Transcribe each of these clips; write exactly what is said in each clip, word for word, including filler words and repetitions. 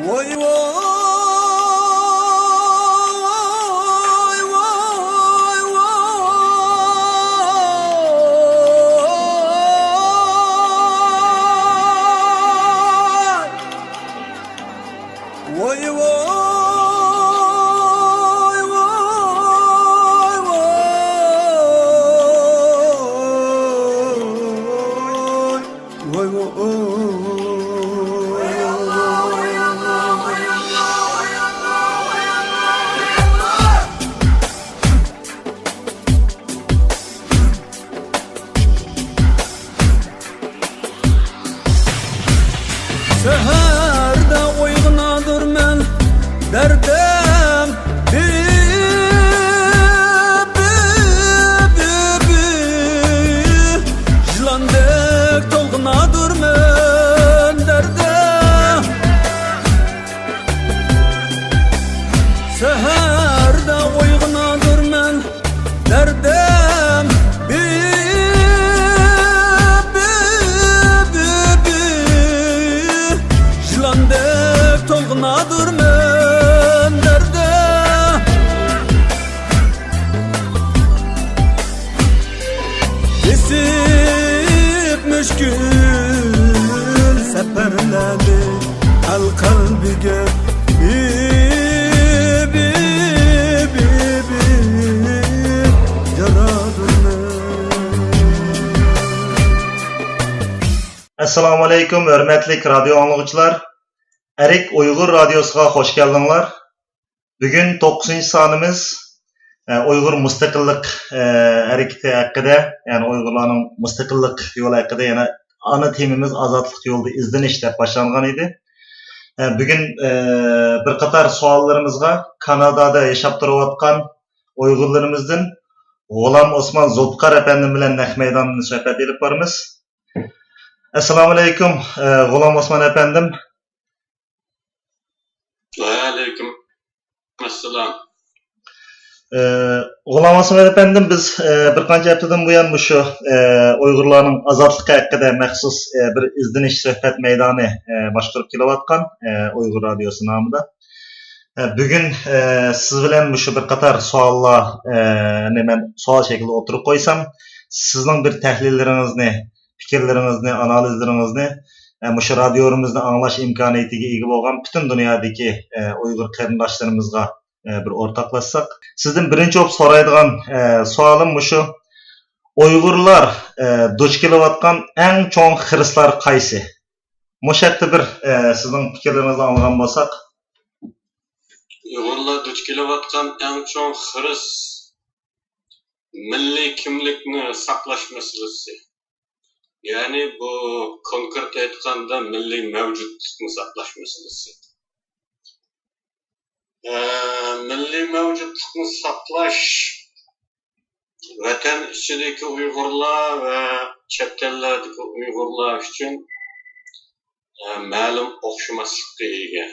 ۋاي، ۋاي، ۋاي، ۋاي، ۋاي. ۋاي، ۋاي، ۋاي، ۋاي، ۋاي. سەھەردە ئويغىنادۇرمەن دەردەم، بى، بى، بى، بى. يىلاندەك تولغىنادۇرمەن دەردەم. سەھەردە ئويغىنادۇرمەن دەردەم، بى، بى، بى، بى. يىلاندەك تولغىنادۇرمەن دەردەم. بېسىپ مۈشكۈل سەپەرلەرنى ئەل قەلبىگە بى، بى، بى، بى، يارادۇرمەن. ئەسسالامۇ ئەلەيكۇم، ھۆرمەتلىك رادىيو ئاڭلىغۇچىلار. ئەرك ئۇيغۇر رادىيوسىغا خوش كەلدىڭلار. بۈگۈن توققۇزىنچى سانىمىز، ئە، ئۇيغۇر مۇستەقىللىق، ئە، ھەرىكىتى ھەققىدە، يەنى ئۇيغۇرلارنىڭ مۇستەقىللىق يولى ھەققىدە، يەنە ئانا تېمىمىز ئازادلىق يولىدا ئىزدىنىش دەپ باشلانغان ئىدى. ئە، بۈگۈن، ئە، بىر قاتار سوئاللىرىمىزغا كانادادا ياشاپ تۇرۇۋاتقان ئۇيغۇرلىرىمىزدىن غۇلام ئوسمان زۇلپىقار ئەپەندىم بىلەن نەق مەيداندىن سۆھبەت ئېلىپ بارىمىز. ئەسسالامۇ ئەلەيكۇم، ئە، غۇلام ئوسمان ئەپەندىم. ۋەئەلەيكۇم ئەسسالام. ئە، غۇلام ئاسمەت ئەپەندىم، بىز، ئە، بىر قانچە ھەپتىدىن بۇيان مۇشۇ، ئە، ئۇيغۇرلارنىڭ ئازادلىقى ھەققىدە مەخسۇس، ئە، بىر ئىزدىنىش سۆھبەت مەيدانى، ئە، باشقۇرۇپ كېلىۋاتقان، ئە، ئۇيغۇر رادىيوسى نامىدا. ئە، بۈگۈن، ئە، سىز بىلەن مۇشۇ بىر قاتار سوئاللار، ئە، نى مەن سوئال شەكلىدە ئوتتۇرىغا قويسام، سىزنىڭ بىر تەھلىللىرىڭىزنى، پىكىرلىرىڭىزنى، ئانالىزلىرىڭىزنى، ئە، مۇشۇ رادىيومىزنى ئاڭلاش ئىمكانىيىتىگە ئىگە بولغان پۈتۈن دۇنيادىكى، ئە، ئۇيغۇر قېرىنداشلىرىمىزغا، ئە، بىر ئورتاقلاشساق. سىزدىن بىرىنچى بولۇپ سورايدىغان، ئە، سوئالىم مۇشۇ. ئۇيغۇرلار، ئە، دۇچ كېلىۋاتقان ئەڭ چوڭ خىرىسلار قايسى؟ مۇشۇ ھەقتە بىر، ئە، سىزنىڭ پىكىرلىرىڭىزنى ئاڭلىغان بولساق. ئۇيغۇرلار دۇچ كېلىۋاتقان ئەڭ چوڭ خىرىس مىللىي كىملىكنى ساقلاش مەسىلىسى. يەنى بۇ كونكرېت ئېيتقاندا مىللىي مەۋجۇتلۇقنى ساقلاش مەسىلىسى. ئە، مىللىي مەۋجۇتلۇقنى ساقلاش ۋەتەن ئىچىدىكى ئۇيغۇرلار ۋە چەت ئەللەردىكى ئۇيغۇرلار ئۈچۈن، ئە، مەلۇم ئوخشىماسلىققا ئىگە.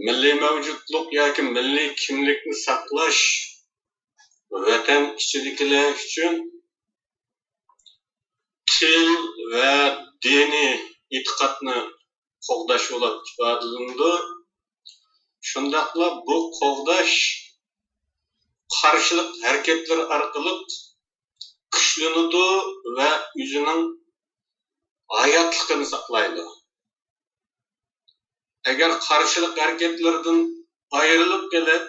مىللىي مەۋجۇتلۇق ياكى مىللىي كىملىكنى ساقلاش ۋەتەن ئىچىدىكىلەر ئۈچۈن تىل ۋە دىنىي ئېتىقادنى قوغداش بولۇپ ئىپادىلىنىدۇ. شۇنداقلا بۇ قوغداش قارشىلىق ھەرىكەتلىرى ئارقىلىق كۈچلىنىدۇ ۋە ئۆزىنىڭ ھاياتلىقىنى ساقلايدۇ. ئەگەر قارشىلىق ھەرىكەتلىرىدىن ئايرىلىپ قېلىپ،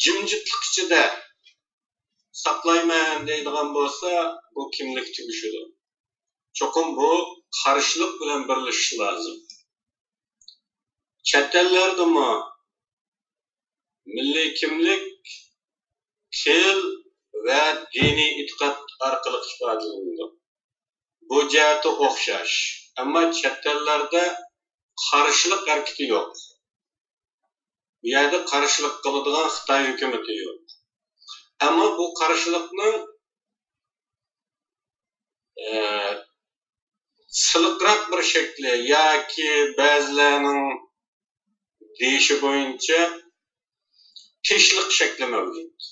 جىمجىتلىق ئىچىدە ساقلايمەن دەيدىغان بولسا، بۇ كىملىك تۈگىشىدۇ. چوقۇم بۇ قارشىلىق بىلەن بىرلىشىشى لازىم. چەت ئەللەردىمۇ مىللىي كىملىك تىل ۋە دىنىي ئېتىقاد ئارقىلىق ئىپادىلىنىدۇ. بۇ جەھەتتە ئوخشاش. ئەمما چەت ئەللەردە قارشىلىق ھەرىكىتى يوق. بۇ يەردە قارشىلىق قىلىدىغان خىتاي ھۆكۈمىتى يوق. ئەمما بۇ قارشىلىقنىڭ، ئە، سىلىقراق بىر شەكلى ياكى بەزىلەرنىڭ دېيىشى بويىچە تىنچلىق شەكلى مەۋجۇت.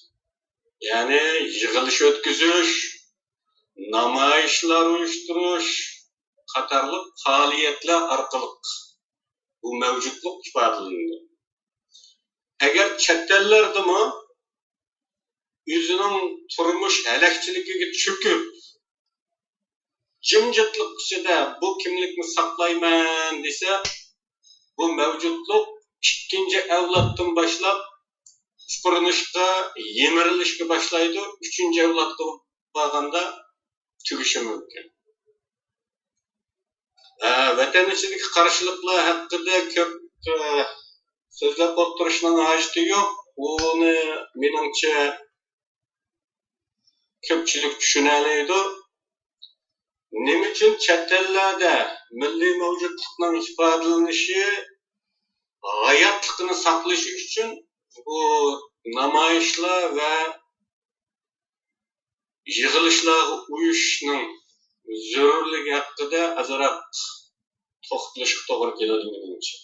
يەنى يىغىلىش ئۆتكۈزۈش، نامايىشلار ئۇيۇشتۇرۇش، قاتارلىق پائالىيەتلەر ئارقىلىق بۇ مەۋجۇتلۇق ئىپادىلىنىدۇ. ئەگەر چەت ئەللەردىمۇ ئۆزىنىڭ تۇرمۇش ھەلەكچىلىكىگە چۆكۈپ، جىمجىتلىق ئىچىدە بۇ كىملىكنى ساقلايمەن دېسە، بۇ مەۋجۇتلۇق ئىككىنچى ئەۋلادتىن باشلاپ ئۇپرىنىشقا، يىمىرىلىشكە باشلايدۇ. ئۈچىنچى ئەۋلادقا بارغاندا تۈگىشى مۇمكىن. ھە، ۋەتەن ئىچىدىكى قارشىلىقلار ھەققىدە كۆپ، ئە، سۆزلەپ ئولتۇرۇشنىڭ ھاجىتى يوق. ئۇنى، مېنىڭچە، كۆپچىلىك چۈشىنەلەيدۇ. نېمە ئۈچۈن چەت ئەللەردە مىللىي مەۋجۇتلۇقنىڭ ئىپادىلىنىشى ھاياتلىقىنى ساقلىشى ئۈچۈن بۇ نامايىشلار ۋە يىغىلىشلارغا ئۇيۇشۇشنىڭ زۆرۈرلۈكى ھەققىدە ئازراق توختىلىشقا توغرا كېلىدۇ، مېنىڭچە.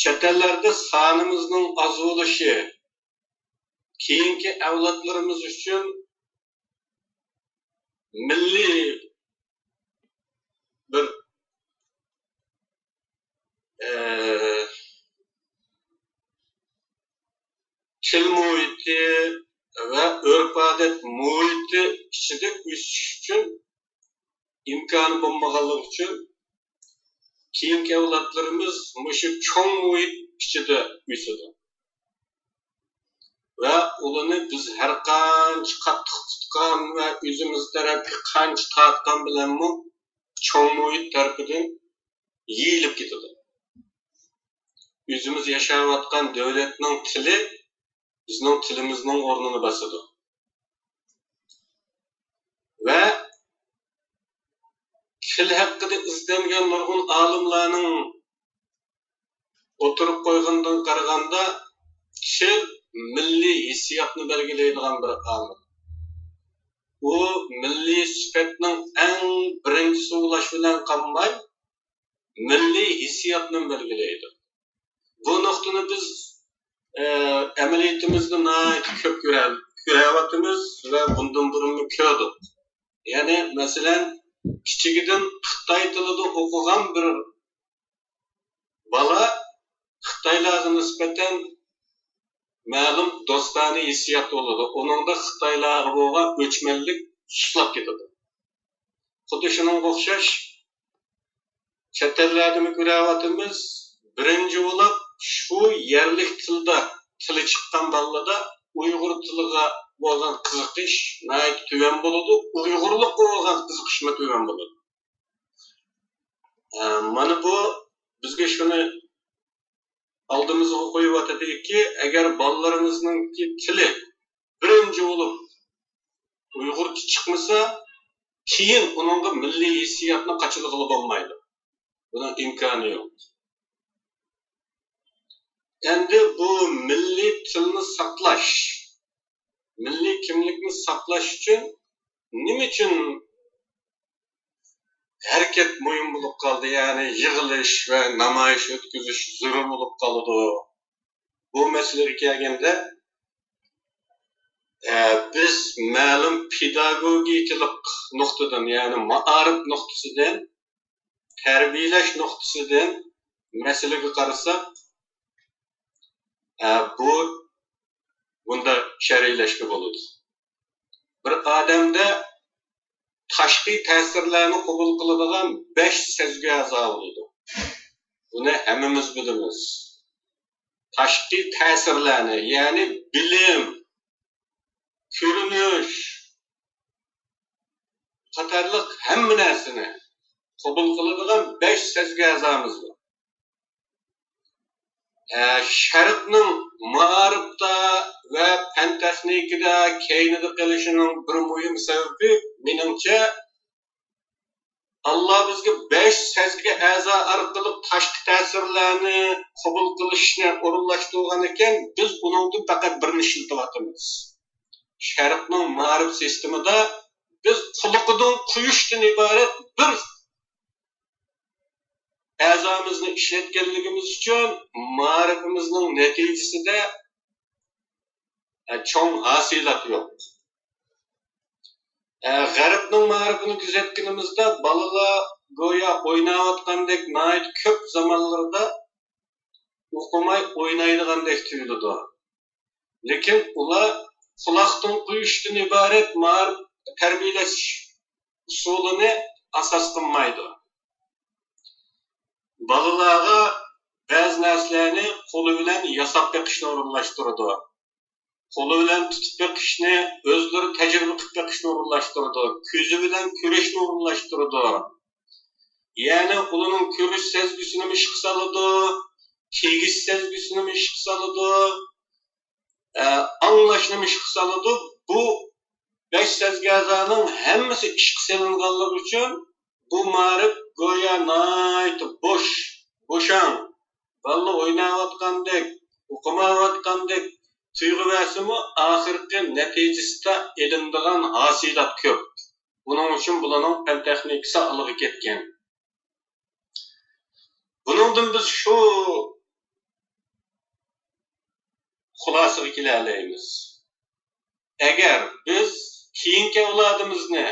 چەت ئەللەردە سانىمىزنىڭ ئاز بولۇشى كېيىنكى ئەۋلادلىرىمىز ئۈچۈن مىللىي بىر، ئە، تىل مۇھىتى ۋە ئۆرپ-ئادەت مۇھىتى ئىچىدە ئۆسۈش ئۈچۈن ئىمكانى بولمىغانلىقى ئۈچۈن، كېيىنكى ئەۋلادلىرىمىز مۇشۇ چوڭ مۇھىت ئىچىدە ئۆسىدۇ. ۋە ئۇلىنى بىز ھەر قانچە قاتتىق تۇتقان ۋە ئۆزىمىز تەرەپكە قانچە تارتقان بىلەنمۇ، چوڭ مۇھىت تەرىپىدىن يېيىلىپ كېتىدۇ. ئۆزىمىز ياشاۋاتقان دۆلەتنىڭ تىلى بىزنىڭ تىلىمىزنىڭ ئورنىنى باسىدۇ. ۋە تىل ھەققىدە ئىزدەنگەن نۇرغۇن ئالىملارنىڭ ئوتتۇرىغا قويغىنىدىن قارىغاندا، تىل مىللىي ھېسسىياتنى بەلگىلەيدىغان بىر ئامىل. ئۇ مىللىي سۈپەتنىڭ ئەڭ بىرىنچىسى بولۇش بىلەن قالماي، مىللىي ھېسسىياتنى بەلگىلەيدۇ. بۇ نۇقتىنى بىز، ئە، ئەمەلىيىتىمىزدە ناھايىتى كۆپ كۆرە-، كۆرۈۋاتىمىز ۋە بۇندىن بۇرۇنمۇ كۆردۇق. يەنى، مەسىلەن، كىچىكىدىن خىتاي تىلىدا ئوقۇغان بىر بالا خىتايلارغا نىسبەتەن مەلۇم دوستانە ھېسسىيات بولىدۇ. ئۇنىڭدا خىتايلارغا بولغان ئۆچمەنلىك سۇسلاپ كېتىدۇ. خۇددى شۇنىڭغا ئوخشاش، چەت ئەللەردىمۇ كۆرۈۋاتىمىز، بىرىنچى بولۇپ شۇ يەرلىك تىلدا تىلى چىققان بالىلاردا ئۇيغۇر تىلىغا بولغان قىزىقىش ناھايىتى تۆۋەن بولىدۇ، ئۇيغۇرلۇققا بولغان قىزىقىشمۇ تۆۋەن بولىدۇ. ئە، مانا بۇ بىزگە شۇنى ئالدىمىزغا قويۇۋاتىدۇكى، ئەگەر بالىلىرىمىزنىڭكى تىلى بىرىنچى بولۇپ ئۇيغۇرچە چىقمىسا، كېيىن ئۇنىڭغا مىللىي ھېسسىياتنى قاچىلىغىلى بولمايدۇ. بۇنىڭ ئىمكانى يوق. ئەمدى بۇ مىللىي تىلنى ساقلاش، مىللىي كىملىكنى ساقلاش ئۈچۈن نېمە ئۈچۈن ھەرىكەت مۇھىم بولۇپ قالدى، يەنى يىغىلىش ۋە نامايىش ئۆتكۈزۈش زۆرۈر بولۇپ قالىدۇ. بۇ مەسىلىگە كەلگەندە، ئە، بىز مەلۇم پېداگوگىكىلىق نۇقتىدىن، يەنى مائارىپ نۇقتىسىدىن، تەربىيەلەش نۇقتىسىدىن مەسىلىگە قارىساق، ئە، بۇ، بۇنداق شەرھلەشكە بولىدۇ. بىر ئادەمدە تاشقى تەسىرلەرنى قوبۇل قىلىدىغان بەش سەزگۈ ئەزا بولىدۇ. بۇنى ھەممىمىز بىلىمىز. تاشقى تەسىرلەرنى، يەنى بىلىم، كۆرۈنۈش قاتارلىق ھەممە نەرسىنى قوبۇل قىلىدىغان بەش سەزگۈ ئەزامىز بار. ئە، شەرقنىڭ مائارىپتا ۋە پەن-تېخنىكىدا كەينىدە قېلىشىنىڭ بىر مۇھىم سەۋەبى، مېنىڭچە، ئاللا بىزگە بەش سەزگۈ ئەزا ئارقىلىق تاشقى تەسىرلەرنى قوبۇل قىلىشنى ئورۇنلاشتۇرغان ئىكەن، بىز ئۇنىڭدىن پەقەت بىرنى ئىشلىتىۋاتىمىز. شەرقنىڭ مائارىپ سىستېمىدا بىز قۇلىقىدىن قۇيۇشتىن ئىبارەت بىر ئەزامىزنى ئىشلەتكەنلىكىمىز ئۈچۈن مائارىپىمىزنىڭ نەتىجىسىدە، ئە، چوڭ ھاسىلات يوق. ئە، غەربنىڭ مائارىپىنى كۆزەتكىنىمىزدە، بالىلار گويا ئويناۋاتقاندەك ناھايىتى كۆپ زامانلىرىدا ئوقۇماي ئوينايدىغاندەك تۇيۇلىدۇ. لېكىن ئۇلار قۇلاقتىن قۇيۇشتىن ئىبارەت مائارىپ تەربىيەلەش ئۇسۇلىنى ئاساس قىلمايدۇ. بالىلارغا بەزى نەرسىلەرنى قولى بىلەن ياساپ بېقىشنى ئورۇنلاشتۇرىدۇ. قولى بىلەن تۇتۇپ بېقىشنى، ئۆزلىرى تەجرىبە قىلىپ بېقىشنى ئورۇنلاشتۇرىدۇ. كۆزى بىلەن كۆرۈشنى ئورۇنلاشتۇرىدۇ. يەنى ئۇلارنىڭ كۆرۈش سەزگۈسىنىمۇ ئىشقا سالىدۇ، تېگىش سەزگۈسىنىمۇ ئىشقا سالىدۇ، ئە، ئاڭلاشنىمۇ ئىشقا سالىدۇ. بۇ بەش سەزگۈ ئەزانىڭ ھەممىسى ئىشقا سېلىنغانلىقى ئۈچۈن بۇ مائارىپ گويا ناھايىتى بوش، بوشاڭ، بالىلار ئويناۋاتقاندەك، ئوقۇمايۋاتقاندەك تۇيغۇ بەرسىمۇ، ئاخىرقى نەتىجىسىدە ئېلىنىدىغان ھاسىلات كۆپ. بۇنىڭ ئۈچۈن بۇلارنىڭ پەن تېخنىكىسى ئالغا كەتكەن. بۇنىڭدىن بىز شۇ خۇلاسىگە كېلەلەيمىز. ئەگەر بىز كېيىنكى ئەۋلادىمىزنى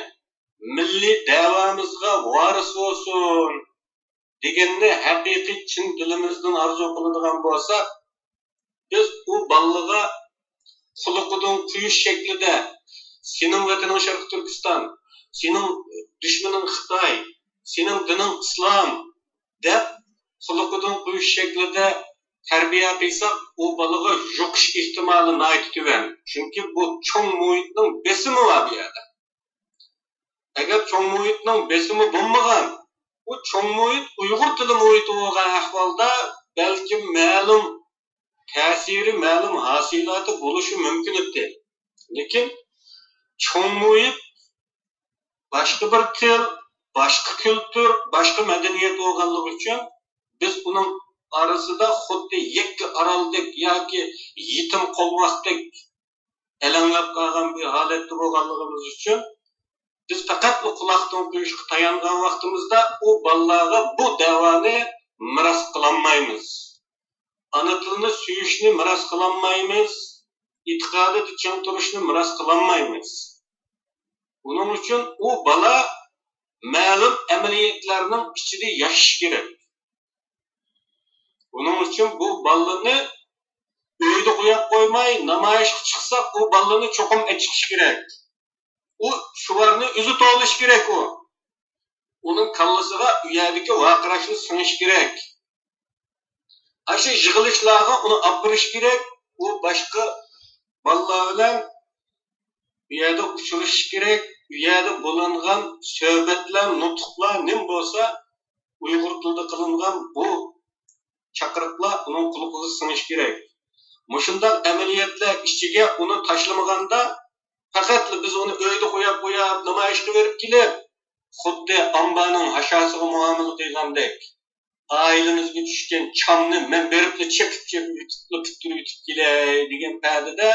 مىللىي دەۋامىزغا ۋارىس بولسۇن دېگەننى ھەقىقىي چىن دىلىمىزدىن ئارزۇ قىلىدىغان بولساق، بىز ئۇ بالىلىغا قۇلىقىدىن قۇيۇش شەكلىدە، سېنىڭ ۋەتىنىڭ شەرقىي تۈركىستان، سېنىڭ دۈشمىنىڭ خىتاي، سېنىڭ دىنىڭ ئىسلام، دەپ قۇلىقىدىن قۇيۇش شەكلىدە تەربىيە قىلساق، ئۇ بالىغا يۇقۇش ئېھتىمالى ناھايىتى تۆۋەن. چۈنكى بۇ چوڭ مۇھىتنىڭ بېسىمى بار بۇ يەردە. ئەگەر چوڭ مۇھىتنىڭ بېسىمى بولمىغان، بۇ چوڭ مۇھىت ئۇيغۇر تىلى مۇھىتى بولغان ئەھۋالدا، بەلكىم مەلۇم تەسىرى، مەلۇم ھاسىلاتى بولۇشى مۇمكىن ئىدى. لېكىن چوڭ مۇھىت باشقا بىر تىل، باشقا كۈلتۈر، باشقا مەدەنىيەت بولغانلىقى ئۈچۈن، بىز ئۇنىڭ ئارىسىدا خۇددى يەككە ئارالدەك ياكى يېتىم قوۋاقتەك ئەلەڭلەپ قالغان بىر ھالەتتە بولغانلىقىمىز ئۈچۈن، بىز پەقەتلا قۇلاقتىن قۇيۇشقا تايانغان ۋاقتىمىزدا، ئۇ بالىلارغا بۇ دەۋانى مىراس قىلالمايمىز. ئانا تىلنى سۆيۈشنى مىراس قىلالمايمىز، ئېتىقادىدا چىڭ تۇرۇشنى مىراس قىلالمايمىز. بۇنىڭ ئۈچۈن ئۇ بالا مەلۇم ئەمەلىيەتلەرنىڭ ئىچىدە ياشىشى كېرەك. بۇنىڭ ئۈچۈن بۇ بالىنى ئۆيدە قويۇپ قويماي، نامايىشقا چىقساق، ئۇ بالىنى چوقۇم ئەكېتىش كېرەك. ئۇ شۇۋارنى ئۆزى توۋلىشى كېرەك ئۇ. ئۇنىڭ كاللىسىغا ئۇ يەردىكى ۋارقىراشنى سىڭىش كېرەك. ئاشۇ يىغىلىشلارغا ئۇنى ئاپىرىش كېرەك. ئۇ باشقا بالىلار بىلەن ئۇ يەردە ئۇچرىشىش كېرەك. ئۇ يەردە بولۇنغان سۆھبەتلەر، نۇتۇقلار نېمە بولسا، ئۇيغۇر تىلىدا قىلىنغان بۇ چاقىرىقلار ئۇنىڭ قۇلىقىغا سىڭىشى كېرەك. مۇشۇنداق ئەمەلىيەتلەر ئىچىگە ئۇنى تاشلىمىغاندا، پەقەتلا بىز ئۇنى ئۆيدە قويۇپ، قويۇپ، نامايىشقا بېرىپ كېلىپ، خۇددى ئامبارنىڭ ھاشاسىغا مۇئامىلە قىلغاندەك، ئائىلىمىزگە چۈشكەن چامنى مەن بېرىپلا چېقىپ، چېقىپ يۇتۇپلا پۈتتۈرۈپ يۇتۇپ كېلەي دېگەن پەدىدە،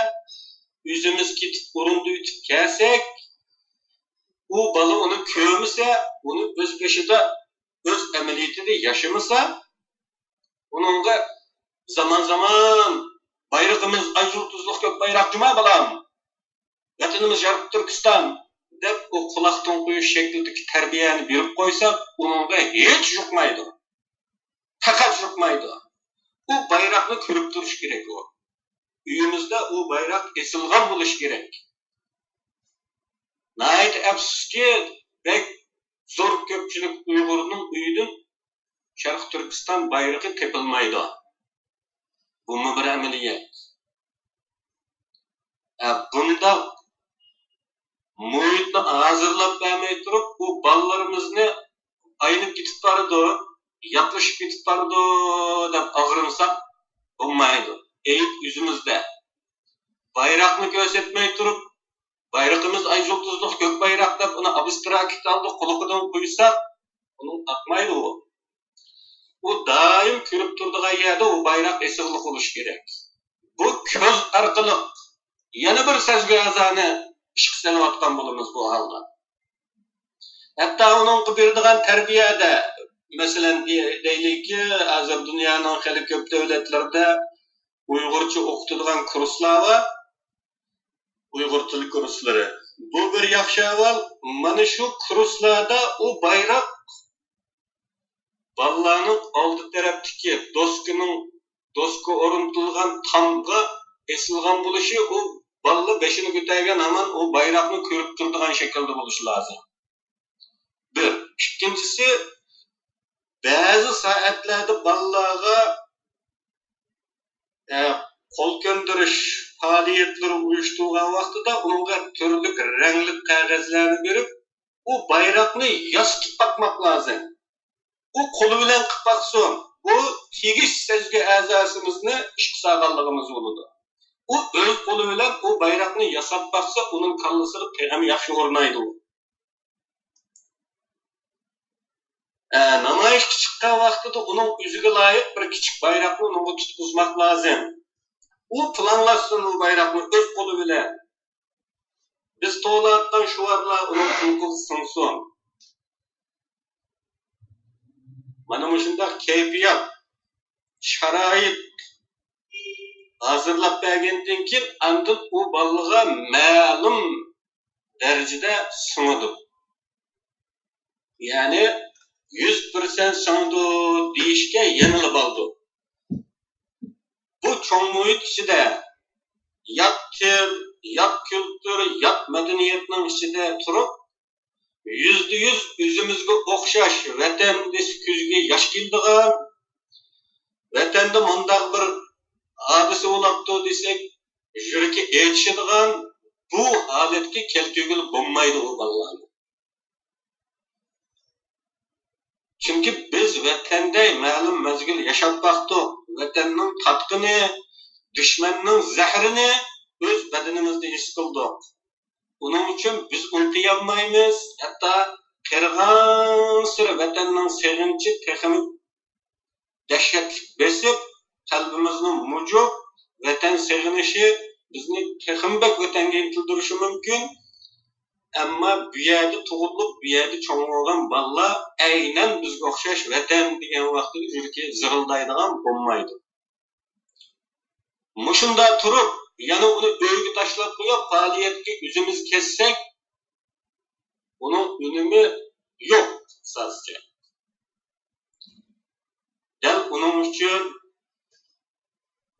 ئۆزىمىز كېتىپ ئورۇندا يۇتۇپ كەلسەك، ئۇ بالا ئۇنى كۆرمىسە، ئۇنى ئۆز بېشىدا، ئۆز ئەمەلىيىتىدە ياشىمىسا، ئۇنىڭغا زامان-زامان «بايرىقىمىز ئاي يۇلتۇزلۇق كۆك بايراق جۇما بالام، ۋەتىنىمىز يارقىن تۈركىستان» دەپ، ئۇ قۇلاقتىن قويۇش شەكلىدىكى تەربىيەنى بېرىپ قويساق، ئۇنىڭغا ھېچ يۇقمايدۇ. پەقەت يۇقمايدۇ. ئۇ بايراقنى كۆرۈپ تۇرۇش كېرەك ئۇ. ئۆيىمىزدە ئۇ بايراق ئېسىلغان بولۇشى كېرەك. ناھايىتى ئەپسۇسكى، بەك زور كۆپچىلىك ئۇيغۇرنىڭ ئۆيىدىن شەرقىي تۈركىستان بايرىقى تېپىلمايدۇ. بۇمۇ بىر ئەمەلىيەت. ئە، بۇنداق مۇھىتنى ھازىرلاپ بەرمەي تۇرۇپ، بۇ بالىلىرىمىزنى «ئاينىپ كېتىپ بارىدۇ، ياتلىشىپ كېتىپ بارىدۇ» دەپ ئاغرىنساق بولمايدۇ. ئەيىب ئۆزىمىزدە. بايراقنى كۆرسەتمەي تۇرۇپ، «بايرىقىمىز ئاي يۇلتۇزلۇق كۆك بايراق» دەپ ئۇنى ئابستراكت ھالدا قۇلىقىدىن قۇيساق، ئۇنىڭ ئاقمايدۇ ئۇ. ئۇ دائىم كۆرۈپ تۇرىدىغان يەردە ئۇ بايراق ئېسىقلىق بولۇشى كېرەك. بۇ كۆز ئارقىلىق يەنە بىر سەزگۈ ئەزانى ئىشقا سېلىۋاتقان بولىمىز بۇ ھالدا. ھەتتا ئۇنىڭغا بېرىدىغان تەربىيەدە، مەسىلەن، دېيىلىكى، ھازىر دۇنيانىڭ خېلى كۆپ دۆلەتلىرىدە ئۇيغۇرچە ئوقۇتىدىغان كۇرسلار بار، ئۇيغۇر تىلى كۇرسلىرى. بۇ بىر ياخشى ئەھۋال. مانا شۇ كۇرسلاردا ئۇ بايراق بالىلارنىڭ ئالدى تەرەپتىكى دوسكىنىڭ، دوسكا ئورنىتىلغان تامغا ئېسىلغان بولۇشى، ئۇ بالىلار بېشىنى كۆتەرگەن ھامان ئۇ بايراقنى كۆرۈپ تۇرىدىغان شەكىلدە بولۇشى لازىم. بىر. ئىككىنچىسى، بەزى سائەتلەردە بالىلارغا، ئە، قول كۆندۈرۈش پائالىيەتلىرى ئۇيۇشتۇرغان ۋاقتىدا ئۇنىڭغا تۈرلۈك رەڭلىك قەغەزلەرنى بېرىپ، ئۇ بايراقنى ياسىتىپ باقماق لازىم. ئۇ قولى بىلەن قىلىپ باقسۇن. بۇ تېگىش سەزگۈ ئەزاسىمىزنى ئىشقا سالغانلىقىمىز بولىدۇ. ئۇ ئۆز قولى بىلەن ئۇ بايراقنى ياساپ باقسا، ئۇنىڭ كاللىسىغا تېخىمۇ ياخشى ئورنايدۇ. ئە، نامايىشقا چىققان ۋاقتىدا ئۇنىڭ ئۆزىگە لايىق بىر كىچىك بايراقنى ئۇنىڭغا تۇتقۇزماق لازىم. ئۇ پىلانلاشسۇن ئۇ بايراقنى ئۆز قولى بىلەن. بىز توۋلاۋاتقان شوئارلار ئۇنىڭ قۇلىقىغا سىڭسۇن. مانا مۇشۇنداق كەيپىيات، شارائىت ھازىرلاپ بەرگەندىن كېيىن، ئاندىن ئۇ بالىغا مەلۇم دەرىجىدە سىڭىدۇ. يەنى يۈز پىرسەنت سىڭىدۇ دېيىشكە يېنىلىپ ئالىدۇ. بۇ چوڭ مۇھىت ئىچىدە يات تىل، يات كۈلتۈر، يات مەدەنىيەتنىڭ ئىچىدە تۇرۇپ، يۈزدە يۈز ئۆزىمىزگە ئوخشاش ۋەتەن دېسە كۆزگە ياش كېلىدىغان، ۋەتەندە مۇنداق بىر ھادىسە بولاپتۇ دېسەك، يۈرىكى ئېچىشىدىغان بۇ ھالەتكە كەلتۈرگىلى بولمايدۇ ئۇ بالىلارنى. چۈنكى بىز ۋەتەندە مەلۇم مەزگىل ياشاپ باقتۇق. ۋەتەننىڭ تاتقىنى، دۈشمەننىڭ زەھىرىنى ئۆز بەدىنىمىزدە ھېس قىلدۇق. ئۇنىڭ ئۈچۈن بىز ئۇنتۇيالمايمىز. ھەتتا قېرىغانسېرى ۋەتەننىڭ سېغىنچى تېخىمۇ دەھشەتلىك بېسىپ، قەلبىمىزنى مۇجۇپ، ۋەتەن سېغىنىشى بىزنى تېخىمۇ بەك ۋەتەنگە ئىنتىلدۈرۈشى مۇمكىن. ئەمما بۇ يەردە تۇغۇلۇپ، بۇ يەردە چوڭ بولغان بالىلار ئەينەن بىزگە ئوخشاش ۋەتەن دېگەن ۋاقتىدا يۈرىكى زىرىلدايدىغان بولمايدۇ. مۇشۇنداق تۇرۇپ، يەنە ئۇنى ئۆيگە تاشلاپ قويۇپ، پائالىيەتكە ئۆزىمىز كەتسەك، ئۇنىڭ ئۈنۈمى يوق، قىسقىچە. دەل ئۇنىڭ ئۈچۈن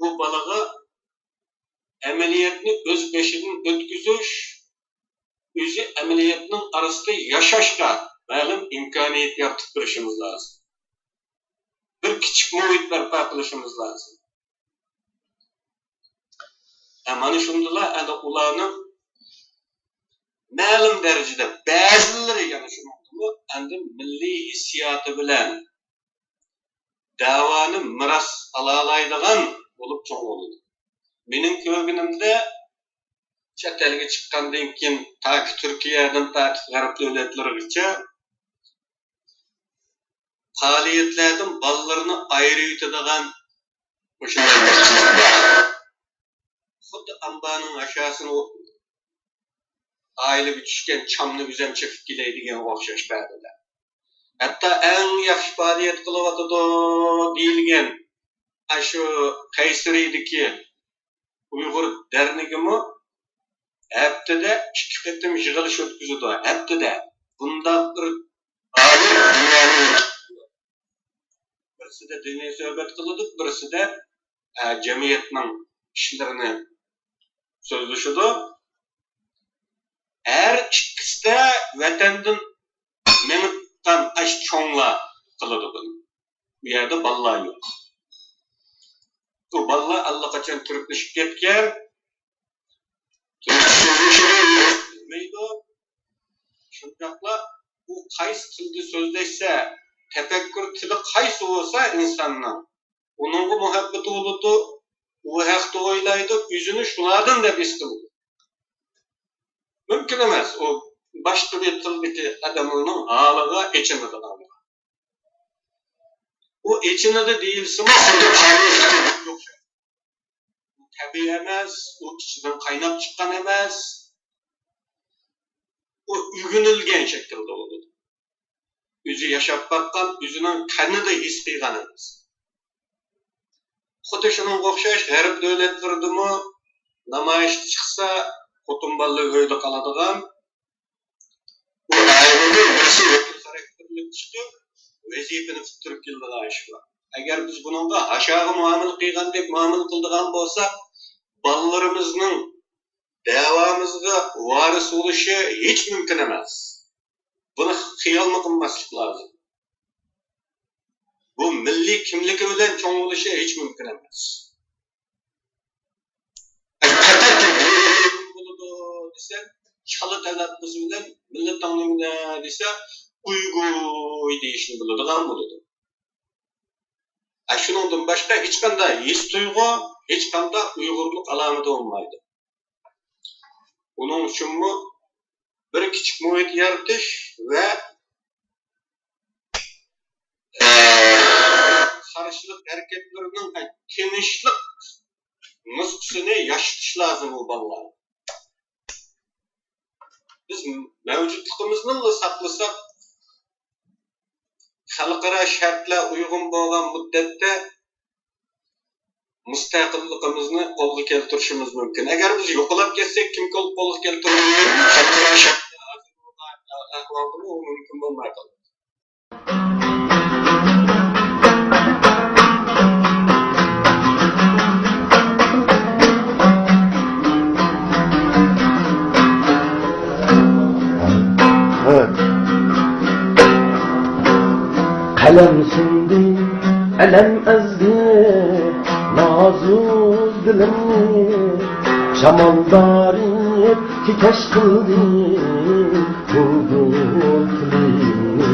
بۇ بالىغا ئەمەلىيەتنى ئۆز بېشىدىن ئۆتكۈزۈش، ئۆزى ئەمەلىيەتنىڭ ئارىسىدا ياشاشقا مەلۇم ئىمكانىيەت يارىتىپ بېرىشىمىز لازىم. بىر كىچىك مۇھىت بەرپا قىلىشىمىز لازىم. ھە، مانا شۇندىلا ئەنە ئۇلارنىڭ مەلۇم دەرىجىدە بەزىلىرى يەنە شۇنىڭدىمۇ ئەندى مىللىي ھېسسىياتى بىلەن دەۋانى مىراس ئالالايدىغان بولۇپ چوڭ بولىدۇ. مېنىڭ كۆرگىنىمدە، چەت ئەلگە چىققاندىن كېيىن تاكى تۈركىيەدىن تارتىپ غەرب دۆلەتلىرىگىچە پائالىيەتلەردىن بالىلىرىنى ئايرىۋېتىدىغان مۇشۇنداق، خۇددى ئامبارنىڭ ھاشاسىنى ئايلىۋېتىشكەن چامنى ئۆزۈم چېقىپ كېلەي دېگەنگە ئوخشاش بەزىدە. ھەتتا ئەڭ ياخشى پائالىيەت قىلىۋاتىدۇ دېيىلگەن ئاشۇ قەيسىرىدىكى ئۇيغۇر دەرنىكىمۇ ھەپتىدە ئىككى قېتىم يىغىلىش ئۆتكۈزىدۇ. ھەپتىدە بۇنداق بىر ئالىي دۇنيانى، بىرسىدە دىنىي سۆھبەت قىلىدۇ، بىرسىدە، ئە، جەمئىيەتنىڭ ئىشلىرىنى سۆزلىشىدۇ. ھەر ئىككىسىدە ۋەتەندىن مېڭىپ چىققان ئاشۇ چوڭلار قىلىدۇ بۇنى. بۇ يەردە بالىلار يوق. بۇ بالىلار ئاللىقاچان تۈركلىشىپ كەتكەن. تۈركچە سۆزلىشىدۇ، بىلمەيدۇ. شۇنداقلا ئۇ قايسى تىلدا سۆزلەشسە، تەپەككۇر تىلى قايسى بولسا ئىنساننىڭ، ئۇنىڭغا مۇھەببىتى بولىدۇ، ئۇ ھەقتە ئويلايدۇ، ئۆزىنى شۇلاردىن دەپ ھېس قىلىدۇ. مۇمكىن ئەمەس، ئۇ باشقا بىر تىلدىكى ئادەمنىڭ ھالىغا ئېچىنىدىغانلىقى. ئۇ ئېچىنىدۇ دېيىلسىمۇ، خۇددى تارىختىكى يوق. ئۇ تەبىئىي ئەمەس، ئۇ ئىچىدىن قايناپ چىققان ئەمەس. ئۇ ئۆگىنىلگەن شەكىلدە بولىدۇ. ئۆزى ياشاپ باققان، ئۆزىنىڭ قېنىدا ھېس قىلغان ئەمەس. خۇددى شۇنىڭغا ئوخشاش غەرب دۆلەتلىرىدىمۇ نامايىشقا چىقسا، خوتۇن بالىلار ئۆيدە قالىدىغان، بۇ ئائىلىنى ۋەزىپە خاراكتېرلىك چىقىپ، ۋەزىپىنى قىلىپ تۇرۇپ كېلىدىغان ئىش بار. ئەگەر بىز بۇنىڭغا ھاشاغا مۇئامىلە قىلغاندەك مۇئامىلە قىلىدىغان بولساق، بالىلىرىمىزنىڭ دەۋامىزغا ۋارىس بولۇشى ھېچ مۇمكىن ئەمەس. بۇنى خىيالمۇ قىلماسلىق لازىم. بۇ مىللىي كىملىكى بىلەن چوڭ بولۇشى ھېچ مۇمكىن ئەمەس. بولىدۇ دېسە، چالا تەلەپپۇزى بىلەن مىللىتىڭ نېمىدە دېسە، ئۇيغۇر دېيىشنى بىلىدىغان بولىدۇ. ئە، شۇنىڭدىن باشقا ھېچقانداق ھېس تۇيغۇ، ھېچقانداق ئۇيغۇرلۇق ئالامىتى بولمايدۇ. ئۇنىڭ ئۈچۈنمۇ بىر كىچىك مۇھىت يارىتىش ۋە قارشىلىق ھەرىكەتلىرىنىڭ تىنچلىق نۇسخىسىنى ياشىتىش لازىم بۇ بالىلارغا. بىز مەۋجۇتلۇقىمىزنىلا ساقلىساق، خەلقئارا شەرتلەر ئۇيغۇن بولغان مۇددەتتە مۇستەقىللىقىمىزنى قولغا كەلتۈرۈشىمىز مۇمكىن. ئەگەر بىز يوقىلاپ كەتسەك، كىم قولغا كەلتۈرىدۇ؟ خەلقئارا شەرتلەر ھازىر بولغان ئەھۋالدىمۇ ئۇ مۇمكىن بولماي قالىدۇ. قەلەم سۇندى ئەلەم ئەزدى نازۇك دىلىمنى، شامال دارىپ تىكەش قىلدى بۇلبۇل تىلىمنى.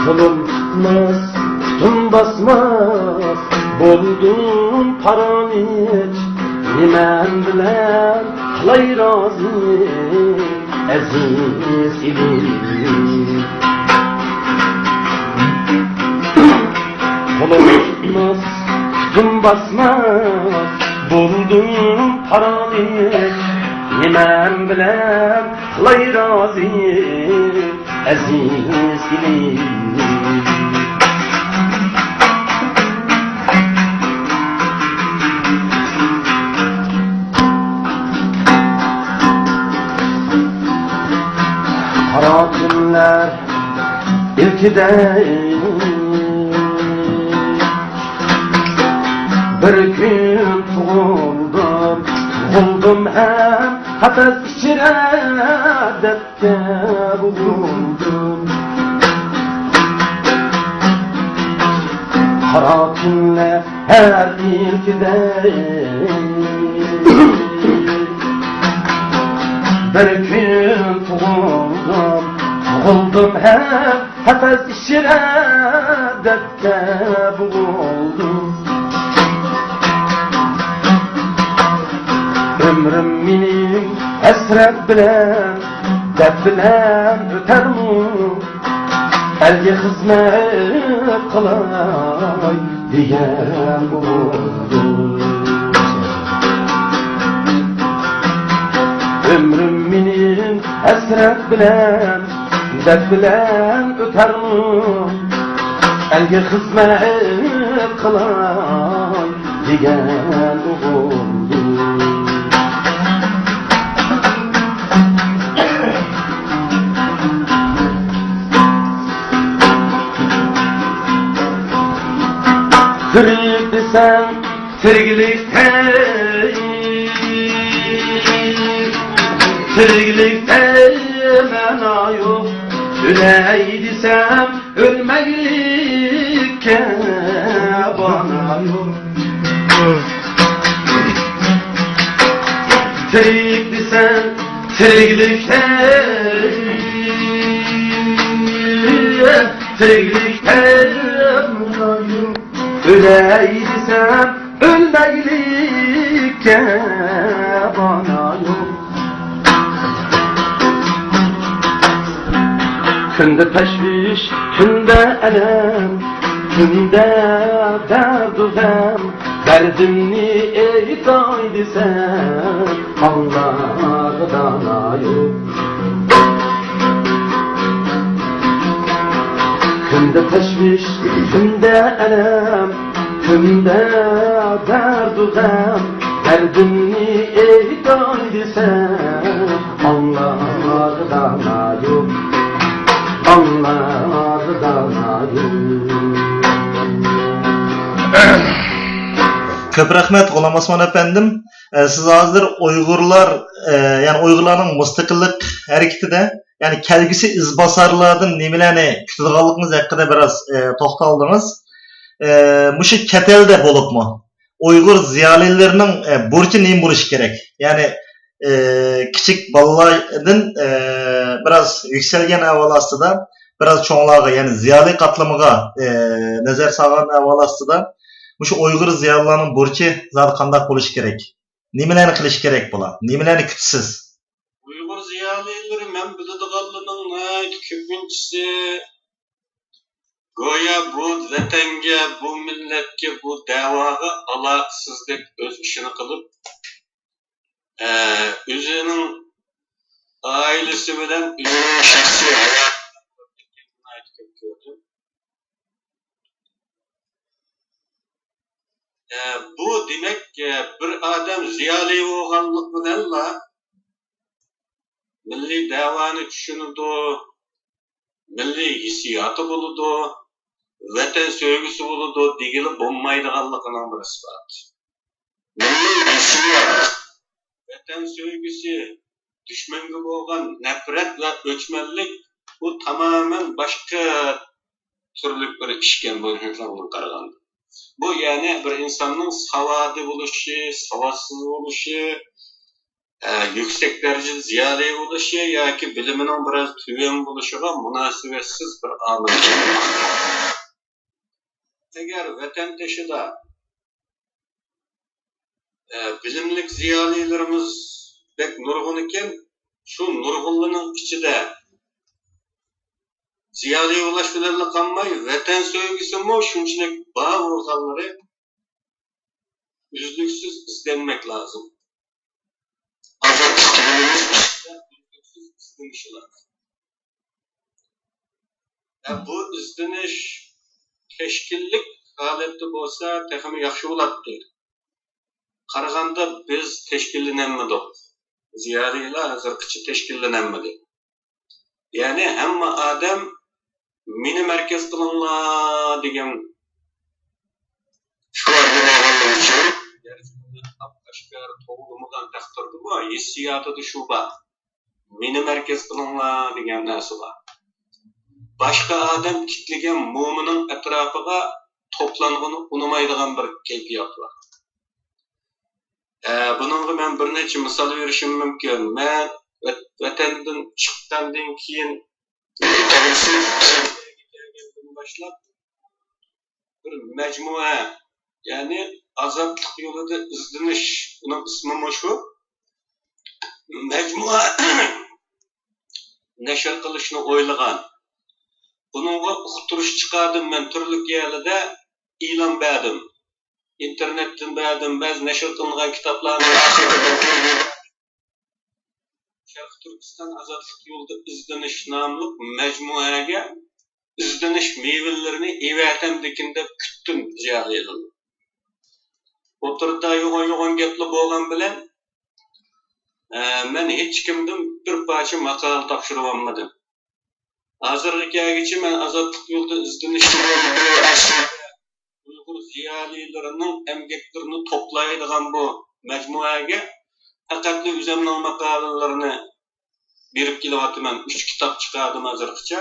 قولۇم تۇتماس، پۇتۇم باسماس بولدۇم پارانىيەت، نېمەم بىلەن قىلاي رازى ئەزىز ئىلىم. قولۇم تۇتماس، پۇتۇم باسماس بولدۇم پارانىيەت، نېمەم بىلەن قىلاي رازى ئەزىز ئىلىم. قارا تۈنلەر ئىلكىدەي بىر كۈن تۇغۇلدۇم، تۇغۇلدۇم ھەم قەپەس ئىچىدە دەردكە بولدۇم. قارا كۈنلەر ھەر ئىلكىدەي بىر كۈن تۇغۇلدۇم، تۇغۇلدۇم ھەم قەپەس ئىچىدە دەردكە بولدۇم. ئۆمرۈم مېنىڭ ھەسرەت بىلەن، دەرد بىلەن ئۆتەرمۇ؟ ئەلگە خىزمەت قىلاي دېگەن بولدۇم. ئۆمرۈم مېنىڭ ھەسرەت بىلەن، دەرد بىلەن ئۆتەرمۇ؟ ئەلگە خىزمەت قىلاي دېگەن ئوغۇلدۇم. تىرىك دېسەڭ تىرىكلىكتە، تىرىكلىكتە مەنا يوق. ئۆلەي دېسەم ئۆلمەكلىككە بانا يوق. تىرىك دېسەم تىرىكلىكتە، تىرىكلىكتە مەنا يوق. ئۆلەي دېسەم ئۆلمەكلىككە بانا يوق. كۈندە تەشۋىش، كۈندە ئەلەم، كۈندە دەردۇ غەم. دەردىمنى ئېيتاي دېسەم ئاڭلارغا دانا يوق. كۈندە تەشۋىش، كۈندە ئەلەم، كۈندە دەردۇ غەم، دەردىمنى ئېيتاي دېسەم، ئاڭلارغا دانا يوق، ئاڭلارغا دانا يوق. كۆپ رەھمەت، غۇلام ئاسمان ئەپەندىم. ئە، سىز ھازىر ئۇيغۇرلار، ئە، يەنى ئۇيغۇرلارنىڭ مۇستەقىللىق ھەرىكىتىدە، يەنى كەلگۈسى ئىزباسارلاردىن نېمىلەرنى كۈتىدىغانلىقىڭىز ھەققىدە بىراز، ئە، توختالدىڭىز. ئە، مۇشۇ چەت ئەلدە بولۇپمۇ ئۇيغۇر زىيالىيلىرىنىڭ، ئە، بۇرچى نېمە بولۇشى كېرەك؟ يەنى، ئە، كىچىك بالىلاردىن، ئە، بىراز يۈكسەلگەن ئەھۋال ئاستىدا، بىراز چوڭلارغا، يەنى زىيالىي قاتلىمىغا، ئە، نەزەر سالغان ئەھۋال ئاستىدا، مۇشۇ ئۇيغۇر زىيالىيلارنىڭ بۇرچى زادى قانداق بولۇشى كېرەك؟ نېمىلەرنى قىلىش كېرەك بۇلار؟ نېمىلەرنى كۈتىسىز؟ ئۇيغۇر زىيالىيلىرى مەن بىلىدىغانلىرىنىڭ ناھايىتى كۆپىنچىسى گويا بۇ ۋەتەنگە، بۇ مىللەتكە، بۇ دەۋاغا ئالاقىسىزدەك ئۆز ئىشىنى قىلىپ، ئە، ئۆزىنىڭ ئائىلىسى بىلەن ئۆزىنىڭ شەخسىي ھاياتىنى ناھايىتى كۆپ كۆردۈم. ئە، بۇ دېمەك، ئە، بىر ئادەم زىيالىي بولغانلىق بىلەنلا مىللىي دەۋانى چۈشىنىدۇ، مىللىي ھېسسىياتى بولىدۇ، ۋەتەن سۆيگۈسى بولىدۇ دېگىلى بولمايدىغانلىقىنىڭ بىر ئىسپاتى. مىللىي ھېسسىيات، ۋەتەن سۆيگۈسى، دۈشمەنگە بولغان نەپرەت ۋە ئۆچمەنلىك، بۇ تامامەن باشقا تۈرلۈك بىر ئىشكەن بۇ ئىنسانغا قارىغاندا. بۇ، يەنى، بىر ئىنساننىڭ ساۋادى بولۇشى، ساۋاتسىز بولۇشى، ئە، يۈكسەك دەرىجىدە زىيالىي بولۇشى ياكى بىلىمىنىڭ بىراز تۆۋەن بولۇشىغا مۇناسىۋەتسىز بىر ئامىل. ئەگەر ۋەتەندىشىدا، ئە، بىلىملىك زىيالىيلىرىمىز بەك نۇرغۇن ئىكەن، شۇ نۇرغۇنلىرىنىڭ ئىچىدە زىيالىي بولۇش بىلەنلا قالماي، ۋەتەن سۆيگۈسىمۇ شۇنچىلىك بار بولغانلىرى ئۈزلۈكسىز ئىزدەنمەك لازىم. ئازادلىق يولىمىز ئۈستىدە ئۈزلۈكسىز ئىزدىنىشى لازىم. ھە، بۇ ئىزدىنىش تەشكىللىك ھالەتتە بولسا تېخىمۇ ياخشى بولاتتى. قارىغاندا بىز تەشكىللىنەلمىدۇق. زىيالىيلار ھازىرغىچە تەشكىللىنەلمىدى. يەنى ھەممە ئادەم مېنى مەركەز قىلىڭلار دېگەن شوئارنى بولغانلىقى ئۈچۈن، گەرچە ئۇنى ئاپئاشكارا توۋلىمىغان تەقدىردىمۇ، ھېسسىياتىدا شۇ بار. مېنى مەركەز قىلىڭلار دېگەن نەرسە بار. باشقا ئادەم تىكلىگەن مومىنىڭ ئەتراپىغا توپلانغىنى ئۇنىمايدىغان بىر كەيپىيات بار. ئە، بۇنىڭغا مەن بىر نەچچە مىسال بېرىشىم مۇمكىن. مەن ۋەت-، ۋەتەندىن چىققاندىن كېيىن، كەلگەندىن باشلاپ بىر مەجمۇئە، يەنى ئازادلىق يولىدا ئىزدىنىش، ئۇنىڭ ئىسمىمۇ شۇ، مەجمۇئە نەشر قىلىشنى ئويلىغان. بۇنىڭغا ئۇقتۇرۇش چىقاردىم، مەن تۈرلۈك يەرلەردە ئېلان بەردىم. ئىنتېرنېتتىن بەردىم، بەزى نەشر قىلىنغان كىتابلارنى شەرقىي تۈركىستان ئازادلىق يولىدا ئىزدىنىش ناملىق مەجمۇئەگە ئىزدىنىش مېۋىلىرىنى ئېۋەتەمدىكىن دەپ كۈتتۈم زىيالىيلارنى. ئوتتۇرىدا يوغان-يوغان گەپلا بولغان بىلەن، ئە، مەن ھېچكىمدىن بىر پارچە ماقالە تاپشۇرۇۋالمىدىم. ھازىرغا كەلگۈچە مەن ئازادلىق يولىدا ئىزدىنىش ئۇيغۇر زىيالىيلىرىنىڭ ئەمگەكلىرىنى توپلايدىغان بۇ مەجمۇئەگە پەقەتلا ئۆزۈمنىڭ ماقالىلىرىنى بېرىپ كېلىۋاتىمەن. ئۈچ كىتاب چىقاردىم ھازىرغىچە.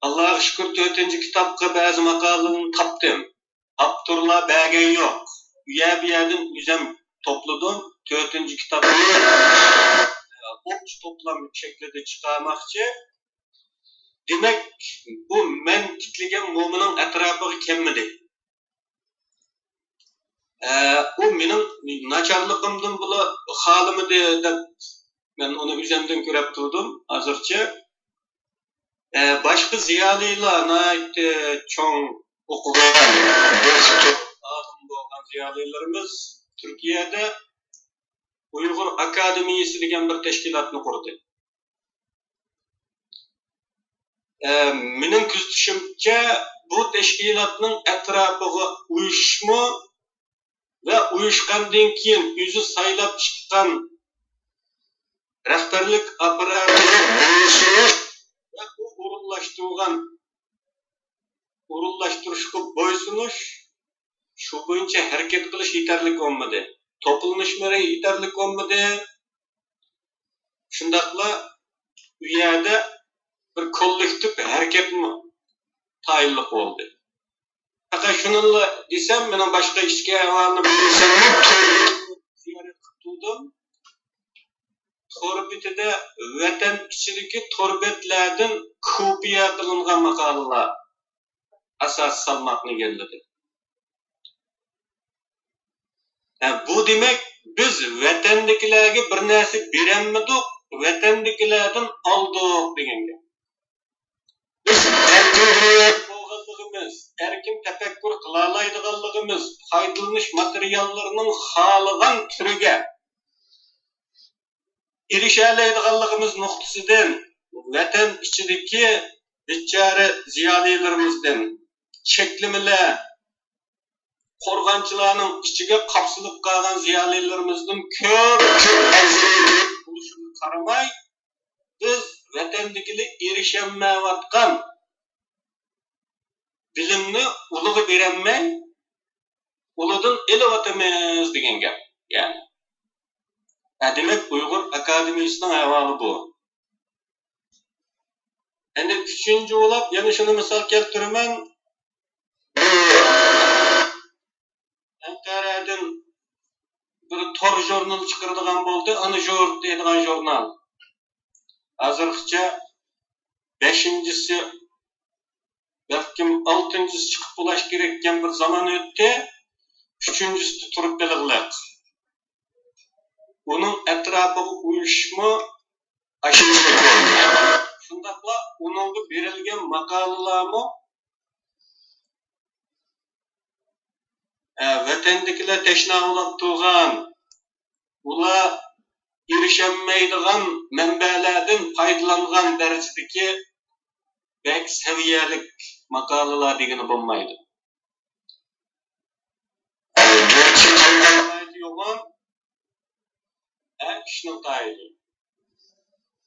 ئاللاغا شۈكۈر، تۆتىنچى كىتابقا بەزى ماقالىلەرنى تاپتىم. ئاپتورلار بەرگەن يوق. ئۇ يەر بۇ يەردىن ئۆزۈم توپلىدىم. تۆتىنچى كىتابنى ئوقۇش توپلام شەكلىدە چىقارماقچى. دېمەك، بۇ مەن تىكلىگەن مومىنىڭ ئەتراپىغا كەلمىدى. ئە، ئۇ مېنىڭ ناچارلىقىمدىن بۇلار خالىمىدى دەپ، مەن ئۇنى ئۆزۈمدىن كۆرۈپ تۇردۇم ھازىرچە. ئە، باشقا زىيالىيلار، ناھايىتى چوڭ ئوقۇغان، بىر ئالىم بولغان زىيالىيلىرىمىز تۈركىيەدە ئۇيغۇر ئاكادېمىيىسى دېگەن بىر تەشكىلاتنى قۇردى. ئە، مېنىڭ كۆزىتىشىمچە، بۇ تەشكىلاتنىڭ ئەتراپىغا ئۇيۇشۇشمۇ ۋە ئۇيۇشقاندىن كېيىن ئۆزى سايلاپ چىققان رەھبەرلىك ئاپپاراتىغا بويسۇنۇش ۋە ئۇ ئورۇنلاشتۇرغان، ئورۇنلاشتۇرۇشقا بويسۇنۇش، شۇ بويىچە ھەرىكەت قىلىش يېتەرلىك بولمىدى. توپلىنىشمۇ يېتەرلىك بولمىدى. شۇنداقلا ئۇ يەردە بىر كوللېكتىپ ھەرىكەتمۇ تايىنلىق بولدى. پەقەت شۇنىلا دېسەم، مېنىڭ باشقا ئىچكى ئەھۋالنى بىلمىسەممۇ، تور بېتىنى زىيارەت قىلىپ تۇردۇم. تور بېتىدە ۋەتەن ئىچىدىكى تور بەتلەردىن كوپىيە قىلىنغان ماقالىلەر ئاساسىي سالماقنى ئىگىلىدى. ھە، بۇ دېمەك، بىز ۋەتەندىكىلەرگە بىر نەرسە بېرەلمىدۇق، ۋەتەندىكىلەردىن ئالدۇق دېگەن گەپ. بىز ئەركىن دۆلەت بولغانلىقىمىز، ئەركىن تەپەككۇر قىلالايدىغانلىقىمىز، پايدىلىنىش ماتېرىياللىرىنىڭ خالىغان تۈرىگە ئېرىشەلەيدىغانلىقىمىز نۇقتىسىدىن، ۋەتەن ئىچىدىكى بىچارە زىيالىيلىرىمىزدىن، چەكلىمىلەر، قورغانچىلارنىڭ ئىچىگە قاپسىلىپ قالغان زىيالىيلىرىمىزدىن كۆپ، كۆپ ئەرزىيدە بولۇشىغا قارىماي، بىز ۋەتەندىكىلەر ئېرىشەلمەيۋاتقان بىلىمنى ئۇلىغا بېرەلمەي، ئۇلىدىن ئېلىۋاتىمىز دېگەن گەپ. يەنى، ھە، دېمەك، ئۇيغۇر ئاكادېمىيىسىنىڭ ئەھۋالى بۇ. ئەمدى ئۈچىنچى بولۇپ، يەنە شۇنى مىسال كەلتۈرىمەن. ئەنقەرەدىن بىر تور ژۇرنىلى چىقىرىدىغان بولدى، ئانا ژۇرت دەيدىغان ژۇرنال. ھازىرغىچە بەشىنچىسى، بەلكىم ئالتىنچىسى چىقىپ بولاش كېرەككەن بىر زامان ئۆتتى. ئۈچىنچىسىدە تۇرۇپ قېلىغلىق. ئۇنىڭ ئەتراپىغا ئۇيۇشۇشمۇ ئاشۇنداق بولدى. شۇنداقلا ئۇنىڭغا بېرىلگەن ماقالىلارمۇ، ئە، ۋەتەندىكىلەر تەشنا بولۇپ تۇرغان، ئۇلار ئېرىشەلمەيدىغان مەنبەلەردىن پايدىلانغان دەرىجىدىكى بەك سەۋىيەلىك ماقالىلار دېگىلى بولمايدۇ. ئە، ئىشنىڭ تايىنى.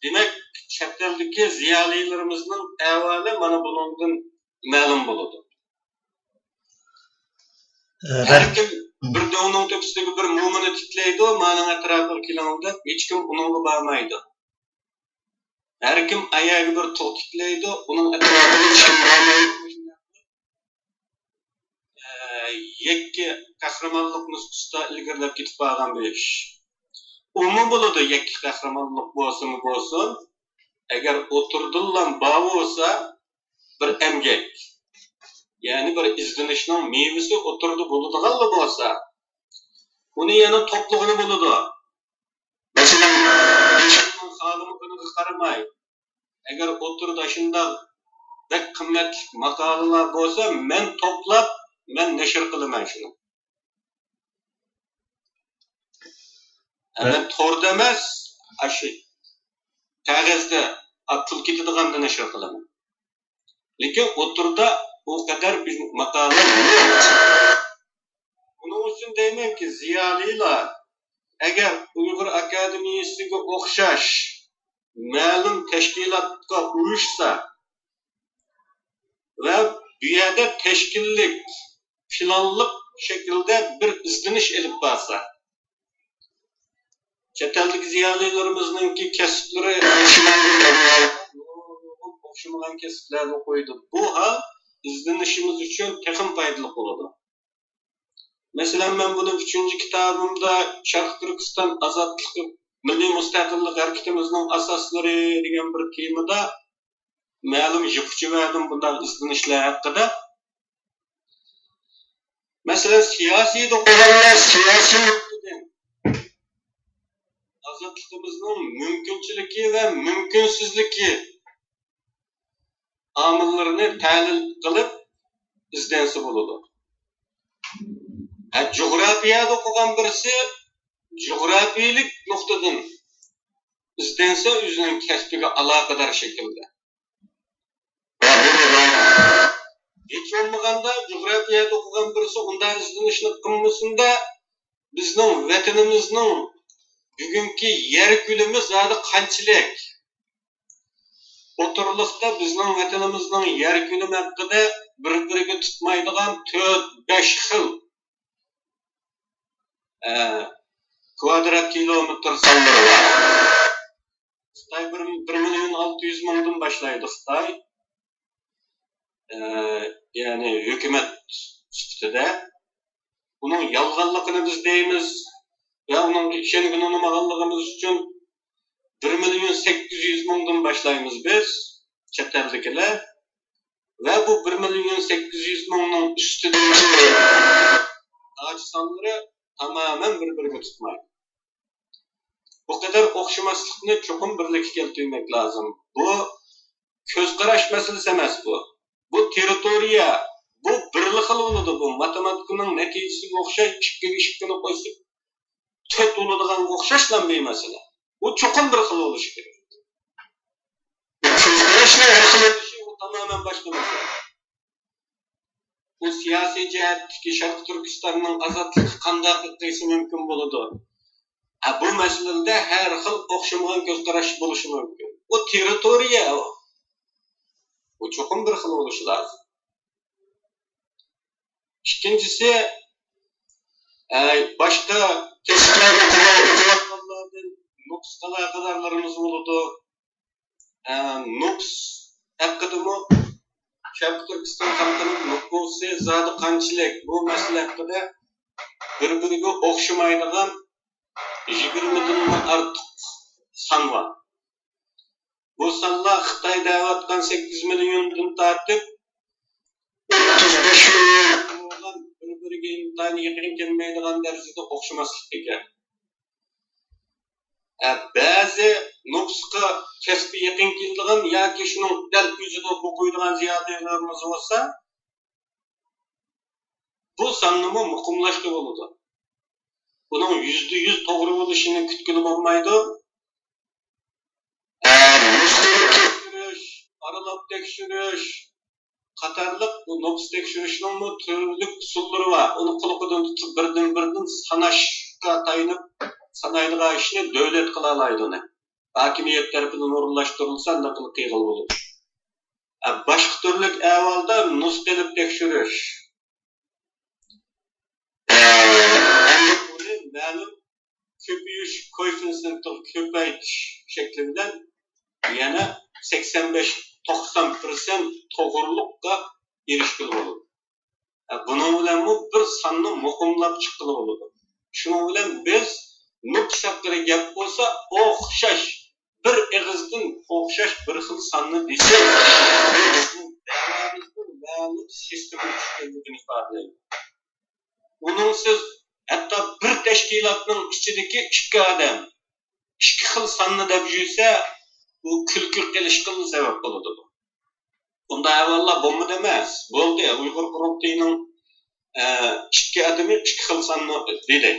دېمەك، چەت ئەلدىكى زىيالىيلىرىمىزنىڭ ئەھۋالى مانا بۇنىڭدىن مەلۇم بولىدۇ. ئە، ھەر كىم بىر دۆڭنىڭ تۆپىسىدىكى بىر مومىنى تىكلەيدۇ، مانىڭ ئەتراپىغا كېلىڭ دەپ، ھېچكىم ئۇنىڭغا بارمايدۇ. ھەر كىم ئاياغىغا بىر تۇغ تىكلەيدۇ، ئۇنىڭ ئەتراپىغا ھېچكىم بارمايدۇ. ئە، يەككە قەھرىمانلىق نۇسخىسىدا ئىلگىرىلەپ كېتىپ بارغان بىر ئىش. ئۇمۇ بولىدۇ، يەككە قەھرىمانلىق بولسىمۇ بولسۇن، ئەگەر ئوتتۇرىدىنلا بار بولسا، بىر ئەمگەك، يەنى بىر ئىزدىنىشنىڭ مېۋىسى ئوتتۇرىدا بولىدىغانلا بولسا، ئۇنى يەنە توپلىغىلى بولىدۇ. مەسىلەن، خالىمىغىنىغا قارىماي، ئەگەر ئوتتۇرىدا شۇنداق بەك قىممەتلىك ماقالىلار بولسا، مەن توپلاپ، مەن نەشر قىلىمەن شۇنى. مەن توردا ئەمەس، ئاشۇ كاغەزدە، ئا، پۇل كېتىدىغاندا نەشر قىلىمەن. لېكىن ئوتتۇرىدا ئۇ قەدەر ماقالە يوق. بۇنىڭ ئۈچۈن دەيمەنكى، زىيالىيلار ئەگەر ئۇيغۇر ئاكادېمىيىسىگە ئوخشاش مەلۇم تەشكىلاتقا ئۇيۇشسا ۋە بۇ يەردە تەشكىللىك، پىلانلىق شەكىلدە بىر ئىزدىنىش ئېلىپ بارسا، چەت ئەلدىكى زىيالىيلىرىمىزنىڭكى كەسىپلىرى ئوخشىمايدۇ، ئوخشىمىغان كەسىپلەرنى قويىدۇ. بۇ ھال ئىزدىنىشىمىز ئۈچۈن تېخىمۇ پايدىلىق بولىدۇ. مەسىلەن، مەن بۇنى ئۈچىنچى كىتابىمدا شەرقىي تۈركىستان ئازادلىقى، مىللىي مۇستەقىللىق ھەرىكىتىمىزنىڭ ئاساسلىرى دېگەن بىر تېمىدا مەلۇم يىپ ئۇچى بەردىم بۇنداق ئىزدىنىشلەر ھەققىدە. مەسىلەن، سىياسىي دوقۇرلار سىياسىي نۇقتىدىن ئازادلىقىمىزنىڭ مۇمكىنچىلىكى ۋە مۇمكىنسىزلىكى ئامىللىرىنى تەھلىل قىلىپ ئىزدەنسە بولىدۇ. ھە، جۇغراپىيەدە ئوقۇغان بىرسى جۇغراپىيىلىك نۇقتىدىن ئىزدەنسە ئۆزىنىڭ كەسپىگە ئالاقىدار شەكىلدە. ھېچ بولمىغاندا جۇغراپىيەدە ئوقۇغان بىرسى ئۇنداق ئىزدىنىشنى قىلمىسۇندا، بىزنىڭ ۋەتىنىمىزنىڭ بۈگۈنكى يەر كۆلىمى زادى قانچىلىك؟ ئوتتۇرىلىقتا بىزنىڭ ۋەتىنىمىزنىڭ يەر كۆلىمى ھەققىدە بىر-بىرىگە تۇتمايدىغان تۆت، بەش خىل، ئە، كۋادرات كىلومېتىر سانلىرى بار. خىتاي بىر، بىر مىليون ئالتە يۈز مىڭدىن باشلايدۇ خىتاي. ئە، يەنى ھۆكۈمەت سۈپىتىدە. ئۇنىڭ يالغانلىقىنى بىز دەيمىز ۋە ئۇنىڭغا ئىشەنگىلى ئۇنىمىغانلىقىمىز ئۈچۈن بىر مىليون سەككىز يۈز مىڭدىن باشلايمىز بىز، چەت ئەلدىكىلەر. ۋە بۇ بىر مىليون سەككىز يۈز مىڭنىڭ ئۈستىدىكى ئاچ سانلىرى تامامەن بىر-بىرىگە تۇتمايدۇ. بۇ قەدەر ئوخشىماسلىقنى چوقۇم بىرلىككە كەلتۈرمەك لازىم. بۇ كۆز قاراش مەسىلىسى ئەمەس بۇ. بۇ تېررىتورىيە، بۇ بىرلا خىل بولىدۇ. بۇ ماتېماتىكىنىڭ نەتىجىسىگە ئوخشاش، ئىككىگە ئىككىنى قوشسا تۆت بولىدىغانغا ئوخشاشلا بىر مەسىلە. بۇ چوقۇم بىر خىل بولۇشى كېرەك. كۆز قاراشنىڭ ھەر خىل بولۇشى ئۇ تامامەن باشقا مەسىلە. بۇ سىياسىي جەھەتتىكى شەرقىي تۈركىستاننىڭ ئازادلىقى قانداق قىلسا مۇمكىن بولىدۇ؟ ھە، بۇ مەسىلىدە ھەر خىل ئوخشىمىغان كۆز قاراش بولۇشى مۇمكىن. ئۇ تېررىتورىيە ئۇ. ئۇ چوقۇم بىر خىل بولۇشى لازىم. ئىككىنچىسى، ئە، باشقا كەسىپلەردە ئوقۇغانلاردىن نوپۇسقا ئالاقىدارلىرىمىز بولىدۇ. ئە، نوپۇس ھەققىدىمۇ، شەرقىي تۈركىستان خەلقىنىڭ نوپۇسى زادى قانچىلىك، بۇ مەسىلە ھەققىدە بىر-بىرىگە ئوخشىمايدىغان يىگىرمىدىنمۇ ئارتۇق سان بار. بۇ سانلار خىتاي دەۋاتقان سەككىز مىليوندىن تارتىپ ئوتتۇز بەش مىليون بولغان، بىر-بىرىگە ئىنتايىن يېقىن كەلمەيدىغان دەرىجىدە ئوخشىماسلىق ئىكەن. ئە، بەزى نوپۇسقا كەسپى يېقىن كېلىدىغان ياكى شۇنىڭ دەل ئۆزىدە ئوقۇيدىغان زىيالىيلىرىمىز بولسا، بۇ ساننىمۇ مۇقىملاشقا بولىدۇ. بۇنىڭ يۈزدە يۈز توغرا بولۇشىنى كۈتكىلى بولمايدۇ. ئە، نۇسخىلىق تەكشۈرۈش، ئارىلاپ تەكشۈرۈش، قاتارلىق بۇ نوپۇس تەكشۈرۈشنىڭمۇ تۈرلۈك ئۇسۇللىرى بار. ئۇنى قۇلىقىدىن تۇتۇپ، بىردىن-بىردىن ساناشقا تايىنىپ سانايدىغان ئىشنى دۆلەت قىلالايدۇ ئۇنى. ھاكىمىيەت تەرىپىدىن ئورۇنلاشتۇرۇلسا، ئانداق قىلغىلى بولىدۇ. باشقا تۈرلۈك ئەھۋالدا نۇسخا ئېلىپ تەكشۈرۈش. ئۇنى مەلۇم كۆپىيىش كوئېففىتسېنتىغا كۆپەيتىش شەكلى بىلەن يەنە سەكسەن بەش، توقسان پىرسەنت توغرىلىققا ئېرىشكىلى بولىدۇ. بۇنىڭ بىلەنمۇ بىر ساننى مۇقىملاپ چىققىلى بولىدۇ. شۇنىڭ بىلەن بىز نۇپۇس ھەققىدە گەپ بولسا، ئوخشاش بىر ئېغىزدىن ئوخشاش بىر خىل ساننى دېسەك، بۇ بىزنىڭ دەۋامىزنىڭ مەلۇم سىستېمىلىشىپ كەلگەنلىكىنى ئىپادىلەيدۇ. ئۇنىڭسىز ھەتتا بىر تەشكىلاتنىڭ ئىچىدىكى ئىككى ئادەم ئىككى خىل ساننى دەپ يۈرسە، بۇ كۈلكە قىلىشقىلا سەۋەب بولىدۇ. بۇنداق ئەھۋاللار بولمىدى ئەمەس. بولدى، ئۇيغۇر قۇرۇلتىيىنىڭ، ئە، ئىككى ئادىمى ئىككى خىل ساننى دېدى.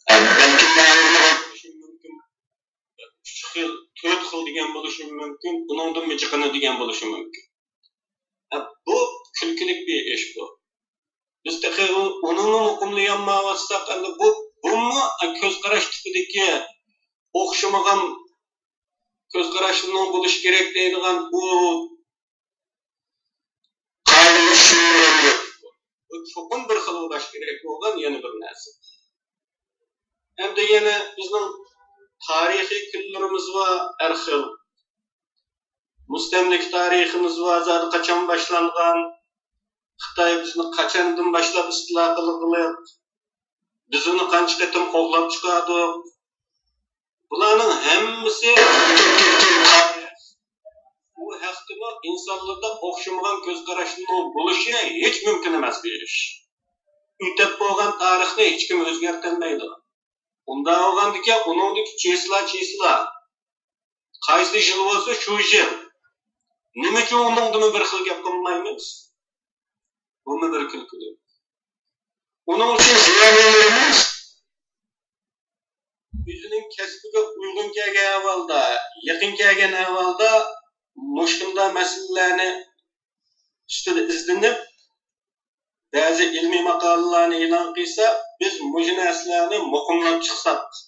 ئە، بەلكىم مۇمكىن، ئۈچ خىل، تۆت خىل دېگەن بولۇشى مۇمكىن، ئۇنىڭدىنمۇ جىقىنى دېگەن بولۇشى مۇمكىن. ئە، بۇ كۈلكىلىك بىر ئىش بۇ. بىز تېخى ئۇ-، ئۇنىمۇ مۇقىملىيالمايۋاتساق، ئەمدى بۇ، بۇمۇ كۆز قاراش تىپىدىكى ئوخشىمىغان كۆز قاراشنىڭ بولۇشى كېرەك دەيدىغان بۇ قائىدىلىشىشىمۇ بۇ چوقۇم بىر خىل بولۇش كېرەك بولغان يەنە بىر نەرسە. ئەمدى يەنە بىزنىڭ تارىخىي كۈنلىرىمىز بار، ھەر خىل. مۇستەملىكە تارىخىمىز بار، زادى قاچان باشلانغان؟ خىتاي بىزنى قاچاندىن باشلاپ ئىستىلا قىلغىلى؟ بىز ئۇنى قانچە قېتىم قوغلاپ چىقاردۇق؟ بۇلارنىڭ ھەممىسى بۇ ھەقتىمۇ ئىنسانلاردا ئوخشىمىغان كۆز قاراشنىڭ بولۇشى ھېچ مۇمكىن ئەمەس بىر ئىش. ئۆتۈپ بولغان تارىخنى ھېچكىم ئۆزگەرتەلمەيدۇ. ئۇنداق بولغاندىكىن ئۇنىڭدىكى چىسلا، چىسلا. قايسى يىل بولسا شۇ يىل. نېمە ئۈچۈن ئۇنىڭدىمۇ بىر خىل گەپ قىلمايمىز؟ بۇمۇ بىر كۈلكىلىك. ئۇنىڭ ئۈچۈن زىيالىيلىرىمىز ئۆزىنىڭ كەسپىگە ئۇيغۇن كەلگەن ئەھۋالدا، يېقىن كەلگەن ئەھۋالدا مۇشۇنداق مەسىلىلەرنى ئۈستىدە ئىزدىنىپ، بەزى ئىلمىي ماقالىلەرنى ئېلان قىلسا، بىز مۇشۇ نەرسىلەرنى مۇقىملاپ چىقساق،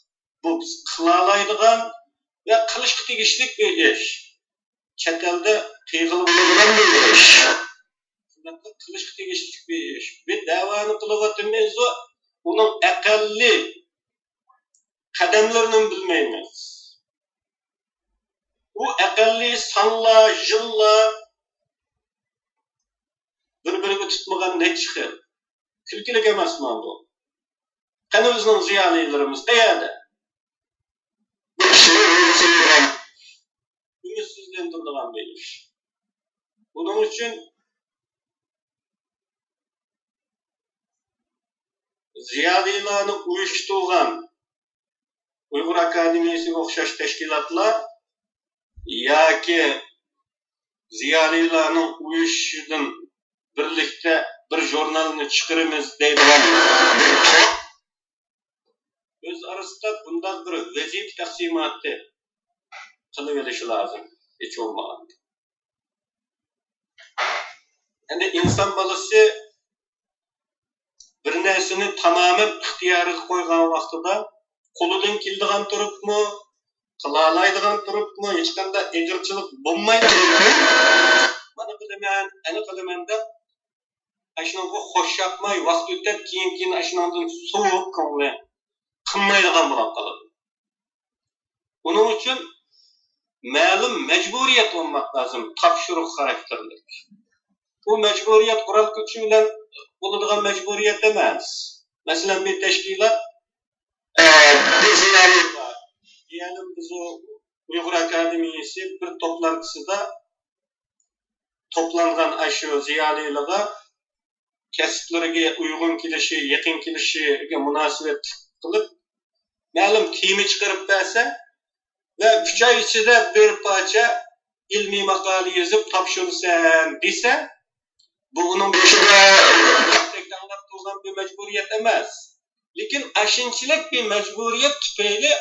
بۇ بىز قىلالايدىغان ۋە قىلىشقا تېگىشلىك بىر ئىش. چەت ئەلدە قىلغىلى بولىدىغان بىر ئىش. شۇنداقلا قىلىشقا تېگىشلىك بىر ئىش. بىر دەۋانى قىلىۋاتىمىز، ئۇنىڭ ئەقەللىي قەدەملىرىنىمۇ بىلمەيمىز. ئۇ ئەقەللىي سانلار، يىللار بىر-بىرىگە تۇتمىغان نەچچە خىل. كۈلكىلىك ئەمەسمۇ بۇ؟ قېنى بىزنىڭ زىيالىيلىرىمىز قەيەردە؟ بۇ كىشىنى ئۈمىدسىزلەندۈرىدىغان بىر ئىش. بۇنىڭ ئۈچۈن زىيالىيلارنى ئۇيۇشتۇرغان ئۇيغۇر ئاكادېمىيەسىگە ئوخشاش تەشكىلاتلار ياكى زىيالىيلارنىڭ ئۇيۇشۇشىدىن بىرلىكتە بىر ژۇرنالنى چىقىرىمىز دەيدىغان بىر توپ ئۆز ئارىسىدا بۇنداق بىر ۋەزىپە تەقسىماتى قىلىۋېلىشى لازىم، ھېچ بولمىغاندا. ئەمدى ئىنسان بالىسى بىر نەرسىنى تامامەن ئىختىيارىغا قويغان ۋاقتىدا، قولىدىن كېلىدىغان تۇرۇپمۇ، قىلالايدىغان تۇرۇپمۇ، ھېچقانداق ئېغىرچىلىق بولماي تۇرۇپمۇ، مانا قىلىمەن، ئەنە قىلىمەن دەپ، ئاشۇنىڭغا خوش ياقماي، ۋاقىت ئۆتۈپ، كېيىن، كېيىن ئاشۇنىڭدىن سوۋۇپ كۆڭلى، قىلمايدىغان بولۇپ قالىدۇ. ئۇنىڭ ئۈچۈن مەلۇم مەجبۇرىيەت بولماق لازىم، تاپشۇرۇق خاراكتېرلىك. بۇ مەجبۇرىيەت قورال كۈچى بىلەن بولىدىغان مەجبۇرىيەت ئەمەس. مەسىلەن، بىر تەشكىلات، ئە، بىز، يەنى، دېيەلى، بىز ئۇ ئۇيغۇر ئاكادېمىيەسى بىر توپلانتىسىدا توپلانغان ئاشۇ زىيالىيلىرىغا كەسىپلىرىگە ئۇيغۇن كېلىشى، يېقىن كېلىشىگە مۇناسىۋەتلىك قىلىپ، مەلۇم تېما چىقىرىپ بەرسە ۋە ئۈچ ئاي ئىچىدە بىر پارچە ئىلمىي ماقالە يېزىپ تاپشۇرىسەن دېسە، بۇ ئۇنىڭ بېشىدا تەڭلەپ تۇرغان بىر مەجبۇرىيەت ئەمەس. لېكىن ئاشۇنچىلىك بىر مەجبۇرىيەت تۈپەيلى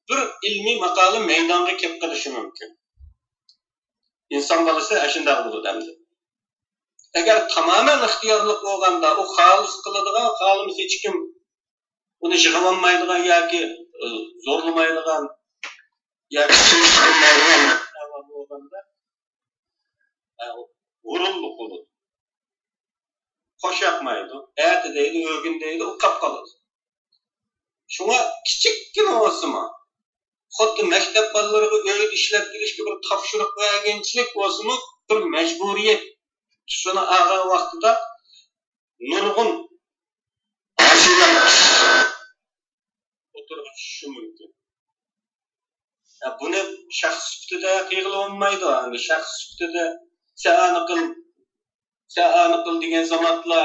بىر ئىلمىي ماقالە مەيدانغا كېلىپ قېلىشى مۇمكىن. ئىنسان بالىسى ئاشۇنداق بولىدۇ ئەمدى. ئەگەر تامامەن ئىختىيارلىق بولغاندا، ئۇ خالىسا قىلىدىغان، خالىمىسا ھېچكىم ئۇنى يىغىۋالمايدىغان ياكى، ئى، زورلىمايدىغان ياكى سۈرۈشتۈرمەيدىغان ئەھۋال بولغاندا، ئە، غۇرۇرلۇق بولىدۇ. خوش ياقمايدۇ. ئەتە دەيدۇ، ئۆگۈن دەيدۇ، ئۇ قاپ قالىدۇ. شۇڭا كىچىككىنە بولسىمۇ، خۇددى مەكتەپ بالىلىرىغا ئۆيدە ئىشلەپ كېلىشكە بىر تاپشۇرۇق بەرگەنچىلىك بولسىمۇ، بىر مەجبۇرىيەت تۈسىنى ئالغان ۋاقتىدا نۇرغۇن ئاشۇنداق ئوتتۇرىغا چۈشۈشى مۇمكىن. يا بۇنى شەخس سۈپىتىدە قىلغىلى بولمايدۇ. ئەمدى شەخس سۈپىتىدە سەن ئانى قىل، سەن ئانى قىل دېگەن زامانلا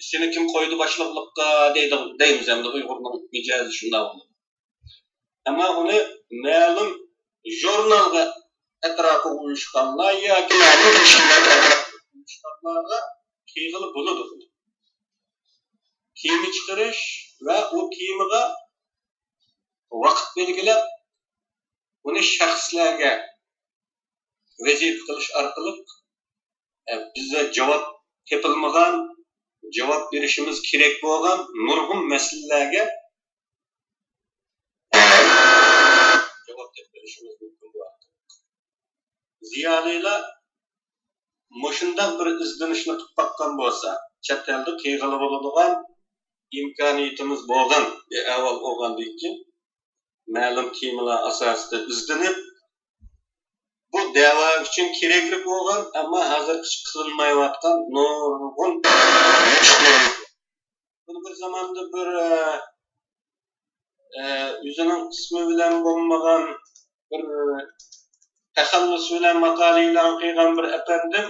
سېنى كىم قويدى باشلىقلىققا دەيدۇ، دەيمىز ئەمدى ئۇيغۇرنىڭ مىجەزى شۇنداق بولىدۇ. ئەمما ئۇنى مەلۇم ژۇرنالغا ئەتراپىغا ئۇيۇشقانلار ياكى مەلۇم تەشكىلات ئەتراپىغا ئۇيۇشقانلارغا قىلغىلى بولىدۇ. تېما چىقىرىش ۋە ئۇ تېمىغا ۋاقىت بەلگىلەپ، ئۇنى شەخسلەرگە ۋەزىپە قىلىش ئارقىلىق، ئە، بىزدە جاۋاب تېپىلمىغان، جاۋاب بېرىشىمىز كېرەك بولغان نۇرغۇن مەسىلىلەرگە، ئە، جاۋاب تېپىپ بېرىشىمىز مۇمكىن بۇ ئارقىلىق. زىيالىيلار مۇشۇنداق بىر ئىزدىنىشنى قىلىپ باققان بولسا، چەت ئەلدە قىلغىلى بولىدىغان ئىمكانىيىتىمىز بولغان بىر ئەھۋال بولغاندىن كېيىن، مەلۇم تېمىلار ئاساسىدا ئىزدىنىپ، بۇ دەۋا ئۈچۈن كېرەكلىك بولغان، ئەمما ھازىرغىچە قىلىنمايۋاتقان نۇرغۇن بۇنى بىر زاماندا بىر، ئە، ئە، ئۆزىنىڭ ئىسمى بىلەن بولمىغان بىر تەخەللۇس بىلەن ماقالە ئېلان قىلغان بىر ئەپەندىم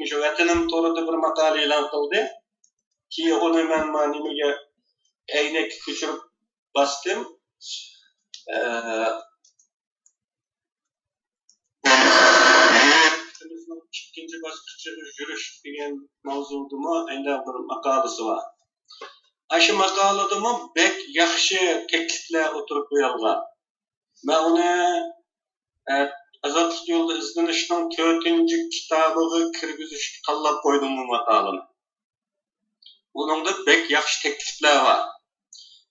مۇشۇ ۋەتىنىم تورىدا بىر ماقالە ئېلان قىلدى. كېيىن ئۇنى مەن ما نېمىگە ئەينەككە كۆچۈرۈپ باستىم. ئە، ھاياتىمىزنىڭ ئىككىنچى باسقۇچىغا يۈرۈش دېگەن ماۋزۇدىمۇ ئەينى بىر ماقالىسى بار. ئاشۇ ماقالىدىمۇ بەك ياخشى تەكلىپلەر ئوتتۇرىغا قويۇلغان. مەن ئۇنى، ئە، يولدا ئىزدىنىشنىڭ تۆتىنچى كىتابىغا كىرگۈزۈشكە تاللاپ قويدۇم بۇ ماقالىنى. بۇنىڭدا بەك ياخشى تەكلىپلەر بار.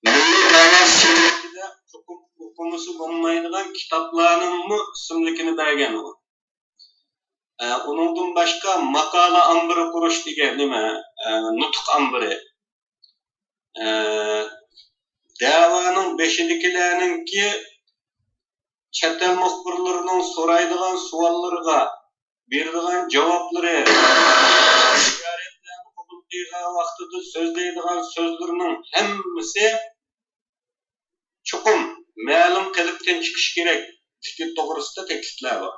مىللىي ئاۋاز شەكلىدە چوقۇم ئوقۇمىسا بولمايدىغان كىتابلارنىڭمۇ ئىسىملىكىنى بەرگەن ئۇ. ئە، ئۇنىڭدىن باشقا ماقالە ئامبىرى قۇرۇش دېگەن نېمە؟ ئە، نۇتۇق ئامبىرى. ئە، دەۋانىڭ بېشىدىكىلەرنىڭكى چەت ئەل مۇخبىرلىرىنىڭ سورايدىغان سوئاللىرىغا بېرىدىغان جاۋابلىرى، زىيارەتلەرنى قوبۇل قىلغان ۋاقتىدا سۆزلەيدىغان سۆزلىرىنىڭ ھەممىسى چوقۇم مەلۇم قېلىپتىن چىقىشى كېرەك، پىكىر توغرىسىدا تەكلىپلەر بار.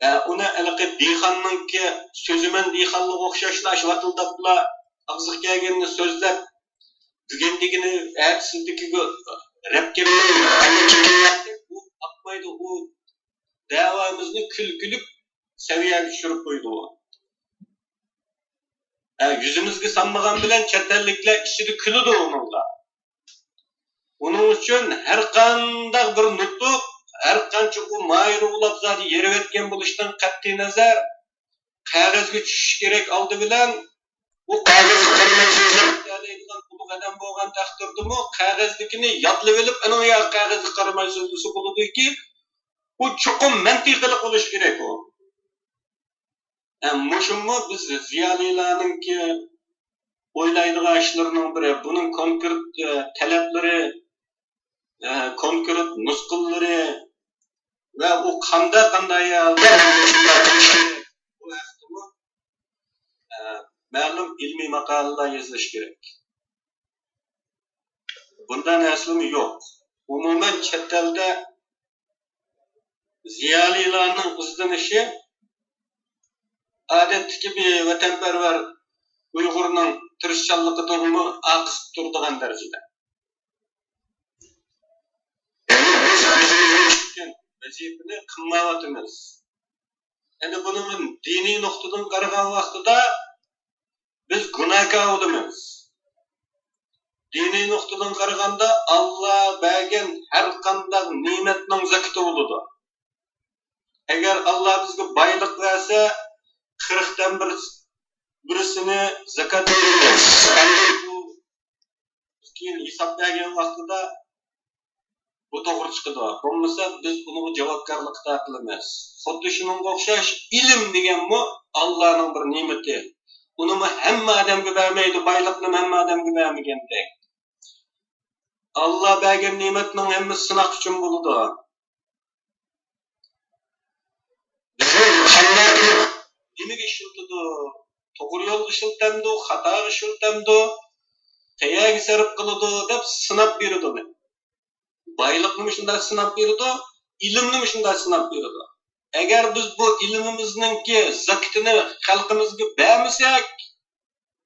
ئە، ئۇنى ھېلىقى دېھقاننىڭكى سۆزىمەن دېھقانلىقىغا ئوخشاشلا ئاشۇ ۋاتىلداپلا ئاغزىغا كەلگەننى سۆزلەپ، بۈگۈندىكىنى ئەتىسىدىكىگە رەپ كەلمەي، بۇ ئاقمايدۇ، ئۇ دەۋامىزنى كۈلكىلىك سەۋىيەگە چۈشۈرۈپ قويىدۇ. ئە، يۈزىمىزگە سالمىغان بىلەن چەت ئەللىكلەر ئىچىدە كۈلىدۇ ئۇنىڭغا. ئۇنىڭ ئۈچۈن ھەرقانداق بىر نۇتۇق، ھەرقانچە ئۇ ماھىر ئوغلاپ زادى يېرىۋەتكەن بولۇشتىن قەتئىينەزەر، قەغەزگە چۈشۈشى كېرەك ئالدى بىلەن. ئۇ قەغەزگە قارىماي سۆزلەپ كېتەلەيدىغان ئۇلۇغ ئادەم بولغان تەقدىردىمۇ، قەغەزدىكىنى يادلىۋېلىپ، ئېنىڭ يا قەغەزگە قارىماي سۆزلىسە بولىدۇكى، ئۇ چوقۇم مەنتىقىلىق بولۇشى كېرەك ئۇ. ئە، مۇشۇمۇ بىز زىيالىيلارنىڭكى ئويلايدىغان ئىشلىرىنىڭ بىرى. بۇنىڭ كونكرېت، ئە، تەلەپلىرى، ئە، كونكرېت نۇسخىلىرى ۋە ئۇ قانداق، قانداق ھالدا مۇشۇنداق قىلىش كېرەك، بۇ ھەقتىمۇ، ئە، مەلۇم ئىلمىي ماقالىلەر يېزىلىشى كېرەك. بۇنداق نەرسىلىرىمۇ يوق. ئومۇمەن چەت ئەلدە زىيالىيلارنىڭ ئىزدىنىشى ئادەتتىكى بىر ۋەتەنپەرۋەر ئۇيغۇرنىڭ تىرىشچانلىقىدىنمۇ ئاقسىپ تۇرىدىغان دەرىجىدە. يەنى بىز ئۆزىمىزگە چۈشكەن ۋەزىپىنى قىلمايۋاتىمىز. ئەنە بۇنىڭدىن دىنىي نۇقتىدىن قارىغان ۋاقتىدا بىز گۇناھكار بولىمىز. دىنىي نۇقتىدىن قارىغاندا، ئاللا بەرگەن ھەر قانداق نېمەتنىڭ زاكىتى بولىدۇ. ئەگەر ئاللا بىزگە بايلىق بەرسە، قىرىقتىن بىر، بىرسىنى زاكات بېرىمىز. ئەمدى بۇ كېيىن ھېساب بەرگەن ۋاقتىدا بۇ توغرا چىقىدۇ. بولمىسا بىز ئۇنىڭغا جاۋابكارلىق ئادا قىلىمىز. خۇددى شۇنىڭغا ئوخشاش ئىلىم دېگەنمۇ ئاللانىڭ بىر نېمىتى. ئۇنىمۇ ھەممە ئادەمگە بەرمەيدۇ، بايلىقنىمۇ ھەممە ئادەمگە بەرمىگەندەك. ئاللا بەرگەن نېمەتنىڭ ھەممىسى سىناق ئۈچۈن بولىدۇ. بىزنى قانداق قىلىپ، نېمىگە ئىشلىتىدۇ؟ توغرا يولغا ئىشلىتەمدۇ، خاتاغا ئىشلىتەمدۇ، قەيەرگە سەرپ قىلىدۇ دەپ سىناپ بېرىدۇ. بايلىقنىمۇ شۇنداق سىناپ بېرىدۇ، ئىلىمنىمۇ شۇنداق سىناپ بېرىدۇ. ئەگەر بىز بۇ ئىلمىمىزنىڭكى زاكىتىنى خەلقىمىزگە بەرمىسەك،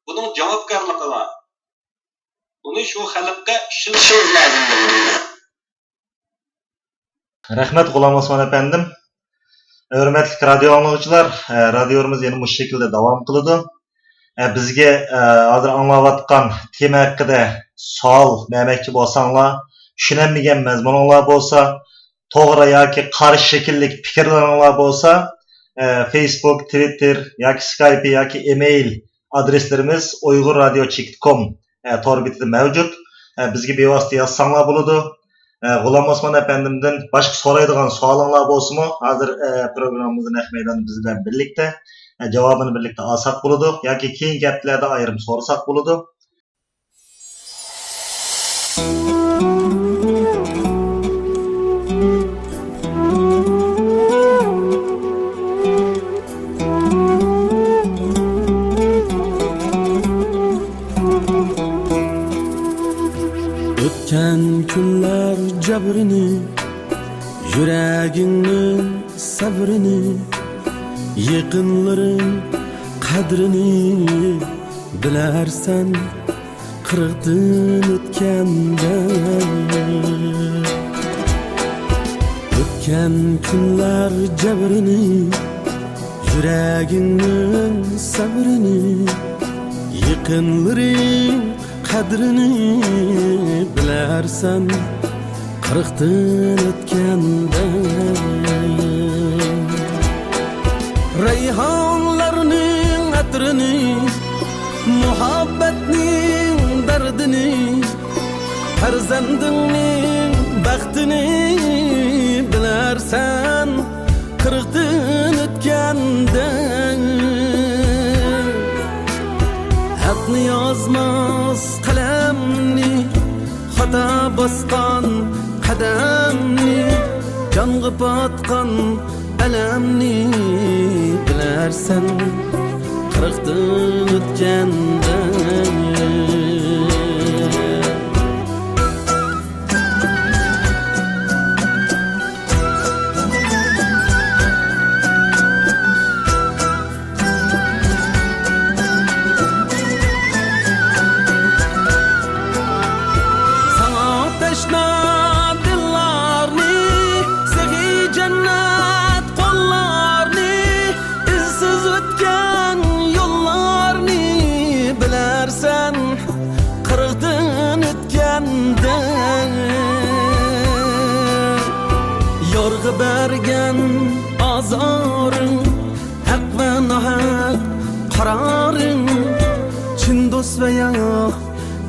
بۇنىڭ جاۋابكارلىقى بار. بۇنى شۇ خەلققە ئىشلىتىشىمىز لازىم بولىدۇ. رەھمەت، غۇلام ئوسمان ئەپەندىم. ھۆرمەتلىك رادىيو ئاڭلىغۇچىلار، ئە، رادىيومىز يەنە مۇشۇ شەكىلدە داۋام قىلىدۇ. ئە، بىزگە، ئە، ھازىر ئاڭلاۋاتقان تېما ھەققىدە سوئال بەرمەكچى بولساڭلار، چۈشىنەلمىگەن مەزمۇنۇڭلار بولسا، توغرا ياكى قارشى شەكىللىك پىكىرلىرىڭلار بولسا، ئە، فېيسبۇك، تىۋىتتېر ياكى سكايپى ياكى ئېمېيل ئادرېسلىرىمىز ئۇيغۇر رادىيو چېكىت كوم، ئە، تور بېتىدە مەۋجۇت. ئە، بىزگە بىۋاسىتە يازساڭلار بولىدۇ. ئە، غۇلام ئوسمان ئەپەندىمدىن باشقا سورايدىغان سوئالىڭلار بولسىمۇ، ھازىر، ئە، پروگراممىمىزدا نەق مەيداندا بىز بىلەن بىرلىكتە، ئە، جاۋابىنى بىرلىكتە ئالساق بولىدۇ ياكى كېيىنكى ھەپتىلەردە ئايرىم سورىساق بولىدۇ. ئۆتكەن كۈنلەر جەبرىنى، يۈرەكىڭنىڭ سەۋرىنى، يېقىنلىرىڭ قەدرىنى بىلەرسەن قىرىقتىن ئۆتكەندە. ئۆتكەن كۈنلەر جەبرىنى، يۈرەكىڭنىڭ سەۋرىنى، يېقىنلىرىڭ قەدرىنى بىلەرسەن قىرىقتىن ئۆتكەندە. رەيھانلارنىڭ ئەترىنى، مۇھەببەتنىڭ دەردىنى، پەرزەندىڭنىڭ بەختىنى بىلەرسەن قىرىقتىن ئۆتكەندە. ھەقنى يازماس قەلەمنى، خاتا باسقان قەدەمنى، جانغا پاتقان ئەلەمنى بىلەرسەن قىرىقتىن ئۆتكەندە. ساڭا تەشنا دىللارنى، سېخىي جەننەت قوللارنى، ئىزسىز ئۆتكەن يوللارنى بىلەرسەن قىرىقتىن ئۆتكەندە. يارغا بەرگەن ئازارىڭ، ھەق ۋە ناھەق قارارىڭ، چىن دوست ۋە يا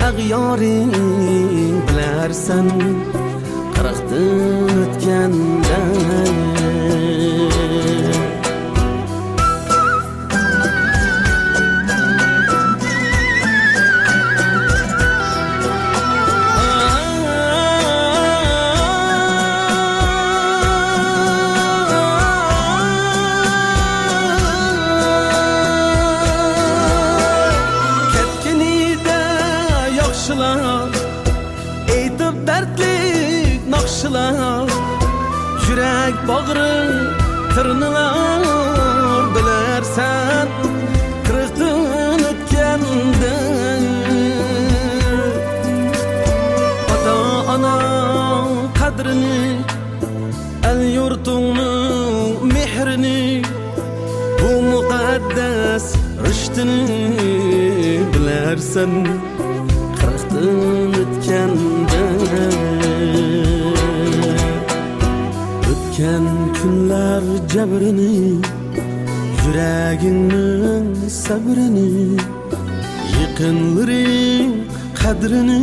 ئەغيارىڭ بىلەرسەن قىرىقتىن ئۆتكەندە. كەتكىنىدە ياخشىلار، ئېيتىپ دەردلىك ناخشىلار، يۈرەك باغرىڭ تىرنىلار بىلەرسەن قىرىقتىن ئۆتكەندە. ئاتا-ئاناڭ قەدرىنى، ئەل-يۇرتۇڭنىڭ مېھرىنى، بۇ مۇقەددەس رىشتىنى بىلەرسەن قىرىقتىن ئۆتكەندە. ئۆتكەن كۈنلەر جەبرىنى، يۈرەگىڭنىڭ سەبرىنى، يېقىنلىرىڭ قەدرىنى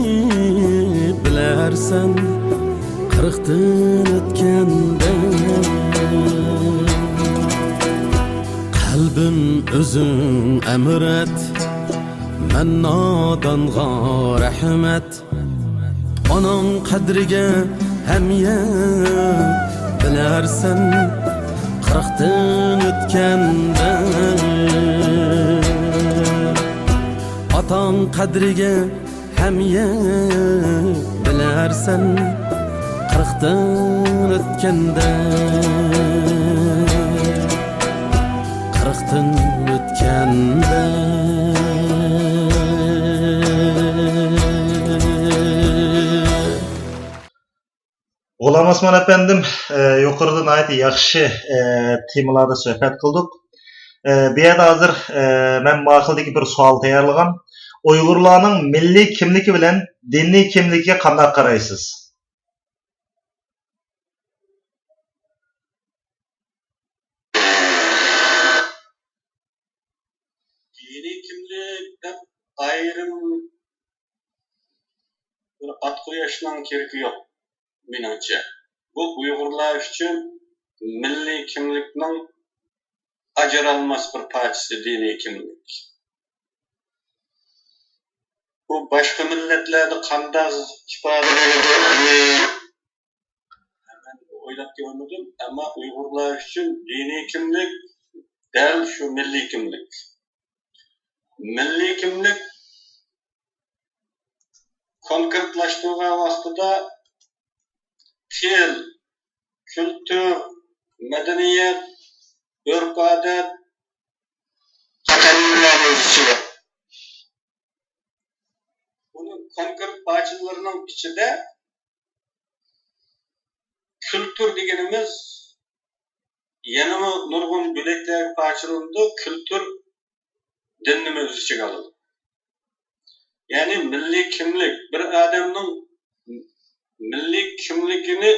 بىلەرسەن قىرىقتىن ئۆتكەندە. قەلبىم ئۆزۈڭ ئەمىر ئەت، مەن نادانغا رەھمەت. ئاناڭ قەدرىگە ھەم يەت بىلەرسەن قىرىقتىن ئۆتكەندە. ئاتاڭ قەدرىگە ھەم يەت بىلەرسەن قىرىقتىن ئۆتكەندە. قىرىقتىن ئۆتكەندە. غۇلام ئاسمان ئەپەندىم، ئە، يۇقىرىدا ناھايىتى ياخشى، ئە، تېمىلاردا سۆھبەت قىلدۇق. ئە، بۇ يەردە ھازىر، ئە، مەن ماقۇلدىكى بىر سوئال تەييارلىغان. ئۇيغۇرلارنىڭ مىللىي كىملىكى بىلەن دىنىي كىملىكىگە قانداق قارايسىز؟ دىنىي كىملىك دەپ ئايرىم بىر ئات قويۇشنىڭ كېرىكى يوق، مېنىڭچە. بۇ ئۇيغۇرلار ئۈچۈن مىللىي كىملىكنىڭ ئاجرالماس بىر پارچىسى دىنىي كىملىك. بۇ باشقا مىللەتلەردە قانداق ئىپادىلىنىدۇ؟ مەن ئويلاپ كۆرمىدىم، ئەمما ئۇيغۇرلار ئۈچۈن دىنىي كىملىك دەل شۇ مىللىي كىملىك. مىللىي كىملىك كونكرېتلاشتۇرغان ۋاقتىدا تىل، كۈلتۈر، مەدەنىيەت، ئۆرپ-ئادەت قاتارلىقلارنى ئۆز ئىچىگە. بۇنىڭ كونكرېت پارچىلىرىنىڭ ئىچىدە كۈلتۈر دېگىنىمىز يەنىمۇ نۇرغۇن بۆلەكلەرگە پارچىلىنىدۇ. كۈلتۈر دىننىمۇ ئۆز ئىچىگە ئالىدۇ. يەنى مىللىي كىملىك، بىر ئادەمنىڭ مىللىي كىملىكىنى،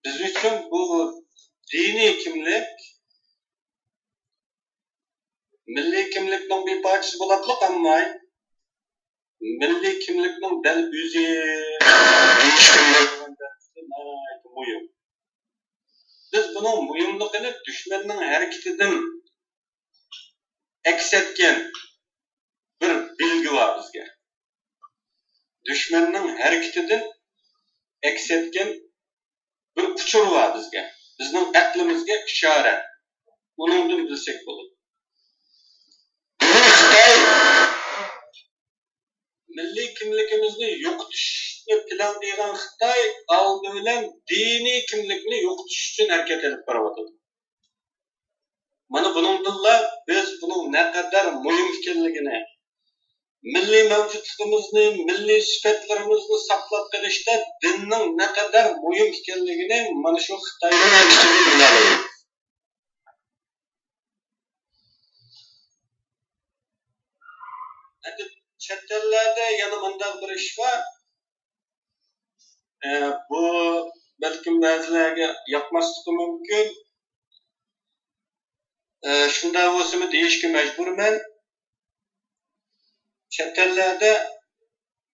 بىز ئۈچۈن بۇ دىنىي كىملىك مىللىي كىملىكنىڭ بىر پارچىسى بولۇپلا قالماي، مىللىي كىملىكنىڭ دەل ئۆزى ناھايىتى مۇھىم. بىز بۇنىڭ مۇھىملىقىنى دۈشمەننىڭ ھەرىكىتىدىن ئەكس ئەتكەن بىر بەلگە بار بىزگە. دۈشمەننىڭ ھەرىكىتىدىن ئەكس ئەتكەن بىر ئۇچۇر بار بىزگە. بىزنىڭ ئەقلىمىزگە ئىشارە. ئۇنىڭدىن بىلسەك بولىدۇ. بۈگۈن خىتاي مىللىي كىملىكىمىزنى يوقىتىشنى پىلانلىغان خىتاي ئالدى بىلەن دىنىي كىملىكنى يوقىتىش ئۈچۈن ھەرىكەت ئېلىپ بېرىۋاتىدۇ. مانا بۇنىڭدىنلا بىز بۇنىڭ نەقەدەر مۇھىم ئىكەنلىكىنى، مىللىي مەۋجۇتلۇقىمىزنى، مىللىي سۈپەتلىرىمىزنى ساقلاپ قېلىشتا دىننىڭ نەقەدەر مۇھىم ئىكەنلىكىنى مانا شۇ خىتاينىڭ ھەرىكىتىدىن بىلەلەيمىز. ئەمدى چەت ئەللەردە يەنە مۇنداق بىر ئىش بار. ئە، بۇ بەلكىم بەزىلەرگە ياقماسلىقى مۇمكىن. ئە، شۇنداق بولسىمۇ دېيىشكە مەجبۇرمەن. چەت ئەللەردە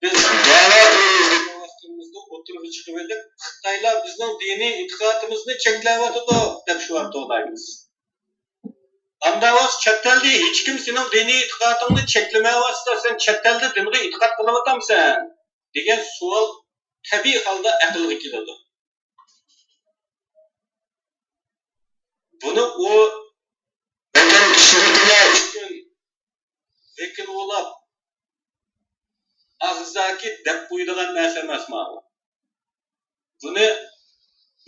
بىز دەۋا قىلىۋاتقىنىمىزدا ئوتتۇرىغا چىقىۋېلىپ، خىتايلار بىزنىڭ دىنىي ئېتىقادىمىزنى چەكلەۋاتىدۇ دەپ شۇ توۋلايمىز. ئاندا بولسا چەت ئەلدە ھېچكىم سېنىڭ دىنىي ئېتىقادىڭنى چەكلىمەيۋاتسا، سەن چەت ئەلدە دىنغا ئېتىقاد قىلىۋاتامسەن؟ دېگەن سوئال تەبىئىي ھالدا ئەقىلگە كېلىدۇ. بۇنى ئۇ ۋەتەندىشلىرىگە ئۈچۈن ۋەكىل بولاپ، ئاغزاكى دەپ قويىدىغان نەرسە ئەمەس ماۋۇ. بۇنى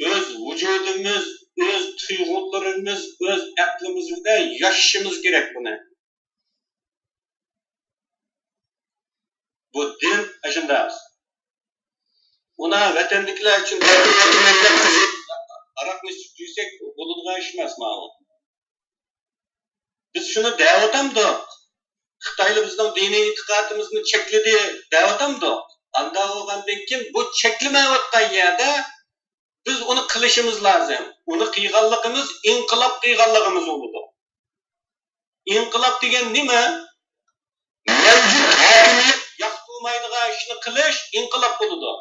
ئۆز ۋۇجۇدىمىز، ئۆز تۇيغۇلىرىمىز، ئۆز ئەقلىمىز بىلەن ياشىشىمىز كېرەك بۇنى. بۇ دىن ئاشۇنداق. ئۇنا ۋەتەندىكىلەر ئۈچۈن ھاراقنى ئىچىپ يۈرسەك بولىدىغان ئىش ئەمەس ماۋۇ. بىز شۇنى دەۋاتامدۇق. خىتايلار بىزنىڭ دىنىي ئېتىقادىمىزنى چەكلىدى دەۋاتامدۇق. ئاندا بولغاندىن كېيىن بۇ چەكلىمەيۋاتقان يەردە بىز ئۇنى قىلىشىمىز لازىم. ئۇنى قىلغانلىقىمىز ئىنقىلاب قىلغانلىقىمىز بولىدۇ. ئىنقىلاب دېگەن نېمە؟ مەۋجۇت ھاكىمىيەت ياقتۇرمايدىغان ئىشنى قىلىش ئىنقىلاب بولىدۇ.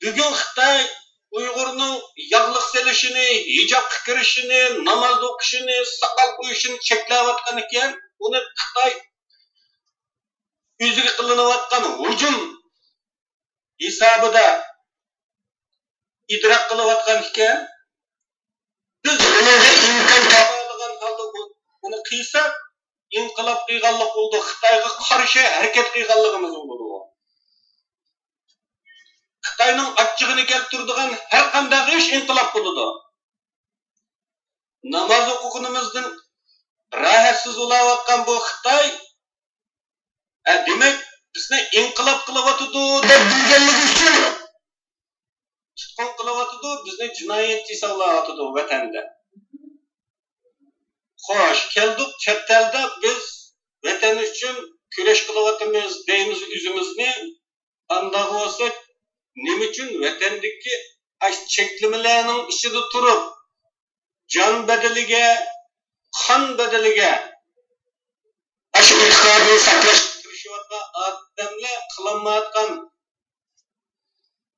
بۈگۈن خىتاي ئۇيغۇرنىڭ ياغلىق سېلىشىنى، ھىجابقا كىرىشىنى، ناماز ئوقۇشىنى، ساقال قويۇشىنى چەكلەۋاتقان ئىكەن، ئۇنى خىتاي ئۆزىگە قىلىنىۋاتقان ھۇجۇم ھېسابىدا ئىدراك قىلىۋاتقان ئىكەن. بىز ئۇنىڭغا ئىمكان تاپالىغان ھالدا ئۇ-، ئۇنى قىلساق، ئىنقىلاب قىلغانلىق بولىدۇ، خىتايغا قارشى ھەرىكەت قىلغانلىقىمىز بولىدۇ. خىتاينىڭ ئاچچىقىنى كەلتۈرىدىغان ھەر قانداق ئىش ئىنقىلاب بولىدۇ. ناماز ئوقۇغىنىمىزدىن راھەتسىز بولاۋاتقان بۇ خىتاي، ھە، دېمەك، بىزنى ئىنقىلاب قىلىۋاتىدۇ دەپ بىلگەنلىكى ئۈچۈن تۇتقۇن قىلىۋاتىدۇ، بىزنى جىنايەتچى ھېسابلاۋاتىدۇ ۋەتەندە. خوش، كەلدۇق چەت ئەلدە، بىز ۋەتەن ئۈچۈن كۈرەش قىلىۋاتىمىز دەيمىز ئۆزىمىزنى. ئانداق بولسا، نېمە ئۈچۈن ۋەتەندىكى ئاشۇ چەكلىمىلەرنىڭ ئىچىدە تۇرۇپ، جان بەدىلىگە، قان بەدىلىگە ئاشۇ ئېتىقادىنى ساقلاشقا تىرىشىۋاتقان ئادەملەر قىلالمايۋاتقان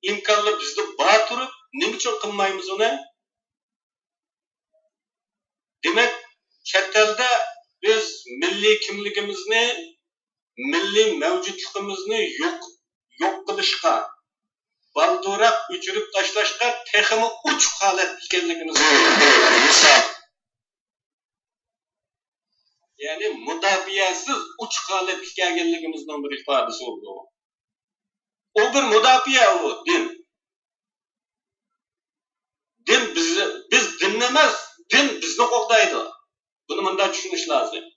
ئىمكانلار بىزدە بار تۇرۇپ، نېمە ئۈچۈن قىلمايمىز ئۇنى؟ دېمەك، چەت ئەلدە بىز مىللىي كىملىكىمىزنى، مىللىي مەۋجۇتلۇقىمىزنى يوق، يوق قىلىشقا، بالدۇرراق ئۆچۈرۈپ تاشلاشقا تېخىمۇ ئوچۇق ھالەتتە ئىكەنلىكىمىزنى مىسال. يەنى مۇداپىئەسىز ئوچۇق ھالەتكە كەلگەنلىكىمىزنىڭ بىر ئىپادىسى بولىدۇ. ئۇ بىر مۇداپىئە ئۇ، دىن. دىن بىز، بىز دىننى ئەمەس، دىن بىزنى قوغدايدۇ. بۇنى مۇنداق چۈشىنىش لازىم.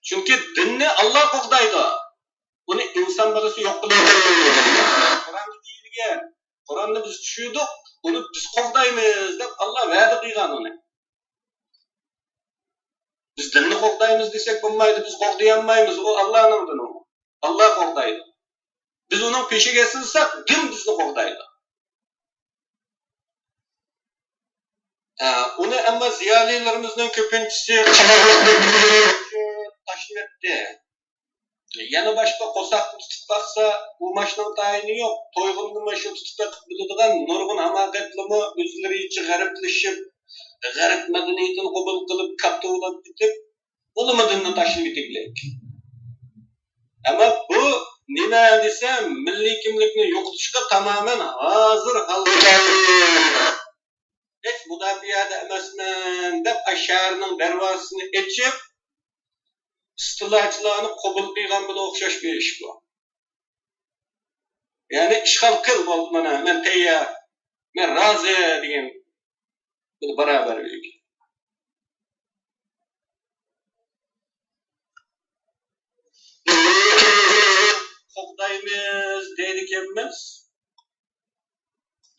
چۈنكى دىننى ئاللا قوغدايدۇ. ئۇنى ئىنسان بالىسى يوق قىلىۋېتەلمەيدۇ. قۇرئاندا دېيىلگەن، قۇرئاننى بىز چۈشۈردۇق، ئۇنى بىز قوغدايمىز دەپ ئاللا ۋەدە قىلغان ئۇنى. بىز دىننى قوغدايمىز دېسەك بولمايدۇ، بىز قوغدىيالمايمىز، ئۇ ئاللانىڭ دىنى ئۇ. ئاللا قوغدايدۇ. بىز ئۇنىڭ پېشىگە سىزساق، دىن بىزنى قوغدايدۇ. ئۇنى ئەمما زىيالىيلىرىمىزنىڭ كۆپىنچىسى قالاقلىق بىلدۈرۈش ئۈچۈن تاشلىۋەتتى. يەنە باشقا قورساقنى تۇتۇپ باقسا، ئۇماچنىڭ تايىنى يوق. تويغۇننىمۇ شۇ تۇتۇپ بېقىپ بىلىدىغان نۇرغۇن ھاماقەتلىرىمۇ ئۆزلىرىچە غەربلىشىپ، غەرب مەدەنىيىتىنى قوبۇل قىلىپ، كاپتىۋالاپ كېتىپ، ئۇلىمۇ دىننى تاشلىۋېتىگلىك. ئەمما بۇ نېمە دېسە، مىللىي كىملىكنى يوقىتىشقا تامامەن ھازىر ھالدا ھېچ مۇداپىئەدە ئەمەسمەن دەپ، ئاشۇ شەھەرنىڭ دەرۋازىسىنى ئېچىپ، ئىستىلاچىلارنى قوبۇل قىلغان بىلەن ئوخشاش بىر ئىش بۇ. يەنى ئىشغال قىل، بولدى، مانا مەن تەييار، مەن رازى دېگەن بىر باراۋەرلىك. قوغدايمىز دەيدىكەنمىز،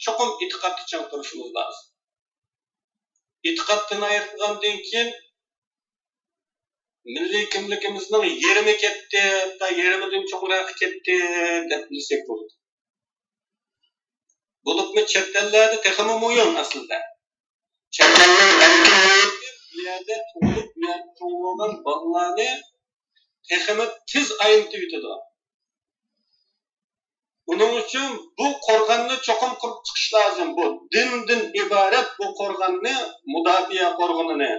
چوقۇم ئېتىقادتا چىڭ تۇرۇشىمىز لازىم. ئېتىقادتىن ئايرىلغاندىن كېيىن مىللىي كىملىكىمىزنىڭ يېرىمى كەتتى، ھەتتا يېرىمىدىن چوڭراقى كەتتى دەپ بىلسەك بولىدۇ. بولۇپمۇ چەت ئەللەردە تېخىمۇ مۇھىم ئەسلىدە. چەت ئەللەر ئەركىن بۇ يەردە تۇغۇلۇپ، بۇ يەردە چوڭ بولغان بالىلارنى تېخىمۇ تېز ئاينىتىۋېتىدۇ. ئۇنىڭ ئۈچۈن بۇ قورغاننى چوقۇم قۇرۇپ چىقىش لازىم. بۇ دىندىن ئىبارەت بۇ قورغاننى، مۇداپىئە قورغىنىنى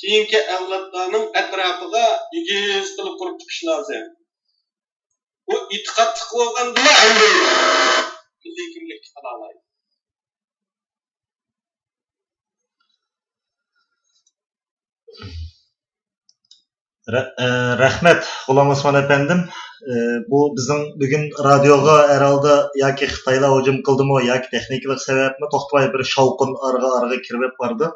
كېيىنكى ئەۋلادلارنىڭ ئەتراپىغا ئېگىز قىلىپ قۇرۇپ چىقىش لازىم. بۇ ئېتىقادلىق بولغاندىلا ئاندىن مىللىي كىملىككە قالالايدۇ. رە-، ئە، رەھمەت، غۇلام ئوسمان ئەپەندىم. ئە، بۇ بىزنىڭ بۈگۈن رادىيوغا ھەر ھالدا ياكى خىتايلار ھۇجۇم قىلدىمۇ، ياكى تېخنىكىلىق سەۋەبمۇ توختىماي بىر شاۋقۇن ئارىغا، ئارىغا كىرىۋېلىپ بارىدۇ.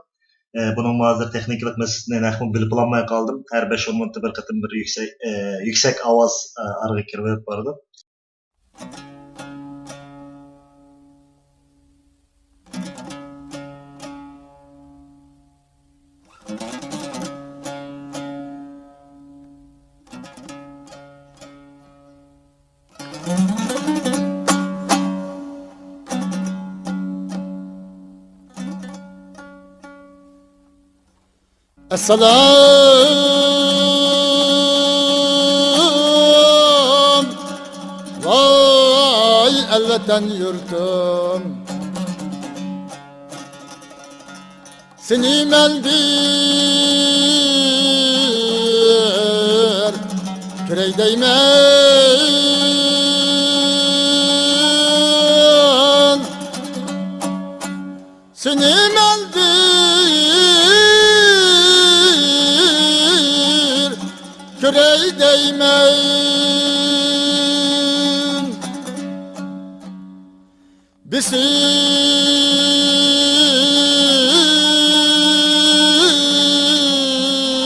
ئە، بۇنىڭمۇ ھازىر تېخنىكىلىق مەسىلىسىنى نەقمۇ بىلىپ بولالماي قالدىم. ھەر بەش ئون مىنۇتتا بىر قېتىم بىر يۈكسەك، ئە، يۈكسەك ئاۋاز، ئە، ئارىغا كىرىۋېلىپ بارىدۇ. ئەسسالام، ۋاي ئەلۋەتەن يۇرتۇم، سېنى مەن بىر كۆرەي دەيمەن. سېنى مەن بىر كۆرەي دەيمەن.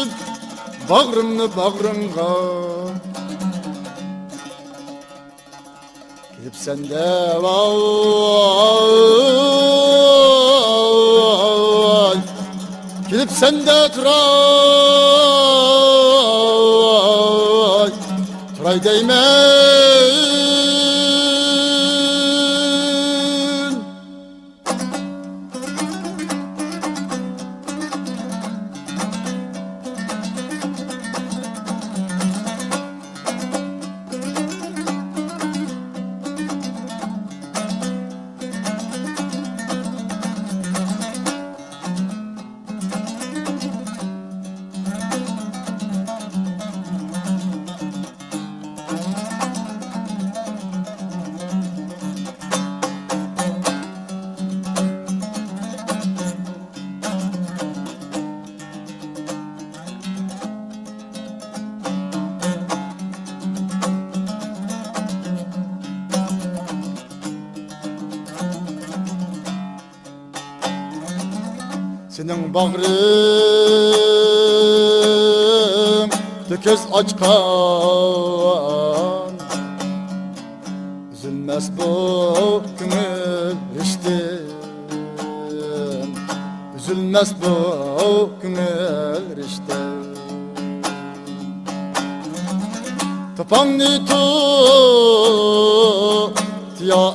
بېسىپ باغرىمنى باغرىڭغا. كېلىپسەن دە، ۋاي، كېلىپسەن دە، تۇراي، تۇراي دەيمەن. سېنىڭ باغرىڭدا كۆز ئاچقان، ئۈزۈلمەس بۇ كۆڭۈل رىشتىم، ئۈزۈلمەس بۇ كۆڭۈل رىشتىم. تاپاڭنى تۇتىيا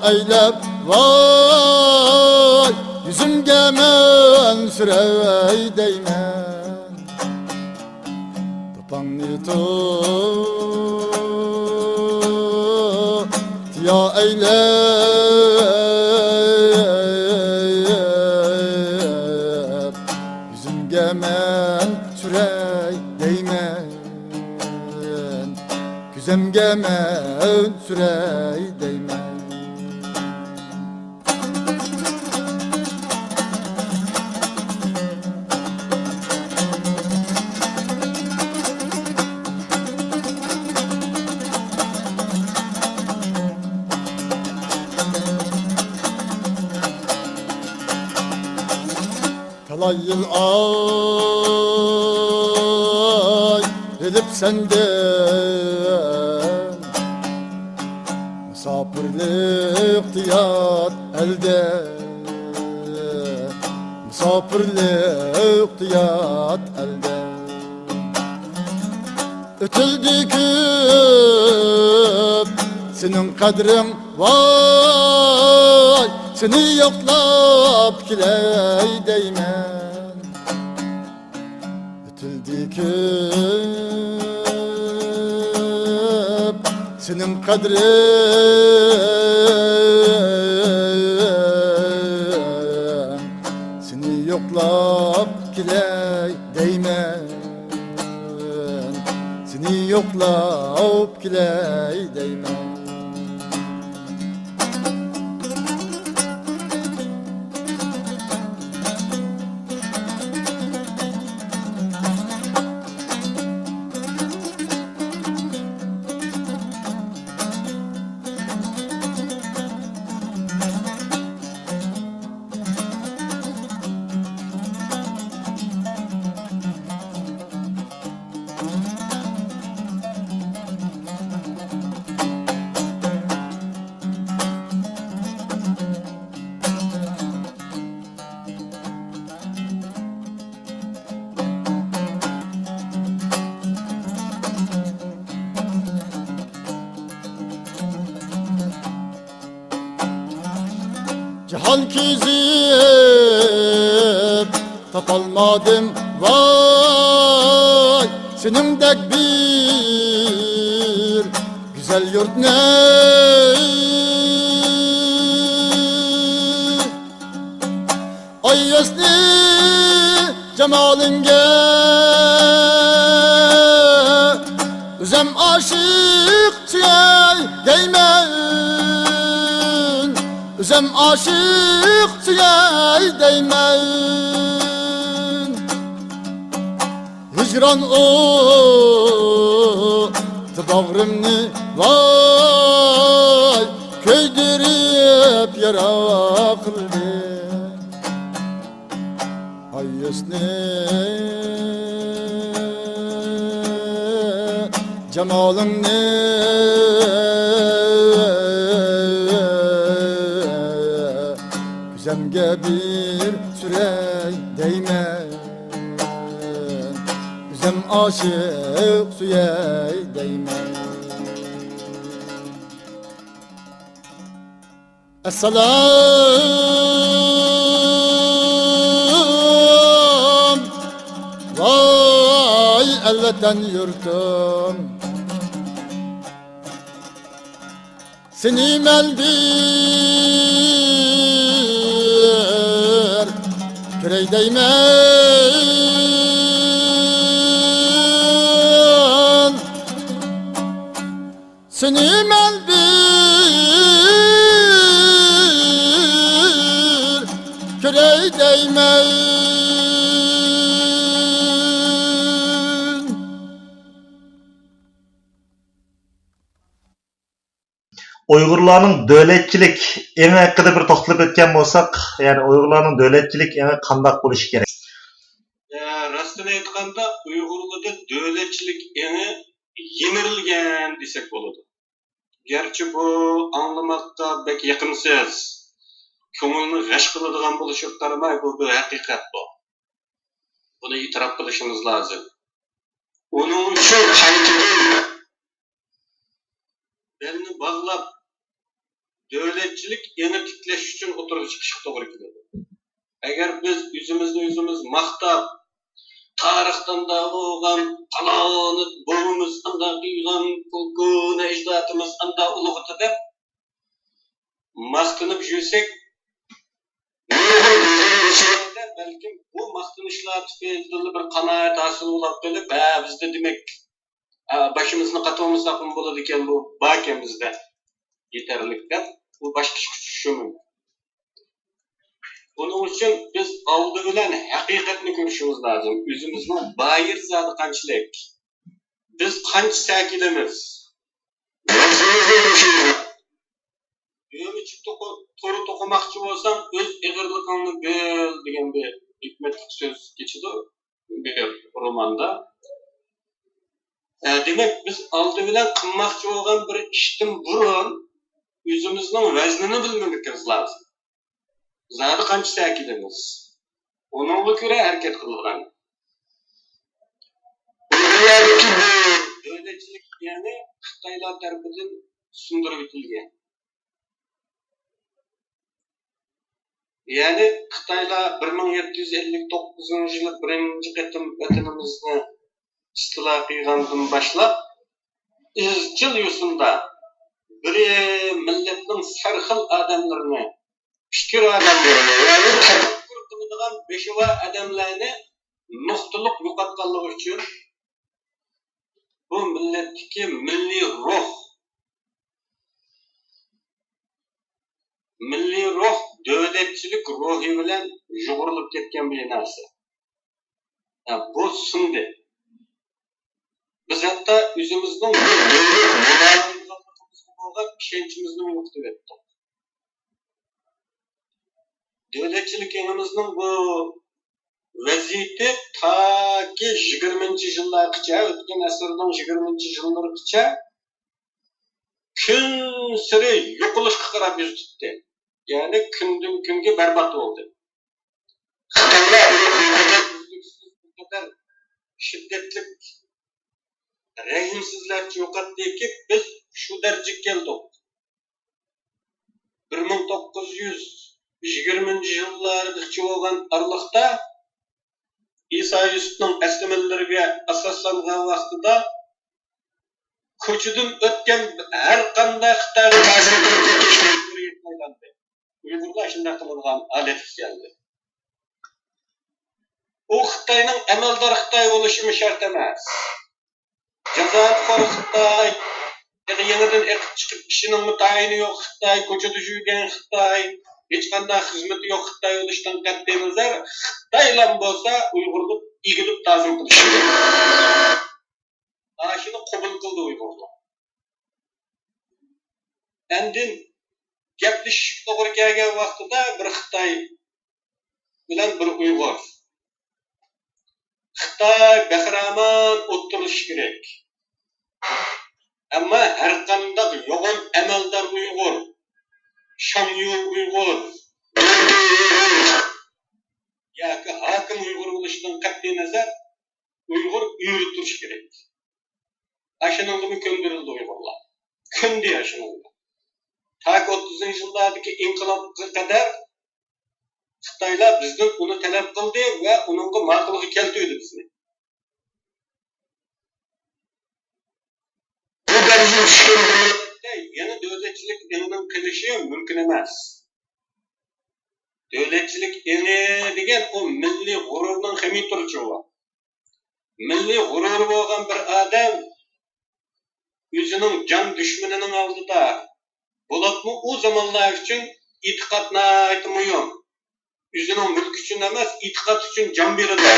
ئەيلەپ، ۋاي، يۈزۈمگە مەن سۈرەي دەيمەن، داپاڭنى تۇتۇپ تىيا ئەيلەپ، يۈزۈمگە مەن سۈرەي دەيمەن، كۈزەمگە مەن سۈرەي دەيمەن. تالاي يىل ئايرىلىپ سەندىن، مۇساپىرلىقتا يات ئەلدە، مۇساپىرلىقتا يات ئەلدە. ئۆتۈلدى كۆپ سېنىڭ قەدرىڭ، ۋاي، سېنى يوقلاپ كېلەي دەيمەن. ئۆتۈلدى كۆپ سېنىڭ قەدرىڭ، سېنى يوقلاپ كېلەي دەيمەن، سېنى يوقلاپ كېلەي دەيمەن. جاھان كېزىپ تاپالمادىم، ۋاي، سېنىڭدەك بىر گۈزەل يۇرتنى. ئاي ياسنى جامالىڭگە ئۆزەم ئاشىق سۆيەي دەيمەن، ئۆزەم ئاشىق سۆيەي دەيمەن. ھىجران ئوتى باغرىمنى، ۋاي، كۆيدۈرۈپ يارا قىلدى. ئاي ياسنى جامالىڭنى كۆزۈمگە بىر سۈرەي دەيمەن، ئۆزەم ئاشىق سۆيەي دەيمەن. ئەسسالام، ۋاي ئەلۋەتەن يۇرتۇم، سېنى مەن بىر كۆرەي دەيمەن. سېنى مەن بىر كۆرەي دەيمەن. ئۇيغۇرلارنىڭ دۆلەتچىلىك ئېڭى ھەققىدە بىر توختىلىپ ئۆتكەن بولساق، يەنى ئۇيغۇرلارنىڭ دۆلەتچىلىك ئېڭى قانداق بولۇشى كېرەك؟ ئە، راستىنى ئېيتقاندا، ئۇيغۇرلاردا دۆلەتچىلىك ئېڭى يىمىرىلگەن دېسەك بولىدۇ. گەرچە بۇ ئاڭلىماققا بەك يېقىمسىز، كۆڭۈلنى غەش قىلىدىغان بولۇشىغا قارىماي، بۇ بىر ھەقىقەت بۇ. بۇنى ئېتىراپ قىلىشىمىز لازىم. ئۇنىڭ ئۈچۈن قايتىدىن بەلنى باغلاپ، دۆلەتچىلىك ئېڭى تىكلەش ئۈچۈن ئوتتۇرىغا چىقىشقا توغرا كېلىدۇ. ئەگەر بىز ئۆزىمىزنى ئۆزىمىز ماختاپ، تارىختا ئانداق بولغان، پالان بوۋىمىز ئانداق قىلغان، كونا ئەجدادىمىز ئانداق ئۇلۇغدى دەپ ماختىنىپ يۈرسەك، بەلكىم بۇ ماختىنىشلار تۈپەيلىدىنلا بىر قانائەت ھاسىل بولۇپ قېلىپ، ھە، بىزدە دېمەك، ئا، باشىمىزنى قاتۇرمىساقمۇ بولىدىكەن، بۇ باركەن بىزدە يېتەرلىك دەپ، بۇ باشقا چىقىش چۈشۈشى مۇمكىن. بۇنىڭ ئۈچۈن بىز ئالدى بىلەن ھەقىقەتنى كۆرۈشىمىز لازىم. ئۆزىمىزنىڭ بايىر زادى قانچىلىك؟ بىز قانچە سەكىدىمىز؟ ئۆمۈچۈك توقۇ-، تورى توقۇماقچى بولساڭ، ئۆز ئېغىرلىقىڭنى بىل دېگەن بىر ھېكمەتلىك سۆز كېچىدۇ بىر روماندا. ئە، دېمەك، بىز ئالدى بىلەن قىلماقچى بولغان بىر ئىشتىن بۇرۇن ئۆزىمىزنىڭ ۋەزنىنى بىلمىكىمىز لازىم. زادى قانچە سەكىدىمىز؟ ئۇنىڭغا كۆرە ھەرىكەت قىلىدىغان. دۆلەتچىلىك، يەنى خىتايلار تەرىپىدىن سۇندۇرۇپ ئېتىلگەن. يەنى خىتايلار بىر مىڭ يەتتە يۈز ئەللىك توققۇزىنچى يىلى بىرىنچى قېتىم ۋەتىنىمىزنى ئىستىلا قىلغاندىن باشلاپ، ئىزچىل يوسۇندا بىر مىللەتنىڭ سەرخىل ئادەملىرىنى، پىكىر ئادەملىرىنى، يەنى تەپەككۇر قىلىدىغان بېشى بار ئادەملەرنى نۇقتىلىق يوقاتقانلىقى ئۈچۈن بۇ مىللەتتىكى مىللىي روھ، مىللىي روھ دۆلەتچىلىك روھى بىلەن يۇغۇرۇلۇپ كەتكەن بىر نەرسە. ھە، بۇ سۇندى. بىز ھەتتا ئۆزىمىزنىڭ بىر دۆلەت بولالمايدىغانلىقىمىزغا بولغان ئىشەنچىمىزنىمۇ يوقىتىۋەتتۇق. دۆلەتچىلىك ئېڭىمىزنىڭ بۇ ۋەزىيىتى تاكى يىگىرمىنچى يىللارغىچە، ئۆتكەن ئەسىرنىڭ يىگىرمىنچى يىللىرىغىچە كۈنسېرى يوقىلىشقا قاراپ يۈز تۇتتى. يەنى كۈندىن كۈنگە بەربات بولدى. خىتايلار ئۇنى ئۇ قەدەر ئۈزلۈكسىز، ئۇ قەدەر شىددەتلىك، رەھىمسىزلەرچە يوقاتتىكى، بىز شۇ دەرىجىگە كەلدۇق. بىر مىڭ توققۇز يۈز يىگىرمىنچى يىللارغىچە بولغان ئارىلىقتا ئىسا يۈسۈپنىڭ ئەسلىمىلىرىگە ئاساسلانغان ۋاقتىدا كوچىدىن ئۆتكەن ھەر قانداق خىتايغا تەسىر قىلىپ كېتىش مەجبۇرىيەتكە ئايلاندى. ئۇيغۇرلار شۇنداق قىلىدىغان ھالەتكە كەلدى. ئۇ خىتاينىڭ ئەمەلدار خىتاي بولۇشىمۇ شەرت ئەمەس. جازانىخور خىتاي، تېخى يېڭىدىن ئېقىپ چىقىپ، ئىشىنىڭمۇ تايىنى يوق خىتاي، كوچىدا يۈرگەن خىتاي، ھېچقانداق خىزمىتى يوق خىتاي بولۇشتىن قەتئىينەزەر، خىتايلام بولسا ئۇيغۇرلۇق ئېگىلىپ تازىم قىلىشى كېرەك. ئاشۇنى قوبۇل قىلدى ئۇيغۇرلار. ئاندىن گەپلىشىشكە توغرا كەلگەن ۋاقتىدا بىر خىتاي بىلەن بىر ئۇيغۇر. خىتاي بەخىرامان ئولتۇرۇشى كېرەك. ئەمما ھەرقانداق يوغان ئەمەلدار ئۇيغۇر، شاڭيۇ ئۇيغۇر ياكى ھاكىم ئۇيغۇر بولۇشىدىن قەتئىينەزەر، ئۇيغۇر ئۆرە تۇرۇشى كېرەك. ئاشۇنىڭغىمۇ كۆندۈرۈلدى ئۇيغۇرلار. كۆندى ئاشۇنىڭغا. تاكى ئوتتۇزىنچى يىللاردىكى ئىنقىلابقا قەدەر خىتايلار بىزدىن ئۇنى تەلەپ قىلدى ۋە ئۇنىڭغا ماقۇلغا كەلتۈردى بىزنى. بۇ دەرىجىگە چۈشكەن دۆلەتتە يەنە دۆلەتچىلىك ئېڭىنىڭ قېلىشى مۇمكىن ئەمەس. دۆلەتچىلىك ئېڭى دېگەن ئۇ مىللىي غۇرۇرنىڭ خېمىتۇرچۇ ئۇ. مىللىي غۇرۇرى بولغان بىر ئادەم ئۆزىنىڭ جان دۈشمىنىنىڭ ئالدىدا، بولۇپمۇ ئۇ زامانلار ئۈچۈن ئېتىقاد ناھايىتى مۇھىم. ئۆزىنىڭ مۈلكى ئۈچۈن ئەمەس، ئېتىقاد ئۈچۈن جان بېرىدۇ.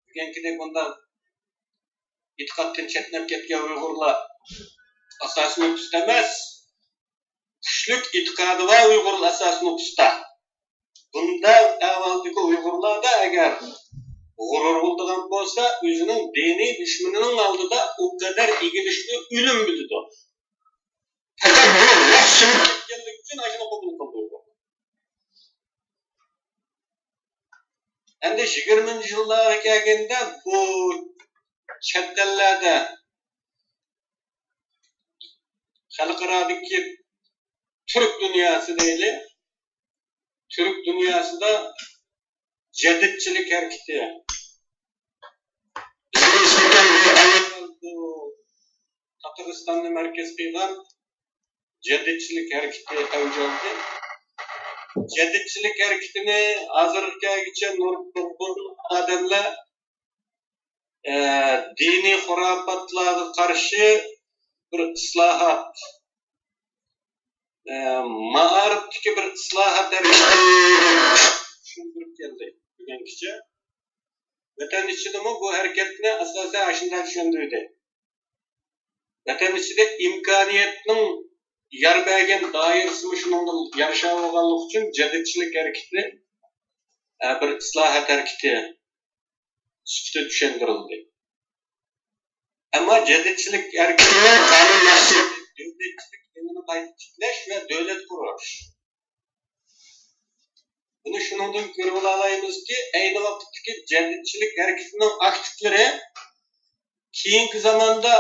بۈگۈنكىدەك بۇنداق ئېتىقادتىن چەتنەپ كەتكەن ئۇيغۇرلار ئاساسىي نوپۇستا ئەمەس، كۈچلۈك ئېتىقادى بار ئۇيغۇرلار ئاساسىي نوپۇستا. بۇنداق ئەھۋالدىكى ئۇيغۇرلاردا ئەگەر غۇرۇر بولىدىغان بولسا، ئۆزىنىڭ دىنىي دۈشمىنىنىڭ ئالدىدا ئۇ قەدەر ئېگىلىشنى ئۆلۈم بىلىدۇ. پەقەت بۇ روھ سىڭىپ كەتكەنلىكى ئۈچۈن ئاشۇنى قوبۇل قىلدى ئۇيغۇرلار. ئەمدى يىگىرمىنچى يىللارغا كەلگەندە بۇ چەت ئەللەردە، خەلقئارادىكى تۈرك دۇنياسى دەيلى، تۈرك دۇنياسىدا جەدىدچىلىك ھەرىكىتى، بىزگە نىسبەتەن بۇ ئايال بۇ تاتارىستاننى مەركەز قىلغان جەدىدچىلىك ھەرىكىتى ئەۋج ئالدى. جەدىدچىلىك ھەرىكىتىنى ھازىرغا كەلگۈچە نۇرغۇن ئادەملەر، ئە، دىنىي خۇراپاتلارغا قارشى بىر ئىسلاھات، ئە، مائارىپتىكى بىر ئىسلاھات ھەرىكىتى چۈشەندۈرۈپ كەلدى بۈگۈنگىچە. ۋەتەن ئىچىدىمۇ بۇ ھەرىكەتنى ئاساسەن ئاشۇنداق چۈشەندۈردى. ۋەتەن ئىچىدە ئىمكانىيەتنىڭ يار بەرگەن دائىرىسىمۇ شۇنىڭغا يارىشا بولغانلىقى ئۈچۈن جەدىدچىلىك ھەرىكىتى، ئە، بىر ئىسلاھات ھەرىكىتى سۈپىتىدە چۈشەندۈرۈلدى. ئەمما جەدىدچىلىك ھەرىكىتىنىڭ قانۇن مەقسىتى دۆلەتچىلىك ئېڭىنى قايتا تىكلەش ۋە دۆلەت قۇرۇش. بۇنى شۇنىڭدىن كۆرۈۋالالايمىزكى، ئەينى ۋاقىتتىكى جەدىدچىلىك ھەرىكىتىنىڭ ئاكتىپلىرى كېيىنكى زاماندا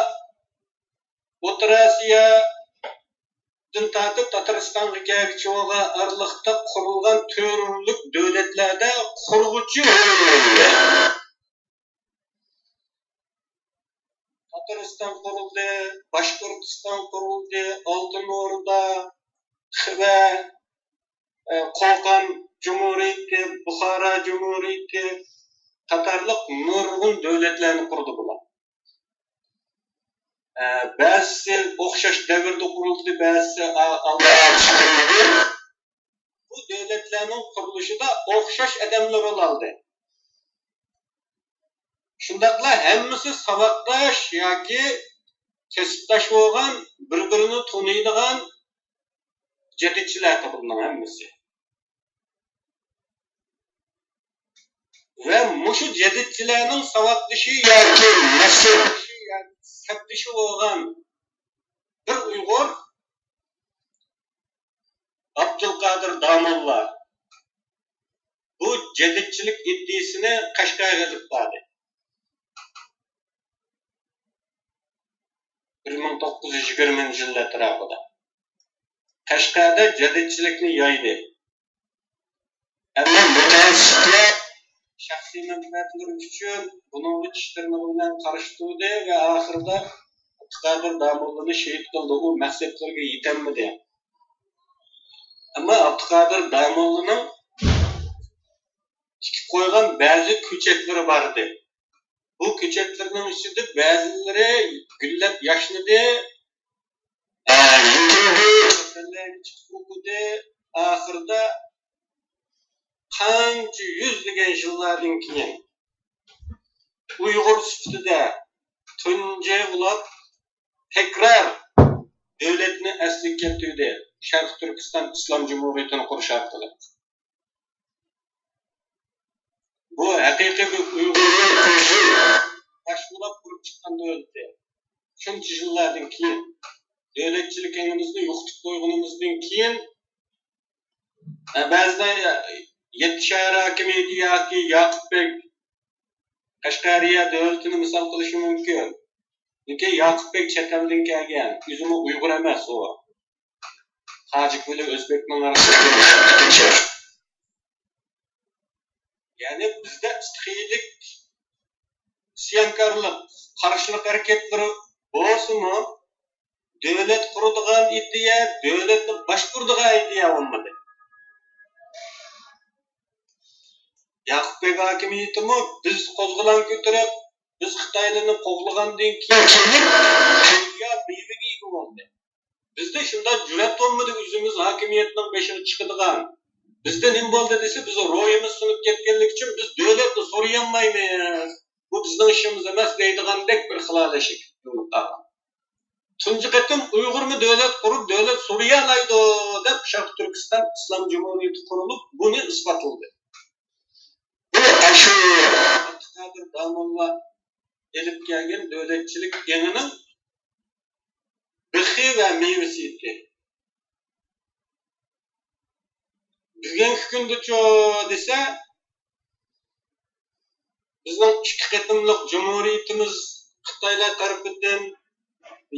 ئوتتۇرا ئاسىيادىن تارتىپ تاتارىستانغا كەلگۈچە بولغان ئارىلىقتا قۇرۇلغان تۈرلۈك دۆلەتلەردە قۇرغۇچى رول ئوينىدى. تاتارىستان قۇرۇلدى، باشقۇرتىستان قۇرۇلدى، ئالتۇن ئوردا، خىۋە، ئە، قوقان جۇمھۇرىيىتى، بۇخارا جۇمھۇرىيىتى قاتارلىق نۇرغۇن دۆلەتلەرنى قۇردى بۇلار. ئە، بەزىسى ئوخشاش دەۋردە قۇرۇلدى، بەزىسى ئا-، ئالدىراش قۇرۇلدى. بۇ دۆلەتلەرنىڭ قۇرۇلۇشىدا ئوخشاش ئادەملەر رول ئالدى. شۇنداقلا ھەممىسى ساۋاقداش ياكى كەسىپداش بولغان، بىر-بىرىنى تونۇيدىغان جەدىدچىلەر بۇلارنىڭ ھەممىسى. ۋە مۇشۇ جەدىدچىلەرنىڭ ساۋاقدىشى ياكى نەسىلدىشى ياكى سەپدىشى بولغان بىر ئۇيغۇر ئابدۇلقادىر داموللا بۇ جەدىدچىلىك ئىدىيىسىنى قەشقەرگە ئېلىپ باردى. بىر مىڭ توققۇز يۈز يىگىرمىنچى يىل ئەتراپىدا قەشقەردە جەدىدچىلىكنى يايدى. ئەمما مۇتەئەسسىپلەر شەخسىي مەنپەئەتلىرى ئۈچۈن بۇنىڭغا چىش تىرنىقى بىلەن قارشى تۇردى ۋە ئاخىرىدا ئابدۇقادىر داموللىنى شېھىت قىلدى. ئۇ مەقسەتلىرىگە يېتەلمىدى. ئەمما ئابدۇقادىر داموللىنىڭ تىكىپ قويغان بەزى كۆچەتلىرى بار ئىدى. بۇ كۆچەتلىرىنىڭ ئىچىدە بەزىلىرى گۈللەپ ياشنىدى، يېتىلدى، چەت ئەللەرگە چىقىپ ئوقۇدى. ئاخىرىدا قانچە يۈزلىگەن يىللاردىن كېيىن ئۇيغۇر سۈپىتىدە تۇنجى بولۇپ تەكرار دۆلەتنى ئەسلىگە كەلتۈردى. شەرقىي تۈركىستان ئىسلام جۇمھۇرىيىتىنى قۇرۇش ئارقىلىق. بۇ ھەقىقىي بىر ئۇيغۇرنىڭ ئۆزى باش بولاپ قۇرۇپ چىققان دۆلىتى. شۇنچە يىللاردىن كېيىن، دۆلەتچىلىك ئېڭىمىزنى يوقىتىپ قويغىنىمىزدىن كېيىن، ھە، بەزىدە يەتتە شەھەر ھاكىمىيىتى ياكى ياقۇپ بەگ قەشقەرىيە دۆلىتىنى مىسال قىلىشى مۇمكىن. لېكىن ياقۇپ بەگ چەت ئەلدىن كەلگەن، ئۆزىمۇ ئۇيغۇر ئەمەس ئۇ. تاجىك بىلەن ئۆزبەكنىڭ ئارىسىدا، يەنى بىزدە ئىستىخىيلىك ئىسيانكارلىق، قارشىلىق ھەرىكەتلىرى بولسىمۇ، دۆلەت قۇرىدىغان ئىدىيە، دۆلەتنى باشقۇرىدىغان ئىدىيە بولمىدى. ياقۇپ بەگ ھاكىمىيىتىمۇ بىز قوزغىلاڭ كۆتۈرۈپ، بىز خىتايلارنى قوغلىغاندىن كېيىن كېلىپ، دۇنيا مېۋىگە ئىگە بولدى. بىزدە شۇنداق جۈرئەت بولمىدى، ئۆزىمىز ھاكىمىيەتنىڭ بېشىغا چىقىدىغان. بىزدە نېمە بولدى دېسە، بىز روھىمىز سۇنۇپ كەتكەنلىكى ئۈچۈن بىز دۆلەتنى سورىيالمايمىز. بۇ بىزنىڭ ئىشىمىز ئەمەس دەيدىغاندەك بىر خىلالەشلىك. تۇنجى قېتىم ئۇيغۇرمۇ دۆلەت قۇرۇپ، دۆلەت سورىيالايدۇ دەپ، شەرقىي تۈركىستان ئىسلام جۇمھۇرىيىتى قۇرۇلۇپ، بۇنى ئىسپاتلىدى. بۇ ئاشۇ ئابدۇقادىر داموللا ئېلىپ كەلگەن دۆلەتچىلىك ئېڭىنىڭ بىخى ۋە مېۋىسى ئىدى. بۈگۈنكى كۈندىچۇ دېسە، بىزنىڭ ئىككى قېتىملىق جۇمھۇرىيىتىمىز خىتايلار تەرىپىدىن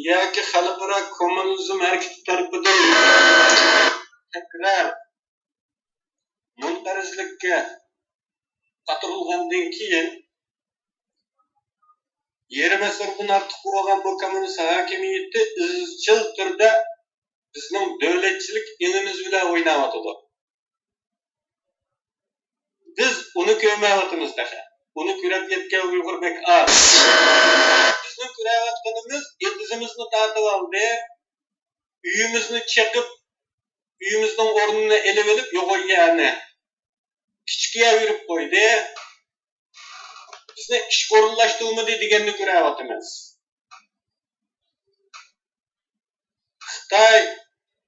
ياكى خەلقئارا كوممۇنىزم ھەرىكىتى تەرىپىدىن تەكرار مۇنقەرزلىككە پاتۇرۇلغاندىن كېيىن، يېرىم ئەسىردىن ئارتۇق بولغان بۇ كوممۇنىست ھاكىمىيىتى ئىزچىل تۈردە بىزنىڭ دۆلەتچىلىك ئېڭىمىز بىلەن ئويناۋاتىدۇ. بىز ئۇنى كۆرمەيۋاتىمىز تېخى. ئۇنى كۆرۈپ يەتكەن ئۇيغۇر بەك ئاز. بىزنىڭ كۆرەۋاتقىنىمىز، ئېتىزىمىزنى تارتىۋالدى، ئۆيىمىزنى چېقىپ، ئۆيىمىزنىڭ ئورنىنى ئېلىۋېلىپ، يوغان يەرنى كىچىك يەر بېرىپ قويدى. بىزنى ئىشقا ئورۇنلاشتۇرمىدى دېگەننى كۆرۈۋاتىمىز. خىتاي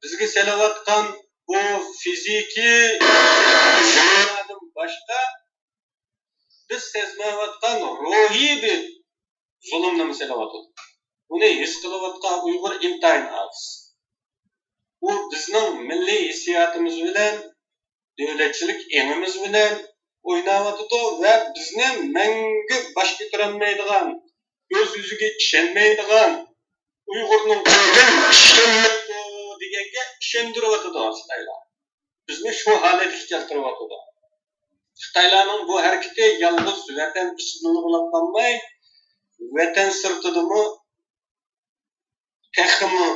بىزگە سېلىۋاتقان بۇ فىزىكىي زۇلۇملاردىن باشقا، بىز سەزمەيۋاتقان روھىي بىر زۇلۇمنىمۇ سېلىۋاتىدۇ. بۇنى ھېس قىلىۋاتقان ئۇيغۇر ئىنتايىن ئاز. ئۇ بىزنىڭ مىللىي ھېسسىياتىمىز بىلەن، دۆلەتچىلىك ئېڭىمىز بىلەن ئويناۋاتىدۇ ۋە بىزنى مەڭگۈ باش كۆتۈرەلمەيدىغان، ئۆز-ئۆزىگە ئىشەنمەيدىغان، ئۇيغۇرنىڭ قولىدىن ئىش كەلمەيدۇ دېگەنگە ئىشەندۈرۈۋاتىدۇ خىتايلار. بىزنى شۇ ھالەتكە كەلتۈرۈۋاتىدۇ. خىتايلارنىڭ بۇ ھەرىكىتى يالغۇز ۋەتەن ئىچىدىلا بولۇپ قالماي، ۋەتەن سىرتىدىمۇ تېخىمۇ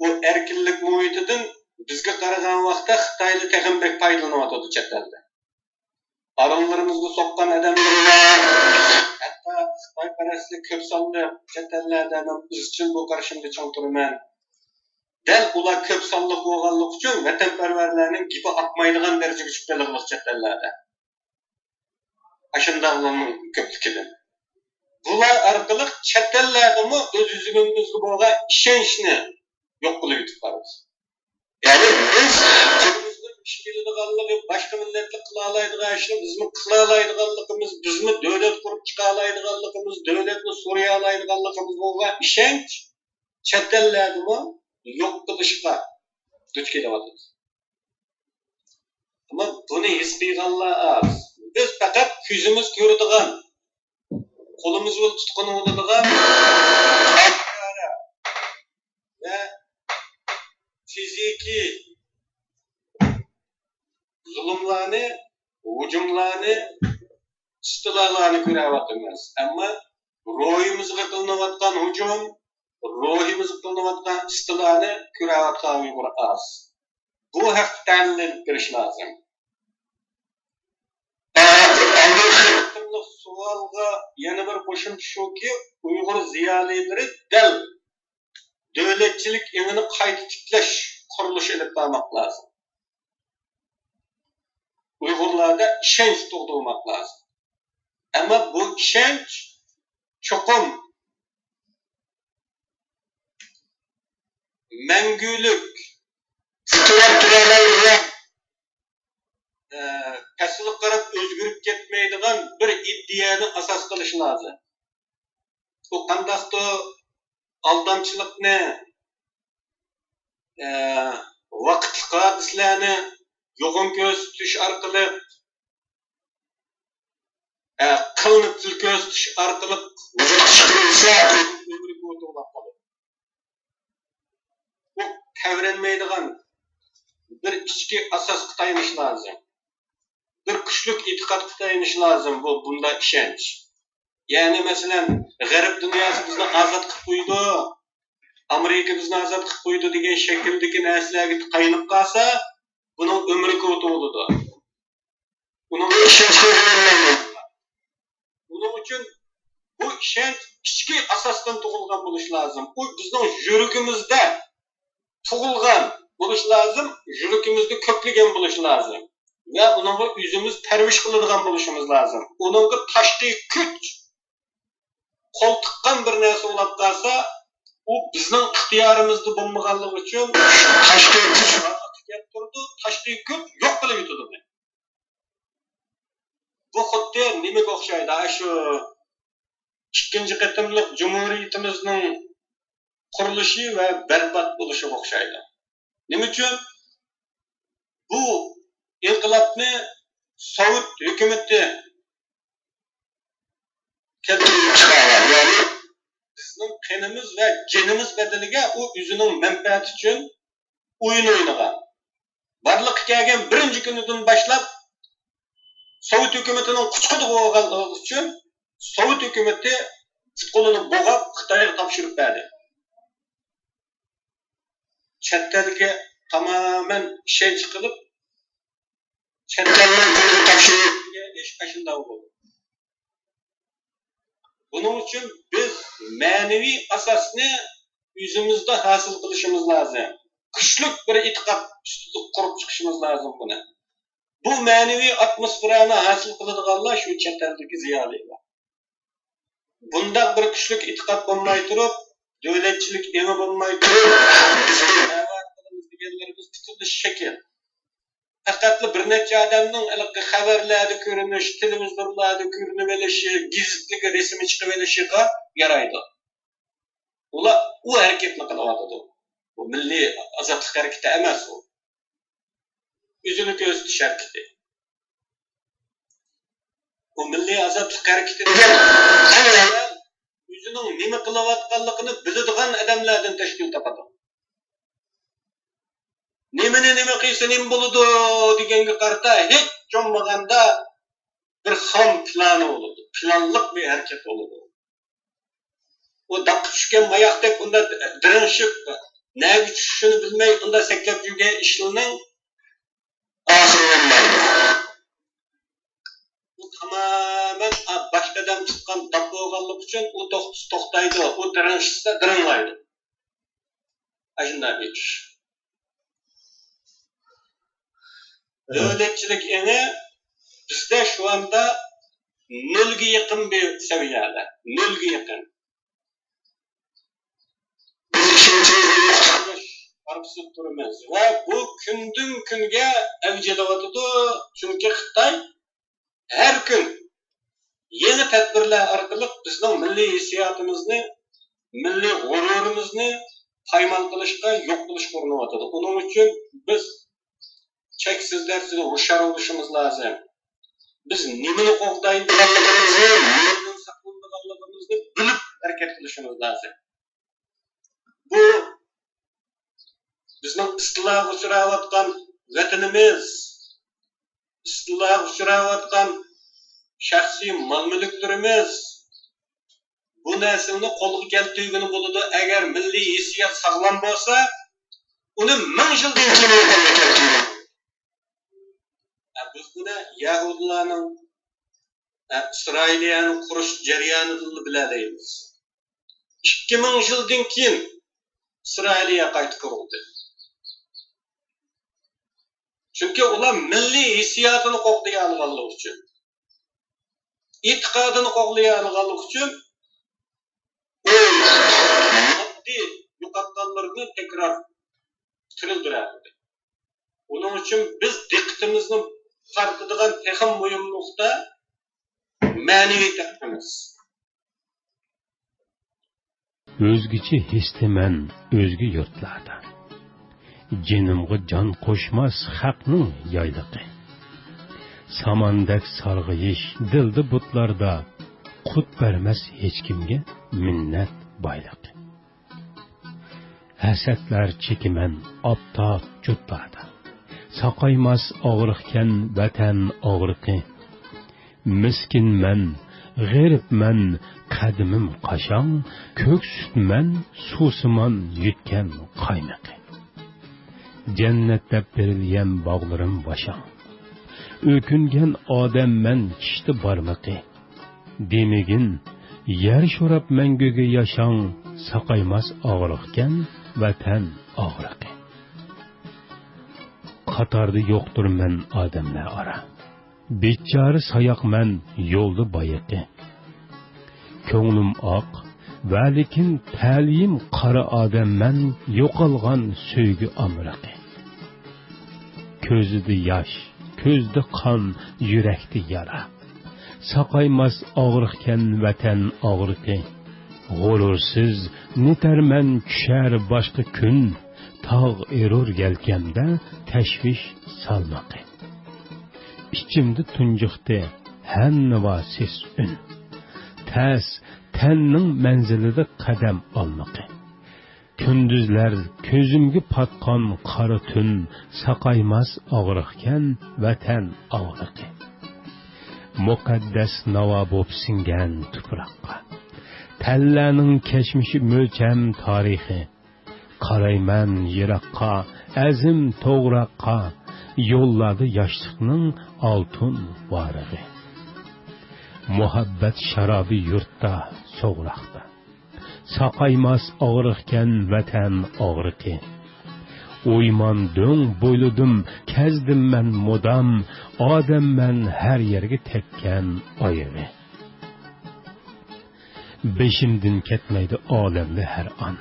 بۇ ئەركىنلىك مۇھىتىدىن بىزگە قارىغان ۋاقىتتا خىتايلار تېخىمۇ بەك پايدىلىنىۋاتىدۇ چەت ئەلدە. ئارانلىرىمىزغا سوققان ئادەملىرى بار. ھەتتا خىتايپەرەسلىك كۆپ سانلىق چەت ئەللەردە مەن ئىزچىل بۇ قارىشىمدا چىڭ تۇرىمەن. دەل ئۇلار كۆپ سانلىق بولغانلىقى ئۈچۈن ۋەتەنپەرۋەرلەرنىڭ گېپى ئاقمايدىغان دەرىجىگە چۈشۈپ قېلىغلىق چەت ئەللەردە. ئاشۇنداقلارنىڭ كۆپلۈكىدىن. بۇلار ئارقىلىق چەت ئەللەردىمۇ ئۆز-ئۆزىمىزگە بولغان ئىشەنچنى يوق قىلىۋېتىپ بارىمىز. يەنى بىز قولىمىزدىن ئىش كېلىدىغانلىقى، باشقا مىللەتلەر قىلالايدىغان ئىشنى بىزمۇ قىلالايدىغانلىقىمىز، بىزمۇ دۆلەت قۇرۇپ چىقالايدىغانلىقىمىز، دۆلەتنى سورىيالايدىغانلىقىمىز بولغان ئىشەنچ چەت ئەللەردىمۇ يوق قىلىشقا دۇچ كېلىۋاتىدۇ. ئەمما بۇنى ھېس قىلغانلار ئاز. بىز پەقەت كۆزىمىز كۆرىدىغان، قولىمىز بىلەن تۇتقىلى بولىدىغان ۋە فىزىكىي زۇلۇملارنى، ھۇجۇملارنى، ئىستىلالارنى كۆرۈۋاتىمىز. ئەمما روھىمىزغا قىلىنىۋاتقان ھۇجۇم، روھىمىزغا قىلىنىۋاتقان ئىستىلانى كۆرۈۋاتقان ئۇيغۇر ئاز. بۇ ھەقتە تەھلىل ئېلىپ بېرىش لازىم. ئالدىنقى قېتىملىق سوئالغا يەنە بىر قوشۇمچە شۇكى، ئۇيغۇر زىيالىيلىرى دەل دۆلەتچىلىك ئېڭىنى قايتا تىكلەش قۇرۇلۇشى ئېلىپ بارماق لازىم. ئۇيغۇرلاردا ئىشەنچ تۇغدۇرماق لازىم. ئەمما بۇ ئىشەنچ چوقۇم مەڭگۈلۈك، تىكلەپ تۇرالايدىغان، ئە، پەسىلگە قاراپ ئۆزگىرىپ كەتمەيدىغان بىر ئىدىيەنى ئاساس قىلىش لازىم. بۇ قانداقتۇر ئالدامچىلىقنى، ئە، ۋاقىتلىق ھادىسىلەرنى يوغان كۆرسىتىش ئارقىلىق، ئە، قىلنى تىل كۆرسىتىش ئارقىلىق ۋۇجۇدقا چىقىرىلسا، ئۆمرى كوتا بولاپ قالىدۇ. بۇ تەۋرەنمەيدىغان بىر ئىچكى ئاساسقا تايىنىش لازىم. بىر كۈچلۈك ئېتىقادقا تايىنىش لازىم بۇ، بۇنداق ئىشەنچ. يەنى مەسىلەن، غەرب دۇنياسى بىزنى ئازاد قىلىپ قويىدۇ، ئامېرىكا بىزنى ئازاد قىلىپ قويىدۇ دېگەن شەكىلدىكى نەرسىلەرگە تايىنىپ قالسا، بۇنىڭ ئۆمرى كوتا بولىدۇ. ئۇنىڭغا ئىشەنچ قىلغىلى بولمايدۇ. بۇنىڭ ئۈچۈن بۇ ئىشەنچ ئىچكى ئاساستىن تۇغۇلغان بولۇشى لازىم. ئۇ بىزنىڭ يۈرىكىمىزدە تۇغۇلغان بولۇشى لازىم، يۈرىكىمىزدە كۆكلىگەن بولۇشى لازىم. ۋە ئۇنىڭغا ئۆزىمىز پەرۋىش قىلىدىغان بولۇشىمىز لازىم. ئۇنىڭغا تاشقى كۈچ قول تىققان بىر نەرسە بولاپ قالسا، ئۇ بىزنىڭ ئىختىيارىمىزدا بولمىغانلىقى ئۈچۈن تاشقى كۈچ بارلىققا كەلتۈرىدۇ، تاشقى كۈچ يوق قىلىۋېتىدۇ. بۇ خۇددى نېمىگە ئوخشايدۇ؟ ئاشۇ ئىككىنچى قېتىملىق جۇمھۇرىيىتىمىزنىڭ قۇرۇلۇشى ۋە بەربات بولۇشىغا ئوخشايدۇ. نېمە ئۈچۈن؟ بۇ ئىنقىلابنى سوۋېت ھۆكۈمىتى كەلتۈرۈپ چىقارغان. يەنى بىزنىڭ قېنىمىز ۋە جېنىمىز بەدىلىگە ئۇ ئۆزىنىڭ مەنپەئەتى ئۈچۈن ئويۇن ئوينىغان. بارلىققا كەلگەن بىرىنچى كۈنىدىن باشلاپ سوۋېت ھۆكۈمىتىنىڭ قۇچىقىدا بولغانلىقى ئۈچۈن سوۋېت ھۆكۈمىتى پۇت-قولىنى بوغاپ خىتايغا تاپشۇرۇپ بەردى. چەت ئەلگە تامامەن ئىشەنچ قىلىپ، چەت ئەلنىڭ قولىغا تاپشۇرۇپ بەرگەن ئىش ئاشۇنداق بولدى. بۇنىڭ ئۈچۈن بىز مەنىۋى ئاساسنى ئۆزىمىزدە ھاسىل قىلىشىمىز لازىم. كۈچلۈك بىر ئېتىقاد ئۈستىدە قۇرۇپ چىقىشىمىز لازىم بۇنى. بۇ مەنىۋى ئاتموسفېرانى ھاسىل قىلىدىغانلار شۇ چەت ئەلدىكى زىيالىيلار. بۇنداق بىر كۈچلۈك ئېتىقاد بولماي تۇرۇپ، دۆلەتچىلىك ئېڭى بولماي تۇرۇپ، بىزنىڭ دەۋا قىلىمىز دېگەنلىرىمىز پۈتۈنلەي شەكىل. پەقەتلا بىر نەچچە ئادەمنىڭ ھېلىقى خەۋەرلەردە كۆرۈنۈش، تېلېۋىزورلاردا كۆرۈنۈۋېلىشى، گېزىتلىكى رەسىمى چىقىۋېلىشىغا يارايدۇ. ئۇلار ئۇ ھەرىكەتنى قىلىۋاتىدۇ. بۇ مىللىي ئازادلىق ھەرىكىتى ئەمەس ئۇ. ئۆزىنى كۆرسىتىش ھەرىكىتى. بۇ مىللىي ئازادلىق ھەرىكىتى دېگەن ئەڭ ئەۋۋەل ئۆزىنىڭ نېمە قىلىۋاتقانلىقىنى بىلىدىغان ئادەملەردىن تەشكىل تاپىدۇ. نېمىنى نېمە قىلسا نېمە بولىدۇ دېگەنگە قارىتا ھېچ بولمىغاندا بىر خام پىلانى بولىدۇ. پىلانلىق بىر ھەرىكەت بولىدۇ. ئۇ داپقا چۈشكەن ماياقتەك ئۇنداق دىرىڭشىپ، نەگە چۈشۈشىنى بىلمەي ئۇنداق سەكرەپ يۈرگەن ئىشلىرىنىڭ ئاخىرى بولمايدۇ. ئۇ تامامەن باش قەدەم تۇتقان داپ بولغانلىقى ئۈچۈن ئۇ توخ-، توختايدۇ، ئۇ دىرىڭشىسا دىرىڭلايدۇ. ئاشۇنداق بىر ئىش. دۆلەتچىلىك ئېڭى بىزدە شۇ ئاندا نۆلگە يېقىن بىر سەۋىيەدە. نۆلگە يېقىن. بىز ئىشەنچىمىزنى يوقىتىپ ئارقىسىدا تۇرىمىز ۋە بۇ كۈندىن كۈنگە ئەۋج ئېلىۋاتىدۇ. چۈنكى خىتاي ھەر كۈن يېڭى تەدبىرلەر ئارقىلىق بىزنىڭ مىللىي ھېسسىياتىمىزنى، مىللىي غۇرۇرىمىزنى پايمال قىلىشقا، يوق قىلىشقا ئۇرۇنۇۋاتىدۇ. ئۇنىڭ ئۈچۈن بىز چەكسىز دەرىجىدە ھوشيار بولۇشىمىز لازىم. بىز نېمىنى قوغدايدىغانلىقىمىزنى، نېمىدىن ساقلىنىدىغانلىقىمىزنى بىلىپ ھەرىكەت قىلىشىمىز لازىم. بۇ بىزنىڭ ئىستىلاغا ئۇچراۋاتقان ۋەتىنىمىز، ئىستىلاغا ئۇچراۋاتقان شەخسىي مال-مۈلۈكلىرىمىز، بۇ نەرسىلەرنى قولغا كەلتۈرگىلى بولىدۇ. ئەگەر مىللىي ھېسسىيات ساغلام بولسا، ئۇنى مىڭ يىلدىن كېيىن قولغا كەلتۈرگىلى بولىدۇ. بىز بۇنى يەھۇدىيلارنىڭ ئىسرائىلىيەنى قۇرۇش جەريانىدىنلا بىلەلەيمىز. ئىككى مىڭ يىلدىن كېيىن ئىسرائىلىيە قايتا قۇرۇلدى. چۈنكى ئۇلار مىللىي ھېسسىياتىنى قوغدىيالىغانلىقى ئۈچۈن، ئېتىقادىنى قوغدىيالىغانلىقى ئۈچۈن ئۇ ماددىي يوقاتقانلىرىنى تەكرار تىرىلدۈرەلىدى. ئۇنىڭ ئۈچۈن بىز دىققىتىمىزنى قارىتىدىغان تېخىمۇ مۇھىم نۇقتا مەنىۋى تەرىپىمىز. ئۆزگىچە ھېستىمەن ئۆزگە يۇرتلاردا. جېنىمغا جان قوشماس خەقنىڭ يايلىقى. ساماندەك سارغىيىش دىلدا بۇتلاردا، قۇت بەرمەس ھېچكىمگە مىننەت بايلىقى. ھەسەتلەر چېكىمەن ئاپتاپ جۇتلاردا. ساقايماس ئاغرىقكەن ۋەتەن ئاغرىقى. مىسكىنمەن، غېرىبمەن، قەدىمىم قاشاڭ، كۆكسۈتمەن، سۇسىمان يۈتكەن قاينىقى. جەننەت دەپ بېرىلگەن باغلىرىم باشاڭ. ئۆكۈنگەن ئادەممەن چىشتا بارمىقى. دېمىگىن، يەر شوراپ مەڭگۈگە ياشاڭ، ساقايماس ئاغرىقكەن ۋەتەن ئاغرىقى. قاتاردا يوقتۇرمەن ئادەملەر ئارا. بىچارە ساياقمەن يولدا بايىقى. كۆڭلۈم ئاق، ۋەلىكىن تەلىيىم قارا ئادەممەن، يوقالغان سۆيگۈ ئامرىقى. كۆزىدە ياش، كۆزىدە قان، يۈرەكتە يارا. ساقايماس ئاغرىقكەن ۋەتەن ئاغرىقى. غۇرۇرسىز نېتەرمەن چۈشەر باشقا كۈن، تاغ ئېرۇر يەلكەمدە تەشۋىش سالمىقى. ئىچىمدە تۇنجۇقتى ھەننىۋا سېس ئۈن. تەس تەننىڭ مەنزىلىدە قەدەم ئالمىقى. كۈندۈزلەر كۆزۈمگە پاتقان قارا تۈن، ساقايماس ئاغرىقكەن ۋەتەن ئاغرىقى. مۇقەددەس ناۋا بوپ سىڭگەن تۇپراققا، تەنلەرنىڭ كەچمىشى مۆلچەم تارىخى. قارايمەن يىراققا، ئەزىم توغراققا، يوللاردا ياشلىقنىڭ ئالتۇن ۋارىقى. مۇھەببەت شارابى يۇرتتا، سوغراقتا، ساقايماس ئاغرىقكەن ۋەتەن ئاغرىقى. ئويمان دۆڭ بويلىدىم، كەزدىم مەن مۇدام، ئادەممەن ھەر يەرگە تەگكەن ئايىغى. بېشىمدىن كەتمەيدۇ ئالەمدە ھەر ئان،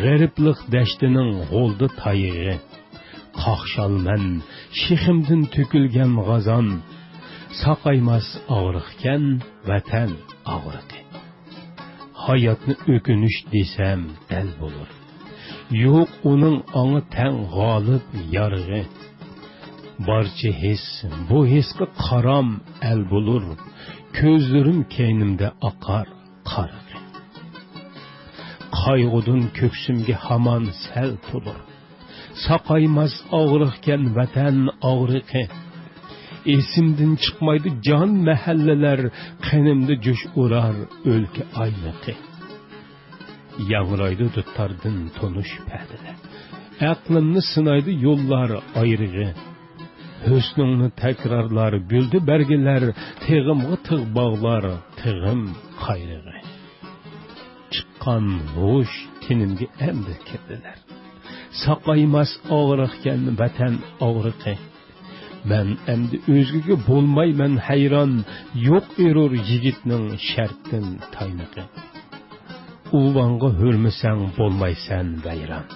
غېرىبلىق دەشتىنىڭ غولدا تايىقى. قاقشالمەن شېخىمدىن تۆكۈلگەن غازان، ساقايماس ئاغرىقكەن ۋەتەن ئاغرىقى. ھاياتنى ئۆكۈنۈش دېسەم دەل بولۇر، يوق ئۇنىڭ ئاڭا تەڭ غالىب يارىغى. بارچە ھېس بۇ ھېسقا قارام ئەل بولۇر، كۆزلىرىم كەينىمدە ئاقار قارىغى. قايغۇدىن كۆكسۈمگە ھامان سەل تولۇر، ساقايماس ئاغرىقكەن ۋەتەن ئاغرىقى. ئېسىمدىن چىقمايدۇ جان مەھەللىلەر، قېنىمدا جۇش ئۇرار ئۆلكە ئايلىقى. ياڭرايدۇ دۇتاردىن تونۇش پەدىلەر، ئەقلىمنى سىنايدۇ يوللار ئايرىغى. ھۆسنۈڭنى تەكرارلار گۈلدە بەرگىلەر، تېغىمغا تىغ باغلار تېغىم قايرىغى. چىققان ھوش تېنىمگە ئەمدى كىردىلەر، ساقايماس ئاغرىقكەن ۋەتەن ئاغرىقى. مەن ئەمدى ئۆزگىگە بولمايمەن ھەيران، يوق ئېرۇر يىگىتنىڭ شەرتتىن تاينىقى. ئۇۋاڭغا ھۆرمىسەڭ بولمايسەن ۋەيران،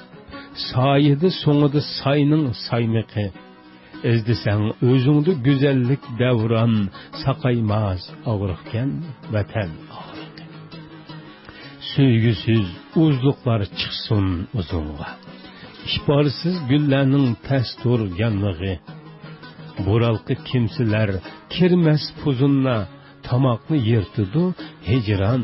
سايىدە سوڭىدا ساينىڭ سايمىقى. ئىزدىسەڭ ئۆزۈڭدە گۈزەللىك دەۋران، ساقايماس ئاغرىقكەن ۋەتەن ئاغرىقى. سۆيگۈسىز ئۇزلۇقلار چىقسۇن ئۇزۇنغا، ئىپارسىز گۈللەرنىڭ تەستۇر يانمىقى. بۇرالقا كىمسىلەر كىرمەس پۇزۇننا، تاماقنى يىرتىدۇ ھىجران.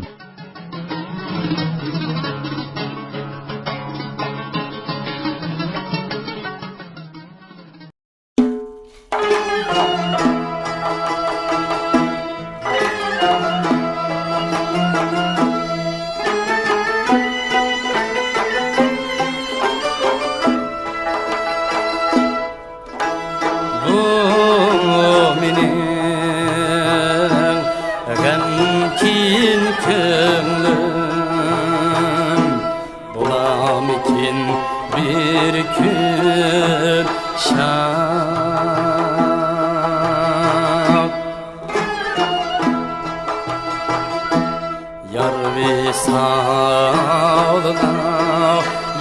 بۇ مېنىڭ غەمكىن كۆڭلۈم. بولامىكىن بىر كۈن شاد؟ يار ۋىسالىغا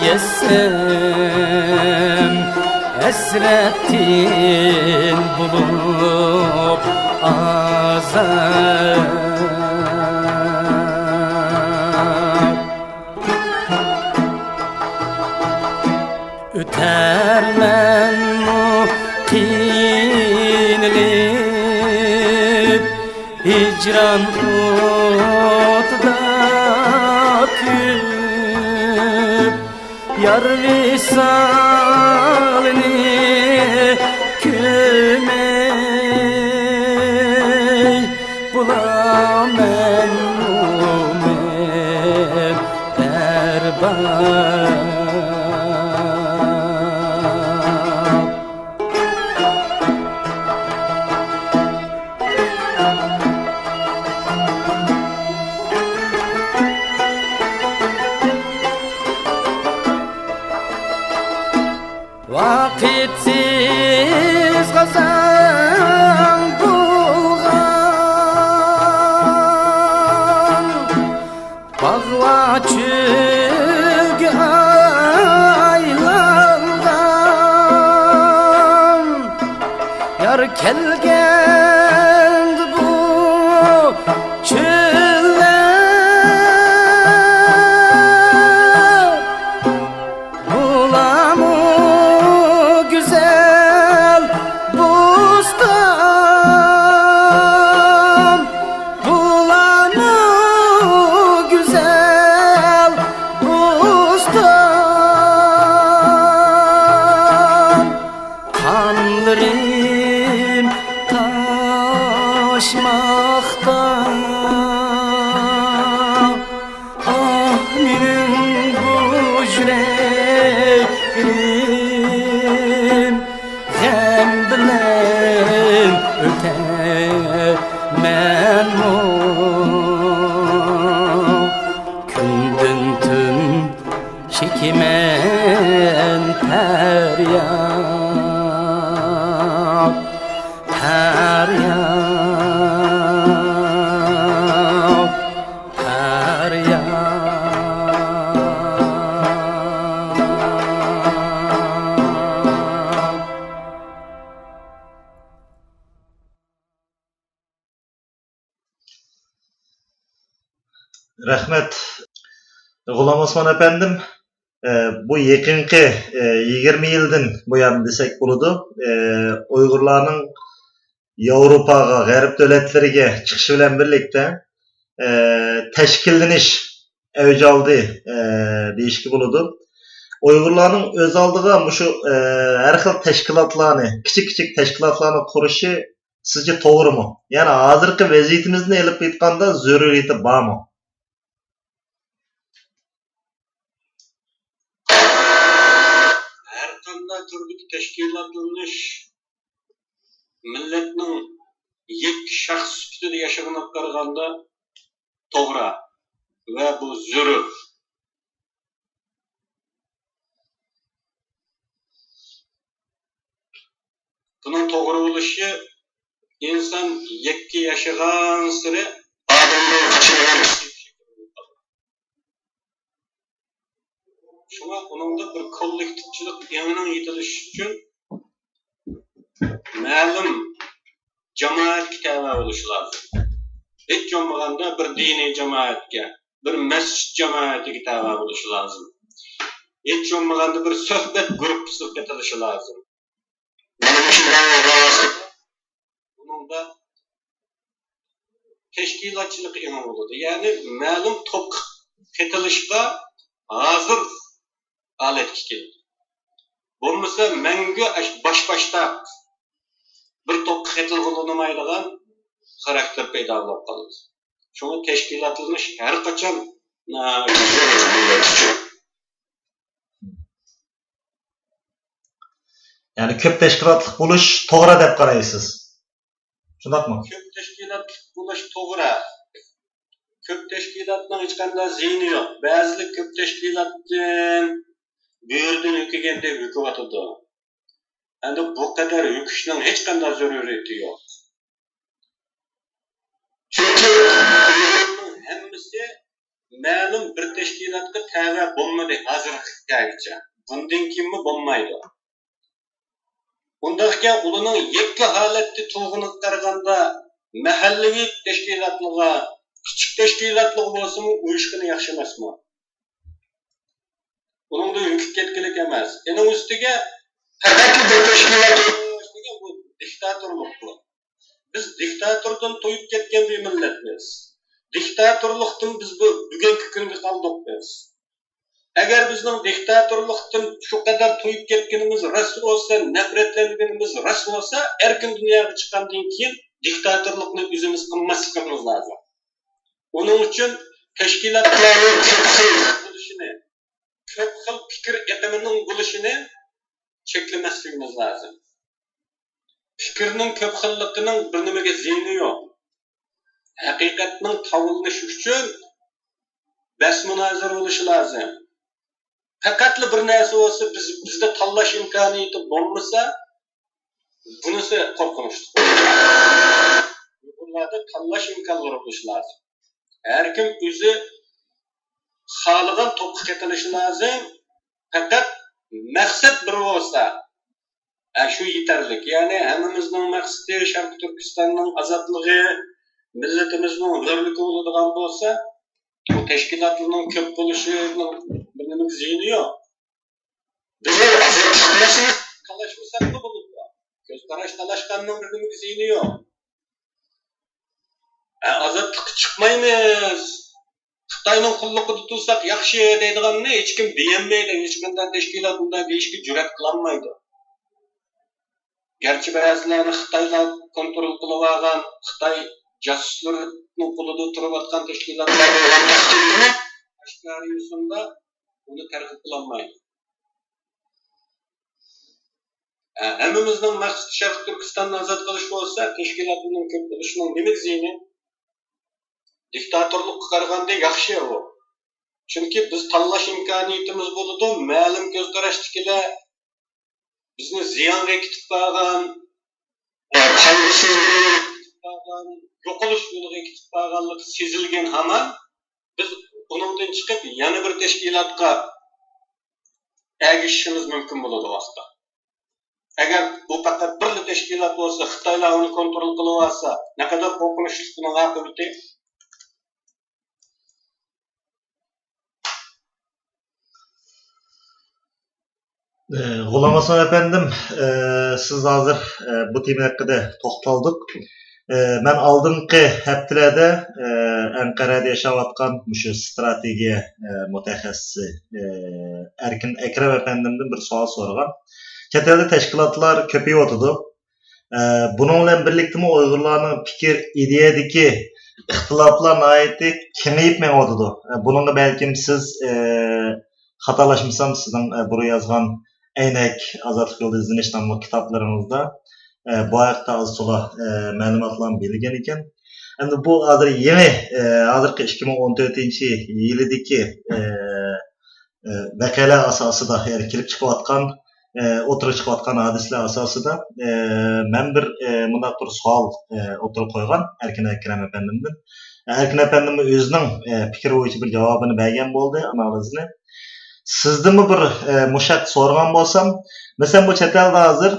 يەتسەم، ھەسرەتتىن بولۇپ ئازاد. ئۆتەرمەنمۇ قىينىلىپ، ھىجران ئوتىدا كۆيۈپ، يار ۋىسالىنى كۆرمەي. بولامەن مۇمىن بەربات. ۋاقىتسىز خازان بولغان، باغلار چۆلگە ئايلانغان، يار كەلگەندە بۇ چۆللەر. بۇلارمۇ گۈزەل بوستان، بۇلارمۇ گۈزەل بوستان. قوللىرىم تاشماقتا. ئاھ، مېنىڭ بۇ يۈرەكلىرىم غەم بىلەن ئۆتەرمەنمۇ كۈندىن تۈن چېكىمەن پەرياد، پەرياد، پەرياد. رەھمەت، غۇلام ئوسمان ئەپەندىم. ئە، بۇ يېقىنقى، ئە، يىگىرمە يىلدىن بۇيان دېسەك بولىدۇ. ئە، ئۇيغۇرلارنىڭ ياۋروپاغا، غەرب دۆلەتلىرىگە چىقىشى بىلەن بىرلىكتە، ئە، تەشكىللىنىش ئەۋج ئالدى، ئە، دېيىشكە بولىدۇ. ئۇيغۇرلارنىڭ ئۆز ئالدىغا مۇشۇ، ئە، ھەر خىل تەشكىلاتلارنى، كىچىك كىچىك تەشكىلاتلارنى قۇرۇشى سىزچە توغرىمۇ؟ يەنى ھازىرقى ۋەزىيىتىمىزنى ئېلىپ ئېيتقاندا زۆرۈرىيىتى بارمۇ؟ ھەر قانداق تۈردىكى تەشكىلاتلىنىش مىللەتنىڭ يەككە شەخس سۈپىتىدە ياشىغىنىغا قارىغاندا توغرا ۋە بۇ زۆرۈر. بۇنىڭ توغرا بولۇشى ئىنسان يەككە ياشىغانسېرى ئادەمدىن قېچىدىغان كىشى شەكىللىنىپ قالىدۇ. شۇڭا ئۇنىڭدا بىر كوللېكتىپچىلىق ئېڭىنىڭ يېتىلىشى ئۈچۈن مەلۇم جامائەتكە تەۋە بولۇشى لازىم. ھېچ بولمىغاندا بىر دىنىي جامائەتكە، بىر مەسچىت جامائىتىگە تەۋە بولۇشى لازىم. ھېچ بولمىغاندا بىر سۆھبەت گۇرۇپپىسىغا قېتىلىشى لازىم. مانا مۇشۇنداق بۇنىڭدا تەشكىلاتچىلىق ئېڭى بولىدۇ. يەنى مەلۇم توپقا قېتىلىشقا ھازىر ھالەتكە كېلىدۇ. بولمىسا مەڭگۈ ئاش-، باش-باشتاق بىر توپقا قېتىلغىلى بولمايدىغان خاراكتېر پەيدا بولۇپ قالىدۇ. شۇڭا تەشكىلاتلىنىش ھەر قاچان، ئا، يەنى كۆپ تەشكىلاتلىق بولۇش توغرا دەپ قارايسىز، شۇنداقمۇ؟ كۆپ تەشكىلاتلىق بولۇش توغرا. كۆپ تەشكىلاتنىڭ ھېچقانداق زىيىنى يوق. بەزىلەر كۆپ تەشكىلاتتىن بۆرىدىن ھۆكۈگەندەك ھۆكۈۋاتىدۇ. ئەمدى بۇ قەدەر ھۆكۈشنىڭ ھېچقانداق زۆرۈرىيىتى يوق. چۈنكى ئۇيغۇرلارنىڭ ھەممىسى مەلۇم بىر تەشكىلاتقا تەۋە بولمىدى ھازىرغىچە. بۇندىن كېيىنمۇ بولمايدۇ. ئۇنداقكەن، ئۇلارنىڭ يەككە ھالەتتە تۇرغىنىغا قارىغاندا، مەھەللىۋى تەشكىلاتلىرىغا، كىچىك تەشكىلاتلىرىغا بولسىمۇ ئۇيۇشقىنى ياخشى ئەمەسمۇ؟ ئۇنىڭدىن ھۆكۈپ كەتكىلىك ئەمەس. ئېنىڭ ئۈستىگە پەقەتلا بىر تەشكىلات دېگەن بۇ دىكتاتورلۇق بۇ. بىز دىكتاتوردىن تويۇپ كەتكەن بىر مىللەتمىز. دىكتاتورلۇقتىن بىز بۇ بۈگۈنكى كۈنگە قالدۇق بىز. ئەگەر بىزنىڭ دىكتاتورلۇقتىن شۇ قەدەر تويۇپ كەتكىنىمىز راست بولسا، نەپرەتلەنگىنىمىز راست بولسا، ئەركىن دۇنياغا چىققاندىن كېيىن دىكتاتورلۇقنى ئۆزىمىز قىلماسلىقىمىز لازىم. ئۇنىڭ ئۈچۈن تەشكىلاتلارنىڭ كۆپ خىل بولۇشىنى، كۆپ خىل پىكىر ئېقىمىنىڭ بولۇشىنى چەكلىمەسلىكىمىز لازىم. پىكىرنىڭ كۆپ خىللىقىنىڭ بىر نېمىگە زىيىنى يوق. ھەقىقەتنىڭ تاۋلىنىشى ئۈچۈن بەس مۇنازىرە بولۇشى لازىم. پەقەتلا بىر نەرسە بولسا، بىز، بىزدە تاللاش ئىمكانىيىتى بولمىسا، بۇنىسى قورقۇنچلۇق. ئۇيغۇرلاردا تاللاش ئىمكانلىرى بولۇشى لازىم. ھەركىم ئۆزى خالىغان توپقا قېتىلىشى لازىم. پەقەت مەقسەت بىر بولسا، ئە، شۇ يېتەرلىك. يەنى ھەممىمىزنىڭ مەقسىتى شەرقىي تۈركىستاننىڭ ئازادلىقى، مىللىتىمىزنىڭ ھۆرلۈكى بولىدىغان بولسا، بۇ تەشكىلاتلارنىڭ كۆپ بولۇشىنىڭ بىر نېمىگە زىيىنى يوق. بىز ئازادلىق تالاشمىساقمۇ بولىدۇ. كۆز قاراش تالاشقاننىڭ بىر نېمىگە زىيىنى يوق. ئە، ئازادلىققا چىقمايمىز، خىتاينىڭ قۇللۇقىدا تۇرساق ياخشى دەيدىغاننى ھېچكىم دېيەلمەيدۇ، ھېچقانداق تەشكىلات ئۇنداق دېيىشكە جۈرئەت قىلالمايدۇ. گەرچە بەزىلەرنى خىتايلار كونترول قىلىۋالغان، خىتاي جاسۇسلىرىنىڭ قولىدا تۇرۇۋاتقان تەشكىلاتلار بولغان ئەسلىدە ئاشكارا يوسۇندا ئۇنى تەرغىب قىلالمايدۇ. ھە، ھەممىمىزنىڭ مەقسىتى شەرقىي تۈركىستاننى ئازاد قىلىش بولسا، تەشكىلاتنىڭ كۆپ بولۇشىنىڭ نېمە زىيىنى؟ دىكتاتورلۇققا قارىغاندا ياخشى ئۇ. چۈنكى بىز تاللاش ئىمكانىيىتىمىز بولىدۇ. مەلۇم كۆز قاراشتىكىلەر بىزنى زىيانغا ئېكىتىپ بارغان، قايغۇسىز، يوقىلىش يولىغا ئېكىتىپ بارغانلىقى سېزىلگەن ھامان، بىز ئۇنىڭدىن چىقىپ، يەنە بىر تەشكىلاتقا ئەگىشىشىمىز مۇمكىن بولىدۇ ۋاقىتتا. ئەگەر بۇ پەقەت بىرلا تەشكىلات بولسا، خىتايلار ئۇنى كونترول قىلىۋالسا، نەقەدەر قورقۇنچلۇق بۇنىڭ ئاقىۋىتى. غۇلام ھەسەن ئەپەندىم، سىز ھازىر بۇ تېما ھەققىدە توختالدۇق. مەن ئالدىنقى ھەپتىلەردە ئەنقەرەدە ياشاۋاتقان مۇشۇ ئىستراتېگىيە مۇتەخەسسىسى ئەركىن ئەكرەم ئەپەندىمدىن بىر سوئال سورىغان. چەت ئەلدە تەشكىلاتلار كۆپىيىۋاتىدۇ. بۇنىڭ بىلەن بىرلىكتىمۇ ئۇيغۇرلارنىڭ پىكىر، ئىدىيەدىكى ئىختىلاپلار ناھايىتى كېڭىيىپ مېڭىۋاتىدۇ. بۇنىڭغا بەلكىم سىز، خاتالاشمىسام، سىزنىڭ بۇرۇن يازغان ئەينەك، ئازادلىق يولىدا ئىزدىنىش ناملىق كىتابلىرىڭىزدا بۇ ھەقتە ئاز تولا مەلۇماتلارنى بىلگەن ئىكەن. ئەمدى بۇ ھازىر يېڭى، ھازىرقى ئىككى مىڭ ئون تۆتىنچى يىلىدىكى ۋەقەلەر ئاساسىدا، يەنى كېلىپ چىقىۋاتقان، ئوتتۇرىغا چىقىۋاتقان ھادىسىلەر ئاساسىدا، مەن بىر مۇنداق بىر سوئال ئوتتۇرىغا قويغان ئەركىن ئەكرەم ئەپەندىمدىن. ئەركىن ئەپەندىممۇ ئۆزىنىڭ پىكرى بويىچە بىر جاۋابىنى بەرگەن بولدى، ئانالىزنى. سىزدىنمۇ بىر مۇشۇ ھەقتە سورىغان بولسام، مەسىلەن، بۇ چەت ئەلدە ھازىر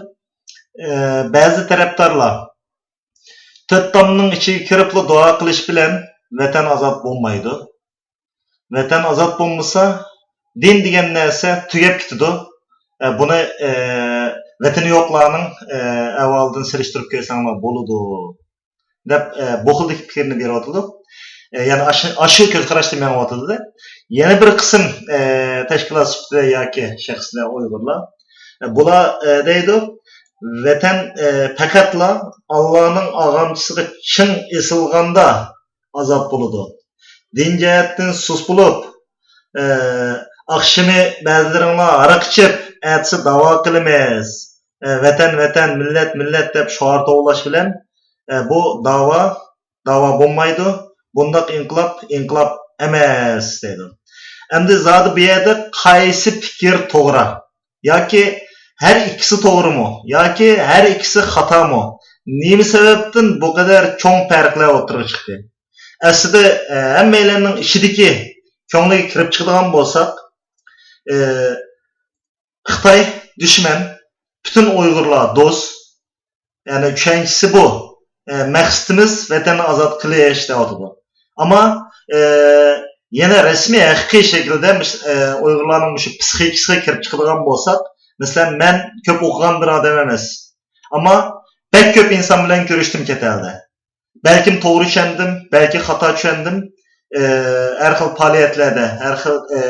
بەزى تەرەپدارلار تۆت تامنىڭ ئىچىگە كىرىپلا دۇئا قىلىش بىلەن ۋەتەن ئازاد بولمايدۇ. ۋەتەن ئازاد بولمىسا، دىن دېگەن نەرسە تۈگەپ كېتىدۇ. ئە، بۇنى، ئە، ۋەتىنى يوقلارنىڭ، ئە، ئەھۋالىدىن سېلىشتۇرۇپ كۆرسەڭلار بولىدۇ، دەپ، ئە، بۇ خىلدىكى پىكىرنى بېرىۋاتىدۇ. ئە، يەنى ئاشۇ، ئاشۇ كۆز قاراشتا مېڭىۋاتىدۇ. يەنە بىر قىسىم، ئە، تەشكىلات سۈپىتىدە ياكى شەخسلەر ئۇيغۇرلار، ئە، بۇلار، ئە، دەيدۇ، ۋەتەن، ئە، پەقەتلا ئاللانىڭ ئاغامچىسىغا چىڭ ئېسىلغاندا ئازاد بولىدۇ. دىن جەھەتتىن سۇس بولۇپ، ئە، ئاخشىمى بەزىلىرىڭلار ھاراق ئىچىپ، ئەتىسى داۋا قىلىمىز، ئە، ۋەتەن، ۋەتەن، مىللەت، مىللەت دەپ شوئار توۋلاش بىلەن، ئە، بۇ داۋا، داۋا بولمايدۇ. بۇنداق ئىنقىلاب، ئىنقىلاب ئەمەس، دەيدۇ. ئەمدى زادى بۇ يەردە قايسى پىكىر توغرا؟ ياكى ھەر ئىككىسى توغرىمۇ؟ ياكى ھەر ئىككىسى خاتامۇ؟ نېمە سەۋەبتىن بۇ قەدەر چوڭ پەرقلەر ئوتتۇرىغا چىقتى؟ ئەسلىدە، ئە، ھەممەيلەننىڭ ئىچىدىكى كۆڭلىگە كىرىپ چىقىدىغان بولساق، ئە، خىتاي دۈشمەن، پۈتۈن ئۇيغۇرلار دوست. يەنى چۈشەنچىسى بۇ. ئە، مەقسىتىمىز ۋەتەننى ئازاد قىلىش دەۋاتىدۇ. ئەمما، ئە، يەنە رەسمىي ھەقىقىي شەكىلدە مىس-، ئە، ئۇيغۇرلارنىڭ مۇشۇ پسىخىكىسىغا كىرىپ چىقىدىغان بولساق، مەسىلەن، مەن كۆپ ئوقۇغان بىر ئادەم ئەمەس. ئەمما بەك كۆپ ئىنسان بىلەن كۆرۈشتۈم چەت ئەلدە. بەلكىم توغرا چۈشەندىم، بەلكى خاتا چۈشەندىم. ئە، ھەر خىل پائالىيەتلەردە، ھەر خىل، ئە،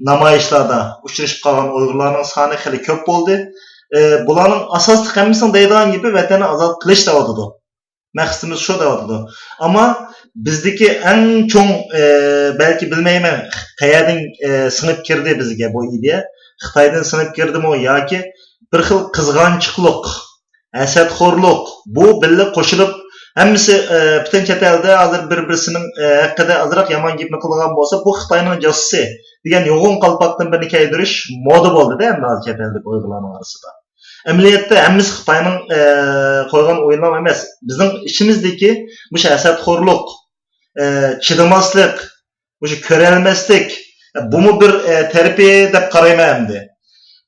نامايىشلاردا ئۇچرىشىپ قالغان ئۇيغۇرلارنىڭ سانى خېلى كۆپ بولدى. ئە، بۇلارنىڭ ئاساسلىق ھەممىسىنىڭ دەيدىغان گېپى ۋەتەننى ئازاد قىلىش دەۋاتىدۇ. مەقسىتىمىز شۇ دەۋاتىدۇ. ئەمما بىزدىكى ئەڭ چوڭ، ئە، بەلكى بىلمەيمەن، قەيەردىن، ئە، سىڭىپ كىردى بىزگە بۇ ئىدىيە؟ خىتايدىن سىڭىپ كىردىمۇ ياكى بىر خىل قىزغانچىقلىق، ھەسەتخورلۇق، بۇ بىللە قوشۇلۇپ، ھەممىسى، ئە، پۈتۈن چەت ئەلدە ھازىر بىر-بىرسىنىڭ، ئە، ھەققىدە ئازراق يامان گەپنى قىلىدىغان بولسا، بۇ خىتاينىڭ جاسۇسى دېگەن يوغان قالپاقتىن بىرنى كىيدۈرۈش مودا بولدى-دە، ئەمدى ھازىر چەت ئەلدىكى ئۇيغۇرلارنىڭ ئارىسىدا. ئەمەلىيەتتە ھەممىسى خىتاينىڭ، ئە، قويغان ئويۇنلىرى ئەمەس. بىزنىڭ ئىچىمىزدىكى مۇشۇ ھەسەتخورلۇق، ئە، چىدىماسلىق، مۇشۇ كۆرەلمەسلىك، ئە، بۇمۇ بىر، ئە، تەرىپى دەپ قارايمەن ئەمدى.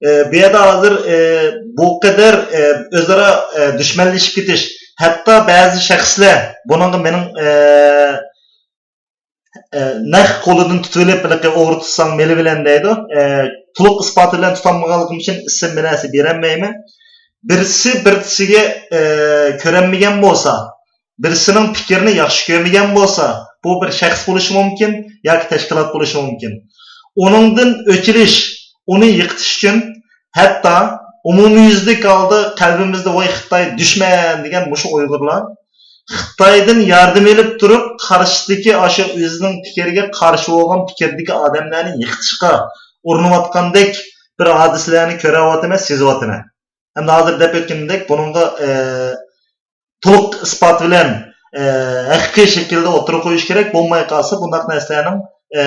ئە، بۇ يەردە ھازىر، ئە، بۇ قەدەر، ئە، ئۆزئارا، ئە، دۈشمەنلىشىپ كېتىش، ھەتتا بەزى شەخسلەر بۇنىڭغا مېنىڭ، ئە، ئە، نەق قولىدىن تۇتۇۋېلىپ، ھېلىقى ئوغرى تۇتساڭ مېلى بىلەن دەيدۇ. ئە، تولۇق ئىسپاتى بىلەن تۇتالمىغانلىقىم ئۈچۈن ئىسىم بىر نەرسە بېرەلمەيمەن. بىرسى بىرسىگە، ئە، كۆرەنمىگەن بولسا، بىرسىنىڭ پىكرىنى ياخشى كۆرمىگەن بولسا، بۇ بىر شەخس بولۇشى مۇمكىن ياكى تەشكىلات بولۇشى مۇمكىن. ئۇنىڭدىن ئۆچ ئېلىش، ئۇنى يىقىتىش ئۈچۈن ھەتتا ئومۇميۈزلۈك ھالدا قەلبىمىزدە «ۋاي خىتاي دۈشمەن» دېگەن مۇشۇ ئۇيغۇرلار خىتايدىن ياردەم ئېلىپ تۇرۇپ، قارشىدىكى ئاشۇ ئۆزىنىڭ پىكرىگە قارشى بولغان پىكىردىكى ئادەملەرنى يىقىتىشقا ئۇرۇنۇۋاتقاندەك بىر ھادىسىلەرنى كۆرۈۋاتىمەن، سېزىۋاتىمەن. ئەمدى ھازىر دەپ ئۆتكىنىمدەك، بۇنىڭغا، ئە، تولۇق ئىسپات بىلەن، ئە، ھەقىقىي شەكىلدە ئوتتۇرىغا قويۇش كېرەك. بولماي قالسا، بۇنداق نەرسىلەرنىڭ، ئە،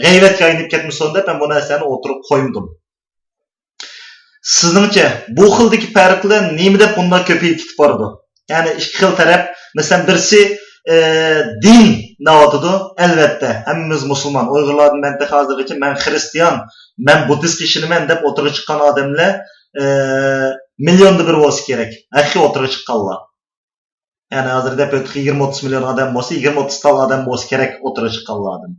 غەيۋەتكە ئايلىنىپ كەتمىسۇن دەپ، مەن بۇ نەرسىلەرنى ئوتتۇرىغا قويمىدىم. سىزنىڭچە، بۇ خىلدىكى پەرقلەر نېمە دەپ بۇنداق كۆپىيىپ كېتىپ بارىدۇ؟ يەنى ئىككى خىل تەرەپ، مەسىلەن، بىرسى، ئە، دىن دەۋاتىدۇ. ئەلۋەتتە، ھەممىمىز مۇسۇلمان. ئۇيغۇرلاردىن مەن تېخى ھازىرغىچە «مەن خىرىستىيان، مەن بۇددىستقا ئىشىنىمەن» دەپ ئوتتۇرىغا چىققان ئادەملەر، ئە، مىليوندا بىر بولسا كېرەك. ھەقىقىي ئوتتۇرىغا چىققانلار. يەنى ھازىر دەپ ئۆتتۇق، يىگىرمە ئوتتۇز مىليون ئادەم بولسا، يىگىرمە ئوتتۇز تال ئادەم بولسا كېرەك ئوتتۇرىغا چىققانلاردىن.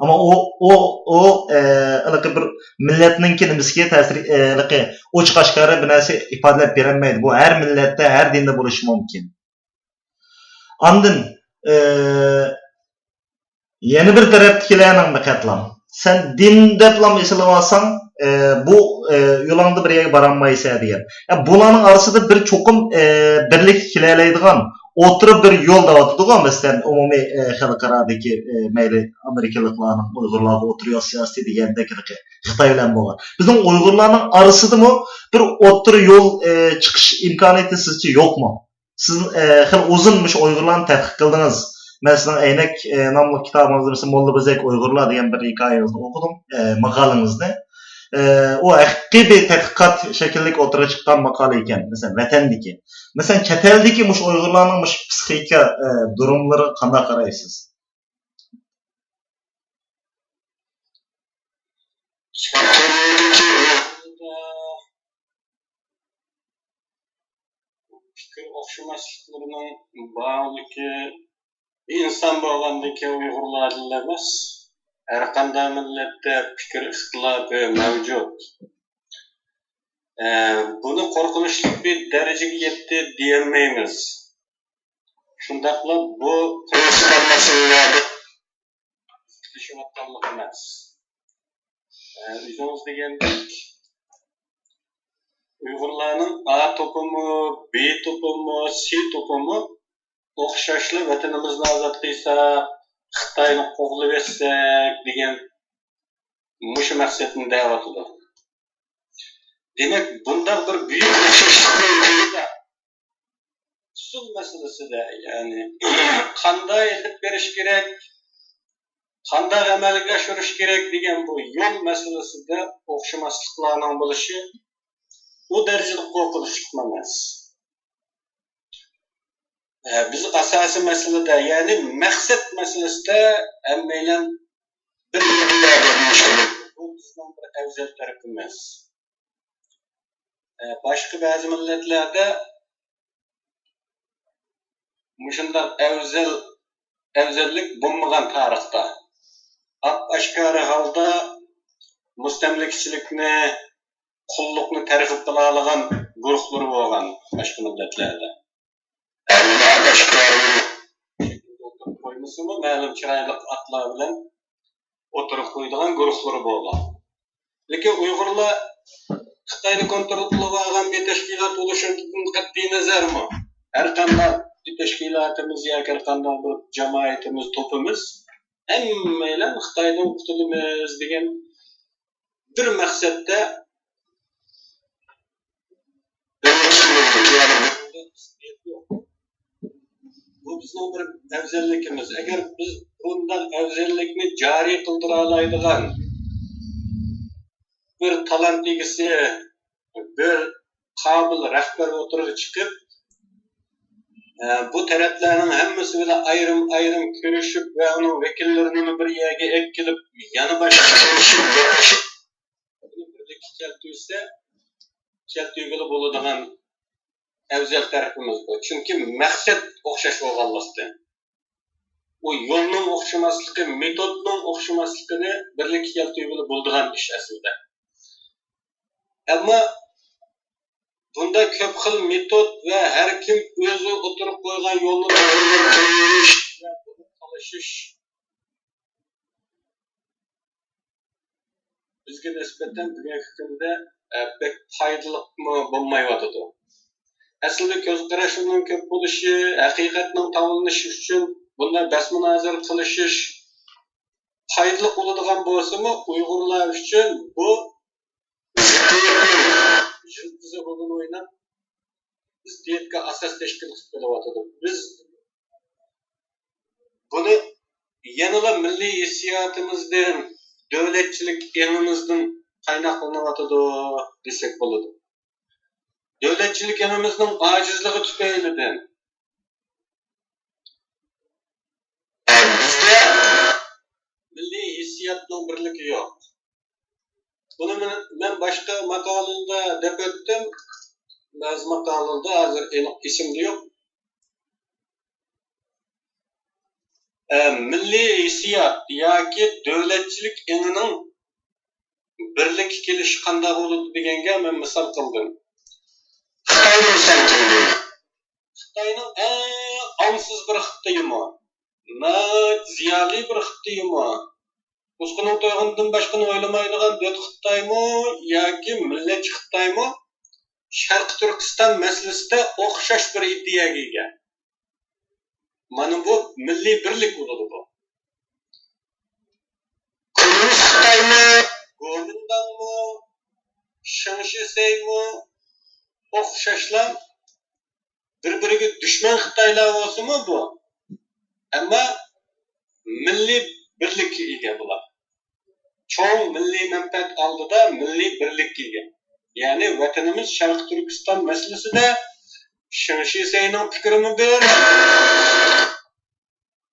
ئەمما ئۇ، ئۇ، ئۇ، ئە، ھېلىقى بىر مىللەتنىڭكى نېمىسىگە تەسىر، ئە، ھېلىقى ئوچۇق ئاشكارا بىر نەرسە ئىپادىلەپ بېرەلمەيدۇ. بۇ ھەر مىللەتتە، ھەر دىندا بولۇشى مۇمكىن. ئاندىن، ئە، يەنە بىر تەرەپتىكىلەرنىڭ دىققەتلەڭ. سەن دىن دەپلا ئېسىلىۋالساڭ، ئە، بۇ، ئە، يولۇڭدا بىر يەرگە بارالمايسەن دېگەن. يا، بۇلارنىڭ ئارىسىدا بىر چوقۇم، ئە، بىرلىككە كېلەلەيدىغان ئوتتۇرا بىر يول دەۋاتىدىغۇ، مەسىلەن، ئومۇمىي، ئە، خەلقئارادىكى، ئە، مەيلى ئامېرىكىلىقلارنىڭ ئۇيغۇرلارغا ئوتتۇرا يول سىياسىتى دېگەندەك خىتاي بىلەن بولغان. بىزنىڭ ئۇيغۇرلارنىڭ ئارىسىدىمۇ بىر ئوتتۇرا يول، ئە، چىقىش ئىمكانىيىتى سىزچە يوقمۇ؟ سىز، ئە، خېلى ئۇزۇن مۇشۇ ئۇيغۇرلارنى تەتقىق قىلدىڭىز. مەن سىزنىڭ ئەينەك، ئە، ناملىق كىتابىڭىزدا، مەسىلەن، موللا بۆزەك ئۇيغۇرلار دېگەن بىر ھېكايىڭىزنى ئوقۇدۇم، ئە، ماقالىڭىزنى. ئە، ئۇ ھەقىقىي بىر تەتقىقات شەكلىدىكى ئوتتۇرىغا چىققان ماقالە ئىكەن. مەسىلەن، ۋەتەندىكى. مەسىلەن، چەت ئەلدىكى مۇشۇ ئۇيغۇرلارنىڭ مۇشۇ پسىخىكا، ئە، دۇرۇملىرىغا قانداق قارايسىز؟ پىكىر ئوخشىماسلىقلىرىنىڭ بارلىقى ئىنسان بولغاندىن كېيىن ئۇيغۇرلاردىلا ئەمەس، ھەر قانداق مىللەتتە پىكىر ئىختىلاپى مەۋجۇت. ئە، بۇنى قورقۇنچلۇق بىر دەرىجىگە يەتتى دېيەلمەيمىز. شۇنداقلا بۇ پرىنسىپال مەسىلىلەردە ئىختىلىشىۋاتقانلىق ئەمەس. ئە، ئۆزىڭىز دېگەندەك، ئۇيغۇرلارنىڭ ئا توپىمۇ، بې توپىمۇ، سې توپىمۇ ئوخشاشلا ۋەتىنىمىزنى ئازاد قىلساق، خىتاينى قوغلىۋەتسەك دېگەن مۇشۇ مەقسەتنى دەۋاتىدۇ. دېمەك، بۇنداق بىر بۈيۈك ئوخشاشلىقنىڭ ئالدىدا ئۇسۇل مەسىلىسىدە، يەنى قانداق ئېلىپ بېرىش كېرەك، قانداق ئەمەلگە ئاشۇرۇش كېرەك دېگەن بۇ يول مەسىلىسىدە ئوخشىماسلىقلارنىڭ بولۇشى ئۇ دەرىجىدە قورقۇنچلۇقمۇ ئەمەس. ئە، بىز ئاساسىي مەسىلىدە، يەنى مەقسەت مەسىلىسىدە ھەممەيلەن بىر يەردە بولۇشىمىز، بۇ بىزنىڭ بىر ئەۋزەل تەرىپىمىز. ئە، باشقا بەزى مىللەتلەردە مۇشۇنداق ئەۋزەل، ئەۋزەللىك بولمىغان تارىختا. ئاپئاشكارا ھالدا مۇستەملىكىچىلىكنى، قۇللۇقنى تەرغىب قىلالىغان گۇرۇھلىرى بولغان باشقا مىللەتلەردە. ئەمما ئاشكارا شەكىلدە ئوتتۇرىغا قويمىسىمۇ، مەلۇم چىرايلىق ئاتلار بىلەن ئوتتۇرىغا قويىدىغان گۇرۇھلىرى بولغان. لېكىن ئۇيغۇرلار خىتاينى كونترول قىلىۋالغان بىر تەشكىلات بولۇشىدىن قەتئىينەزەرمۇ، ھەر قانداق بىر تەشكىلاتىمىز ياكى ھەر قانداق بىر جامائىتىمىز، توپىمىز ھەممەيلەن خىتايدىن قۇتۇلىمىز دېگەن بىر مەقسەتتە بىرلىكىشىمىز، يەنى بۇ بىزنىڭ بىر ئەۋزەللىكىمىز. ئەگەر بىز بۇنداق ئەۋزەللىكنى جارى قىلدۇرالايدىغان بىر تالانت ئىگىسى، بىر قابىل رەھبەر ئوتتۇرىغا چىقىپ، ئە، بۇ تەرەپلەرنىڭ ھەممىسى بىلەن ئايرىم-ئايرىم كۆرۈشۈپ ۋە ئۇنىڭ ۋەكىللىرىنىمۇ بىر يەرگە ئەكېلىپ، يەنە باشقا كۆرۈشۈپ، بىرلىككە كەلتۈرسە، كەلتۈرگىلى بولىدىغان ئەۋزەل تەرىپىمىز بۇ. چۈنكى مەقسەت ئوخشاش بولغانلىقتىن. ئۇ يولنىڭ ئوخشىماسلىقى، مېتودنىڭ ئوخشىماسلىقىنى بىرلىككە كەلتۈرگىلى بولىدىغان ئىش ئەسلىدە. ئەمما بۇنداق كۆپ خىل مېتود ۋە ھەر كىم ئۆزى ئوتتۇرىغا قويغان يولنى توغرا قىلىۋېلىش ۋە بۇنى تالىشىش بىزگە نىسبەتەن بۈگۈنكى كۈندە ئە، بەك پايدىلىقمۇ بولمايۋاتىدۇ. ئەسلىدە كۆز قاراشلىرىنىڭ كۆپ بولۇشى، ھەقىقەتنىڭ تاۋلىنىشى ئۈچۈن بۇنداق بەس مۇنازىرە قىلىشىش پايدىلىق بولىدىغان بولسىمۇ، ئۇيغۇرلار ئۈچۈن بۇ يىلتىزى رولىنى ئويناپ، زىددىيەتكە ئاساس تەشكىل قىلىپ كېلىۋاتىدۇ. بىز بۇنى يەنىلا مىللىي ھېسسىياتىمىزدىن، دۆلەتچىلىك ئېڭىمىزدىن قايناقلىنىۋاتىدۇ دېسەك بولىدۇ. دۆلەتچىلىك ئېڭىمىزنىڭ ئاجىزلىقى تۈپەيلىدىن بىزدە مىللىي ھېسسىياتنىڭ بىرلىكى يوق. بۇنى مەن، مەن باشقا ماقالىلەردە دەپ ئۆتتۈم. بەزى ماقالىلەردە، ھازىر ئېنىق ئېسىمدە يوق. ئە، مىللىي ھېسسىيات ياكى دۆلەتچىلىك ئېڭىنىڭ بىرلىككە كېلىشى قانداق بولىدۇ دېگەنگە مەن مىسال قىلدىم. خىتاينى سەن كىمدىن؟ خىتاينىڭ ئەڭ ئاڭسىز بىر خىتايمۇ، ناھايىتى زىيالىي بىر خىتايمۇ، ئۇسقىنىڭ تويغىنىدىن باشقىنى ئويلىمايدىغان دۆت خىتايمۇ ياكى مىللەتچى خىتايمۇ شەرقىي تۈركىستان مەسىلىسىدە ئوخشاش بىر ئىدىيەگە ئىگە. مانا بۇ مىللىي بىرلىك بولىدۇ بۇ. كوممۇنىست خىتايمۇ، گومىنداڭمۇ، شېڭ شىسەيمۇ ئوخشاشلا بىر-بىرىگە دۈشمەن خىتايلار بولسىمۇ بۇ، ئەمما مىللىي بىرلىككە ئىگە بۇلار. چوڭ مىللىي مەنپەئەت ئالدىدا مىللىي بىرلىككە ئىگە. يەنى ۋەتىنىمىز شەرقىي تۈركىستان مەسىلىسىدە شېڭ شىسەينىڭ پىكرىمۇ بىر،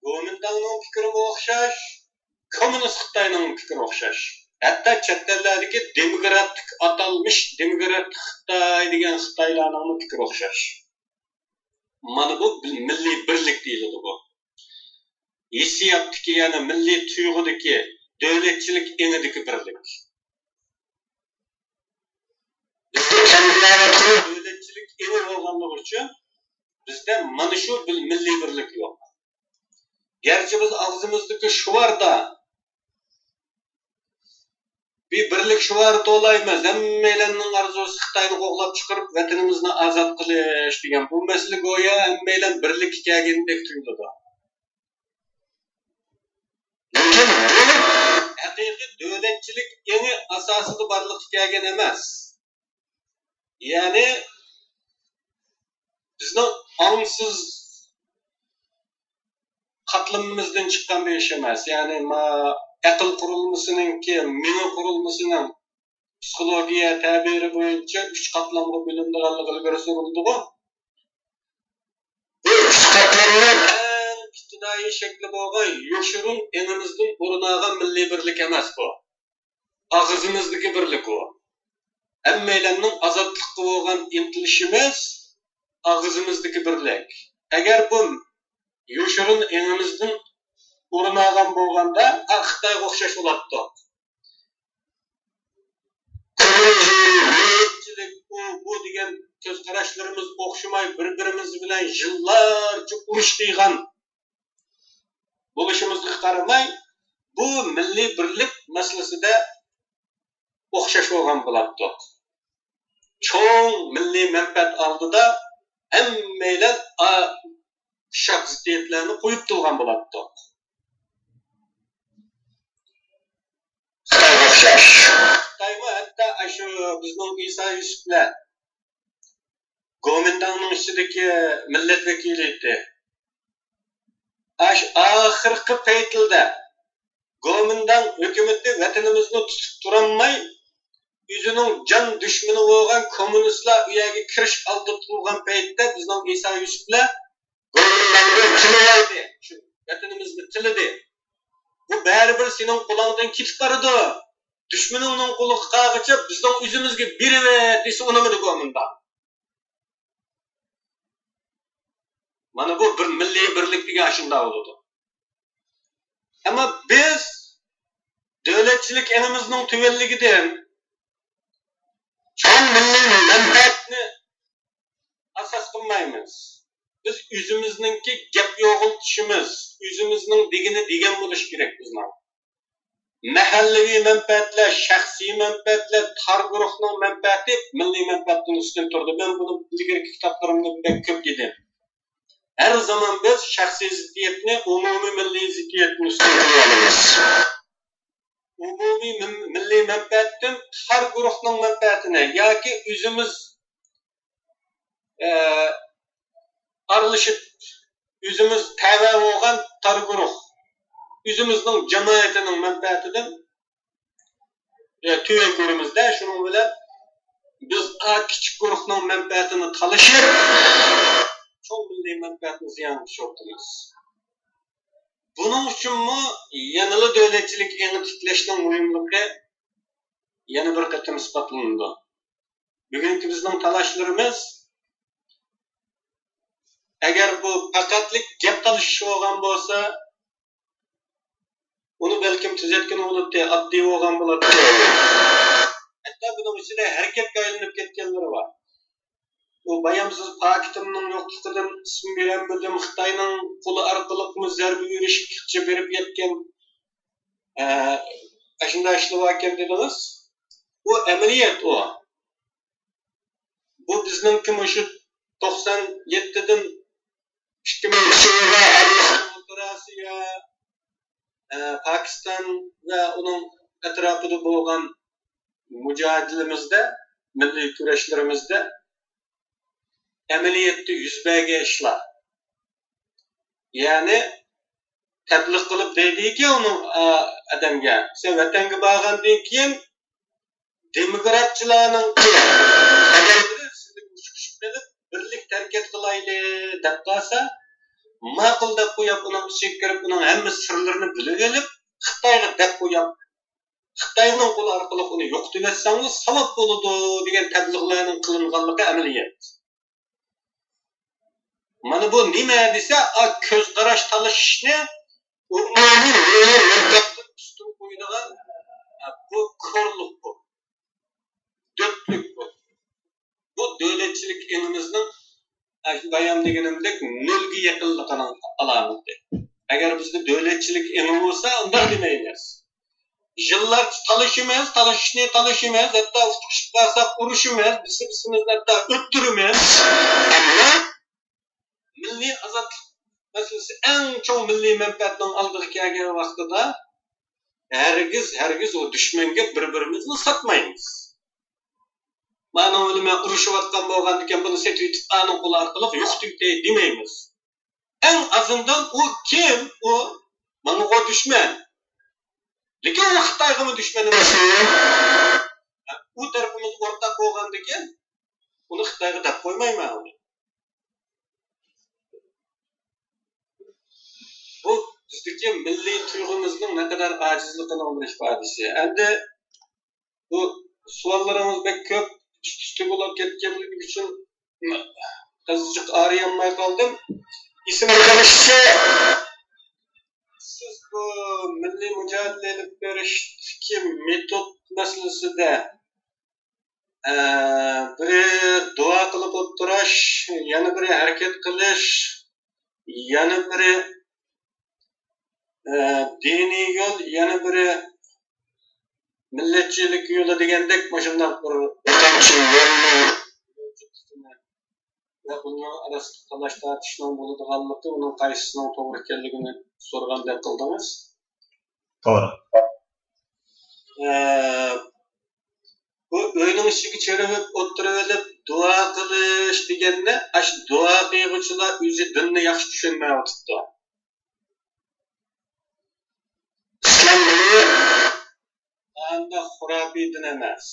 گومىنداڭنىڭ پىكرىمۇ ئوخشاش، كوممۇنىست خىتاينىڭ پىكرى ئوخشاش. ھەتتا چەت ئەللەردىكى دېموكراتىك ئاتالمىش دېموكراتىك خىتاي دېگەن خىتايلارنىڭمۇ پىكرى ئوخشاش. مانا بۇ بىل-، مىللىي بىرلىك دېيىلىدۇ بۇ. ھېسسىياتتىكى، يەنى مىللىي تۇيغۇدىكى، دۆلەتچىلىك ئېڭىدىكى بىرلىك. بىزدە كەمگىلەۋاتقىنى دۆلەتچىلىك ئېڭى بولغانلىقى ئۈچۈن بىزدە مانا شۇ بىل-، مىللىي بىرلىك يوق. گەرچە بىز ئاغزىمىزدىكى شوئاردا بىر بىرلىك شوئار توۋلايمىز، ھەممەيلەننىڭ ئارزۇسى خىتاينى قوغلاپ چىقىرىپ ۋەتىنىمىزنى ئازاد قىلىش دېگەن بۇ مەسىلە گويا ھەممەيلەن بىرلىككە كەلگەندەك تۇيۇلىدۇ. لېكىن بۇ ھەقىقىي دۆلەتچىلىك ئېڭى ئاساسىدا بارلىققا كەلگەن ئەمەس. يەنى بىزنىڭ ئاڭسىز قاتلىمىمىزدىن چىققان بىر ئىش ئەمەس. يەنى ما ئەقىل قۇرۇلمىسىنىڭكى، مېڭە قۇرۇلمىسىنىڭ پسىخولوگىيە تەبىرى بويىچە ئۈچ قاتلامغا بۆلۈنىدىغانلىقى ئىلگىرى سۈرۈلىدىغۇ. بۇ ئۈچ قاتلامنىڭ ئەڭ ئىپتىدائىي شەكلى بولغان يوشۇرۇن ئېڭىمىزدىن ئورۇن ئالغان مىللىي بىرلىك ئەمەس بۇ. ئاغزىمىزدىكى بىرلىك ئۇ. ھەممەيلەننىڭ ئازادلىققا بولغان ئىنتىلىشىمىز ئاغزىمىزدىكى بىرلىك. ئەگەر بۇ يوشۇرۇن ئېڭىمىزدىن ئورۇن ئالغان بولغاندا، ھە، خىتايغا ئوخشاش بولاتتۇق. كوممۇنىزم، مىللەتچىلىك، ئۇ، بۇ دېگەن كۆز قاراشلىرىمىز ئوخشىماي، بىر-بىرىمىز بىلەن يىللارچە ئۇرۇش قىلغان بولۇشىمىزغا قارىماي، بۇ مىللىي بىرلىك مەسىلىسىدە ئوخشاش بولغان بولاتتۇق. چوڭ مىللىي مەنپەئەت ئالدىدا ھەممەيلەن ئا-، شاك زىددىيەتلەرنى قويۇپ تۇرغان بولاتتۇق. خىتايغا ئوخشاش. خىتايمۇ ھەتتا ئاشۇ بىزنىڭ ئىسا يۈسۈپلەر گومىنداڭنىڭ ئىچىدىكى مىللەت ۋەكىلى ئىدى. ئاش-، ئاخىرقى پەيتلىدە گومىنداڭ ھۆكۈمىتى ۋەتىنىمىزنى تۇتۇپ تۇرالماي، ئۆزىنىڭ جان دۈشمىنى بولغان كوممۇنىستلار ئۇ يەرگە كىرىش ئالدىدا تۇرغان پەيتتە، بىزنىڭ ئىسا يۈسۈپلەر گومىنداڭدىن تىلىۋالدى. شۇ ۋەتىنىمىزنى تىلىدى. بۇ بەرىبىر سېنىڭ قولۇڭدىن كېتىپ بارىدۇ. دۈشمىنىڭنىڭ قولىغا قالغىچە بىزنىڭ ئۆزىمىزگە بېرىۋەت دېسە ئۇنىمىدى گومىنداڭ. مانا بۇ بىر مىللىي بىرلىك دېگەن ئاشۇنداق بولىدۇ. ئەمما بىز دۆلەتچىلىك ئېڭىمىزنىڭ تۆۋەنلىكىدىن چوڭ مىللىي مەنپەئەتنى ئاساس قىلمايمىز. بىز ئۆزىمىزنىڭكى گەپ يوغىلىتىشىمىز، ئۆزىمىزنىڭ دېگىنى دېگەن بولۇشى كېرەك بىزنىڭ. مەھەللىۋى مەنپەئەتلەر، شەخسىي مەنپەئەتلەر، تار گۇرۇھنىڭ مەنپەئەتى مىللىي مەنپەئەتتىن ئۈستۈن تۇرىدۇ. مەن بۇنى ئىلگىرىكى كىتابلىرىمدا بەك كۆپ دېدىم. ھەر زامان بىز شەخسىي زىددىيەتنى ئومۇمىي مىللىي زىددىيەتتىن ئۈستۈن قىلىۋالىمىز. ئومۇمىي مىل-، مىللىي مەنپەئەتتىن تار گۇرۇھنىڭ مەنپەئەتىنى ياكى ئۆزىمىز، ئە، ئارىلىشىپ، ئۆزىمىز تەۋە بولغان تار گۇرۇھ، ئۆزىمىزنىڭ جامائىتىنىڭ مەنپەئەتىدىن، ئە، تۆۋەن كۆرىمىز-دە، شۇنىڭ بىلەن بىز ئا كىچىك گۇرۇھنىڭ مەنپەئەتىنى تالىشىپ، چوڭ مىللىي مەنپەئەتنى زىيانغا ئۇچرىتىمىز. بۇنىڭ ئۈچۈنمۇ يەنىلا دۆلەتچىلىك ئېڭى تىكلەشنىڭ مۇھىملىقى يەنە بىر قېتىم ئىسپاتلىنىدۇ. بۈگۈنكى بىزنىڭ تالاشلىرىمىز، ئەگەر بۇ پەقەتلىك گەپ تالىشىش بولغان بولسا، ئۇنى بەلكىم تۈزەتكىلى بولاتتى، ئاددىي بولغان بولاتتى. ھەتتا بۇنىڭ ئىچىدە ھەرىكەتكە ئايلىنىپ كەتكەنلىرى بار. ئۇ بايامسىز پاكىتىمنىڭ يوقلۇقىدىن ئىسىم بېرەلمىدىم، خىتاينىڭ قولى ئارقىلىقمۇ زەربە بېرىشكىچە بېرىپ يەتكەن، ئە، ئاشۇنداق ئىشلار باركەن دېدىڭىز. ئۇ ئەمەلىيەت ئۇ. بۇ بىزنىڭكى مۇشۇ توقسان يەتتىدىن ئىككى مىڭ يىلغا ئارىلاشقان ئوتتۇرا ئاسىيا، ئە، پاكىستان ۋە ئۇنىڭ ئەتراپىدا بولغان مۇجادىلىمىزدە، مىللىي كۈرەشلىرىمىزدە ئەمەلىيەتتە يۈز بەرگەن ئىشلار. يەنى تەبلىغ قىلىپ دەيدىكى ئۇنىڭ، ئا، ئادەمگە، سەن ۋەتەنگە بارغاندىن كېيىن دېموكراتچىلارنىڭ ئادەملىرى سىزدىن مۇشۇ قېلىپ بىرلىكتە ھەرىكەت قىلايلى دەپ قالسا، ماقۇل دەپ قويۇپ، ئۇنىڭ ئىچىگە كىرىپ، ئۇنىڭ ھەممە سىرلىرىنى بىلىۋېلىپ، خىتايغا دەپ قويۇپ، خىتاينىڭ قولى ئارقىلىق ئۇنى يوقىتىۋەتسەڭلار ساۋاب بولىدۇ دېگەن تەبلىغلارنىڭ قىلىنغانلىقى ئەمەلىيەت. مانا بۇ نېمە دېسە، ئا، كۆز قاراش تالىشىشنى ئومۇمىي مىللىي مەنپەئەتتىن ئۈستۈن قويىدىغان، ئا، بۇ كورلۇق بۇ. دۆتلۈك بۇ. بۇ دۆلەتچىلىك ئېڭىمىزنىڭ، ئاشۇ بايام دېگىنىمدەك، نۆلگە يېقىنلىقىنىڭ ئالامىتى. ئەگەر بىزدە دۆلەتچىلىك ئېڭى بولسا، ئۇنداق دېمەيمىز. يىللارچە تالىشىمىز، تالىشىشنى تالىشىمىز، ھەتتا ئۇتۇشۇپ قالساق ئۇرۇشىمىز، بىرسى بىرسىمىزنى ھەتتا ئۆلتۈرىمىز. ئەمما مىللىي ئازادلىق مەسىلىسى ئەڭ چوڭ مىللىي مەنپەئەتنىڭ ئالدىغا كەلگەن ۋاقتىدا ھەرگىز، ھەرگىز ئۇ دۈشمەنگە بىر-بىرىمىزنى ساتمايمىز. مانا بىلەن مەن ئۇرۇشۇۋاتقان بولغاندىكىن بۇنى سېتىۋېتىپ ئانىڭ قولى ئارقىلىق يوقىتىۋېتەي دېمەيمىز. ئەڭ ئازىندىن ئۇ كىم؟ ئۇ ماڭىغۇ دۈشمەن. لېكىن ئۇ خىتايغىمۇ دۈشمەن ئەمەس. ئۇ تەرىپىمىز ئورتاق بولغاندىكىن ئۇنى خىتايغا دەپ قويمايمەن ئۇنى. بۇ بىزدىكى مىللىي تۇيغۇمىزنىڭ نەقەدەر ئاجىزلىقىنىڭ بىر ئىپادىسى. ئەمدى بۇ سوئاللىرىڭىز بەك كۆپ، ئۈست-ئۈستە بولۇپ كەتكەنلىكى ئۈچۈن ئازچىق ئارىيالماي قالدىم. ئېسىمگە كېلىشىچە، سىز بۇ مىللىي مۇجادىلە ئېلىپ بېرىشتىكى مېتود مەسىلىسىدە، ئە، بىرى دۇئا قىلىپ ئولتۇراش، يەنە بىرى ھەرىكەت قىلىش، يەنە بىرى، ئە، دىنىي يول، يەنە بىرى مىللەتچىلىك يولى دېگەندەك مۇشۇنداق بىر بىر قانچە يولنى ۋە بۇنىڭ ئارىسىدا تالاش-تارتىشنىڭ بولىدىغانلىقى، ئۇنىڭ قايسىسىنىڭ توغرا ئىكەنلىكىنى سورىغاندەك قىلدىڭىز. توغرا. ئە، بۇ ئۆينىڭ ئىچىگە چىرىۋېلىپ ئولتۇرۇۋېلىپ دۇئا قىلىش دېگەننى، ئاشۇ دۇئا قىلغۇچىلار ئۆزى دىننى ياخشى چۈشەنمەيۋاتىدۇ. ئىسلام دىنى ئانداق خۇراپىي دىن ئەمەس.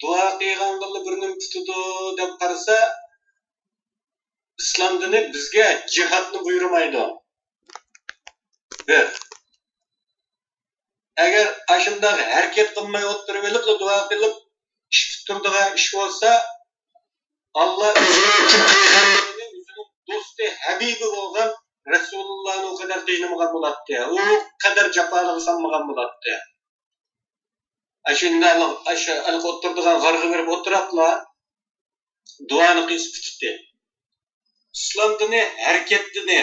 دۇئا قىلغانغىلا بىر نېمە پۈتىدۇ دەپ قارىسا، ئىسلام دىنى بىزگە جىھادنى بۇيرۇمايدۇ. بىر. ئەگەر ئاشۇنداق ھەرىكەت قىلماي ئولتۇرۇۋېلىپلا دۇئا قىلىپ ئىش پۈتتۈرىدىغان ئىش بولسا، ئاللا ئۆزىنىڭ پەيغەمبىرىنى ئۆزىنىڭ دوستى، ھەبىبى بولغان رەسۇلۇللانى ئۇ قەدەر قىينىمىغان بولاتتى، ئۇ قەدەر جاپالىققا سالمىغان بولاتتى. ئاشۇنداق، ئاشۇ ئولتۇرىدىغان غارغا بېرىپ ئولتۇراپلا دۇئانى قىلسا پۈتتى. ئىسلام دىنى ھەرىكەت دىنى.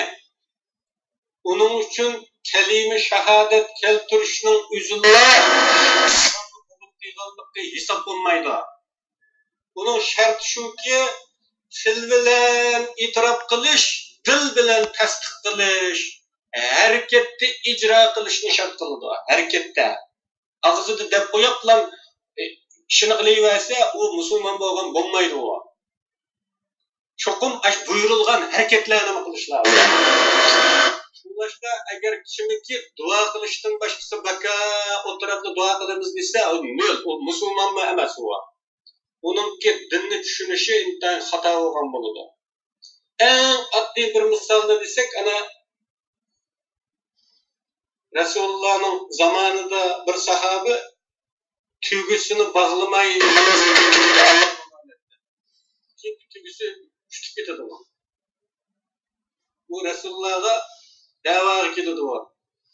ئۇنىڭ ئۈچۈن كەلىمە شاھادەت كەلتۈرۈشنىڭ ئۆزىلا ئىسلامنى قوبۇل قىلغانلىقى ھېساب بولمايدۇ. ئۇنىڭ شەرتى شۇكى، تىل بىلەن ئېتىراپ قىلىش، دىل بىلەن تەستىق قىلىش، ھەرىكەتتە ئىجرا قىلىشنى شەرت قىلىدۇ. ھەرىكەتتە. ئاغزىدا دەپ قويۇپلا، ئىشىنى قىلىۋەرسە، ئۇ مۇسۇلمان بولغان بولمايدۇ ئۇ. چوقۇم ئاشۇ بۇيرۇلغان ھەرىكەتلەرنىمۇ قىلىش لازىم. شۇڭلاشقا، ئەگەر كىمكى دۇئا قىلىشتىن باشقىسى بىكار، ئولتۇرۇپلا دۇئا قىلىمىز دېسە، ئۇ نۆل، ئۇ مۇسۇلمانمۇ ئەمەس ئۇ. ئۇنىڭكى دىننى چۈشىنىشى ئىنتايىن خاتا بولغان بولىدۇ. ئەڭ ئاددىي بىر مىسالنى دېسەك، ئەنە رەسۇلۇللانىڭ زامانىدا بىر ساھابە تۈگىسىنى باغلىماي ناماز ئۆتۈپ كېتىدۇ، ئاللاھ ئامانەت دەپ. چۈنكى تۈگىسى چۈشۈپ كېتىدۇ. ئۇ رەسۇلۇللاغا دەۋاغا كېلىدۇ.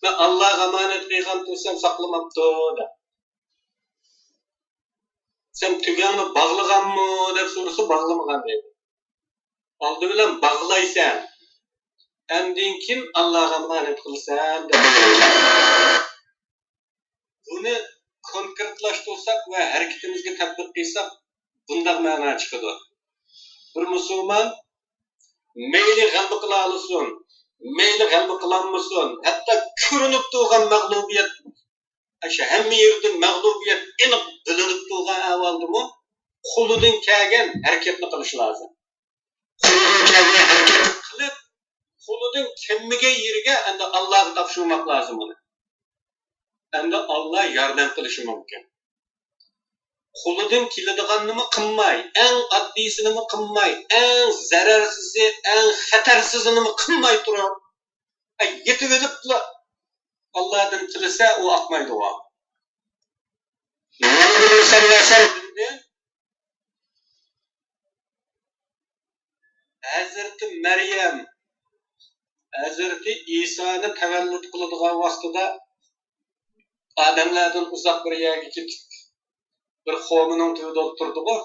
مەن ئاللاھقا ئامانەت قىلغان تۇرسام ساقلىماپتۇ دەپ. سەن تۈگەڭنى باغلىغانمۇ دەپ سورىسا، باغلىمىغان دەيدۇ. ئالدى بىلەن باغلايسەن، ئاندىن كېيىن ئاللاھقا ئامانەت قىلىسەن دەپ. بۇنى كونكرېتلاشتۇرساق ۋە ھەرىكىتىمىزگە تەتبىق قىلساق، بۇنداق مەنا چىقىدۇ. بىر مۇسۇلمان مەيلى غەلىبە قىلالىسۇن، مەيلى غەلىبە قىلالمىسۇن، ھەتتا كۆرۈنۈپ تۇرغان مەغلۇبىيەت، ئاشۇ ھەممە يېرىدىن مەغلۇبىيەت ئېنىق بىلىنىپ تۇرغان ئەھۋالدىمۇ قولىدىن كەلگەن ھەرىكەتنى قىلىشى لازىم. قولىدىن كەلگەن ھەرىكەتنى قىلىپ، قولىدىن كەلمىگەن يېرىگە ئەمدى ئاللاھقا تاپشۇرماق لازىم ئۇنى. ئەمدى ئاللاھ ياردەم قىلىشى مۇمكىن. قولىدىن كېلىدىغاننىمۇ قىلماي، ئەڭ ئاددىيسىنىمۇ قىلماي، ئەڭ زەرەرسىزى، ئەڭ خەتەرسىزىنىمۇ قىلماي تۇرۇپ، ئە، يېتىۋېلىپلا ئاللاھتىن تىلىسە، ئۇ ئاقمايدۇ ئۇ. مانا بۇنى سەن ۋەسەن. ھەزرىتى مەريەم، ھەزرىتى ئىسانى تەۋەللۇت قىلىدىغان ۋاقتىدا ئادەملەردىن ئۇزاق بىر يەرگە كېتىپ، بىر خورمىنىڭ تۈۋىدە ئولتۇردىغۇ.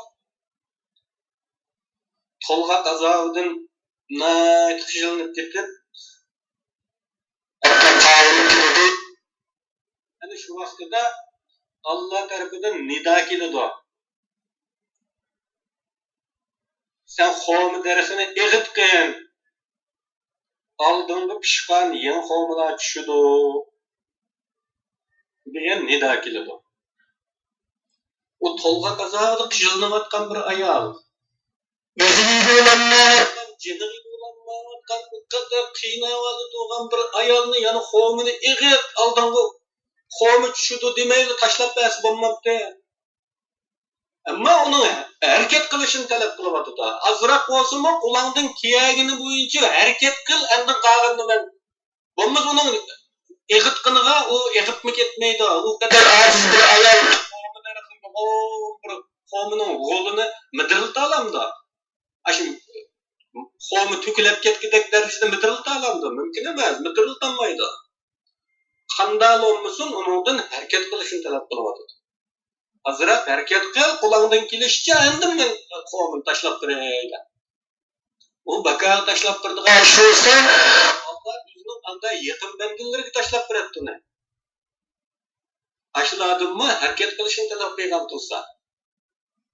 تولغاق ئازابىدىن ناھايىتى خىجىللىنىپ كېتىپ، ھەتتا قايىلى كېلىدۇ. ئەنە شۇ ۋاقتىدا ئاللا تەرىپىدىن نىدا كېلىدۇ. سەن خورما دەرىخىنى ئېغىتقىن، ئالدىڭغا پىشقان يېڭى خورمىلار چۈشىدۇ، دېگەن نىدا كېلىدۇ. ئۇ تولغاق ئازابىدا قىينىلىۋاتقان بىر ئايال. ئۆزىگە ئىگە بولالمايۋاتقان، جېنىغا ئىگە بولالمايۋاتقان، ئۇ قەدەر قىيىن ئەھۋالدا تۇرغان بىر ئايالنى يەنە خورمىنى ئېغىت، ئالدىڭغا خورما چۈشىدۇ دېمەيلا تاشلاپ بەرسە بولمامتى؟ ئەمما ئۇنىڭ ھەرىكەت قىلىشىنى تەلەپ قىلىۋاتىدۇ. ئازراق بولسىمۇ قولۇڭدىن كېلگىنى بويىچە ھەرىكەت قىل، ئاندىن قالغىنىنى مەن. بولمىسا ئۇنىڭ ئېغىتقىنىغا ئۇ ئېغىپمۇ كەتمەيدۇ. ئۇ قەدەر ئاجىز بىر ئايال. خورما دەرىخىنى، بىر خورمىنىڭ غولىنى مىدىرلىتالامدۇ؟ ئاشۇ خورما تۆكۈلۈپ كەتكۈدەك دەرىجىدە مىدىرلىتالامدۇ؟ مۇمكىن ئەمەس، مىدىرلىتالمايدۇ. قانداق بولمىسۇن، ئۇنىڭدىن ھەرىكەت قىلىشنى تەلەپ قىلىۋاتىدۇ. ئازراق ھەرىكەت قىل، قولۇڭدىن كېلىشىچە، ئاندىن مەن خورمىنى تاشلاپ بېرەي دەپ. ئۇ بىكارغا تاشلاپ بېرىدىغان ئىش بولسا، ئاللا ئۆزىنىڭ ئانداق يېقىن بەندىلىرىگە تاشلاپ بېرەتتى ئۇنى. ئاشۇلاردىنمۇ ھەرىكەت قىلىشنى تەلەپ قىلغان تۇرسا،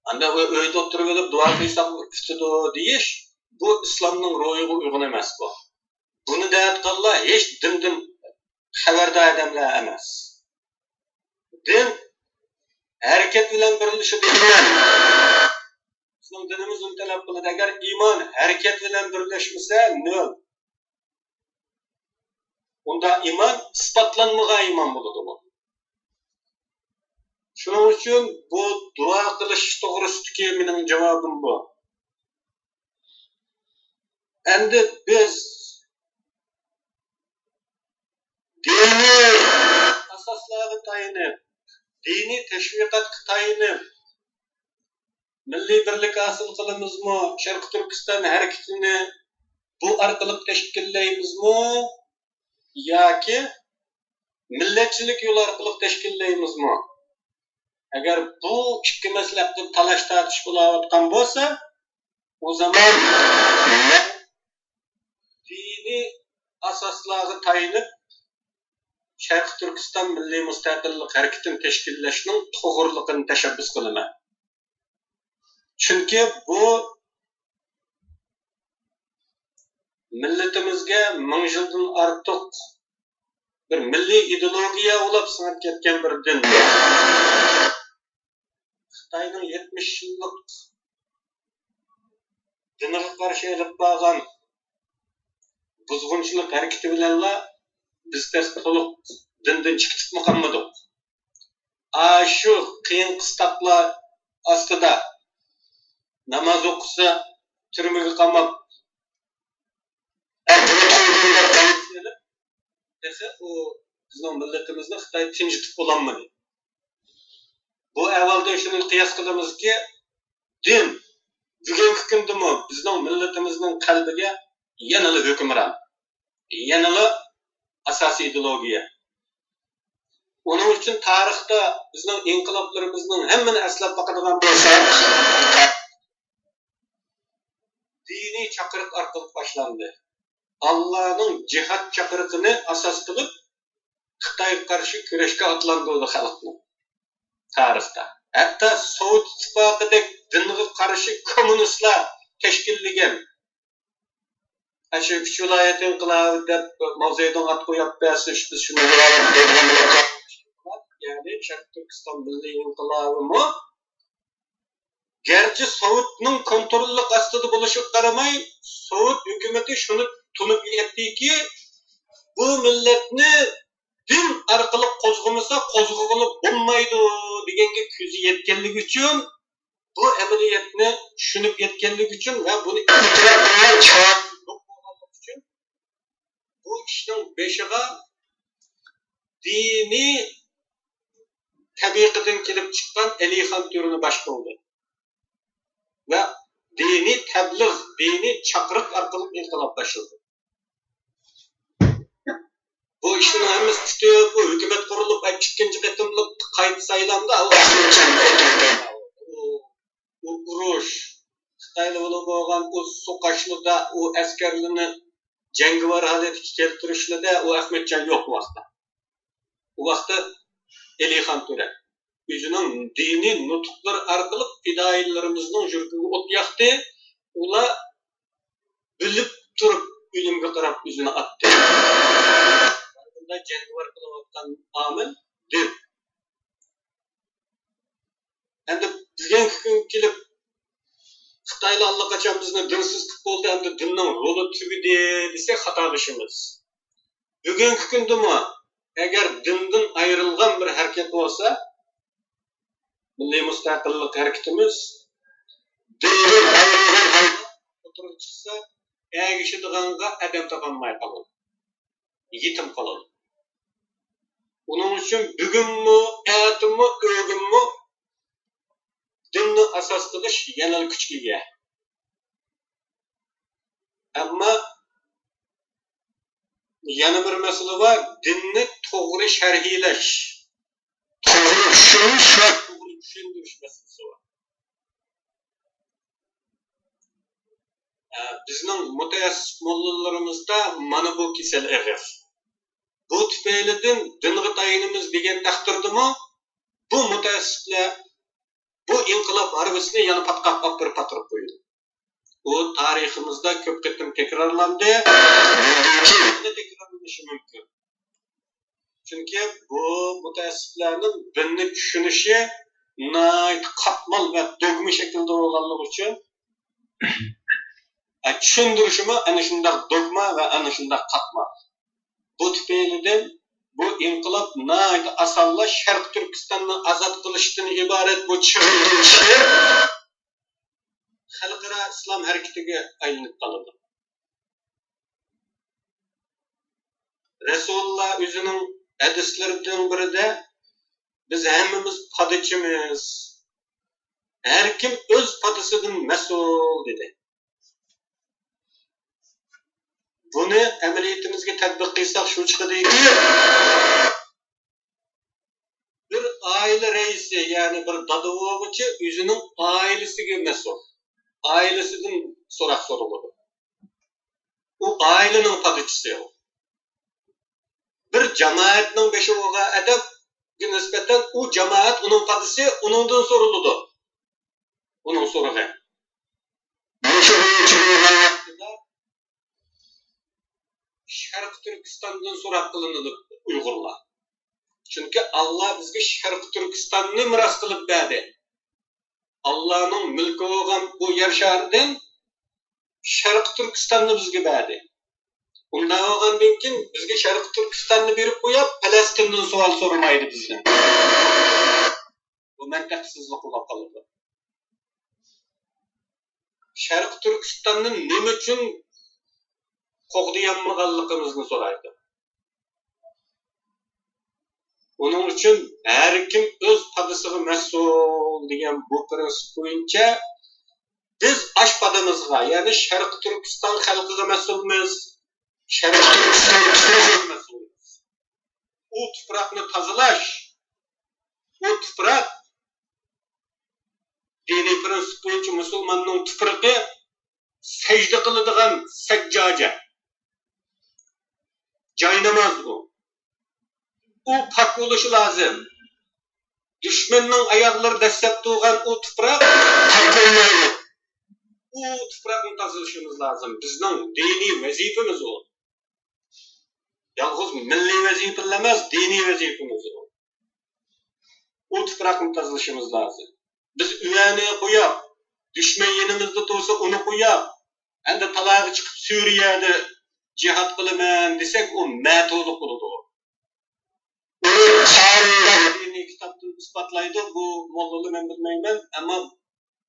ئاندا ئۆ-، ئۆيدە ئولتۇرۇۋېلىپ دۇئا قىلساق پۈتىدۇ دېيىش، بۇ ئىسلامنىڭ روھىغا ئۇيغۇن ئەمەس بۇ. بۇنى دەۋاتقانلار ھېچ دىندىن خەۋەردار ئادەملەر ئەمەس. دىن ھەرىكەت بىلەن بىرلىشىدۇ. بىزنىڭ دىنىمىز ئۇنى تەلەپ قىلىدۇ. ئەگەر ئىمان ھەرىكەت بىلەن بىرلەشمىسە، نۆل. ئۇندا ئىمان ئىسپاتلانمىغان ئىمان بولىدۇ بۇ. شۇنىڭ ئۈچۈن بۇ دۇئا قىلىش توغرىسىدىكى مېنىڭ جاۋابىم بۇ. ئەمدى بىز دىنىي ئاساسلارغا تايىنىپ، دىنىي تەشۋىقاتقا تايىنىپ، مىللىي بىرلىك ھاسىل قىلىمىزمۇ، شەرقىي تۈركىستان ھەرىكىتىنى بۇ ئارقىلىق تەشكىللەيمىزمۇ ياكى مىللەتچىلىك يولى ئارقىلىق تەشكىللەيمىزمۇ؟ ئەگەر بۇ ئىككى مەسلەكتە تالاش-تارتىش بولاۋاتقان بولسا، ئۇ زامان دىنىي ئاساسلارغا تايىنىپ، شەرقىي تۈركىستان مىللىي مۇستەقىللىق ھەرىكىتىنى تەشكىللەشنىڭ توغرىلىقىنى تەشەببۇس قىلىمەن. چۈنكى بۇ مىللىتىمىزگە مىڭ يىلدىن ئارتۇق بىر مىللىي ئىدېئولوگىيە ئۇلاپ سىڭىپ كەتكەن بىر دىن. خىتاينىڭ يەتمىش يىللىق دىنغا قارشى ئېلىپ بارغان بۇزغۇنچىلىق ھەرىكىتى بىلەنلا بىز تېخى تولۇق دىندىن چىقىپ قالمىدۇق. ئاشۇ قىيىن قىستاقلار ئاستىدا ناماز ئوقۇسا تۈرمىگە قاماپ، تېخى ئۇ بىزنىڭ مىللىتىمىزنى خىتاي تىنجىتىپ بولالمىدى. بۇ ئەھۋالدىن شۇنى قىياس قىلىمىزكى، دىن بۈگۈنكى كۈندىمۇ بىزنىڭ مىللىتىمىزنىڭ قەلبىگە يەنىلا ھۆكۈمران، يەنىلا ئاساسىي ئىدېئولوگىيە. ئۇنىڭ ئۈچۈن تارىختا بىزنىڭ ئىنقىلابلىرىمىزنىڭ ھەممىنى ئەسلەپ باقىدىغان بولساق، دىنىي چاقىرىق ئارقىلىق باشلاندى. ئاللانىڭ جىھاد چاقىرىقىنى ئاساس قىلىپ، خىتايغا قارشى كۈرەشكە ئاتلاندۇردى خەلقنى تارىختا. ھەتتا سوۋېت ئىتتىپاقىدەك دىنغا قارشى كوممۇنىستلار تەشكىللىگەن ئاشۇ ئۈچ ۋىلايەت ئىنقىلابى دەپ ماۋزېدۇڭ ئات قويۇپ بەرسە، بىز شۇنى، يەنى شەرقىي تۈركىستان مىللىي ئىنقىلابىمۇ گەرچە سوۋېتنىڭ كونتروللۇق ئاستىدا بولۇشىغا قارىماي، سوۋېت ھۆكۈمىتى شۇنى تونۇپ يەتتىكى، بۇ مىللەتنى دىن ئارقىلىق قوزغىمىسا، قوزغىغىلى بولمايدۇ دېگەنگە كۆزى يەتكەنلىكى ئۈچۈن، بۇ ئەمەلىيەتنى چۈشىنىپ يەتكەنلىكى ئۈچۈن ۋە بۇنى ئېتىراپ قىلغان چاغ يوق بولغانلىقى ئۈچۈن، بۇ ئىشنىڭ بېشىغا دىنىي تەبىقىدىن كېلىپ چىققان ئەلىخان تۆرىنى باش قىلدى ۋە دىنىي تەبلىغ، دىنىي چاقىرىق ئارقىلىق ئىنقىلاب باشلىدى. بۇ ئىشنىڭ ھەممىسى پۈتۈپ، بۇ ھۆكۈمەت قۇرۇلۇپ، ئىككىنچى قېتىملىق قايتا سايلامدا ئۇ ئەخمەتجان ئۇ، ئۇ ئۇرۇش، خىتايلار بىلەن بولغان ئۇ سوقۇشلىدا ئۇ ئەسكەرلىرىنى جەڭگىۋار ھالەتكە كەلتۈرۈشلىدە ئۇ ئەخمەتجان يوق ئۇ ۋاقىتتا. ئۇ ۋاقىتتا ئەلىخان تۆرە ئۆزىنىڭ دىنىي نۇتۇقلىرى ئارقىلىق پىدائىيلىرىمىزنىڭ يۈرىكىگە ئوت ياقتى. ئۇلار بىلىپ تۇرۇپ ئۆلۈمگە قاراپ ئۆزىنى ئاتتى. بۇنداق جەڭگىۋار قىلىۋاتقان ئامىل دىن. ئەمدى بۈگۈنكى كۈنگە كېلىپ، خىتايلار ئاللىقاچان بىزنى دىنسىز قىلىپ بولدى، ئەمدى دىننىڭ رولى تۈگىدى دېسەك، خاتالىشىمىز. بۈگۈنكى كۈندىمۇ ئەگەر دىندىن ئايرىلغان بىر ھەرىكەت بولسا، مىللىي مۇستەقىللىق ھەرىكىتىمىز دىندىن ئايرىلغان ھالدا ئوتتۇرىغا چىقسا، ئەگىشىدىغانغا ئادەم تاپالماي قالىدۇ، يېتىم قالىدۇ. ئۇنىڭ ئۈچۈن بۈگۈنمۇ، ئەتىمۇ، ئۆگۈنمۇ دىننى ئاساس قىلىش يەنىلا كۈچكە ئىگە. ئەمما يەنە بىر مەسىلە بار، دىننى توغرا شەرھلەش، توغرا چۈشىنىش ۋە توغرا چۈشەندۈرۈش مەسىلىسى بار. ئە، بىزنىڭ مۇتەئەسسىپ موللىلىرىمىزدا مانا بۇ كېسەل ئېغىر. بۇ تۈپەيلىدىن دىنغا تايىنىمىز دېگەن تەقدىردىمۇ بۇ مۇتەئەسسىپلەر بۇ ئىنقىلاب ھارۋىسىنى يەنە پاتقاق ئاپىرىپ پاتۇرۇپ قويىدۇ. ئۇ تارىخىمىزدا كۆپ قېتىم تەكرارلاندى. بۇندىن كېيىن يەنە تەكرارلىنىشى مۇمكىن. چۈنكى بۇ مۇتەئەسسىپلەرنىڭ دىننى چۈشىنىشى ناھايىتى قاتمال ۋە دوگما شەكىلدە بولغانلىقى ئۈچۈن، ئە، چۈشەندۈرۈشىمۇ ئەنە شۇنداق دوگما ۋە ئەنە شۇنداق قاتمال. بۇ تۈپەيلىدىن بۇ ئىنقىلاب ناھايىتى ئاسانلا شەرقىي تۈركىستاننى ئازاد قىلىشتىن ئىبارەت بۇ چىغىندىن چىقىپ، خەلقئارا ئىسلام ھەرىكىتىگە ئايلىنىپ قالىدۇ. رەسۇلۇللا ئۆزىنىڭ ھەدىسلىرىنىڭ بىرىدە، «بىز ھەممىمىز پادىچىمىز، ھەركىم ئۆز پادىسىدىن مەسئۇل» دېدى. بۇنى ئەمەلىيىتىمىزگە تەتبىق قىلساق شۇ چىقىدۇكى، بىر ئائىلە رەئىسى، يەنى بىر دادا بولغۇچى ئۆزىنىڭ ئائىلىسىگە مەسئۇل. ئائىلىسىدىن سوراق سورىلىدۇ. ئۇ ئائىلىنىڭ پادىچىسى ئۇ. بىر جامائەتنىڭ بېشى بولغان ئادەمگە نىسبەتەن ئۇ جامائەت، ئۇنىڭ پادىسى ئۇنىڭدىن سورىلىدۇ. ئۇنىڭ سورىقى. شەرقىي تۈركىستاندىن سوراق قىلىنىدۇ ئۇيغۇرلار. چۈنكى ئاللا بىزگە شەرقىي تۈركىستاننى مىراس قىلىپ بەردى. ئاللانىڭ مۈلكى بولغان بۇ يەر شارىدىن شەرقىي تۈركىستاننى بىزگە بەردى. ئۇنداق بولغاندىن كېيىن بىزگە شەرقىي تۈركىستاننى بېرىپ قويۇپ، پەلەستىندىن سوئال سورىمايدۇ بىزدىن. بۇ مەنتىقسىزلىق بولۇپ قالىدۇ. شەرقىي تۈركىستاننى نېمە ئۈچۈن قوغدىيالمىغانلىقىمىزنى سورايدۇ. ئۇنىڭ ئۈچۈن ھەر كىم ئۆز پادىسىغا مەسئۇل دېگەن بۇ پىرىنسىپ بويىچە بىز ئاش پادىمىزغا، يەنى شەرقىي تۈركىستان خەلقىگە مەسئۇلمىز، شەرقىي تۈركىستان خەلقىگە مەسئۇلمىز. ئۇ تۇپراقنى تازىلاش، ئۇ تۇپراق دىنىي پىرىنسىپ بويىچە مۇسۇلماننىڭ تۇپرىقى، سەجدە قىلىدىغان سەججاجە، جايناماز ئۇ. ئۇ پاك بولۇشى لازىم. دۈشمەننىڭ ئاياغلىرى دەسسەپ تۇرغان ئۇ تۇپراق پاك بولمايدۇ. ئۇ تۇپراقنى تازىلىشىمىز لازىم. بىزنىڭ دىنىي ۋەزىپىمىز ئۇ. يالغۇز مىللىي ۋەزىپىلا ئەمەس، دىنىي ۋەزىپىمىز ئۇ. ئۇ تۇپراقنى تازىلىشىمىز لازىم. بىز ئۇيەرنى قويۇپ، دۈشمەن يېنىمىزدا تۇرسا ئۇنى قويۇپ، ئەمدى تالاغا چىقىپ سۈرىيەدە جىھاد قىلىمەن دېسەك، ئۇ مەتۇلۇق بولىدۇ. ئۇنى قانداق دىنىي كىتابتىن ئىسپاتلايدۇ، بۇ موللىلار مەن بىلمەيمەن، ئەمما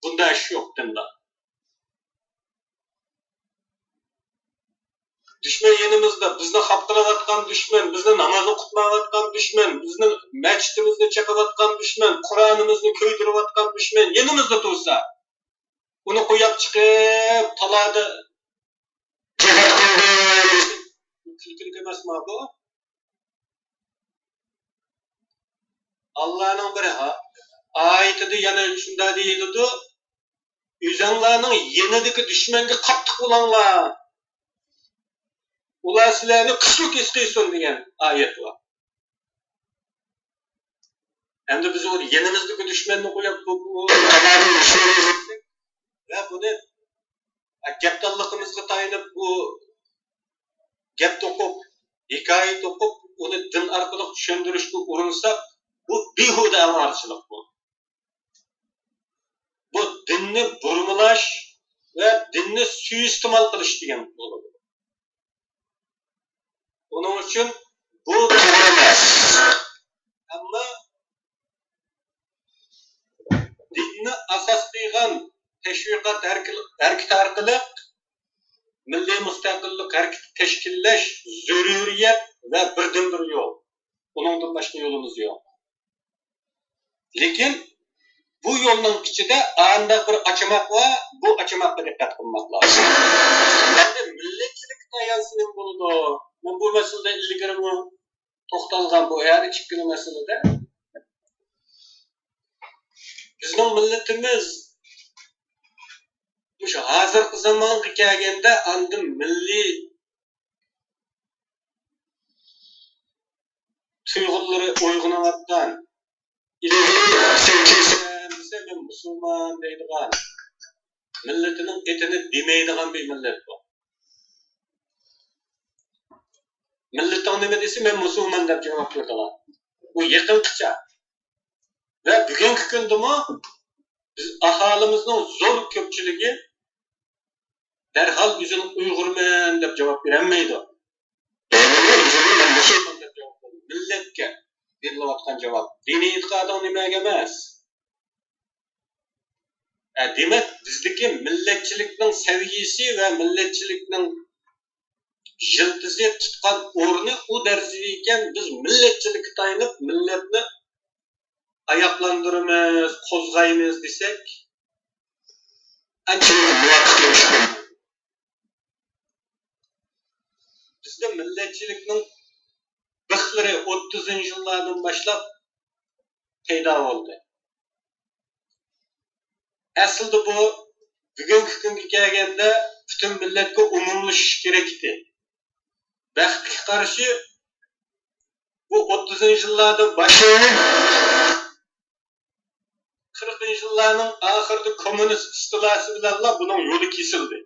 بۇنداق ئىش يوق دىندا. دۈشمەن يېنىمىزدا، بىزنى خاپا قىلىۋاتقان دۈشمەن، بىزنى ناماز ئوقۇتمايۋاتقان دۈشمەن، بىزنىڭ مەسچىتىمىزنى چېقىۋاتقان دۈشمەن، قۇرئانىمىزنى كۆيدۈرۈۋاتقان دۈشمەن يېنىمىزدا تۇرسا، ئۇنى قويۇپ چىقىپ، تالادا جىھاد قىلدى. كۈلكىلىك ئەمەسما بۇ؟ ئاللانىڭ بىر ھا-، ئايىتىدە يەنە شۇنداق دېيىلىدۇ، ئۆزۈڭلارنىڭ يېنىدىكى دۈشمەنگە قاتتىق بولۇڭلار. ئۇلار سىلەرنى كۈچلۈك ھېس قىلسۇن دېگەن ئايەت بار. ئەمدى بىز ئۇ يېنىمىزدىكى دۈشمەننى قويۇپ، بۇ، بۇ، ۋە بۇنى گەپدانلىقىمىزغا تايىنىپ، بۇ گەپ توقۇپ، ھېكايە توقۇپ، ئۇنى دىن ئارقىلىق چۈشەندۈرۈشكە ئۇرۇنساق، بۇ بىھۇدە ئاۋارىچىلىق بۇ. بۇ دىننى بۇرمىلاش ۋە دىننى سۇيىئىستېمال قىلىش دېگەن بولىدۇ. ئۇنىڭ ئۈچۈن بۇ توغرا ئەمەس. ئەمما دىننى ئاساس قىلغان تەشۋىقات ھەرىكە-، ھەرىكىتى ئارقىلىق مىللىي مۇستەقىللىق ھەرىكىتى تەشكىللەش زۆرۈرىيەت ۋە بىردىنبىر يول. ئۇنىڭدىن باشقا يولىمىز يوق. لېكىن بۇ يولنىڭ ئىچىدە ئانداق بىر ئاچىماق بار، بۇ ئاچىماققا دىققەت قىلماق لازىم. ئەمدى مىللەتچىلىككە تايانسا نېمە بولىدۇ؟ مەن بۇ مەسىلىدە ئىلگىرىمۇ توختالغان بۇ ھەر ئىككىلا مەسىلىدە. بىزنىڭ مىللىتىمىز مۇشۇ ھازىرقى زامانغا كەلگەندە ئاندىن مىللىي تۇيغۇلىرى ئويغىنىۋاتقان، ئىلگىرى سەن كىمسەن دېسە، مەن مۇسۇلمان دەيدىغان، مىللىتىنىڭ ئېتىنى دېمەيدىغان بىر مىللەت بۇ. مىللىتىڭ نېمە دېسە، مەن مۇسۇلمان دەپ جاۋاب بېرىدىغان. بۇ يېقىنقىچە. ۋە بۈگۈنكى كۈندىمۇ بىز ئاھالىمىزنىڭ زور كۆپچىلىكى دەرھال ئۆزىنى ئۇيغۇرمەن دەپ جاۋاب بېرەلمەيدۇ. ئۆزىنى مەن مۇسۇلمان دەپ جاۋاب بېرىدۇ. مىللەتكە بېرىلىۋاتقان جاۋاب. دىنىي ئېتىقادىڭ نېمەگە ئەمەس؟ ئە، دېمەك، بىزدىكى مىللەتچىلىكنىڭ سەۋىيەسى ۋە مىللەتچىلىكنىڭ يىلتىزى تۇتقان ئورنى ئۇ دەرىجىدە ئىكەن، بىز مىللەتچىلىككە تايىنىپ مىللەتنى ئاياقلاندۇرىمىز، قوزغايمىز دېسەك، ئەنچە مۇۋاپىق بولمايدۇ. بىزدە مىللەتچىلىكنىڭ بىخلىرى ئوتتۇزىنچى يىللاردىن باشلاپ پەيدا بولدى. ئەسلىدە بۇ بۈگۈنكى كۈنگە كەلگەندە پۈتۈن مىللەتكە ئومۇملىشىش كېرەك ئىدى. بەختكە قارشى، بۇ ئوتتۇزىنچى يىللاردىن باشلاپ قىرىقىنچى يىللارنىڭ ئاخىرىدا كوممۇنىست ئىستىلاسى بىلەنلا بۇنىڭ يولى كېسىلدى.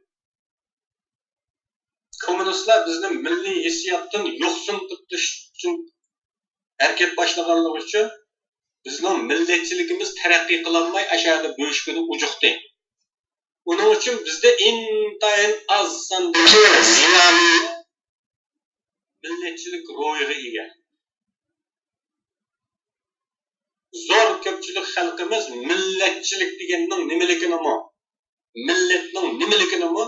كوممۇنىستلار بىزنى مىللىي ھېسسىياتتىن يوقسۇن قىلىپ تاشلاش ئۈچۈن ھەرىكەت باشلىغانلىقى ئۈچۈن بىزنىڭ مىللەتچىلىكىمىز تەرەققىي قىلالماي ئاشۇ يەردە بۆشۈكىدە ئۇجۇقتى. ئۇنىڭ ئۈچۈن بىزدە ئىنتايىن ئاز ساندىكى زىيالىي مىللەتچىلىك روھىغا ئىگە. زور كۆپچىلىك خەلقىمىز مىللەتچىلىك دېگەننىڭ نېمىلىكىنىمۇ، مىللەتنىڭ نېمىلىكىنىمۇ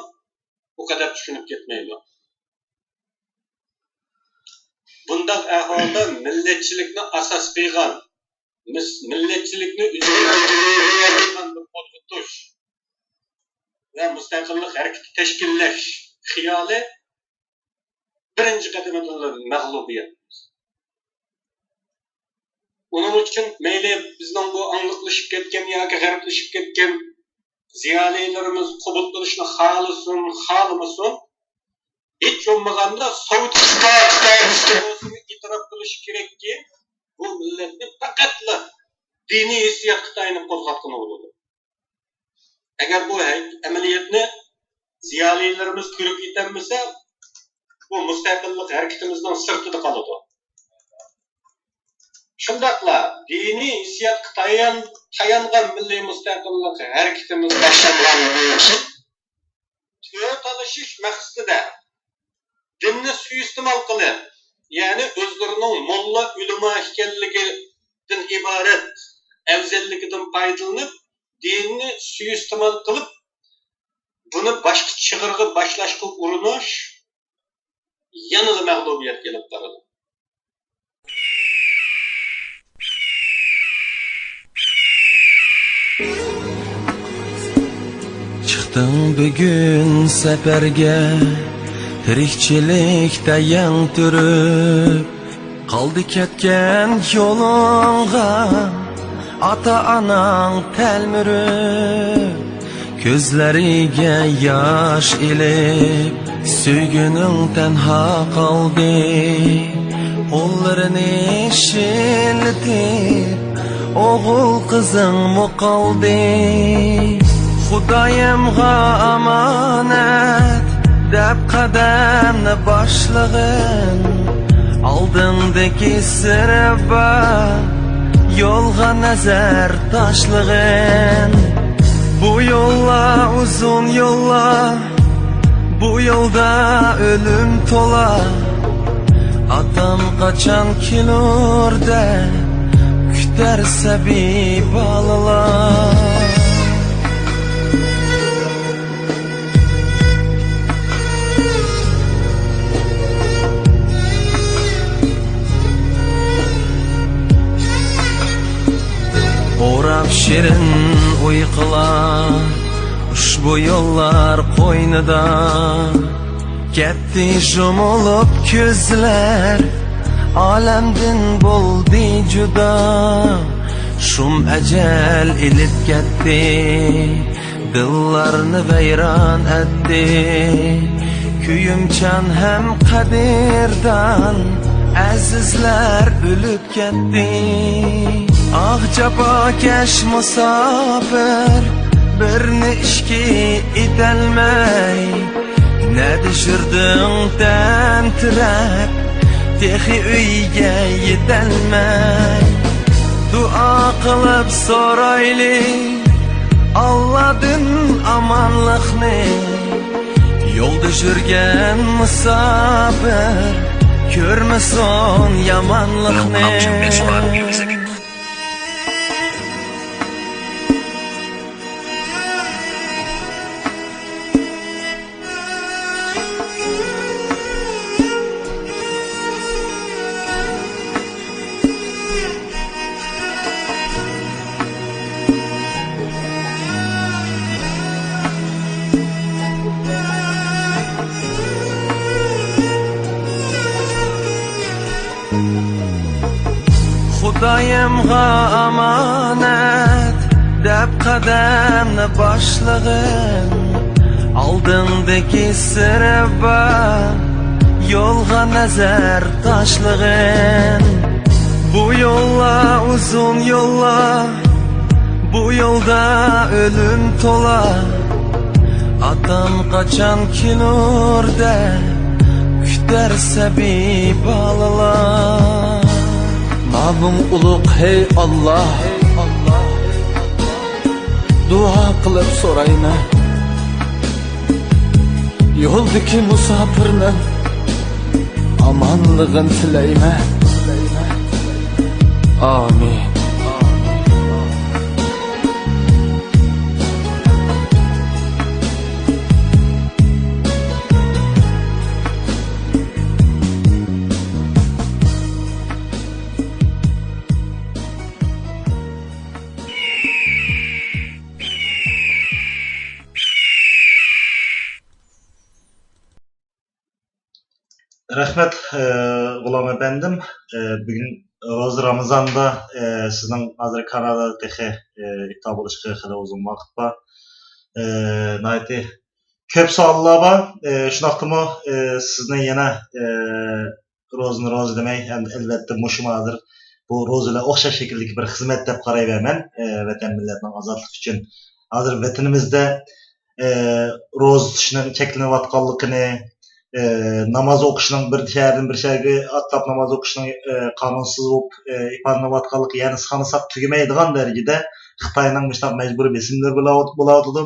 ئۇ قەدەر چۈشىنىپ كەتمەيدۇ. بۇنداق ئەھۋالدا مىللەتچىلىكنى ئاساس قىلغان، مىس-، مىللەتچىلىكنى ئۈزۈلمەي قوزغىتىش ۋە مۇستەقىللىق ھەرىكىتى تەشكىللەش خىيالى بىرىنچى قەدىمىدىلا مەغلۇبىيەت. ئۇنىڭ ئۈچۈن مەيلى بىزنىڭ بۇ ئاڭلىقلىشىپ كەتكەن ياكى غەربلىشىپ كەتكەن زىيالىيلىرىمىز قوبۇل قىلىشنى خالىسۇن، خالىمىسۇن، ھېچ بولمىغاندا سوۋېت ئىتتىپاقى ئېتىراپ قىلىشى كېرەككى، بۇ مىللەتنى پەقەتلا دىنىي ھېسسىياتقا تايىنىپ قوزغاتقىلى بولىدۇ. ئەگەر بۇ ھەي-، ئەمەلىيەتنى زىيالىيلىرىمىز كۆرۈپ يېتەلمىسە، بۇ مۇستەقىللىق ھەرىكىتىمىزنىڭ سىرتىدا قالىدۇ. شۇنداقلا دىنىي ھېسسىياتقا تايان-، تايانغان مىللىي مۇستەقىللىق ھەرىكىتىمىز باشلانغاندىن كېيىن، تۆھپە تالىشىش مەقسىتىدە دىننى سۇيىئىستېمال قىلىپ، يەنى ئۆزلىرىنىڭ موللا، ئۆلىما ئىكەنلىكىدىن ئىبارەت ئەۋزەللىكىدىن پايدىلىنىپ، دىننى سۇيىئىستېمال قىلىپ، بۇنى باشقا چىغىرغا باشلاشقا ئۇرۇنۇش يەنىلا مەغلۇبىيەتكە ئېلىپ بارىدۇ. چىقتىڭ بۈگۈن سەپەرگە، تىرىكچىلىكتە يەڭ تۈرۈپ، قالدى كەتكەن يولۇڭغا ئاتا-ئاناڭ تەلمۈرۈپ. كۆزلىرىگە ياش ئېلىپ، سۆيگۈنۈڭ تەنھا قالدى. قوللىرىنى شىللىتىپ، ئوغۇل قىزىڭمۇ قالدى. خۇدايىمغا ئامانەت دەپ قەدەمنى باشلىغىن. ئالدىڭدىكى سىرى بار يولغا نەزەر تاشلىغىن. بۇ يوللار ئۇزۇن يوللار، بۇ يولدا ئۆلۈم تولا. ئاتام قاچان كېلۇر دەپ كۈتەر سەبىي بالىلار. ئوراپ شېرىن ئۇيقۇلار ئۇشبۇ يوللار قوينىدا. كەتتى يۇمۇلۇپ كۆزلەر، ئالەمدىن بولدى جۇدا. شۇم ئەجەل ئېلىپ كەتتى، دىللارنى ۋەيران ئەتتى. كۆيۈمچان ھەم قەدىردان ئەزىزلەر ئۆلۈپ كەتتى. ئاھ، جاپاكەش مۇساپىر، بىرنى ئىچكى ئېتەلمەي. نەدە يۈردۈڭ تەمتىرەپ، تېخى ئۆيگە يېتەلمەي. دۇئا قىلىپ سورايلى ئاللادىن ئامانلىقنى. يولدا يۈرگەن مۇساپىر كۆرمىسۇن يامانلىقنى. خۇدايىمغا ئامانەت دەپ قەدەمنى باشلىغىن. ئالدىڭدىكى سىرى بار يولغا نەزەر تاشلىغىن. بۇ يوللار ئۇزۇن يوللار، بۇ يولدا ئۆلۈم تولا. ئاتام قاچان كېلۇر دەپ كۈتەر سەبىي بالىلار. نامىڭ ئۇلۇغ، ھەي ئاللا، دۇئا قىلىپ سورايمەن. يولدىكى مۇساپىرنىڭ ئامانلىقىنى تىلەيمەن. ئامىن. رەھمەت، ئە، غۇلام ئەپەندىم. ئە، بۈگۈن روزا رامىزاندا، ئە، سىزنىڭ ھازىر كانالدا تېخى، ئە، ئىپتار بولۇشقا خېلى ئۇزۇن ۋاقىت بار. ئە، ناھايىتى كۆپ سوئاللار بار. ئە، شۇنداقتىمۇ، ئە، سىزنى يەنە، ئە، روزىنى روزا دېمەي، ئەل-، ئەلۋەتتە، مۇشۇمۇ ھازىر بۇ روزا بىلەن ئوخشاش شەكىلدىكى بىر خىزمەت دەپ قارايمەن. ئە، ۋەتەن مىللەتنىڭ ئازادلىقى ئۈچۈن ھازىر ۋەتىنىمىزدە، ئە، روزا تۇتۇشنىڭ چەكلىنىۋاتقانلىقىنى، ئە، ناماز ئوقۇشنىڭ بىر شەھەردىن بىر شەھەرگە ئاتلاپ ناماز ئوقۇشنىڭ، ئە، قانۇنسىز بولۇپ، ئە، ئىپادىلىنىۋاتقانلىقى، يەنى سانىساق تۈگىمەيدىغان دەرىجىدە خىتاينىڭ مۇشۇنداق مەجبۇرىي بېسىملىرى بولاۋات-، بولاۋاتىدۇ.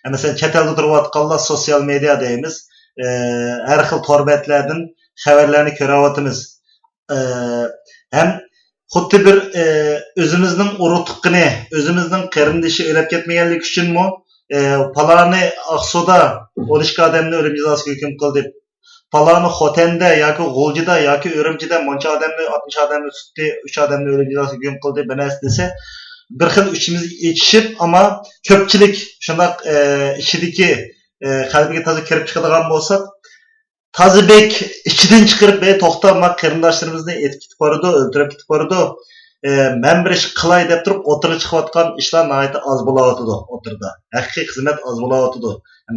ئە، مەسىلەن، چەت ئەلدە تۇرۇۋاتقانلار سوتسىيال مېدىيا دەيمىز، ئە، ھەر خىل تور بەتلەردىن خەۋەرلەرنى كۆرۈۋاتىمىز. ئە، ھەم خۇددى بىر، ئە، ئۆزىمىزنىڭ ئۇرۇق تۇغقىنى، ئۆزىمىزنىڭ قېرىندىشى ئۆلۈپ كەتمىگەنلىكى ئۈچۈنمۇ، ئە، پالانى ئاقسۇدا ئون ئىككى ئادەمنى ئۆلۈم جازاسىغا ھۆكۈم قىلدى، پالانى خوتەندە ياكى غۇلجىدا ياكى ئۈرۈمچىدە مۇنچە ئادەمنى، ئاتمىش ئادەمنى تۇتتى، ئۈچ ئادەمنى ئۆلۈم جازاسىغا ھۆكۈم قىلدى، بىر نەرسە دېسە، بىر خىل ئىچىمىز ئېچىشىپ، ئەمما كۆپچىلىك شۇنداق، ئە، ئىچىدىكى، ئە، قەلبىگە تازا كىرىپ چىقىدىغان بولساق، تازا بەك ئىچىدىن چىقىرىپ، «ئەي، توختا، ما قېرىنداشلىرىمىزنى ئېتىپ كېتىپ بارىدۇ، ئۆلتۈرۈپ كېتىپ بارىدۇ، ئە، مەن بىر ئىش قىلاي» دەپ تۇرۇپ ئوتتۇرىغا چىقىۋاتقان ئىشلار ناھايىتى ئاز بولاۋاتىدۇ ئوتتۇرىدا. ھەقىقىي خىزمەت ئاز بولاۋاتىدۇ.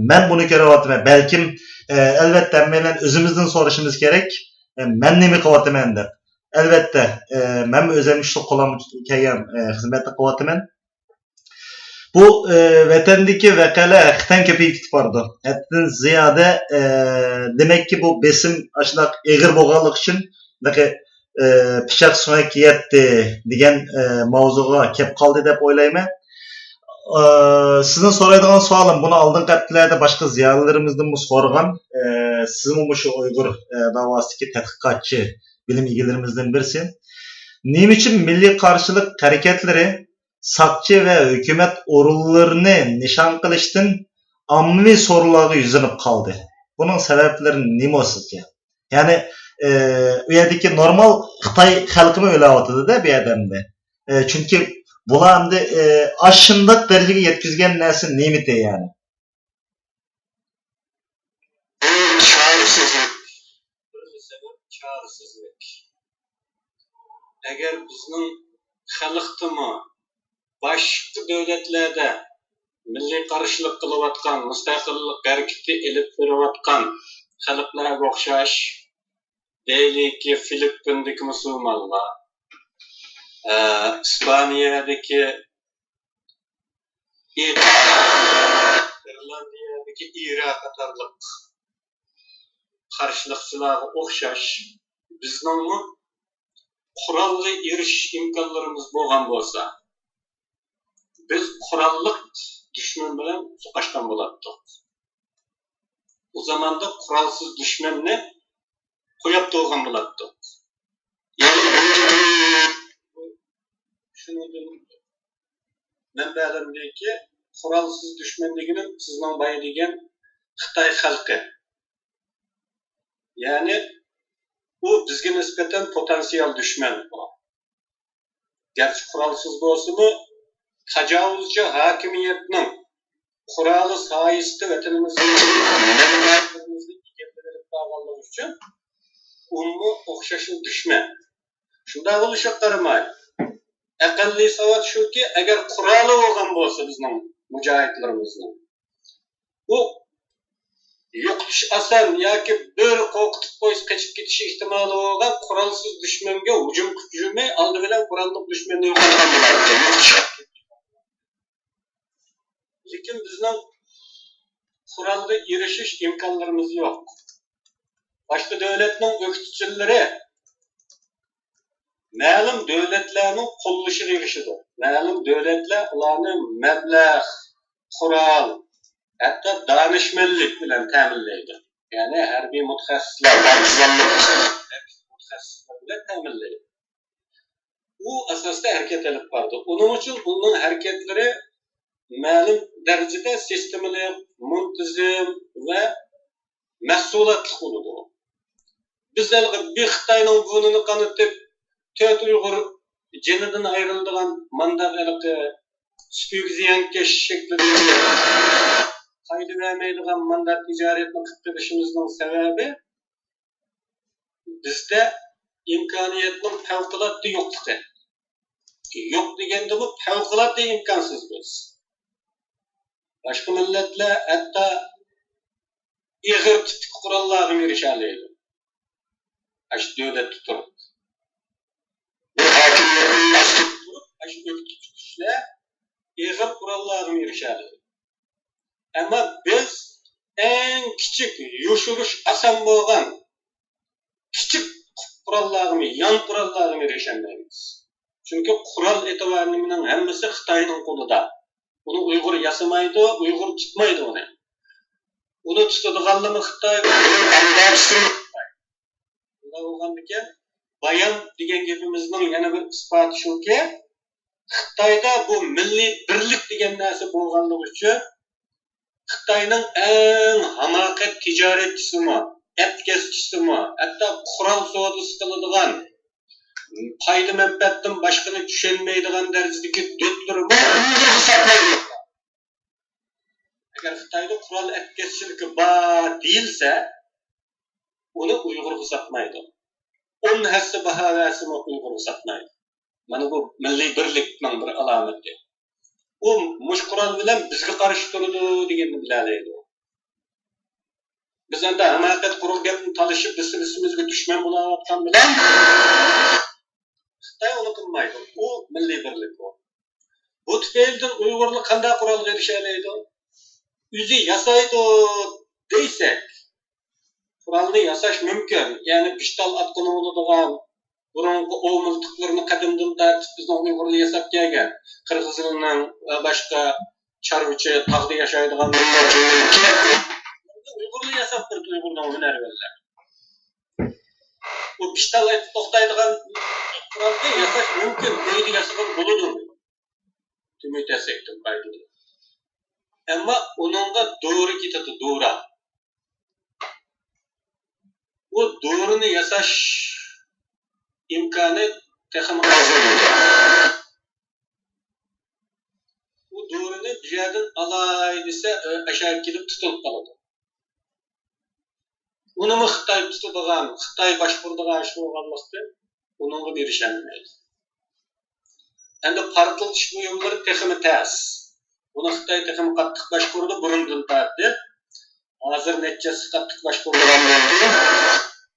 مەن بۇنى كۆرۈۋاتىمەن. بەلكىم، ئە، ئەلۋەتتە، ھەممەيلەن ئۆزىمىزدىن سورىشىمىز كېرەك، ئە، مەن نېمە قىلىۋاتىمەن دەپ. ئەلۋەتتە، ئە، مەنمۇ ئۆزۈمنىڭ كۈچلۈك قولۇمدىن كەلگەن، ئە، خىزمەتنى قىلىۋاتىمەن. بۇ، ئە، ۋەتەندىكى ۋەقەلەر ھەقىقەتەن كۆپىيىپ كېتىپ بارىدۇ. ھەددىدىن زىيادە، ئە، دېمەككى، بۇ بېسىم ئاشۇنداق ئېغىر بولغانلىقى ئۈچۈن، دېمەك، ئە، پىچاق سۆڭەككە يەتتى دېگەن، ئە، ماۋزۇغا كەپ قالدى دەپ ئويلايمەن. ئە، سىزدىن سورايدىغان سوئالىم، بۇنى ئالدىنقى ھەپتىلەردە باشقا زىيالىيلىرىمىزدىنمۇ سورىغان، ئە، سىزمۇ مۇشۇ ئۇيغۇر، ئە، داۋاسىدىكى تەتقىقاتچى، بىلىم ئىگىلىرىمىزدىن بىرسى. نېمە ئۈچۈن مىللىي قارشىلىق ھەرىكەتلىرى ساقچى ۋە ھۆكۈمەت ئورۇنلىرىنى نىشان قىلىشتىن ئاممىۋى سورۇنلارغا يۈزلىنىپ قالدى؟ بۇنىڭ سەۋەبلىرى نېمە سىزچە؟ يەنى، ئى، ئۇ يەردىكى نورمال خىتاي خەلقىمۇ ئۆلۈۋاتىدۇ-دە بۇ يەردە ئەمدى. ئى، چۈنكى بۇلار ئەمدى، ئى، ئاشۇنداق دەرىجىگە يەتكۈزگەن نەرسە نېمىتى يەنى؟ چارىسىزلىك. بىرىنچى سەۋەب چارىسىزلىك. ئەگەر بىزنىڭ خەلقتىمۇ باشقا دۆلەتلەردە مىللىي قارشىلىق قىلىۋاتقان، مۇستەقىللىق ھەرىكىتى ئېلىپ بېرىۋاتقان خەلقلەرگە ئوخشاش، دەيلىكى، فىلىپپىندىكى مۇسۇلمانلار، ئە، ئىسپانىيەدىكى ئىران، ئىرلاندىيەدىكى ئىرا قاتارلىق قارشىلىقچىلارغا ئوخشاش، بىزنىڭمۇ قورالغا ئېرىشىش ئىمكانلىرىمىز بولغان بولسا، بىز قوراللىق دۈشمەن بىلەن سوقۇشقان بولاتتۇق. ئۇ زاماندا قورالسىز دۈشمەننى قويۇپ تۇرغان بولاتتۇق. يەنى شۇنىڭدىن مەنبەلىرىمدىكى قورالسىز دۈشمەن دېگىنىم سىزنىڭ بايا دېگەن خىتاي خەلقى. يەنى ئۇ بىزگە نىسبەتەن پوتېنسىيال دۈشمەن ئۇ. گەرچە قورالسىز بولسىمۇ، تاجاۋۇزچى ھاكىمىيەتنىڭ قورالى سايىسىدا ۋەتىنىمىزنى، مىللىتىمىزنى ئىگىلىۋېلىپ قالغانلىقى ئۈچۈن ئۇمۇ ئوخشاشلا دۈشمەن. شۇنداق بولۇشىغا قارىماي، ئەقەللىي ساۋات شۇكى، ئەگەر قورالى بولغان بولسا بىزنىڭ مۇجاھىدلىرىمىزنىڭ، ئۇ يوقىتىش ئاسان ياكى بۆرە قورقۇتۇپ قويسا قېچىپ كېتىش ئېھتىمالى بولغان قورالسىز دۈشمەنگە ھۇجۇم قىلىش ھۇجۇمى ئالدى بىلەن قوراللىق دۈشمەننى يوقاتقان بولاتتى. لېكىن بىزنىڭ قورالغا ئېرىشىش ئىمكانلىرىمىز يوق. باشقا دۆلەتنىڭ ئۆكتىچىلىرى مەلۇم دۆلەتلەرنىڭ قوللىشىغا ئېرىشىدۇ. مەلۇم دۆلەتلەر ئۇلارنى مەبلەغ، قورال، ھەتتا دانىشمەنلىك بىلەن تەمىنلەيدۇ. يەنى ھەربىي مۇتەخەسسىسلەر، پارتىزانلىق مۇتەخەسسىسلىرى بىلەن تەمىنلەيدۇ. ئۇ ئاساستا ھەرىكەت ئېلىپ بارىدۇ. ئۇنىڭ ئۈچۈن ئۇنىڭ ھەرىكەتلىرى مەلۇم دەرىجىدە سىستېمىلىق، مۇنتىزىم ۋە مەھسۇلاتلىق بولىدۇ. بىز ھېلىقى بىر خىتاينىڭ بۇرنىنى قانىتىپ، تۆت ئۇيغۇر جېنىدىن ئايرىلىدىغان مانداق ھېلىقى سۈپىگە زىيانكەش شەكلىدىكى پايدا بەرمەيدىغان مانداق تىجارەتنى قىلىپ بېرىشىمىزنىڭ سەۋەبى، بىزدە ئىمكانىيەتنىڭ پەۋقۇلئاددە يوقلۇقى. يوق دېگەندىمۇ پەۋقۇلئاددە ئىمكانسىز بىز. باشقا مىللەتلەر ھەتتا ئېغىر تىپتىكى قوراللارغىمۇ ئېرىشەلەيدۇ. ئاشۇ دۆلەتتە تۇرۇپ. بىر ھاكىمىيەتنىڭ ئاستىدا تۇرۇپ، ئاشۇ ئۆكتىچى كۈچلەر ئېغىر قوراللارغىمۇ ئېرىشەلەيدۇ. ئەمما بىز ئەڭ كىچىك، يوشۇرۇش ئاسان بولغان كىچىك قوراللارغىمۇ، يان قوراللارغىمۇ ئېرىشەلمەيمىز. چۈنكى قورال ئېتىبارى نېمىنىڭ ھەممىسى خىتاينىڭ قولىدا. ئۇنى ئۇيغۇر ياسىمايدۇ، ئۇيغۇر تۇتمايدۇ ئۇنى. ئۇنى تۇتىدىغانلىرىمۇ خىتاي، ئۇنى ئەمدى تۇتىدۇ خىتاي. شۇنداق بولغاندىكىن، بايام دېگەن گېپىمىزنىڭ يەنە بىر ئىسپاتى شۇكى، خىتايدا بۇ مىللىي بىرلىك دېگەن نەرسە بولغانلىقى ئۈچۈن، خىتاينىڭ ئەڭ ھاماقەت تىجارەتچىسىمۇ، ئەتكەسچىسىمۇ، ھەتتا قورال سودىسى قىلىدىغان، پايدا-مەنپەئەتتىن باشقىنى چۈشەنمەيدىغان دەرىجىدىكى دۆتلىرىمۇ ئۇيغۇرغا ساتمايدۇ. ئەگەر خىتايدا قورال ئەتكەسچىلىكى بار دېيىلسە، ئۇنى ئۇيغۇرغا ساتمايدۇ. ئون ھەسسە باھا بەرسىمۇ ئۇيغۇرغا ساتمايدۇ. مانا بۇ مىللىي بىرلىكنىڭ بىر ئالامىتى. ئۇ مۇشۇ قورال بىلەن بىزگە قارشى تۇرىدۇ دېگەننى بىلەلەيدۇ. بىز ئەمدى ھاماقەت قۇرۇق گەپنى تالىشىپ، بىر-بىرىمىزگە دۈشمەن بولاۋاتقان بىلەن خىتاي ئۇنى قىلمايدۇ. ئۇ مىللىي بىرلىك ئۇ. بۇ تۈپەيلىدىن ئۇيغۇرلار قانداق قورالغا ئېرىشەلەيدۇ؟ ئۆزى ياسايدۇ دېسەك، قورالنى ياساش مۇمكىن. يەنى پىشتال ئاتقىلى بولىدىغان، بۇرۇنقى ئوۋ مىلتىقلىرىنى قەدىمدىن تارتىپ بىزنىڭ ئۇيغۇرلار ياساپ كەلگەن. قىرغىزلارنىڭ ۋە باشقا چارۋىچى، تاغدا ياشايدىغان مىللەتلەرنىڭكى ئۇيغۇرلار ياساپ بېرىدۇ، ئۇيغۇرنىڭ ھۈنەرۋەنلەر. بۇ پىشتال ئېتىپ توختايدىغان قورالنى ياساش مۇمكىن، ئۆيدە ياسىغىلى بولىدۇ. تۈمۈر تەسەكتىن پايدىلىنىپ. ئەمما ئۇنىڭغا دورا كېتىدۇ، دورا. ئۇ دورىنى ياساش ئىمكانى تېخىمۇ ئاز. ئۇ دورىنى بۇ يەردىن ئالاي دېسە، ئاشۇ يەرگە كېلىپ تۇتۇلۇپ قالىدۇ. ئۇنىمۇ خىتاي تۇتىدىغان، خىتاي باشقۇرىدىغان ئىش بولغانلىقتىن، ئۇنىڭغا ئېرىشەلمەيدۇ. ئەمدى پارتلىتىش بۇيۇملىرى تېخىمۇ تەس. بۇنى خىتاي تېخىمۇ قاتتىق باشقۇرىدۇ، بۇرۇندىن تارتىپ. ھازىر نەچچە ھەسسە قاتتىق باشقۇرىدىغان بولدى.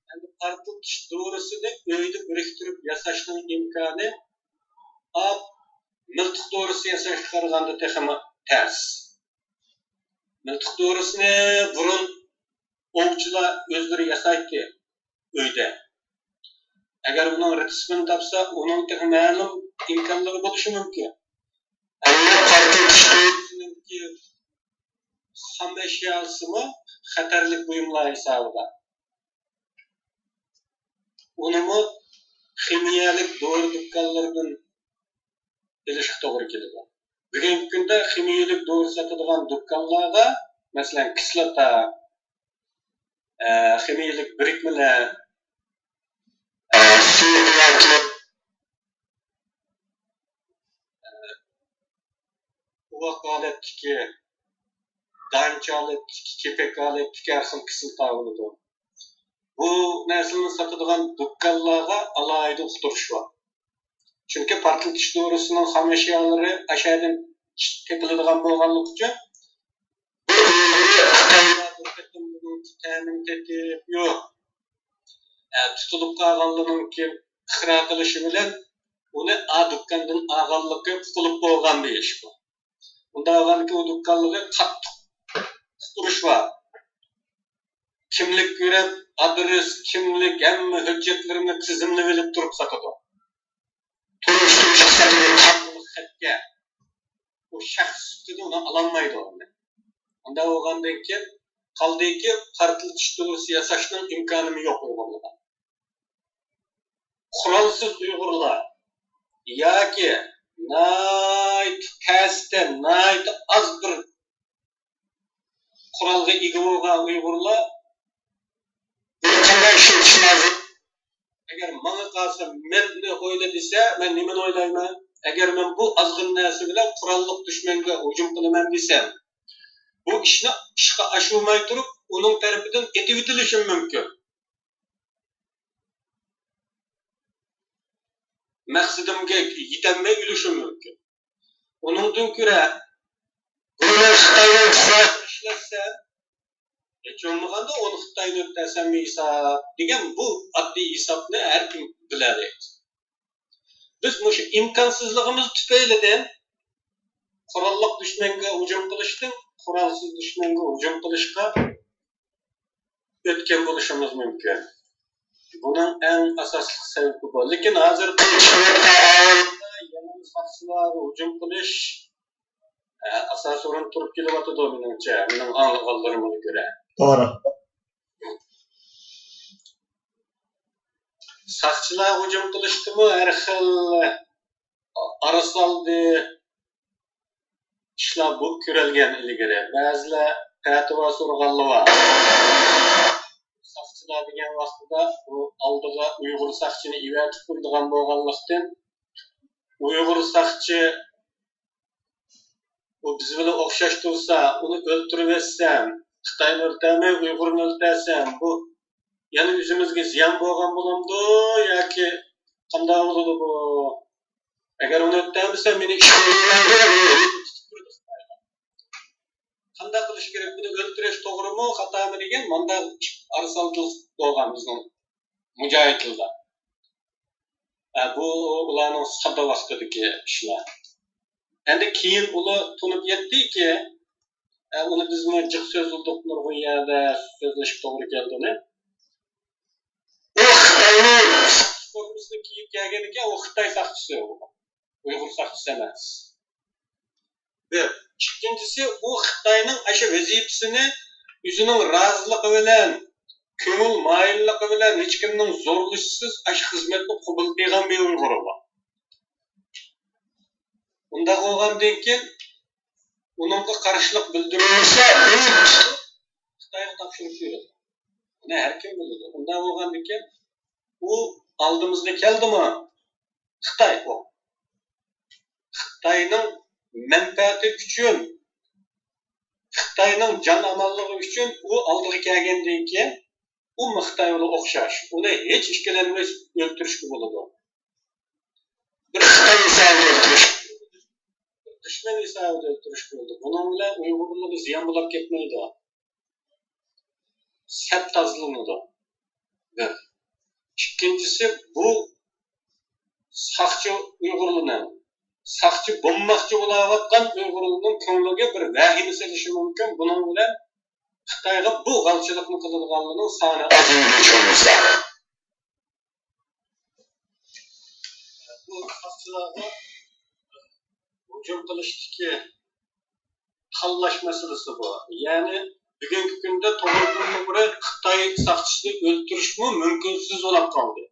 ئەمدى پارتلىتىش دورىسىنى ئۆيدە بىرىكتۈرۈپ ياساشنىڭ ئىمكانى ئاپ مىلتىق دورىسى ياساشقا قارىغاندا تېخىمۇ تەس. مىلتىق دورىسىنى بۇرۇن ئوۋچىلار ئۆزلىرى ياسايتتى ئۆيدە. ئەگەر ئۇنىڭ رېتسېپىنى تاپسا، ئۇنىڭ تېخى مەلۇم ئىمكانلىرى بولۇشى مۇمكىن. ئەمما پارتلىتىش دورىسىنىڭكى خام ئەشياسىمۇ خەتەرلىك بۇيۇملار ھېسابىدا. ئۇنىمۇ خىمىيەلىك دورا دۇكانلىرىدىن ئېلىشقا توغرا كېلىدۇ. بۈگۈنكى كۈندە خىمىيەلىك دورا ساتىدىغان دۇكانلارغا، مەسىلەن، كىسلاتا، ئە، خىمىيەلىك بىرىكمىلەر، ئە، سۇ ياكى، ئە، ئۇۋاق ھالەتتىكى، دانچە ھالەتتىكى، كېپەك ھالەتتىكى ھەر خىل كىسلاتا بولىدۇ. بۇ نەرسىلەرنى ساتىدىغان دۇكانلارغا ئالاھىدە ئۇقتۇرۇش بار. چۈنكى پارتلىتىش دورىسىنىڭ خام ئەشيالىرى ئاشۇ يەردىن تېپىلىدىغان بولغانلىقى ئۈچۈن، بۇ ئۇيغۇرى خىتايلار بىر قېتىم بۇنىڭ نېمە تېپىپ يوق. ئە، تۇتۇلۇپ قالغانلىرىنىڭكى ئىقرار قىلىشى بىلەن ئۇنى ئا دۇكاندىن ئالغانلىقى ئۇقۇلۇپ بولغان بىر ئىش بۇ. ئۇنداق بولغاندىكىن ئۇ دۇكانلىرى قاتتىق ئۇقتۇرۇش بار. كىملىك كۆرۈپ، ئادرېس، كىملىك، ھەممە ھۆججەتلىرىنى تىزىملىۋېلىپ تۇرۇپ ساتىدۇ. تونۇشتۇرۇش خەتكە ئۇ شەخس سۈپىتىدە ئۇنى ئالالمايدۇ. ئۇنداق بولغاندىن كېيىن قالدىكى پارتلىتىش تۈگمىسى ياساشنىڭ ئىمكانىمۇ يوق ئۇيغۇرلاردا. قورالسىز ئۇيغۇرلار ياكى ناھايىتى تەستە، ناھايىتى ئاز بىر قورالغا ئىگە بولغان ئۇيغۇرلار بۇنى قانداق ئىشلىتىش لازىم؟ ئەگەر ماڭا قالسا، مەننى ئويلا دېسە، مەن نېمىنى ئويلايمەن؟ ئەگەر مەن بۇ ئازغىنە نەرسە بىلەن قوراللىق دۈشمەنگە ھۇجۇم قىلىمەن دېسەم، بۇ ئىشنى ئىشقا ئاشۇرماي تۇرۇپ، ئۇنىڭ تەرىپىدىن ئېتىۋېتىلىشىم مۇمكىن. مەقسىتىمگە يېتەلمەي ئۆلۈشۈم مۇمكىن. ئۇنىڭدىن كۆرە، بۇنى خىتاينىڭ ئىشلەتسە، ھېچ بولمىغاندا ئۇنى خىتاينى ئۆتەسەن ھېساب دېگەن بۇ ئاددىي ھېسابنى ھەر كىم بىلەلەيدۇ. بىز مۇشۇ ئىمكانسىزلىقىمىز تۈپەيلىدىن قوراللىق دۈشمەنگە ھۇجۇم قىلىشتىن قورالسىز دۈشمەنگە ھۇجۇم قىلىشقا ئۆتكەن بولۇشىمىز مۇمكىن. بۇنىڭ ئەڭ ئاساسلىق سەۋەبى بۇ. لېكىن ھازىر بۇ يەنە ساقچىلارغا ھۇجۇم قىلىش، ئە، ئاساسىي ئورۇندا تۇرۇپ كېلىۋاتىدۇ، مېنىڭچە، مېنىڭ ئاڭلىغانلىرىمغا كۆرە. توغرا. ساقچىلار ھۇجۇم قىلىشتىمۇ ھەر خىل ئارىسالدى ئىشلار بولۇپ كۆرۈلگەن ئىلگىرى. بەزىلەر پەتىۋا سورىغانلار بار. ساقچىلار دېگەن ۋاقتىدا ئۇ ئالدىغا ئۇيغۇر ساقچىنى ئېۋەتىپ قويىدىغان بولغانلىقتىن، ئۇيغۇر ساقچى ئۇ بىز بىلەن ئوخشاش تۇرسا، ئۇنى ئۆلتۈرۈۋەتسەم، خىتاينى ئۆلتۈرمەي ئۇيغۇرنى ئۆلتۈرسەم، بۇ يەنە ئۆزىمىزگە زىيان بولغان بولامدۇ ياكى قانداق بولىدۇ بۇ؟ ئەگەر ئۇنى ئۆلتۈرمىسەم، مېنى ئىشقا ئالمايدۇ، تۇتۇپ تۇرىدۇ خىتايلار. قانداق قىلىش كېرەك؟ بۇنى ئۆلتۈرۈش توغرىمۇ، خاتامۇ دېگەن مانداق ئارىسالدىلىق بولغان بىزنىڭ مۇجاھىدلاردا. ئە، بۇ ئۇلارنىڭ ساددا ۋاقتىدىكى ئىشلار. ئەمدى كېيىن ئۇلار تونۇپ يەتتىكى، ئە، ئۇنى بىزمۇ جىق سۆزلىدۇق، نۇرغۇن يەردە سۆزلىشىپ توغرا كەلدى ئۇنى. ئۇ خىتاينىڭ ساقچى فورمىسىنى كىيىپ كەلگەنىكەن، ئۇ خىتاي ساقچىسى ئۇ. ئۇيغۇر ساقچىسى ئەمەس. بىر. ئىككىنچىسى، ئۇ خىتاينىڭ ئاشۇ ۋەزىپىسىنى ئۆزىنىڭ رازىلىقى بىلەن، كۆڭۈل مايىللىقى بىلەن، ھېچكىمنىڭ زورلىشىسىز ئاشۇ خىزمەتنى قوبۇل قىلغان بىر ئۇيغۇر بۇ. ئۇنداق بولغاندىن كېيىن، ئۇنىڭغا قارشىلىق بىلدۈرمىسە، ئۇنى خىتايغا تاپشۇرۇپ بېرىدۇ. بۇنى ھەر كىم بىلىدۇ. ئۇنداق بولغاندىكىن، ئۇ ئالدىمىزغا كەلدىمۇ، خىتاي ئۇ. خىتاينىڭ مەنپەئەتى ئۈچۈن، خىتاينىڭ جان ئامانلىقى ئۈچۈن ئۇ ئالدىغا كەلگەندىن كېيىن، ئۇمۇ خىتاي بىلەن ئوخشاش. ئۇنى ھېچ ئىككىلەنمەي ئۆلتۈرۈشكە بولىدۇ. بىر خىتاي ھېسابىدا ئۆلتۈرۈش، بىر دۈشمەن ھېسابىدا ئۆلتۈرۈشكە بولىدۇ. بۇنىڭ بىلەن ئۇيغۇرلارغا زىيان بولاپ كەتمەيدۇ. سەپ تازىلىنىدۇ. بىر. ئىككىنچىسى، بۇ ساقچى ئۇيغۇرلىرىنىڭ، ساقچى بولماقچى بولاۋاتقان ئۇيغۇرلىرىنىڭ كۆڭلىگە بىر ۋەھىمە سېلىشى مۇمكىن. بۇنىڭ بىلەن خىتايغا بۇ غالچىلىقنى قىلىدىغانلارنىڭ سانى ئازىيىدۇ، بۇ ساقچىلارغا ھۇجۇم قىلىشتىكى تاللاش مەسىلىسى بۇ. يەنى بۈگۈنكى كۈندە توغرىدىن توغرا خىتاي ساقچىسىنى ئۆلتۈرۈشمۇ مۇمكىنسىز بولاپ قالدى.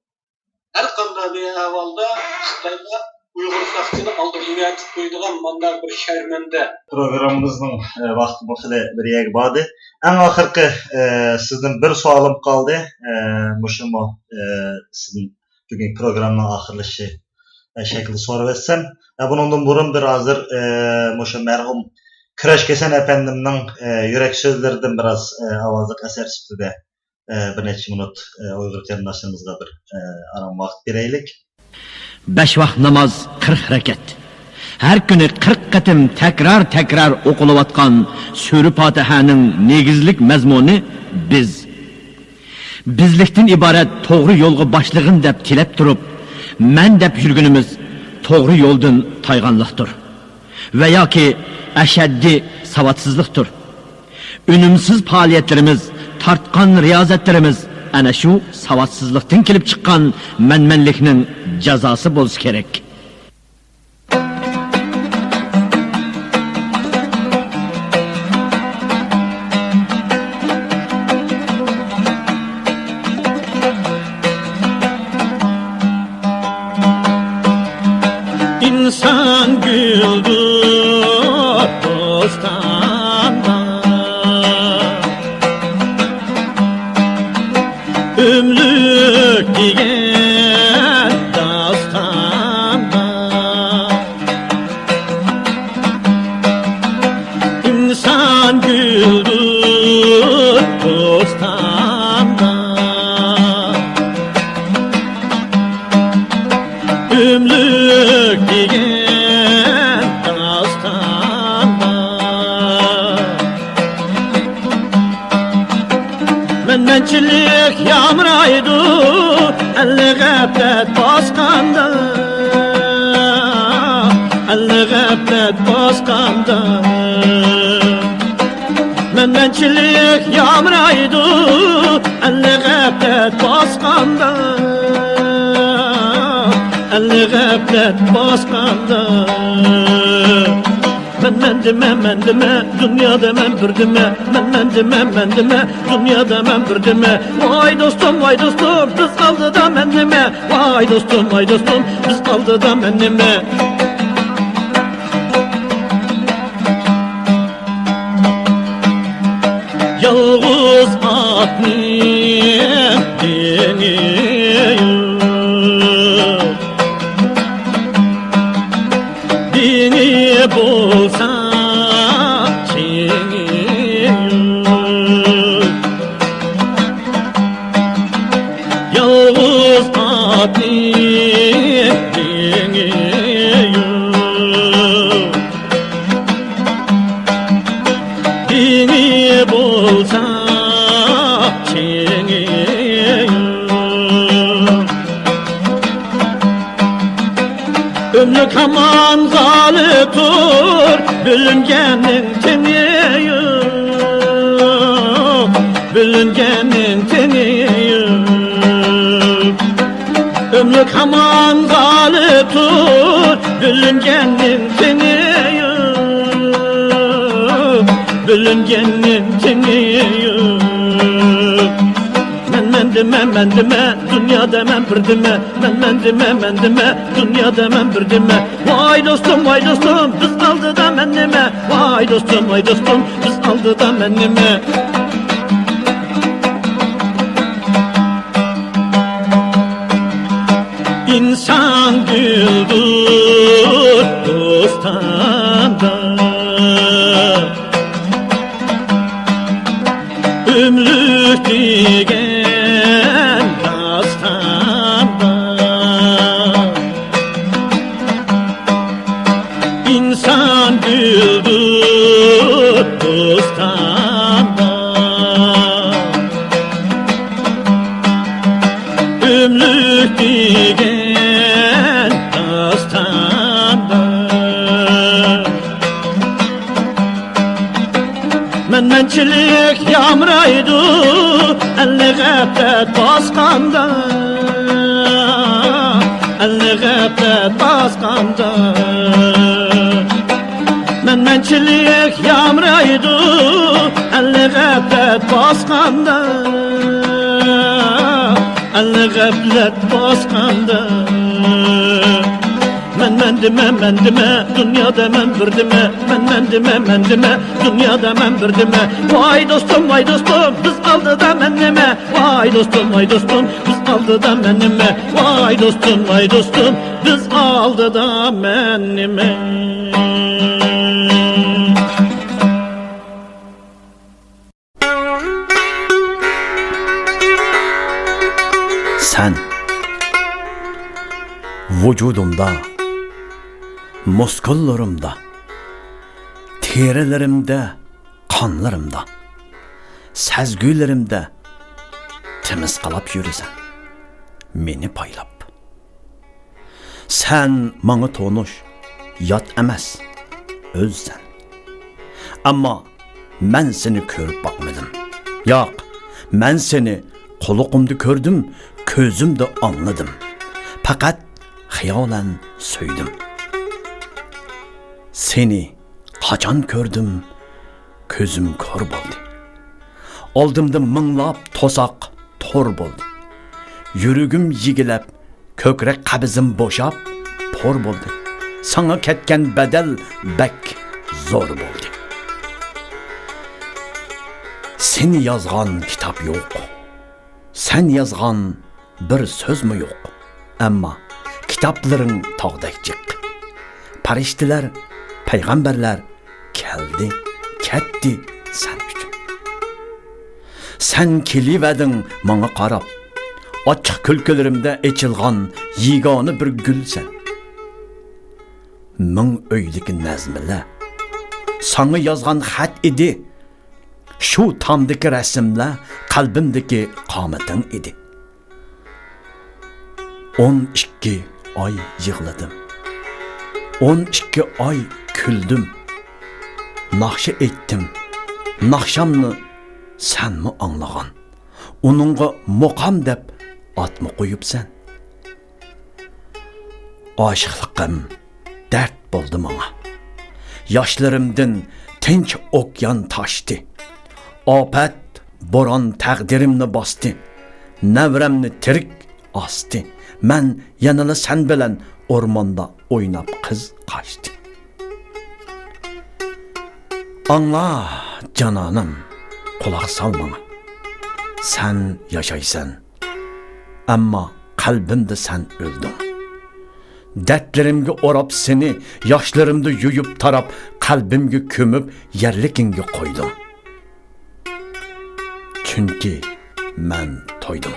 ھەر قانداق بىر ئەھۋالدا خىتايغا ئۇيغۇر ساقچىنى ئالدىغا ئەۋەتىپ قويىدىغان مانداق بىر شەرمەندە. پروگراممىمىزنىڭ، ئە، ۋاقتىمۇ خېلى بىر يەرگە باردى. ئەڭ ئاخىرقى، ئە، سىزدىن بىر سوئالىم قالدى. ئە، مۇشۇمۇ، ئە، سىزدىن بۈگۈنكى پروگراممىنىڭ ئاخىرلىشىشى، ئە، شەكلىدە سوراۋەتسەم. ئە، بۇنىڭدىن بۇرۇن بىر ھازىر، ئە، مۇشۇ مەرھۇم كۈرەش كېسەن ئەپەندىمنىڭ، ئە، يۈرەك سۆزلىرىدىن بىر ئاز، ئە، ئاۋازلىق ئەسەر سۈپىتىدە، ئە، بىر نەچچە مىنۇت، ئە، ئۇيغۇر قېرىنداشلىرىمىزغا بىر، ئە، ئارام ۋاقىت بېرەيلىك. بەش ۋاق ناماز قىرىق رەكەت. ھەر كۈنى قىرىق قېتىم تەكرار-تەكرار ئوقۇلۇۋاتقان سۈرە پاتىھەنىڭ نېگىزلىك مەزمۇنى بىز بىزلىكتىن ئىبارەت توغرا يولغا باشلىغىن دەپ تىلەپ تۇرۇپ، مەن دەپ يۈرگىنىمىز توغرا يولدىن تايغانلىقتۇر ۋە ياكى ئەشەددىي ساۋاتسىزلىقتۇر. ئۈنۈمسىز پائالىيەتلىرىمىز، تارتقان رىيازەتلىرىمىز ئەنە شۇ ساۋاتسىزلىقتىن كېلىپ چىققان مەنمەنلىكنىڭ جازاسى بولسا كېرەك. ئىنسان گۈلدۇر بوستاندا، ئۆملۈك دېگەن داستاندا، ئىنسان گۈلدۇر بوستاندا، ئۆملۈك دېگەن داستاندا، مەنمەنچىلىك يامرايدۇ ئەلنى غەپلەت باسقاندا، ئەلنى غەپلەت باسقاندا. مەنمەنچىلىك يامرايدۇ ئەلنى غەپلەت باسقاندا، ئەلنى غەپلەت باسقاندا. مەن مەن دېمە، مەن دېمە، دۇنيادا مەن بىر دېمە. مەن مەن دېمە، مەن دېمە، دۇنيادا مەن بىر دېمە. ۋاي دوستۇم، ۋاي دوستۇم، بىز ئالدىدا مەن نېمە؟ ۋاي دوستۇم، ۋاي دوستۇم، بىز ئالدىدا مەن نېمە؟ يالغۇز ئاتنى دېڭى يوق، دېڭى بولسا كېڭى يوق. يالغۇز ئاتنى دېڭى يوق، دېڭى بولسا كېڭى يوق. ئۆملۈك ھامان غالىبتۇر، بۆلۈنگەننىڭ تېڭى يوق، بۆلۈنگەننىڭ تېڭى يوق. ئۆملۈك ھامان غالىبتۇر، بۆلۈنگەننىڭ تېڭى يوق، بۆلۈنگەننىڭ تېڭى يوق. مەن مەن دېمە، مەن دېمە، دۇنيادا مەن بىر دېمە. مەن مەن دېمە، مەن دېمە، دۇنيادا مەن بىر دېمە. ۋاي دوستۇم، ۋاي دوستۇم، بىز ئالدىدا مەن نېمە؟ ۋاي دوستۇم، ۋاي دوستۇم، بىز ئالدىدا مەن نېمە؟ ئىنسان گۈلدۇر بوستاندا، ئۆملۈك دېگەن داستاندا، ئىنسان گۈلدۇر بوستاندا، ئۆملۈك دېگەن داستاندا، مەنمەنچىلىك يامرايدۇ ئەلنى غەپلەت باسقاندا، ئەلنى غەپلەت باسقاندا. مەنمەنچىلىك يامرايدۇ ئەلنى غەپلەت باسقاندا، ئەلنى غەپلەت باسقاندا. مەن مەن دېمە، مەن دېمە، دۇنيادا مەن بىر دېمە. مەن مەن دېمە، مەن دېمە، دۇنيادا مەن بىر دېمە. ۋاي دوستۇم، ۋاي دوستۇم، بىز ئالدىدا مەن نېمە؟ ۋاي دوستۇم، ۋاي دوستۇم، بىز ئالدىدا مەن نېمە؟ ۋاي دوستۇم، ۋاي دوستۇم، بىز ئالدىدا مەن نېمە؟ سەن ۋۇجۇدۇمدا، مۇسكۇللىرىمدا، تېرىلىرىمدە، قانلىرىمدا، سەزگۈلىرىمدە، قىمىسقىلاپ يۈرىسەن، مېنى پايلاپ. سەن ماڭا تونۇش، يات ئەمەس، ئۆزسەن. ئەمما مەن سېنى كۆرۈپ باقمىدىم. ياق، مەن سېنى قۇلىقىمدا كۆردۈم، كۆزۈمدە ئاڭلىدىم. پەقەت خىيالەن سۆيدۈم. سېنى قاچان كۆردۈم، كۆزۈم كور بولدى. ئالدىمدا مىڭلاپ توساق تور بولدى. يۈرىكىم يېگىلەپ، كۆكرەك قەبزىم بوشاپ، پور بولدى. ساڭا كەتكەن بەدەل بەك زور بولدى. سېنى يازغان كىتاب يوق. سەن يازغان بىر سۆزمۇ يوق. ئەمما كىتابلىرىڭ تاغدەك جىق. پەرىشتىلەر، پەيغەمبەرلەر كەلدى، كەتتى سەن ئۈچۈن. سەن كېلىۋەردىڭ ماڭا قاراپ. ئاچچىق كۈلكىلىرىمدە ئېچىلغان يېگانە بىر گۈلسەن. مىڭ ئۆيدىكى نەزمىلەر ساڭا يازغان خەت ئىدى. شۇ تامدىكى رەسىملەر قەلبىمدىكى قامىتىڭ ئىدى. ئون ئىككى ئاي يىغلىدىم. ئون ئىككى ئاي كۈلدۈم. ناخشا ئېيتتىم. ناخشامنى سەنمۇ ئاڭلىغان. ئۇنىڭغا مۇقام دەپ ئاتمۇ قويۇپسەن. ئاشىقلىقىم دەرد بولدى ماڭا. ياشلىرىمدىن تىنچ ئوكيان تاشتى. ئاپەت، بوران تەقدىرىمنى باستى. نەۋرەمنى تىرىك ئاستى. مەن يەنىلا سەن بىلەن ئورماندا ئويناپ قىز قاچتى. ئاڭلا، جانانىم، قۇلاق سال ماڭا. سەن ياشايسەن، ئەمما قەلبىمدە سەن ئۆلدۈڭ. دەردلىرىمگە ئوراپ سېنى، ياشلىرىمدا يۇيۇپ تاراپ، قەلبىمگە كۆمۈپ، يەرلىكىڭگە قويدۇم. چۈنكى مەن تويدۇم.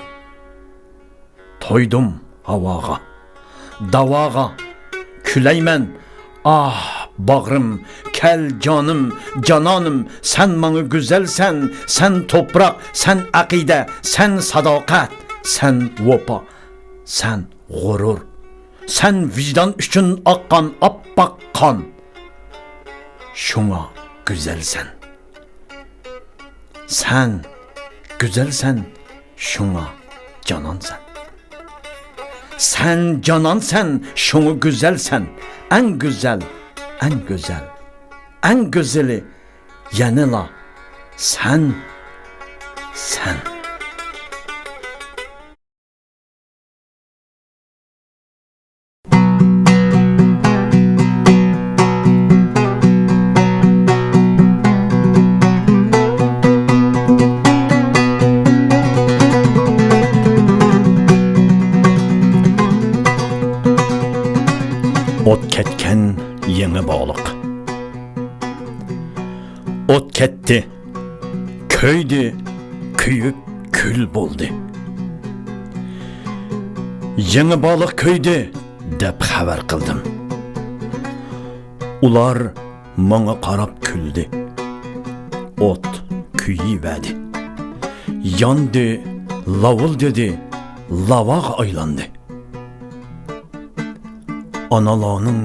تويدۇم ھاۋاغا، داۋاغا، كۈلەيمەن. ئاھ، باغرىم، كەل جانىم، جانانىم، سەن ماڭا گۈزەلسەن، سەن توپراق، سەن ئەقىدە، سەن ساداقەت، سەن ۋاپا، سەن غۇرۇر، سەن ۋىجدان ئۈچۈن ئاققان ئاپئاق قان. شۇڭا گۈزەلسەن. سەن گۈزەلسەن، شۇڭا جانانسەن. سەن جانانسەن، شۇڭا گۈزەلسەن. ئەڭ گۈزەل، ئەڭ گۈزەل، ئەڭ گۈزىلى يەنىلا سەن، سەن. ئوت كەتكەن يېڭى بالىق. ئوت كەتتى، كۆيدى، كۆيۈپ كۈل بولدى. يېڭى بالىق كۆيدى دەپ خەۋەر قىلدىم. ئۇلار ماڭا قاراپ كۈلدى. ئوت كۆيۈۋەردى. ياندى، لاۋۇلدىدى، لاۋاغا ئايلاندى. ئانىلارنىڭ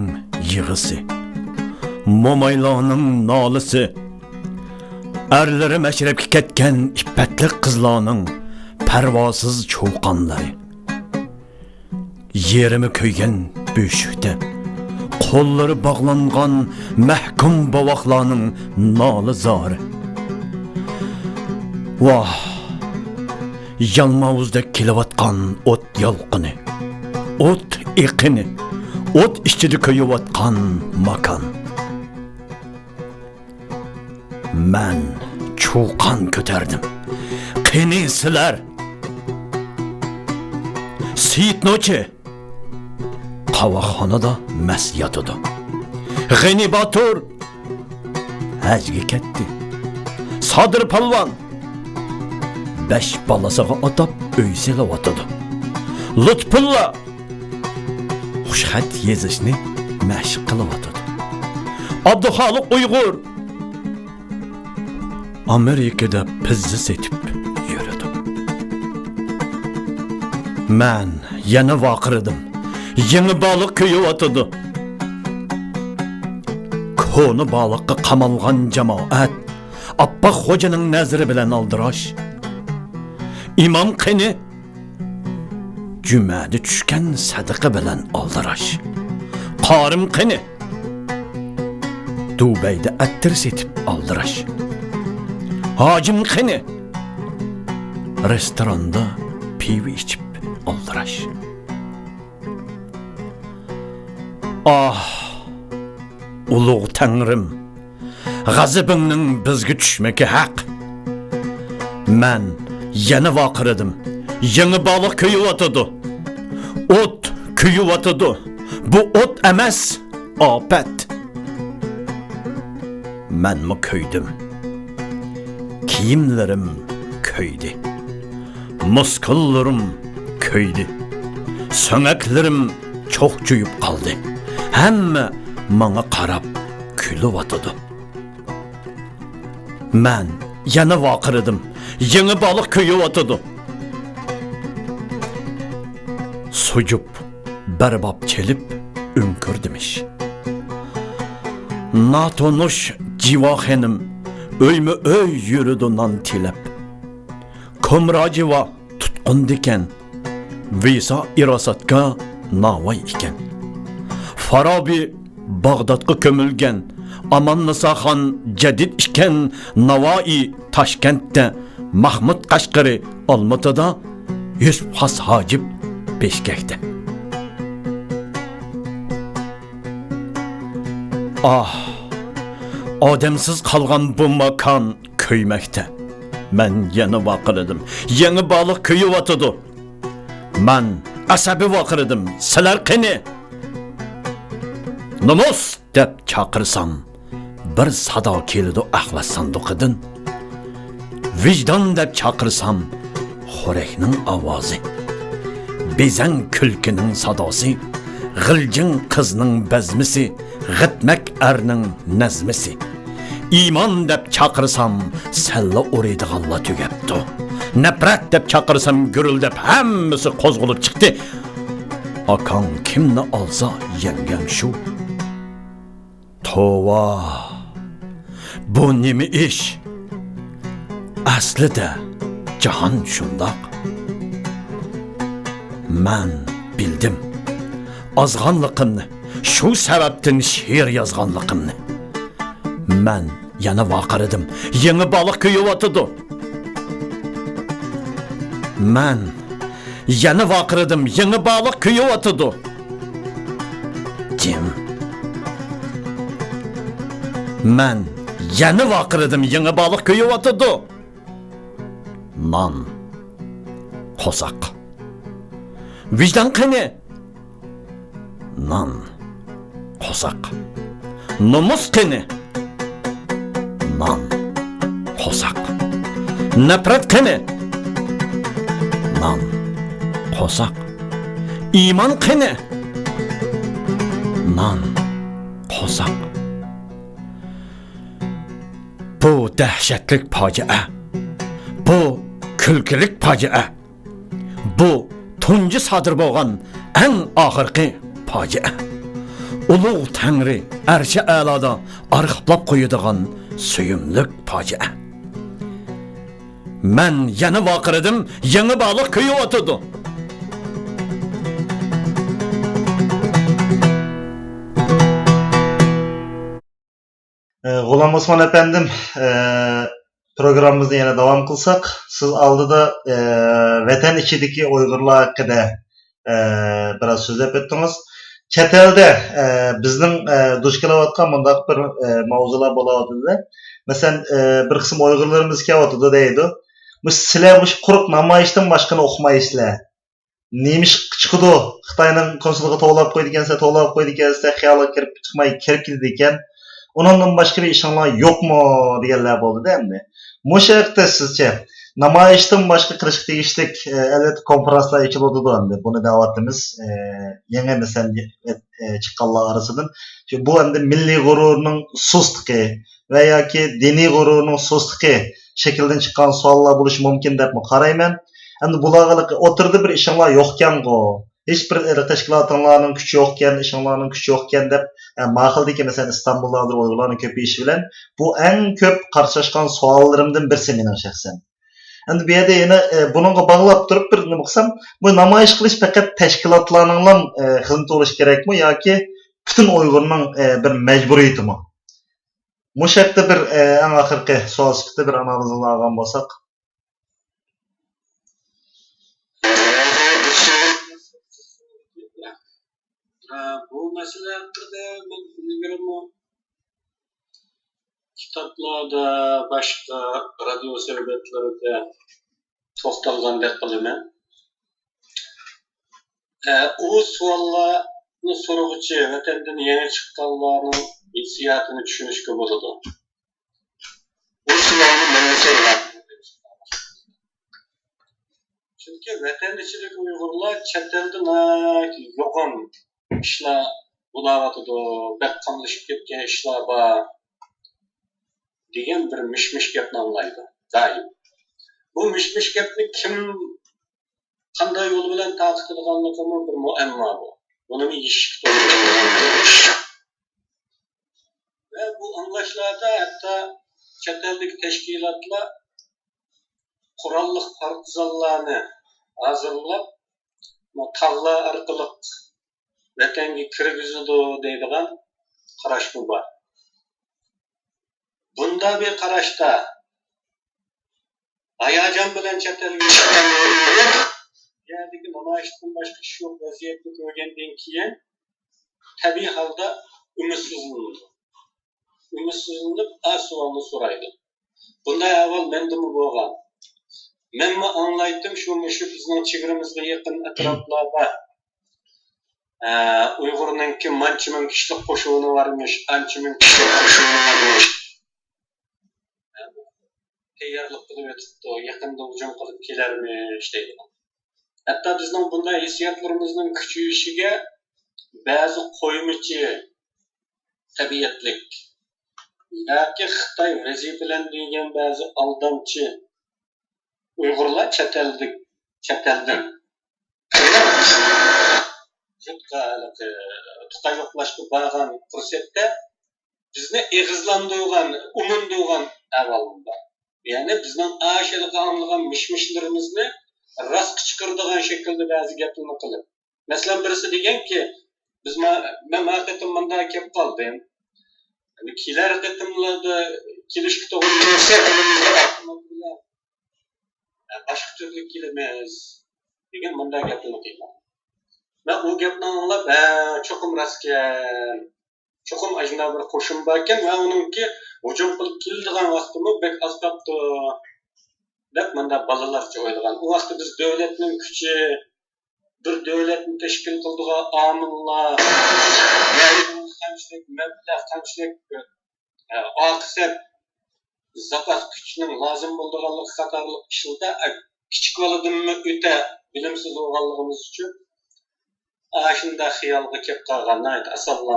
يىغىسى، مومايلارنىڭ نالىسى، ئەرلىرى مەشرەپكە كەتكەن ئىپپەتلىك قىزلارنىڭ پەرۋاسىز چۇقانلىرى، يېرىمى كۆيگەن بۆشۈكتە قوللىرى باغلانغان مەھكۇم بوۋاقلارنىڭ نالە زارى. ۋاھ! يالماۋۇزدەك كېلىۋاتقان ئوت يالقۇنى، ئوت ئېقىنى، ئوت ئىچىدە كۆيۈۋاتقان ماكان. مەن چۇقان كۆتەردىم. قېنى سىلەر؟ سېيىت نوچى قاۋاقخانىدا مەست ياتىدۇ. غېنى باتۇر ھەجگە كەتتى. سادىر پالۋان بەش بالىسىغا ئاتاپ ئۆي سېلىۋاتىدۇ. لۇتپۇللا خۇشخەت يېزىشنى مەشىق قىلىۋاتىدۇ. ئابدۇخالىق ئۇيغۇر ئامېرىكىدا پىززا سېتىپ يۈرىدۇ. مەن يەنە ۋارقىرىدىم. يېڭى بارلىق كۆيۈۋاتىدۇ. كونا بارلىققا قامالغان جامائەت ئاپپاق خوجىنىڭ نەزىرى بىلەن ئالدىراش. ئىمام قېنى؟ جۈمەدە چۈشكەن سەدىقە بىلەن ئالدىراش. قارىم قېنى؟ دۇبەيدە ئەتىر سېتىپ ئالدىراش. ھاجىم قېنى؟ رېستوراندا پىۋا ئىچىپ ئالدىراش. ئاھ، ئۇلۇغ تەڭرىم، غەزىپىڭنىڭ بىزگە چۈشمىكى ھەق. مەن يەنە ۋارقىرىدىم. يېڭى بارلىق كۆيۈۋاتىدۇ. ئوت كۆيۈۋاتىدۇ. بۇ ئوت ئەمەس، ئاپەت. مەنمۇ كۆيدۈم. كىيىملىرىم كۆيدى. مۇسكۇللىرىم كۆيدى. سۆڭەكلىرىم چوقچىيىپ قالدى. ھەممە ماڭا قاراپ كۈلۈۋاتىدۇ. مەن يەنە ۋارقىرىدىم. يېڭى بارلىق كۆيۈۋاتىدۇ. سۇجۇپ، بەرباب چېلىپ ئۆڭكۈردىمىش. ناتونۇش جىۋا خېنىم ئۆيمۇ ئۆي يۈرىدۇ نان تىلەپ. كومراجىۋا تۇتقۇندىكەن، ۋىسا ئىراساتكا ناۋاي ئىكەن. فارابى باغدادقا كۆمۈلگەن، ئاماننىساخان جەدىد ئىكەن، ناۋائى تاشكەنتتە، مەھمۇد قەشقىرى ئالمۇتىدا، يۈسۈپ خاس ھاجىپ بىشكەكتە. ئاھ، ئادەمسىز قالغان بۇ ماكان كۆيمەكتە. مەن يەنە ۋارقىرىدىم. يېڭى بارلىق كۆيۈۋاتىدۇ. مەن ئەسەبىي ۋارقىرىدىم. سىلەر قېنى؟ نومۇس دەپ چاقىرسام، بىر سادا كېلىدۇ ئەخلەت ساندۇقىدىن. ۋىجدان دەپ چاقىرسام، خورەكنىڭ ئاۋازى. بېزەڭ كۈلكىنىڭ ساداسى، غىلجىڭ قىزنىڭ بەزمىسى، غىتمەك ئەرنىڭ نەزمىسى. ئىمان دەپ چاقىرسام، سەللە ئۇرىدىغانلار تۈگەپتۇ. نەپرەت دەپ چاقىرسام، گۈرۈلدەپ ھەممىسى قوزغىلىپ چىقتى. ئاكاڭ كىمنى ئالسا، يەڭگەڭ شۇ. توۋا، بۇ نېمە ئىش؟ ئەسلىدە جاھان شۇنداق. مەن بىلدىم ئازغانلىقىمنى، شۇ سەۋەبتىن شېئىر يازغانلىقىمنى. مەن يەنە ۋارقىرىدىم. يېڭى بارلىق كۆيۈۋاتىدۇ. مەن يەنە ۋارقىرىدىم. يېڭى بارلىق كۆيۈۋاتىدۇ. جىم. مەن يەنە ۋارقىرىدىم. يېڭى بارلىق كۆيۈۋاتىدۇ. نان. قورساق. ۋىجدان قېنى؟ نان. قورساق. نومۇس قېنى؟ نان. قورساق. نەپرەت قېنى؟ نان. قورساق. ئىمان قېنى؟ نان. قورساق. بۇ دەھشەتلىك پاجىئە. بۇ كۈلكىلىك پاجىئە. بۇ تۇنجى سادىر بولغان ئەڭ ئاخىرقى پاجىئە. ئۇلۇغ تەڭرى ئەرشى ئەلادا ئارخىپلاپ قويىدىغان سۆيۈملۈك پاجىئە. مەن يەنە ۋارقىرىدىم، يېڭى بارلىق كۆيۈۋاتىدۇ. ئە، غۇلام ئوسمان ئەپەندىم، ئە، پروگراممىمىزنى يەنە داۋام قىلساق، سىز ئالدىدا، ئە، ۋەتەن ئىچىدىكى ئۇيغۇرلار ھەققىدە، ئە، بىراز سۆزلەپ ئۆتتىڭىز. چەت ئەلدە، ئە، بىزنىڭ، ئە، دۇچ كېلىۋاتقان مۇنداق بىر، ئە، ماۋزۇلار بولۇۋاتىدۇ. مەسىلەن، ئە، بىر قىسىم ئۇيغۇرلىرىمىز كېلىۋاتىدۇ دەيدۇ. مۇشۇ سىلەر مۇشۇ قۇرۇق نامايىشتىن باشقىنى ئۇقمايسىلەر. نېمە ئىشقا چىقىدۇ؟ خىتاينىڭ كونسۇلىغا توۋلاپ قويىدىكەنسىلەر، توۋلاپ قويىدىكەنسىلەر، خىيالىغا كىرىپ چىقماي كىرىپ كېتىدىكەن. ئۇنىڭدىن باشقا بىر ئىشىڭلار يوقمۇ؟ دېگەنلەر بولدىدە ئەمدى. مۇشۇ ھەقتە سىزچە نامايىشتىن باشقا قىلىشقا تېگىشلىك، ئە، ئەلۋەتتە كونفرانسلار ئېچىلىۋاتىدۇ ئەمدى. بۇنى دەۋاتىمىز. ئە، يېڭى مەسىلەن، ئە، چىققانلار ئارىسىدىن. چۈنكى بۇ ئەمدى مىللىي غۇرۇرنىڭ سۇسلۇقى ۋە ياكى دىنىي غۇرۇرنىڭ سۇسلۇقى شەكلىدىن چىققان سوئاللار بولۇشى مۇمكىن دەپمۇ قارايمەن. ئەمدى بۇلارغا ئوتتۇرىدا بىر ئىشىڭلار يوقكەنغۇ، ھېچ بىر تەشكىلاتىڭلارنىڭ كۈچى يوقكەن، ئىشىڭلارنىڭ كۈچى يوقكەن دەپ، ئە، ماخىلدىكى، مەسىلەن، ئىستانبۇلدا ھازىر ئۇيغۇرلارنىڭ كۆپىيىشى بىلەن بۇ ئەڭ كۆپ قارشىلاشقان سوئاللىرىمدىن بىرسى مېنىڭ شەخسەن. ئەمدى بۇ يەردە يەنە، ئە، بۇنىڭغا باغلاپ تۇرۇپ بىر نېمە قىلسام، بۇ نامايىش قىلىش پەقەت تەشكىلاتلارنىڭلا، ئە، خىزمىتى بولۇشى كېرەكمۇ ياكى پۈتۈن ئۇيغۇرنىڭ، ئە، بىر مەجبۇرىيىتىمۇ؟ مۇشۇ ھەقتە بىر، ئە، ئەڭ ئاخىرقى سوئال سۈپىتىدە بىر ئانالىزىڭلارنى ئالغان بولساق. بۇ مەسىلە ھەققىدە مەن ئىلگىرىمۇ كىتابلاردا، باشقا رادىيو سۆھبەتلىرىدە توختالغاندەك قىلىمەن. ئە، ئۇ سوئاللارنى سورىغۇچى ۋەتەندىن يېڭى چىققانلارنىڭ ھېسسىياتىنى چۈشىنىشكە بولىدۇ. بۇ سوئالنى مەنمۇ سورىغان. چۈنكى ۋەتەن ئىچىدىكى ئۇيغۇرلار چەت ئەلدە ناھايىتى يوغان ئىشلار بولاۋاتىدۇ، بەك قاملىشىپ كەتكەن ئىشلار بار دېگەن بىر مىش-مىش گەپنى ئاڭلايدۇ دائىم. بۇ مىش-مىش گەپنى كىم قانداق يول بىلەن تارقىتىدىغانلىقىمۇ بىر مۇئەمما بۇ. بۇنىمۇ يېشىشكە توغرا كېلىدىغان بىر ئىش. ۋە بۇ ئاڭلاشلاردا ھەتتا چەت ئەلدىكى تەشكىلاتلار قوراللىق پارتىزانلارنى ھازىرلاپ، تاغلار ئارقىلىق ۋەتەنگە كىرگۈزىدۇ دەيدىغان قاراشمۇ بار. بۇنداق بىر قاراشتا ھاياجان بىلەن چەت ئەلگە چىققان بۇ يەردىكى نامايىشتىن باشقا ئىش يوق ۋەزىيەتنى كۆرگەندىن كېيىن تەبىئىي ھالدا ئۈمىدسىزلىنىدۇ. ئۈمىدسىزلىنىپ، ئا سوئالنى سورايدۇ. بۇنداق ئەھۋال مەندىمۇ بولغان. مەنمۇ ئاڭلايتتىم، شۇ مۇشۇ بىزنىڭ چېگرىمىزغا يېقىن ئەتراپلاردا، ئە، ئۇيغۇرنىڭكى مانچە مىڭ كىشىلىك قوشۇنى بارمىش، ئانچە مىڭ كىشىلىك قوشۇنى بارمىش. تەييارلىق قىلىۋېتىپتۇ، يېقىندا ھۇجۇم قىلىپ كېلەرمىش دەيدىغان. ھەتتا بىزنىڭ بۇنداق ھېسسىياتلىرىمىزنىڭ كۈچىيىشىگە بەزى قويمىچى تەبىئەتلىك ياكى خىتاي ۋەزىپىلەندۈرگەن بەزى ئالدامچى ئۇيغۇرلار چەت ئەلدىن، چەت ئەلدىن تۇقايلىقلاشقا بارغان پۇرسەتتە بىزنى ئېغىزلاندۇرغان، ئۇمۇندۇرغان ئەھۋالمۇ بار. يەنى بىزنىڭ ئاشۇ ئاڭلىغان مىش-مىشلىرىمىزنى راستقا چىقىرىدىغان شەكىلدە بەزى گەپلەرنى قىلىپ، مەسىلەن، بىرسى دېگەنكى، بىز ما-، مەن ما قېتىم مۇنداق كېلىپ قالدىم. يەنى كېلەر قېتىملاردا كېلىشكە توغرا كەلسە، بۇنىڭغا ئاپتوموبىل بىلەن، ئە، باشقا تۈرلۈك كېلىمىز دېگەن مۇنداق گەپلەرنى قىلغان. مەن ئۇ گەپنى ئاڭلاپ، ھە، چوقۇم راستكەن. چوقۇم ئاشۇنداق بىر قوشۇن باركەن ۋە ئۇنىڭكى ھۇجۇم قىلىپ كېلىدىغان ۋاقتىمۇ بەك ئاز قاپتۇ، دەپ مۇنداق بالىلارچە ئويلىغان. ئۇ ۋاقىتتا بىز دۆلەتنىڭ كۈچى، بىر دۆلەتنى تەشكىل قىلىدىغان ئامىللار، قانچىلىك مەبلەغ، قانچىلىك، ئە، ئاقىسەت، زاپاس كۈچنىڭ لازىم بولىدىغانلىقى قاتارلىق ئىشلاردا، ئە، كىچىك بالىدىنمۇ ئۆتە بىلىمسىز بولغانلىقىمىز ئۈچۈن، ئاشۇنداق خىيالغا كېلىپ قالغان، ناھايىتى ئاسانلا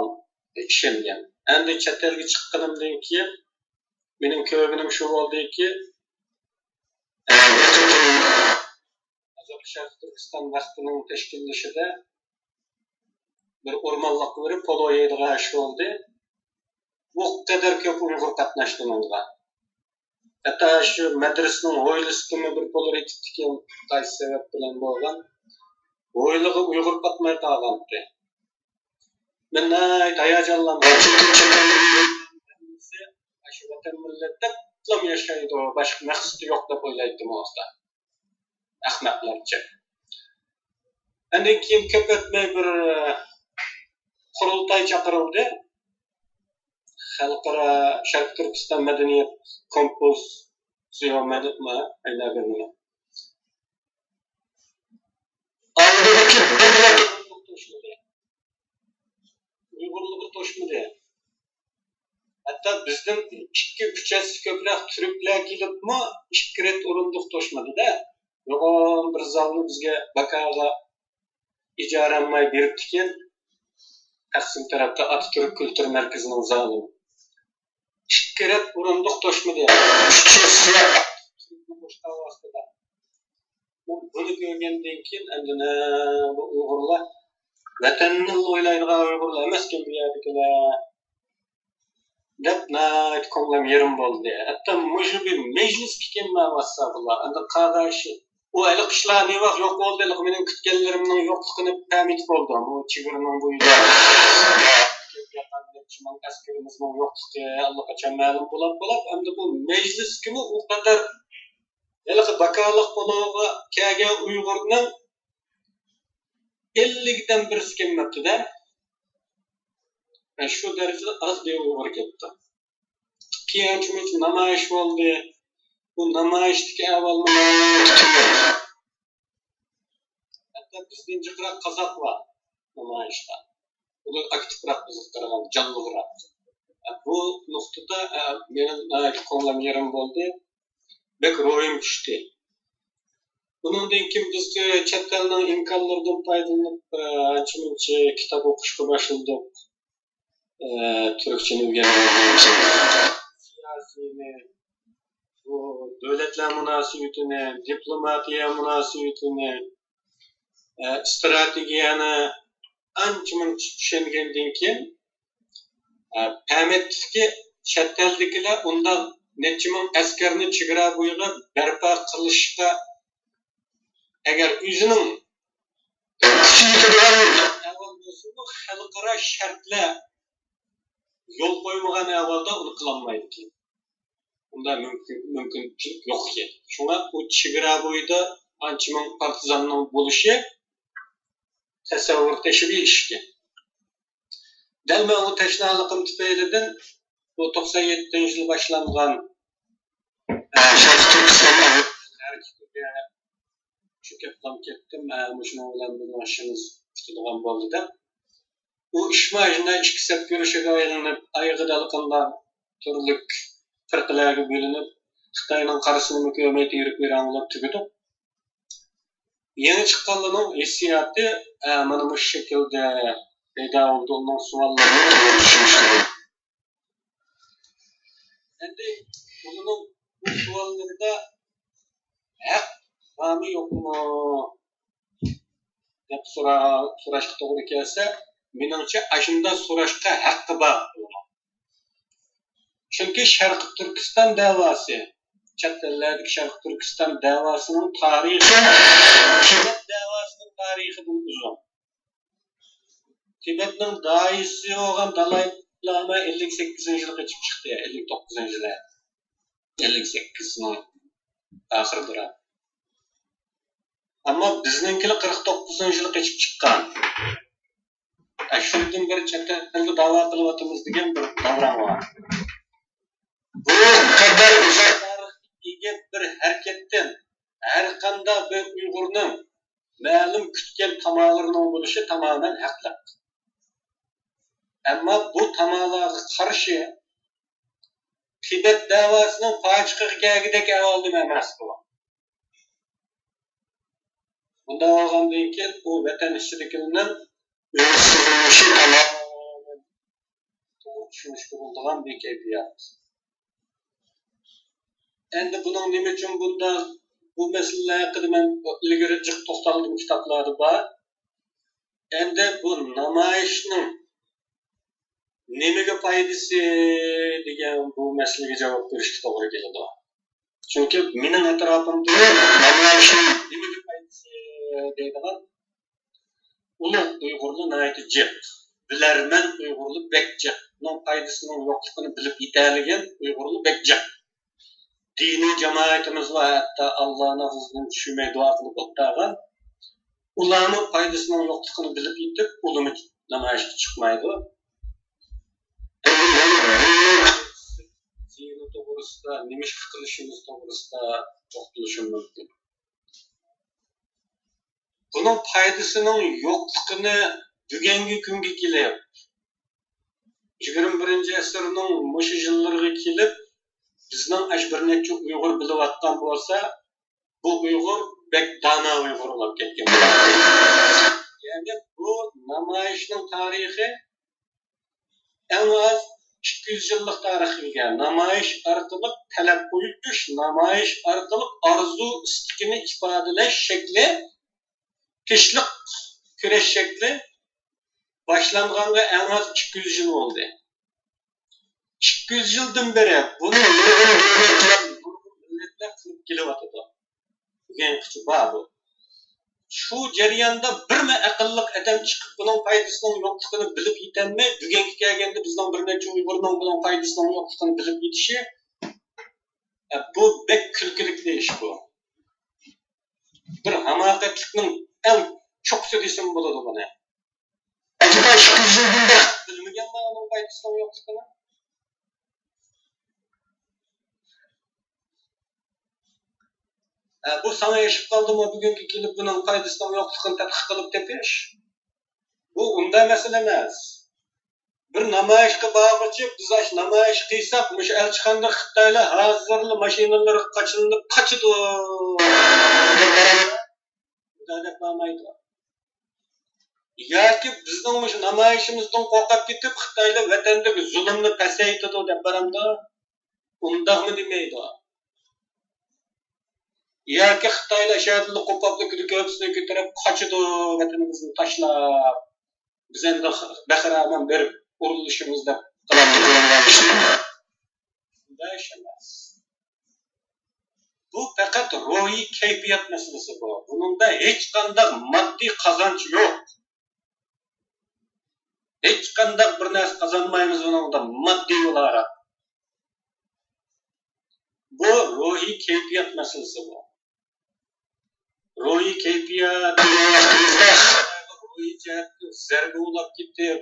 ئىشەنگەن. ئەمدى چەت ئەلگە چىققىنىمدىن كېيىن مېنىڭ كۆرگىنىم شۇ بولدىكى، ھازىرقى شەرقىي تۈركىستان ۋەقپىنىڭ تەشكىللىشىدە بىر ئورمانلىققا بېرىپ پولو يەيدىغان ئىش بولدى. بۇ قەدەر كۆپ ئۇيغۇر قاتناشتى مۇنىڭغا. ھەتتا شۇ مەدرىسىنىڭ ھويلىسىدىمۇ بىر پولو ئېتىپتىكەن، قايسى سەۋەب بىلەن بولغان، ھويلىغا ئۇيغۇر پاتماي قالغانتى. مەن ناھايىتى ھاياجانلاندىم. ھەممىسى ئاشۇ ۋەتەن مىللەت دەپلا ياشايدۇ، باشقا مەقسىتى يوق دەپ ئويلايتتىم ئۇ ۋاقىتتا. ئەخمەقلەرچە. ئاندىن كېيىن كۆپ ئۆتمەي بىر، ئە، قۇرۇلتاي چاقىرىلدى. خەلقئارا شەرقىي تۈركىستان مەدەنىيەت كومپوزىتسىيون مەدەنىيەت ئەينەگىنىنى. ئالدىدىكى بىر رەت توشمىدى. ئۇيغۇرلىقى توشمىدى. ھەتتا بىزدىن ئىككى، ئۈچ ھەسسە كۆپرەك تۈركلەر كېلىپمۇ ئىككى رەت ئورۇندۇق توشمىدى-دە. يوغان بىر زالنى بىزگە باكاغا ئىجارە ئالماي بېرىپتىكەن. تەقسىم تەرەپتە ئاتاتۈرك كۈلتۈر مەركىزىنىڭ زالى. ئىككى رەت ئورۇندۇق توشمىدى. ئۈچ ھەسسە تۈركنى قوشقان ۋاقتىدا. بۇنى كۆرگەندىن كېيىن ئەمدى نە بۇ ئۇيغۇرلار ۋەتەننى ئويلايدىغان ئۇيغۇرلار ئەمەسكەن بۇ يەردىكىلەر دەپ ناھايىتى كۆڭلۈم يېرىم بولدى. ھەتتا مۇشۇ بىر مەجلىسكىكىن مەۋاسسا بۇلار ئەمدى قاغا ئىشى. ئۇ ھېلىقى ئىشلار نېۋاق يوق بولدى، ھېلىقى مېنىڭ كۈتكەنلىرىمنىڭ يوقلۇقىنى پەمىتى بولدى. بۇ چېگرىنىڭ بويىدا ئەسكىرىمىزنىڭ يوقلۇقى ئاللىقاچان مەلۇم بولاپ، بولاپ، ئەمدى بۇ مەجلىسكىمۇ ئۇ قەدەر ھېلىقى باكالىق بولۇغا كەلگەن ئۇيغۇرنىڭ ئەللىكتىن بىرسى كەلمەپتۇ-دە. شۇ دەرىجىدە ئاز بىر ئۇيغۇر كەپتۇ. كېيىن شۇنچە نامايىش بولدى. بۇ نامايىشتىكى ئەھۋالمۇ ھەتتا بىزدىن جىقراق قازاق بار نامايىشتا. ئۇلار ئاكتىپراق بىزگە قارىغاندا، جانلىقراق. بۇ نۇقتىدا، ئە، مېنىڭ ناھايىتى كۆڭلۈم يېرىم بولدى. بەك روھىم چۈشتى. بۇنىڭدىن كېيىن بىز چەت ئەلنىڭ ئىمكانلىرىدىن پايدىلىنىپ، ئە، ئانچە-مۇنچە كىتاب ئوقۇشقا باشلىدۇق. ئە، تۈركچىنى ئۆگەنگەندىن كېيىن سىياسىينى، بۇ دۆلەتلەر مۇناسىۋىتىنى، دىپلوماتىيە مۇناسىۋىتىنى، ئە، ئىستراتېگىيەنى ئانچە-مۇنچە چۈشەنگەندىن كېيىن، ئە، پەمەتتىكى چەت ئەلدىكىلەر ئۇنداق نەچچە مىڭ ئەسكەرنى چېگرا بويىغا بەرپا قىلىشقا ئەگەر ئۆزىنىڭ كۈچى يېتىدىغان ئەھۋال بولسىمۇ، خەلقئارا شەرتلەر يول قويمىغان ئەھۋالدا ئۇنى قىلالمايدىكەن. ئۇنداق مۇمكىن، مۇمكىنچىلىك يوق ئىكەن. شۇڭا ئۇ چېگرا بويىدا ئانچە مىڭ پارتىزاننىڭ بولۇشى تەسەۋۋۇر تەشۋىش ئىكەن. دەل مەن ئۇ تەشنالىقىم تۈپەيلىدىن بۇ توقسان يەتتىنچى يىل باشلانغان، ئە، شەرقىي تۈركىستان ھەرىكىتىگە چۆكۈپ قالىپ كەتتىم. ئە، مۇشۇنىڭ بىلەن بىزنىڭ ئىشىمىز پۈتىدىغان بولدى دەپ. ئۇ ئىش مانا شۇنداق ئىككى سەپ كۈرىشىگە ئايلىنىپ، ئايىغىدا ھېلىقانداق تۈرلۈك پىرقىلەرگە بۆلۈنۈپ، خىتاينىڭ قارىسىنىمۇ كۆرمەي تېرىپ بېرەڭ بولۇپ تۈگىدۇق. يېڭى چىققانلارنىڭ ھېسسىياتى، ئە، مانا مۇشۇ شەكىلدە پەيدا بولدى. ئۇنىڭ سوئاللىرىنى توغرا چۈشىنىش كېرەك. ئەمدى ئۇنىڭ بۇ سوئاللىرىدا ھەق بارمۇ يوقمۇ دەپ سورا-، سوراشقا توغرا كەلسە، مېنىڭچە ئاشۇنداق سوراشقا ھەققى بار ئۇنىڭ. چۈنكى شەرقىي تۈركىستان دەۋاسى، چەت ئەللەردىكى شەرقىي تۈركىستان دەۋاسىنىڭ تارىخى تىبەت دەۋاسىنىڭ تارىخىدىن ئۇزۇن. تىبەتنىڭ داھىيسى بولغان دالاي لاما ئەللىك سەككىزىنچى يىلى قېچىپ چىقتى، ئەللىك توققۇزىنچى يىلى. ئەللىك سەككىزنىڭ ئاخىرىدا. ئەمما بىزنىڭكىلەر قىرىق توققۇزىنچى يىلى قېچىپ چىققان. ئە، شۇندىن بېرى چەت ئەلدە داۋا قىلىۋاتىمىز دېگەن بىر داۋراڭ بار. بۇ قەدەر ئۇزاق تارىخقا ئىگە بىر ھەرىكەتتىن ھەرقانداق بىر ئۇيغۇرنىڭ مەلۇم كۈتكەن تامالىرىنىڭ بولۇشى تامامەن ھەقلىق. ئەمما بۇ تامالارغا قارشى تىبەت دەۋاسىنىڭ پاچىقىغا كەلگۈدەك ئەھۋالدىمۇ ئەمەس بۇ. بۇنداق بولغاندىن كېيىن ئۇ ۋەتەن ئىچىدىكىلەرنىڭ ئۆز سىرلىشى تامامەن توغرا چۈشىنىشكە بولىدىغان بىر كەيپىيات. ئەمدى بۇنىڭ نېمە ئۈچۈن بۇنداق، بۇ مەسىلىلەر ھەققىدە مەن ئىلگىرى جىق توختالدىم، كىتابلاردا بار. ئەمدى بۇ نامايىشنىڭ نېمىگە پايدىسى دېگەن بۇ مەسىلىگە جاۋاب بېرىشكە توغرا كېلىدۇ. چۈنكى مېنىڭ ئەتراپىمدا نامايىشنىڭ نېمىگە پايدىسى دەيدىغان ئۇلۇغ ئۇيغۇرلار ناھايىتى جىق. بىلەرمەن ئۇيغۇرلار بەك جىق. بۇنىڭ پايدىسىنىڭ يوقلۇقىنى بىلىپ يېتەلىگەن ئۇيغۇرلار بەك جىق. دىنىي جامائىتىمىز بار، ھەتتا ئاللانىڭ ئىززىتىنى چۈشۈرمەي دۇئا قىلىپ ئولتۇرغان. ئۇلارمۇ پايدىسىنىڭ يوقلۇقىنى بىلىپ يېتىپ، ئۇلارمۇ نامايىشقا چىقمايدۇ. زىيىنى توغرىسىدا، نېمە ئىش قىلىشىمىز توغرىسىدا توختىلىشىم مۇمكىن. بۇنىڭ پايدىسىنىڭ يوقلۇقىنى بۈگۈنكى كۈنگە كېلىپ، يىگىرمە بىرىنچى ئەسىرنىڭ مۇشۇ يىللىرىغا كېلىپ، بىزنىڭ ئاشۇ بىر نەچچە ئۇيغۇر بىلىۋاتقان بولسا، بۇ ئۇيغۇر بەك دانا ئۇيغۇر بولۇپ كەتكەن بولاتتى. يەنى بۇ نامايىشنىڭ تارىخى ئەڭ ئاز ئىككى يۈز يىللىق تارىخىغا ئىگە. نامايىش ئارقىلىق تەلەپ قويۇش، نامايىش ئارقىلىق ئارزۇ ئىستىكىنى ئىپادىلەش شەكلى تىنچلىق كۈرەش شەكلى باشلانغانغا ئەڭ ئاز ئىككى يۈز يىل بولدى. ئىككى يۈز يىلدىن بېرى بۇنى نۇرغۇن دۆلەتلەر، نۇرغۇن مىللەتلەر قىلىپ كېلىۋاتىدۇ. بۈگۈنگىچە بار بۇ. شۇ جەرياندا بىرمۇ ئەقىللىق ئادەم چىقىپ، بۇنىڭ پايدىسىنىڭ يوقلۇقىنى بىلىپ يېتەلمەي، بۈگۈنگە كەلگەندە بىزنىڭ بىر نەچچە ئۇيغۇرنىڭ بۇنىڭ پايدىسىنىڭ يوقلۇقىنى بىلىپ يېتىشى، ئە، بۇ بەك كۈلكىلىك ئىش بۇ. بىر ھاماقەتلىكنىڭ ئەڭ چوققىسى دېسەم بولىدۇ بۇنى. ئەجەبا ئىككى يۈز يىل بۇنداق بىلمىگەنما ئۇنىڭ پايدىسىنىڭ يوقلۇقىنى؟ ئە، بۇ ساڭا ئېشىپ قالدىمۇ بۈگۈنگە كېلىپ بۇنىڭ پايدىسىنىڭ يوقلۇقىنى تەتقىق قىلىپ تېپىش؟ بۇ ئۇنداق مەسىلە ئەمەس. بىر نامايىشقا بارغۇچى، بىز ئاشۇ نامايىش قىلساق، مۇشۇ ئەلچىخانىدا خىتايلار ھازىرلا ماشىنىلىرىغا قاچىلىنىپ قاچىدۇ دەپ بارىمىز. مۇنداق دەپ بارمايدۇ. ياكى بىزنىڭ مۇشۇ نامايىشىمىزدىن قورقۇپ كېتىپ، خىتايلار ۋەتەندىكى زۇلۇمنى پەسەيتىدۇ دەپ بارامدۇ؟ ئۇنداقمۇ دېمەيدۇ. ياكى خىتايلار شەھەردىلا قوپاپلا كۆپىسىنى كۆتۈرۈپ قاچىدۇ، ۋەتىنىمىزنى تاشلاپ. بىز ئەمدى بەخىرامان بېرىپ ئۇرۇلۇشىمىز دەپ قىلامدۇ. شۇنداق ئىش ئەمەس. بۇ پەقەت روھىي كەيپىيات مەسىلىسى بۇ. بۇنىڭدا ھېچقانداق ماددىي قازانچ يوق. ھېچقانداق بىر نەرسە قازانمايمىز بۇنىڭدا ماددىي ئولاراق. بۇ روھىي كەيپىيات مەسىلىسى بۇ. روھىي كەيپىيات، روھىي جەھەتتىن زەربە ئۇلاپ كېتىپ،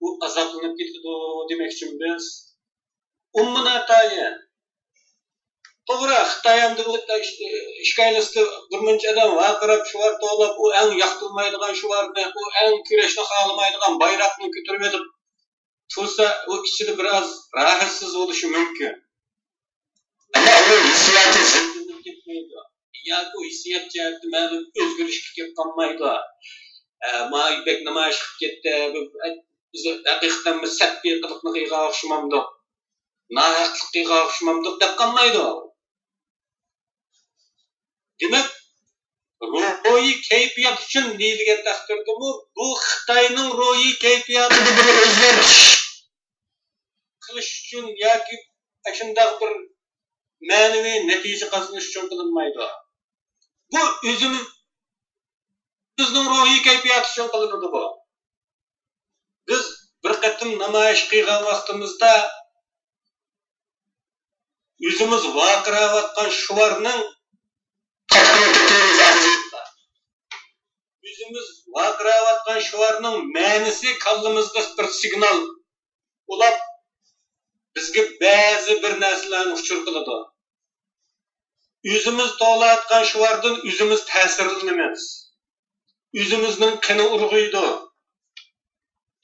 ئۇ ئازابلىنىپ كېتىدۇ دېمەكچىمۇ بىز؟ ئومۇمەن ئاتايىن. توغرا، خىتاي ئەمدى بۇ ئىككىيلىسىدا بىر مۇنچە ئادەم ۋارقىراپ، شوئار توۋلاپ، ئۇ ئەڭ ياقتۇرمايدىغان شوئارنى، ئۇ ئەڭ كۈرەشنى خالىمايدىغان بايراقنى كۆتۈرۈۋېلىپ تۇرسا، ئۇ ئىچىدە بىر ئاز راھەتسىز بولۇشى مۇمكىن. ئەمما ئۇنىڭ ھېسسىياتى زىندىن كەتمەيدۇ. ياكى ئۇ ھېسسىيات جەھەتتە مەلۇم ئۆزگىرىشكە كېلىپ قالمايدۇ. ئە، ماۋۇ بەك نامايىش قىلىپ كەتتى، بىز، بىز ھەقىقەتەن بىر سەت بىر قىلىقنى قىلغان ئوخشىمامدۇق، ناھەقلىق قىلغان ئوخشىمامدۇق دەپ قالمايدۇ. دېمەك، روھىي كەيپىيات ئۈچۈن دېيىلگەن تەقدىردىمۇ، بۇ خىتاينىڭ روھىي كەيپىياتىدا بىر ئۆزگەرتىش قىلىش ئۈچۈن ياكى ئاشۇنداق بىر مەنىۋى نەتىجە قازىنىش ئۈچۈن قىلىنمايدۇ. بۇ ئۆزىمىزنىڭ روھىي كەيپىياتى ئۈچۈن قىلىنىدۇ بۇ. بىز بىر قېتىم نامايىش قىلغان ۋاقتىمىزدا ئۆزىمىز ۋارقىراۋاتقان شوئارنىڭ تاتقىنى تېپىمىز ئاغزىمىزدا. ئۆزىمىز ۋارقىراۋاتقان شوئارنىڭ مەنىسى كاللىمىزدا بىر سىگنال ئۇلاپ، بىزگە بەزى بىر نەرسىلەرنى ئۇچۇر قىلىدۇ. ئۆزىمىز توۋلاۋاتقان شوئاردىن ئۆزىمىز تەسىرلىنىمىز. ئۆزىمىزنىڭ قېنى ئۇرغۇيدۇ.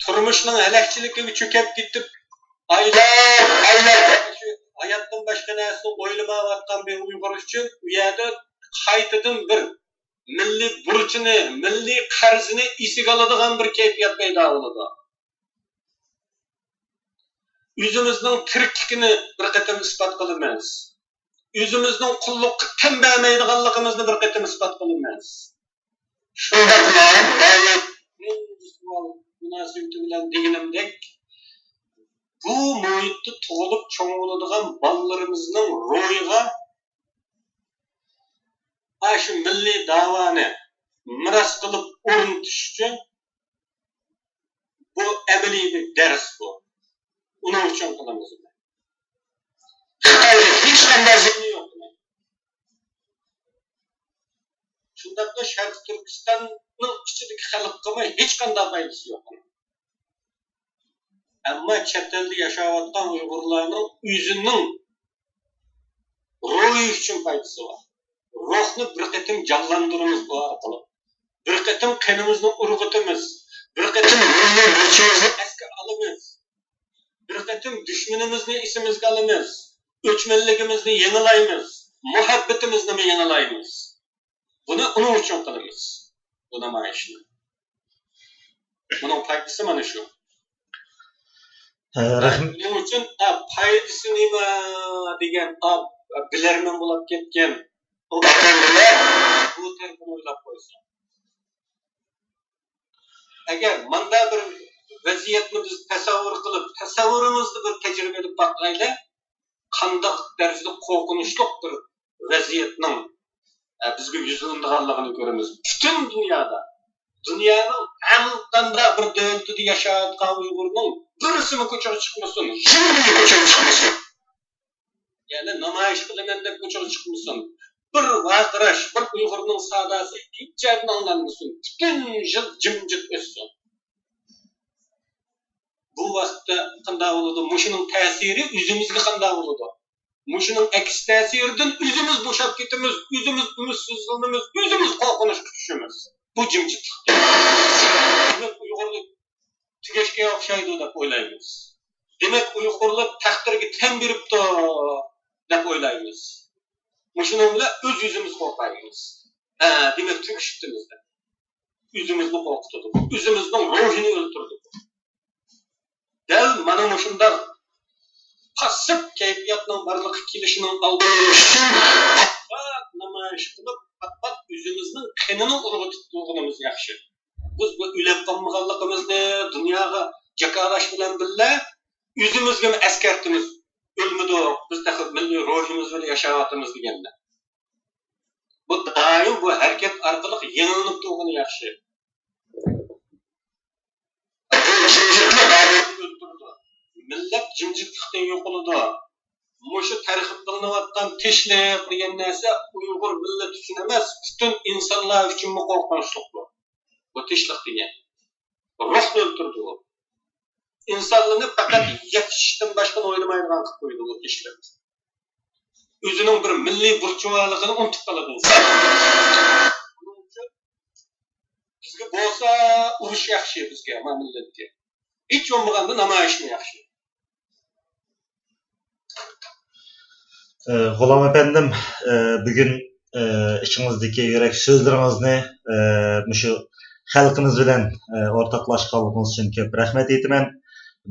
تۇرمۇشنىڭ ھەلەكچىلىكىگە چۆكۈپ كېتىپ، ئايلاپ، ئايلاپ شۇ ھاياتتىن باشقا نەرسىنى ئويلىمايۋاتقان بىر ئۇيغۇر ئۈچۈن ئۇ يەردە قايتىدىن بىر مىللىي بۇرچىنى، مىللىي قەرزىنى ئېسىگە ئالىدىغان بىر كەيپىيات پەيدا بولىدۇ. ئۆزىمىزنىڭ تىرىكلىكىنى بىر قېتىم ئىسپات قىلىمىز. ئۆزىمىزنىڭ قۇللۇققا تەن بەرمەيدىغانلىقىمىزنى بىر قېتىم ئىسپات قىلىمىز. شۇنداقلا مۇناسىۋىتى بىلەن دېگىنىمدەك، بۇ مۇھىتتا تۇغۇلۇپ چوڭ بولىدىغان بالىلىرىمىزنىڭ روھىغا ئاشۇ مىللىي داۋانى مىراس قىلىپ ئورنىتىش ئۈچۈن بۇ ئەمەلىي بىر دەرس بۇ. ئۇنىڭ ئۈچۈن قىلىمىز. خىتايدا ھېچقانداق زىيىنى يوق. شۇنداقلا شەرقىي تۈركىستاننىڭ ئىچىدىكى خەلققىمۇ ھېچقانداق پايدىسى يوق. ئەمما چەت ئەلدە ياشاۋاتقان ئۇيغۇرلارنىڭ ئۆزىنىڭ روھى ئۈچۈن پايدىسى بار. روھنى بىر قېتىم جانلاندۇرىمىز بۇ ئارقىلىق. بىر قېتىم قېنىمىزنى ئۇرغۇتىمىز. بىر قېتىم مىللىي بۇرچىمىزنى ئەسكە ئالىمىز. بىر قېتىم دۈشمىنىمىزنى ئېسىمىزگە ئالىمىز. ئۆچمەنلىكىمىزنى يېڭىلايمىز. مۇھەببىتىمىزنىمۇ يېڭىلايمىز. بۇنى ئۇنىڭ ئۈچۈن قىلىمىز، بۇ نامايىشنى. بۇنىڭ پايدىسى مانا شۇ. ئە، رەھم- شۇنىڭ ئۈچۈن، ئە، پايدىسى نېمە دېگەن، ئە، بىلەرمەن بولۇپ كەتكەن بۇ ئەپەندىلەر بۇ تەرىپىنى ئويلاپ قويسۇن. ئەگەر ماندا بىر ۋەزىيەتنى بىز تەسەۋۋۇر قىلىپ، تەسەۋۋۇرىمىزدا بىر تەجرىبە ئېلىپ باقايلى، قانداق دەرىجىدە قورقۇنچلۇق بىر ۋەزىيەتنىڭ، ئە، بىزگە يۈزلىنىدىغانلىقىنى كۆرىمىز. پۈتۈن دۇنيادا، دۇنيانىڭ ھەر قانداق بىر دۆلىتىدە ياشاۋاتقان ئۇيغۇرنىڭ بىرسىمۇ كوچىغا چىقمىسۇن، يۈرمەي كوچىغا چىقمىسۇن. يەنى نامايىش قىلىمەن دەپ كوچىغا چىقمىسۇن. بىر ۋارقىراش، بىر ئۇيغۇرنىڭ ساداسى ھېچ جايدىن ئاڭلانمىسۇن. پۈتۈن يىل جىمجىت ئۆتسۇن. بۇ ۋاقىتتا قانداق بولىدۇ؟ مۇشۇنىڭ تەسىرى ئۆزىمىزگە قانداق بولىدۇ؟ مۇشۇنىڭ ئەكس تەسىرىدىن ئۆزىمىز بوشاپ كېتىمىز، ئۆزىمىز ئۈمىدسىزلىنىمىز، ئۆزىمىز قورقۇنچقا چۈشىمىز. بۇ جىمجىتلىق. دېمەك، ئۇيغۇرلۇق تۈگەشكەن ئوخشايدۇ دەپ ئويلايمىز. دېمەك، ئۇيغۇرلار تەقدىرگە تەن بېرىپتۇ دەپ ئويلايمىز. مۇشۇنىڭ بىلەن ئۆز-ئۆزىمىز قورقايمىز. ھە، دېمەك، تۈگىشىپتىمىز دەپ. ئۆزىمىزنى قورقۇتىدۇ. ئۆزىمىزنىڭ روھىنى ئۆلتۈرىدۇ. دەل مانا مۇشۇنداق پاسسىپ كەيپىياتنىڭ بارلىققا كېلىشىنىڭ ئالدىنى ئېلىش ئۈچۈن پات-پات نامايىش قىلىپ، پات-پات ئۆزىمىزنىڭ قېنىنى ئۇرغۇتۇپ تۇرغىنىمىز ياخشى. بىز بۇ ئۆلۈپ قالمىغانلىقىمىزنى دۇنياغا جاكارلاش بىلەن بىللە، ئۆزىمىزگىمۇ ئەسكەرتىمىز، ئۆلمىدۇق، بىز تېخى مىللىي روھىمىز بىلەن ياشاۋاتىمىز دېگەندە. بۇ دائىم بۇ ھەرىكەت ئارقىلىق يېڭىلىنىپ تۇرغىنى ياخشى. بۇ جىمجىتلىق ھالىتىنى ئۆلتۈرىدۇ. مىللەت جىمجىتلىقتىن يوقىلىدۇ. مۇشۇ تەرغىب قىلىنىۋاتقان تىنچلىق دېگەن نەرسە ئۇيغۇر مىللىتى ئۈچۈن ئەمەس، پۈتۈن ئىنسانلار ئۈچۈنمۇ قورقۇنچلۇق بۇ. بۇ تىنچلىق دېگەن. روھنى ئۆلتۈرىدۇ بۇ. ئىنسانلارنى پەقەت يەپ ئىچىشتىن باشقىنى ئويلىمايدىغان قىلىپ قويىدۇ بۇ تىنچلىق. ئۆزىنىڭ بىر مىللىي بۇرچى بارلىقىنى ئۇنتۇپ قالىدۇ ئىنسان. شۇنىڭ ئۈچۈن بىزگە بولسا ئۇرۇش ياخشى، بىزگە، ما مىللەتكە. ھېچ بولمىغاندا نامايىشمۇ ياخشى. ئى، غۇلام ئەپەندىم، ئى، بۈگۈن، ئى، ئىچىڭىزدىكى يۈرەك سۆزلىرىڭىزنى، ئى، مۇشۇ خەلقىمىز بىلەن، ئى، ئورتاقلاشقانلىقىڭىز ئۈچۈن كۆپ رەھمەت ئېيتىمەن.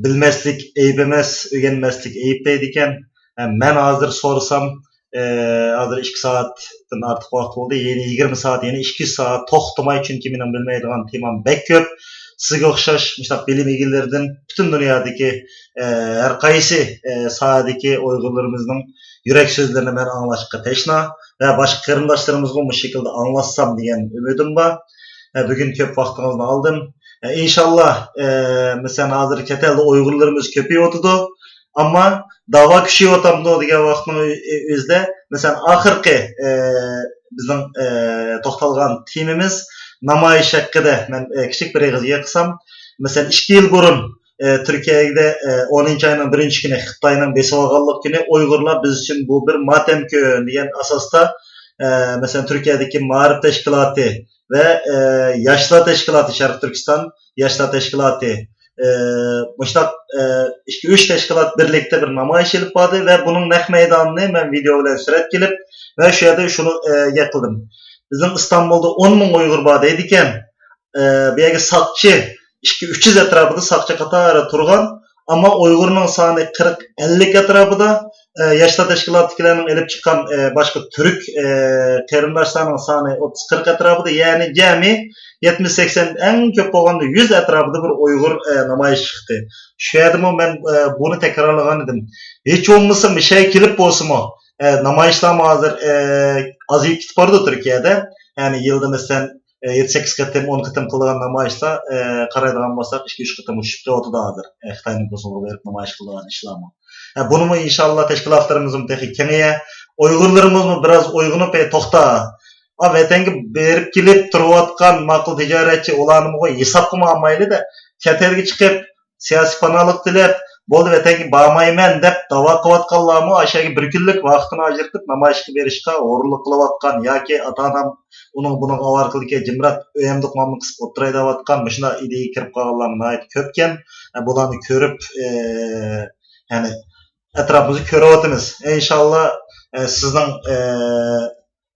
بىلمەسلىك ئەيىب ئەمەس، ئۆگەنمەسلىك ئەيىب دەيدىكەن. ئە، مەن ھازىر سورىسام، ئى، ھازىر ئىككى سائەتتىن ئارتۇق ۋاقىت بولدى. يەنە يىگىرمە سائەت، يەنە ئىككى سائەت توختىماي، چۈنكى مېنىڭ بىلمەيدىغان تېمام بەك كۆپ. سىزگە ئوخشاش مۇشۇنداق بىلىم ئىگىلىرىدىن پۈتۈن دۇنيادىكى، ئە، ھەر قايسى، ئە، ساھەدىكى ئۇيغۇرلىرىمىزنىڭ يۈرەك سۆزلىرىنى مەن ئاڭلاشقا تەشنا ۋە باشقا قېرىنداشلىرىمىزغا مۇشۇ شەكىلدە ئاڭلاتسام دېگەن ئۈمىدىم بار. ئە، بۈگۈن كۆپ ۋاقتىڭىزنى ئالدىم. ئە، ئىنشاللا، ئە، مەسىلەن، ھازىر چەت ئەلدە ئۇيغۇرلىرىمىز كۆپىيىۋاتىدۇ. ئەمما داۋا كۈچىيىۋاتامدۇ دېگەن ۋاقىتنىڭ ئۆ-، ئۆزىدە، مەسىلەن، ئاخىرقى، ئە، بىزنىڭ، ئە، توختالغان تېمىمىز نامايىش ھەققىدە. مەن، ئە، كىچىك بىر ئېغىز يەپ قىلسام، مەسىلەن، ئىككى يىل بۇرۇن، ئە، تۈركىيەگە، ئە، ئونىنچى ئاينىڭ بىرىنچى كۈنى خىتاينىڭ بېسىۋالغانلىق كۈنى ئۇيغۇرلار بىز ئۈچۈن بۇ بىر ماتەم كۈن دېگەن ئاساستا، ئە، مەسىلەن، تۈركىيەدىكى مائارىپ تەشكىلاتى ۋە، ئە، ياشلار تەشكىلاتى، شەرقىي تۈركىستان ياشلار تەشكىلاتى، ئى، مۇشۇنداق، ئى، ئىككى، ئۈچ تەشكىلات بىرلىكتە بىر نامايىش ئېلىپ باردى ۋە بۇنىڭ نەق مەيدانىنى مەن ۋىدېئو بىلەن سۈرەتكە ئېلىپ ۋە شۇ يەردە شۇنى، ئى، گەپ قىلدىم. بىزنىڭ ئىستانبۇلدا ئون مىڭ ئۇيغۇر بار دەيدىكەن. ئى، بۇ يەرگە ساقچى، ئىككى، ئۈچ يۈز ئەتراپىدا ساقچى قاتارى تۇرغان. ئەمما ئۇيغۇرنىڭ سانى قىرىق، ئەللىك ئەتراپىدا. ئى، ياشلار تەشكىلاتىدىكىلەرنىڭ ئېلىپ چىققان، ئى، باشقا تۈرك، ئى، قېرىنداشلارنىڭ سانى ئوتتۇز، قىرىق ئەتراپىدا، يەنى جەمئىي يەتمىش، سەكسەن، ئەڭ كۆپ بولغاندا يۈز ئەتراپىدا بىر ئۇيغۇر، ئە، نامايىش چىقتى. شۇ يەردىمۇ مەن، ئە، بۇنى تەكرارلىغان ئىدىم. ھېچ بولمىسا مىشەي كېلىپ بولسىمۇ، ئە، نامايىشلارمۇ ھازىر، ئە، ئازىيىپ كېتىپ بارىدۇ تۈركىيەدە. يەنى يىلدا مەسىلەن، ئە، يەتتە، سەككىز قېتىم، ئون قېتىم قىلىدىغان نامايىشلار، ئە، قارايدىغان بولساق، ئىككى، ئۈچ قېتىم چۈشۈپ قېلىۋاتىدۇ ھازىر. ئە، خىتاينىڭ كوسۇمىغا بېرىپ نامايىش قىلىدىغان ئىشلارمۇ. ئە، بۇنىمۇ ئىنشاللا تەشكىلاتلىرىمىزمۇ تېخى كېڭىيە، ئۇيغۇرلىرىمىزمۇ بىراز ئويغىنىپ، ئەي، توختا. ئا، ۋەتەنگە بېرىپ كېلىپ تۇرۇۋاتقان ماقۇل تىجارەتچى، ئۇلارنىمۇ ھېسابقىمۇ ئالمايلى-دە، چەت ئەلگە چىقىپ، سىياسىي پاناھلىق تىلەپ، بولدى، ۋەتەنگە بارمايمەن دەپ داۋا قىلىۋاتقانلارمۇ ئاشۇ يەرگە بىر كۈنلۈك ۋاقتىنى ئاجرىتىپ، نامايىشقا بېرىشقا ھۇرۇنلۇق قىلىۋاتقان ياكى ئاتا-ئانام ئۇنىڭ بۇنىڭغا ئاۋارە قىلىدىكەن، جىمراق ئۆيۈمدە مامىنى قىسىپ ئولتۇراي دەۋاتقان مۇشۇنداق ئىدىيەگە كىرىپ قالغانلارمۇ ناھايىتى كۆپكەن. ئە، بۇلارنى كۆرۈپ، ئە، يەنى ئەتراپىمىزدا كۆرۈۋاتىمىز. ئىنشاللا، ئە، سىزنىڭ، ئە،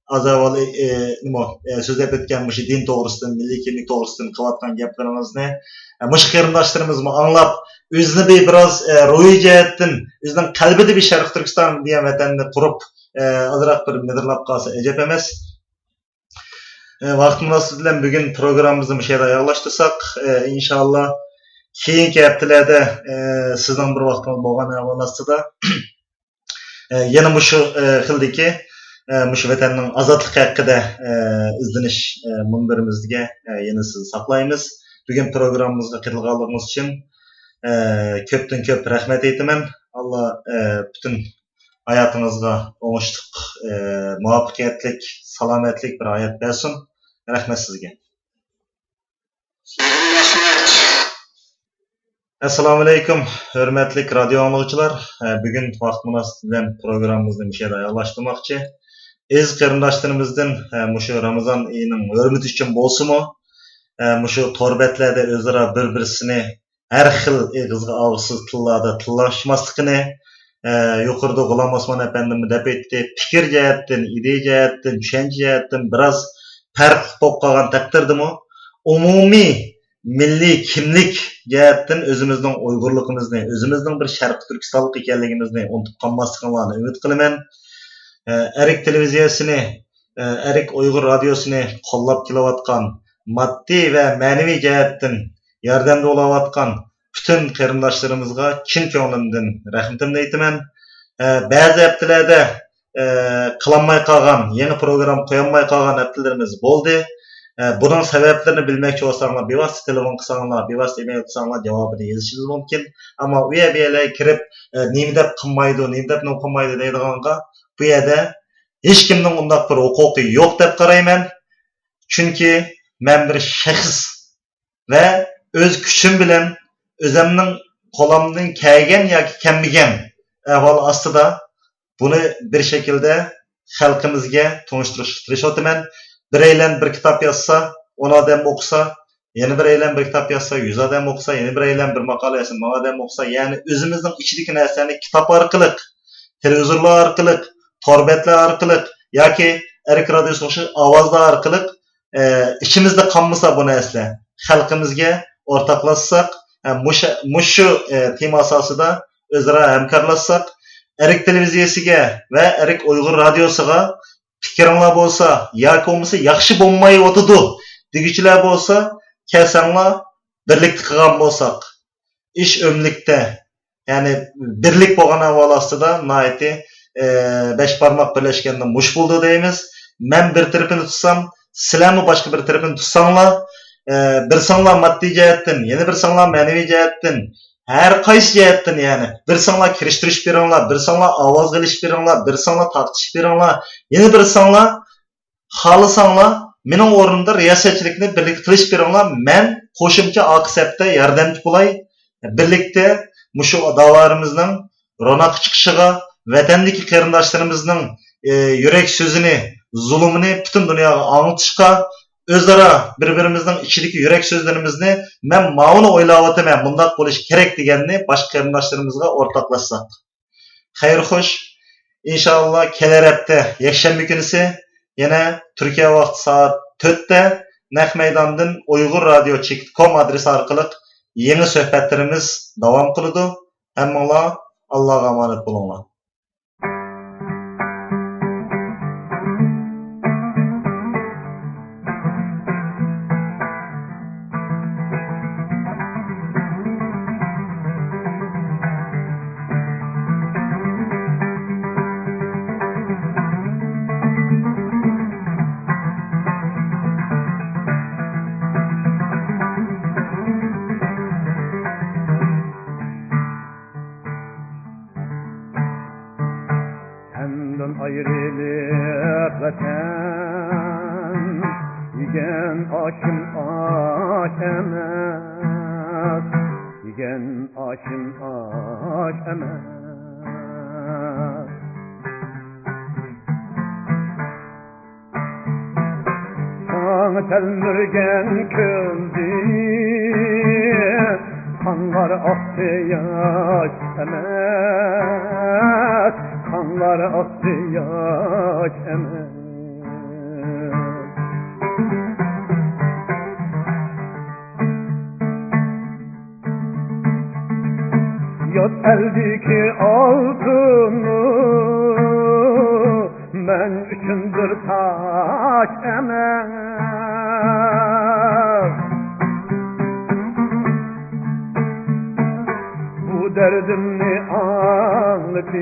ئاز ئەۋۋەل، ئى، نېمە، ئى، سۆزلەپ ئۆتكەن مۇشۇ دىن توغرىسىدىن، مىللىي كىملىك توغرىسىدىن قىلىۋاتقان گەپلىرىڭىزنى، ئى، مۇشۇ قېرىنداشلىرىمىزمۇ ئاڭلاپ، ئۆزىنى بىر بىراز، ئى، روھىي جەھەتتىن، ئۆزىنىڭ قەلبىدە بىر شەرقىي تۈركىستان دېگەن ۋەتەننى قۇرۇپ، ئى، ئازراق بىر مىدىرلاپ قالسا ئەجەب ئەمەس. ئى، ۋاقىت مۇناسىۋىتى بىلەن بۈگۈن پروگراممىمىزنى مۇشۇ يەردە ئاياغلاشتۇرساق، ئى، ئىنشاللا كېيىنكى ھەپتىلەردە، ئى، سىزنىڭ بىر ۋاقتىڭىز بولغان ئەھۋال ئاستىدا، ئە، يەنە مۇشۇ، ئە، خىلدىكى، ئە، مۇشۇ ۋەتەننىڭ ئازادلىقى ھەققىدە، ئە، ئىزدىنىش، ئە، مۇنبىرىمىزگە، ئە، يەنە سىزنى ساقلايمىز. بۈگۈن پروگراممىمىزغا قېتىلغانلىقىڭىز ئۈچۈن، ئە، كۆپتىن كۆپ رەھمەت ئېيتىمەن. ئاللا، ئە، پۈتۈن ھاياتىڭىزغا ئوڭۇشلۇق، ئە، مۇۋەپپەقىيەتلىك، سالامەتلىك بىر ھايات بەرسۇن. رەھمەت سىزگە. ئەسسالامۇئەلەيكۇم، ھۆرمەتلىك رادىيو ئاڭلىغۇچىلار. ئە، بۈگۈن ۋاقىت مۇناسىۋىتى بىلەن پروگراممىمىزنى مۇشۇ يەردە ئاياغلاشتۇرماقچى. ئەزىز قېرىنداشلىرىمىزدىن، ئە، مۇشۇ رامىزان ئېيىنىڭ ھۆرمىتى ئۈچۈن بولسىمۇ، ئە، مۇشۇ تور بەتلەردە ئۆزئارا بىر-بىرسىنى ھەر خىل ئېغىزغا ئالغۇسىز تىللاردا تىللاشماسلىقىنى، ئە، يۇقىرىدا غۇلام ئوسمان ئەپەندىمۇ دەپ ئۆتتى، پىكىر جەھەتتىن، ئىدىيە جەھەتتىن، چۈشەنچە جەھەتتىن بىراز پەرقلىق بولۇپ قالغان تەقدىردىمۇ، ئومۇمىي مىللىي كىملىك جەھەتتىن ئۆزىمىزنىڭ ئۇيغۇرلۇقىمىزنى، ئۆزىمىزنىڭ بىر شەرقىي تۈركىستانلىق ئىكەنلىكىمىزنى ئۇنتۇپ قالماسلىقىڭلارنى ئۈمىد قىلىمەن. ئە، ئەرك تېلېۋىزىيەسىنى، ئە، ئەرك ئۇيغۇر رادىيوسىنى قوللاپ كېلىۋاتقان، ماددىي ۋە مەنىۋى جەھەتتىن ياردەمدە بولاۋاتقان پۈتۈن قېرىنداشلىرىمىزغا چىن كۆڭلۈمدىن رەھمىتىمنى ئېيتىمەن. ئە، بەزى ھەپتىلەردە، ئە، قىلالماي قالغان، يېڭى پروگرامما قويالماي قالغان ھەپتىلىرىمىز بولدى. ئە، بۇنىڭ سەۋەبلىرىنى بىلمەكچى بولساڭلار، بىۋاسىتە تېلېفون قىلساڭلار، بىۋاسىتە ئىمېيل قىلساڭلار، جاۋابىنى يېزىشىمىز مۇمكىن. ئەمما ئۇ يەر، بۇ يەرلەرگە كىرىپ، ئە، نېمە دەپ قىلمايدۇ، نېمە دەپ نېمە قىلمايدۇ دەيدىغانغا، بۇ يەردە ھېچكىمنىڭ ئۇنداق بىر ھوقۇقى يوق دەپ قارايمەن. چۈنكى مەن بىر شەخس ۋە ئۆز كۈچۈم بىلەن ئۆزۈمنىڭ قولۇمدىن كەلگەن ياكى كەلمىگەن ئەھۋال ئاستىدا بۇنى بىر شەكىلدە خەلقىمىزگە تونۇشتۇرۇشقا تىرىشىۋاتىمەن. بىرەيلەن بىر كىتاب يازسا، ئون ئادەم ئوقۇسا، يەنە بىرەيلەن بىر كىتاب يازسا، يۈز ئادەم ئوقۇسا، يەنە بىرەيلەن بىر ماقالە يازسا، مىڭ ئادەم ئوقۇسا، يەنى ئۆزىمىزنىڭ ئىچىدىكى نەرسىلەرنى كىتاب ئارقىلىق، تېلېۋىزورلار ئارقىلىق، تور بەتلەر ئارقىلىق ياكى ئەرك رادىيوسىغا ئوخشاش ئاۋازلار ئارقىلىق، ئە، ئىچىمىزدە قالمىسا بۇ نەرسىلەر، خەلقىمىزگە ئورتاقلاشساق، ئە، مۇشۇ، مۇشۇ، ئە، تېما ئاساسىدا ئۆزئارا ھەمكارلاشساق، ئەرك تېلېۋىزىيەسىگە ۋە ئەرك ئۇيغۇر رادىيوسىغا پىكرىڭلار بولسا ياكى بولمىسا ياخشى بولمايۋاتىدۇ دېگۈچىلەر بولسا، كەلسەڭلار بىرلىكتە قىلغان بولساق، ئىش ئۆملۈكتە، يەنى بىرلىك بولغان ئەھۋال ئاستىدا ناھايىتى، ئى، بەش بارماق بىرلەشكەندە مۇش بولىدۇ دەيمىز. مەن بىر تەرىپىنى تۇتسام، سىلەرمۇ باشقا بىر تەرىپىنى تۇتساڭلار، ئى، بىرسىڭلار ماددىي جەھەتتىن، يەنە بىرسىڭلار مەنىۋى جەھەتتىن، ھەر قايسى جەھەتتىن، يەنى بىرسىڭلار كىرىشتۈرۈش بېرىڭلار، بىرسىڭلار ئاۋازغا ئېلىش بېرىڭلار، بىرسىڭلار تارقىتىش بېرىڭلار، يەنە بىرسىڭلار خالىساڭلار، مېنىڭ ئورنۇمدا رىياسەتچىلىكنى بىرلىكتە قىلىش بېرىڭلار، مەن قوشۇمچە ئارقا سەپتە ياردەمچى بولاي. بىرلىكتە مۇشۇ داۋالىرىمىزنىڭ روناققا چىقىشىغا، ۋەتەندىكى قېرىنداشلىرىمىزنىڭ، ئى، يۈرەك سۆزىنى، زۇلۇمىنى پۈتۈن دۇنياغا ئاڭلىتىشقا، ئۆزئارا بىر-بىرىمىزنىڭ ئىچىدىكى يۈرەك سۆزلىرىمىزنى، مەن ماۋۇنى ئويلاۋاتىمەن، مۇنداق بولۇشى كېرەك دېگەننى باشقا قېرىنداشلىرىمىزغا ئورتاقلاشساق. خەير خوش. ئىنشائاللا، كېلەر ھەپتە يەكشەنبە كۈنىسى يەنە تۈركىيە ۋاقتى سائەت تۆتتە نەق مەيداندىن ئۇيغۇر رادىيو چېكىت كوم ئادرېسى ئارقىلىق يېڭى سۆھبەتلىرىمىز داۋام قىلىدۇ. ھەممىڭلار ئاللاغا ئامانەت بولۇڭلار. سەندىن ئايرىلىپ ۋەتەن، يېگەن ئاشىم ئاش ئەمەس، يېگەن ئاشىم ئاش ئەمەس. ساڭا تەلمۈرگەن كۈندە قانلار ئاقتى ياش ئەمەس، قانلار ئاقتى ياش ئەمەس. ئەلدىكى ئالتۇنۇم مەن ئۈچۈن بىر تاج ئەمەس. بۇ دەردىمنى ئاڭلىتىپ،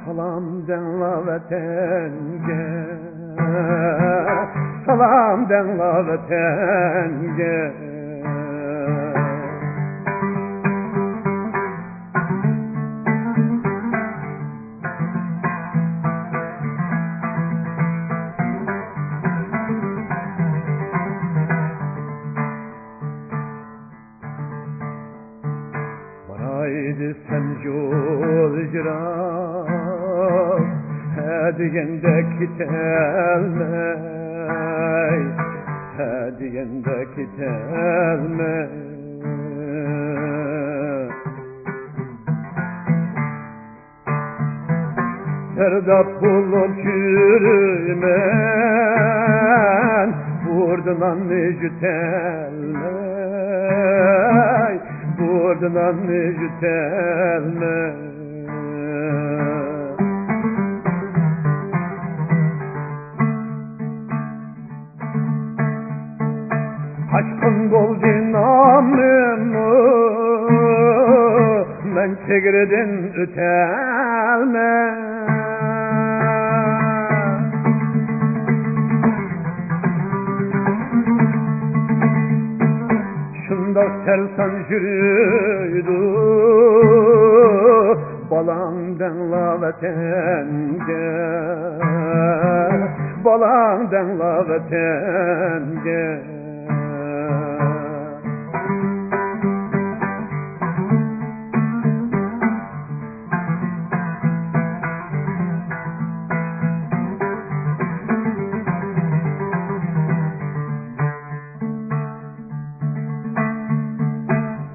سالام دەڭلا ۋەتەنگە، سالام دەڭلا ۋەتەنگە. باراي دېسەم يول يىراق، ھە دېگەندە كېتەلمەي، ھە دېگەندە كېتەلمەي. سەردار بولۇپ يۈرىمەن، بۇردا ناننى يۇتەلمەي، بۇردا ناننى يۇتەلمەي. قاچقۇن بولدى نامىممۇ، مەن چېگرىدىن ئۆتەلمەي. شۇنداق سەرسان يۈرىدۇ بالاڭ دەڭلا ۋەتەنگە، بالاڭ دەڭلا ۋەتەنگە.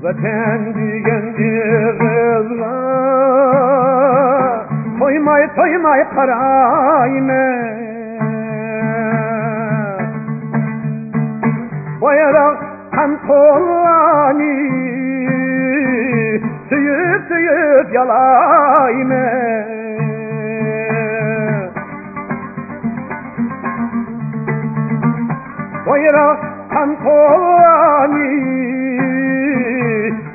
ۋەتەن دېگەن ئېغىزغا تويماي، تويماي قارايمەن. بايراق قان قوللارنى سۆيۈپ، سۆيۈپ يالايمەن. بايراق قان قوللارنى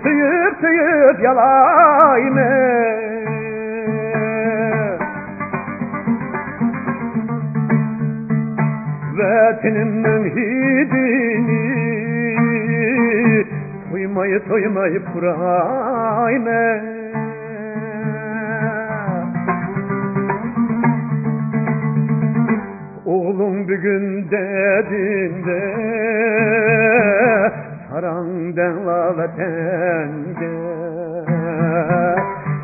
سۆيۈپ، سۆيۈپ يالايمەن. ۋەتىنىمنىڭ ھىدىنى تويماي، تويماي پۇرايمەن. ئوغلۇڭ بۈگۈن دەدىمدە، ساراڭ دەڭلا ۋەتەنگە،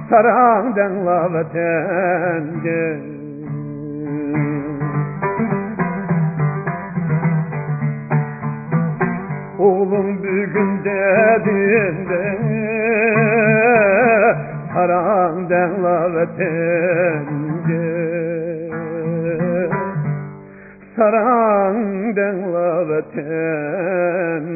ساراڭ دەڭلا ۋەتەنگە. ئوغلۇم بۈگۈن دەدىمدە، ساراڭ دەڭلا ۋەتەنگە، ساراڭ دەڭلا ۋەتەنگە.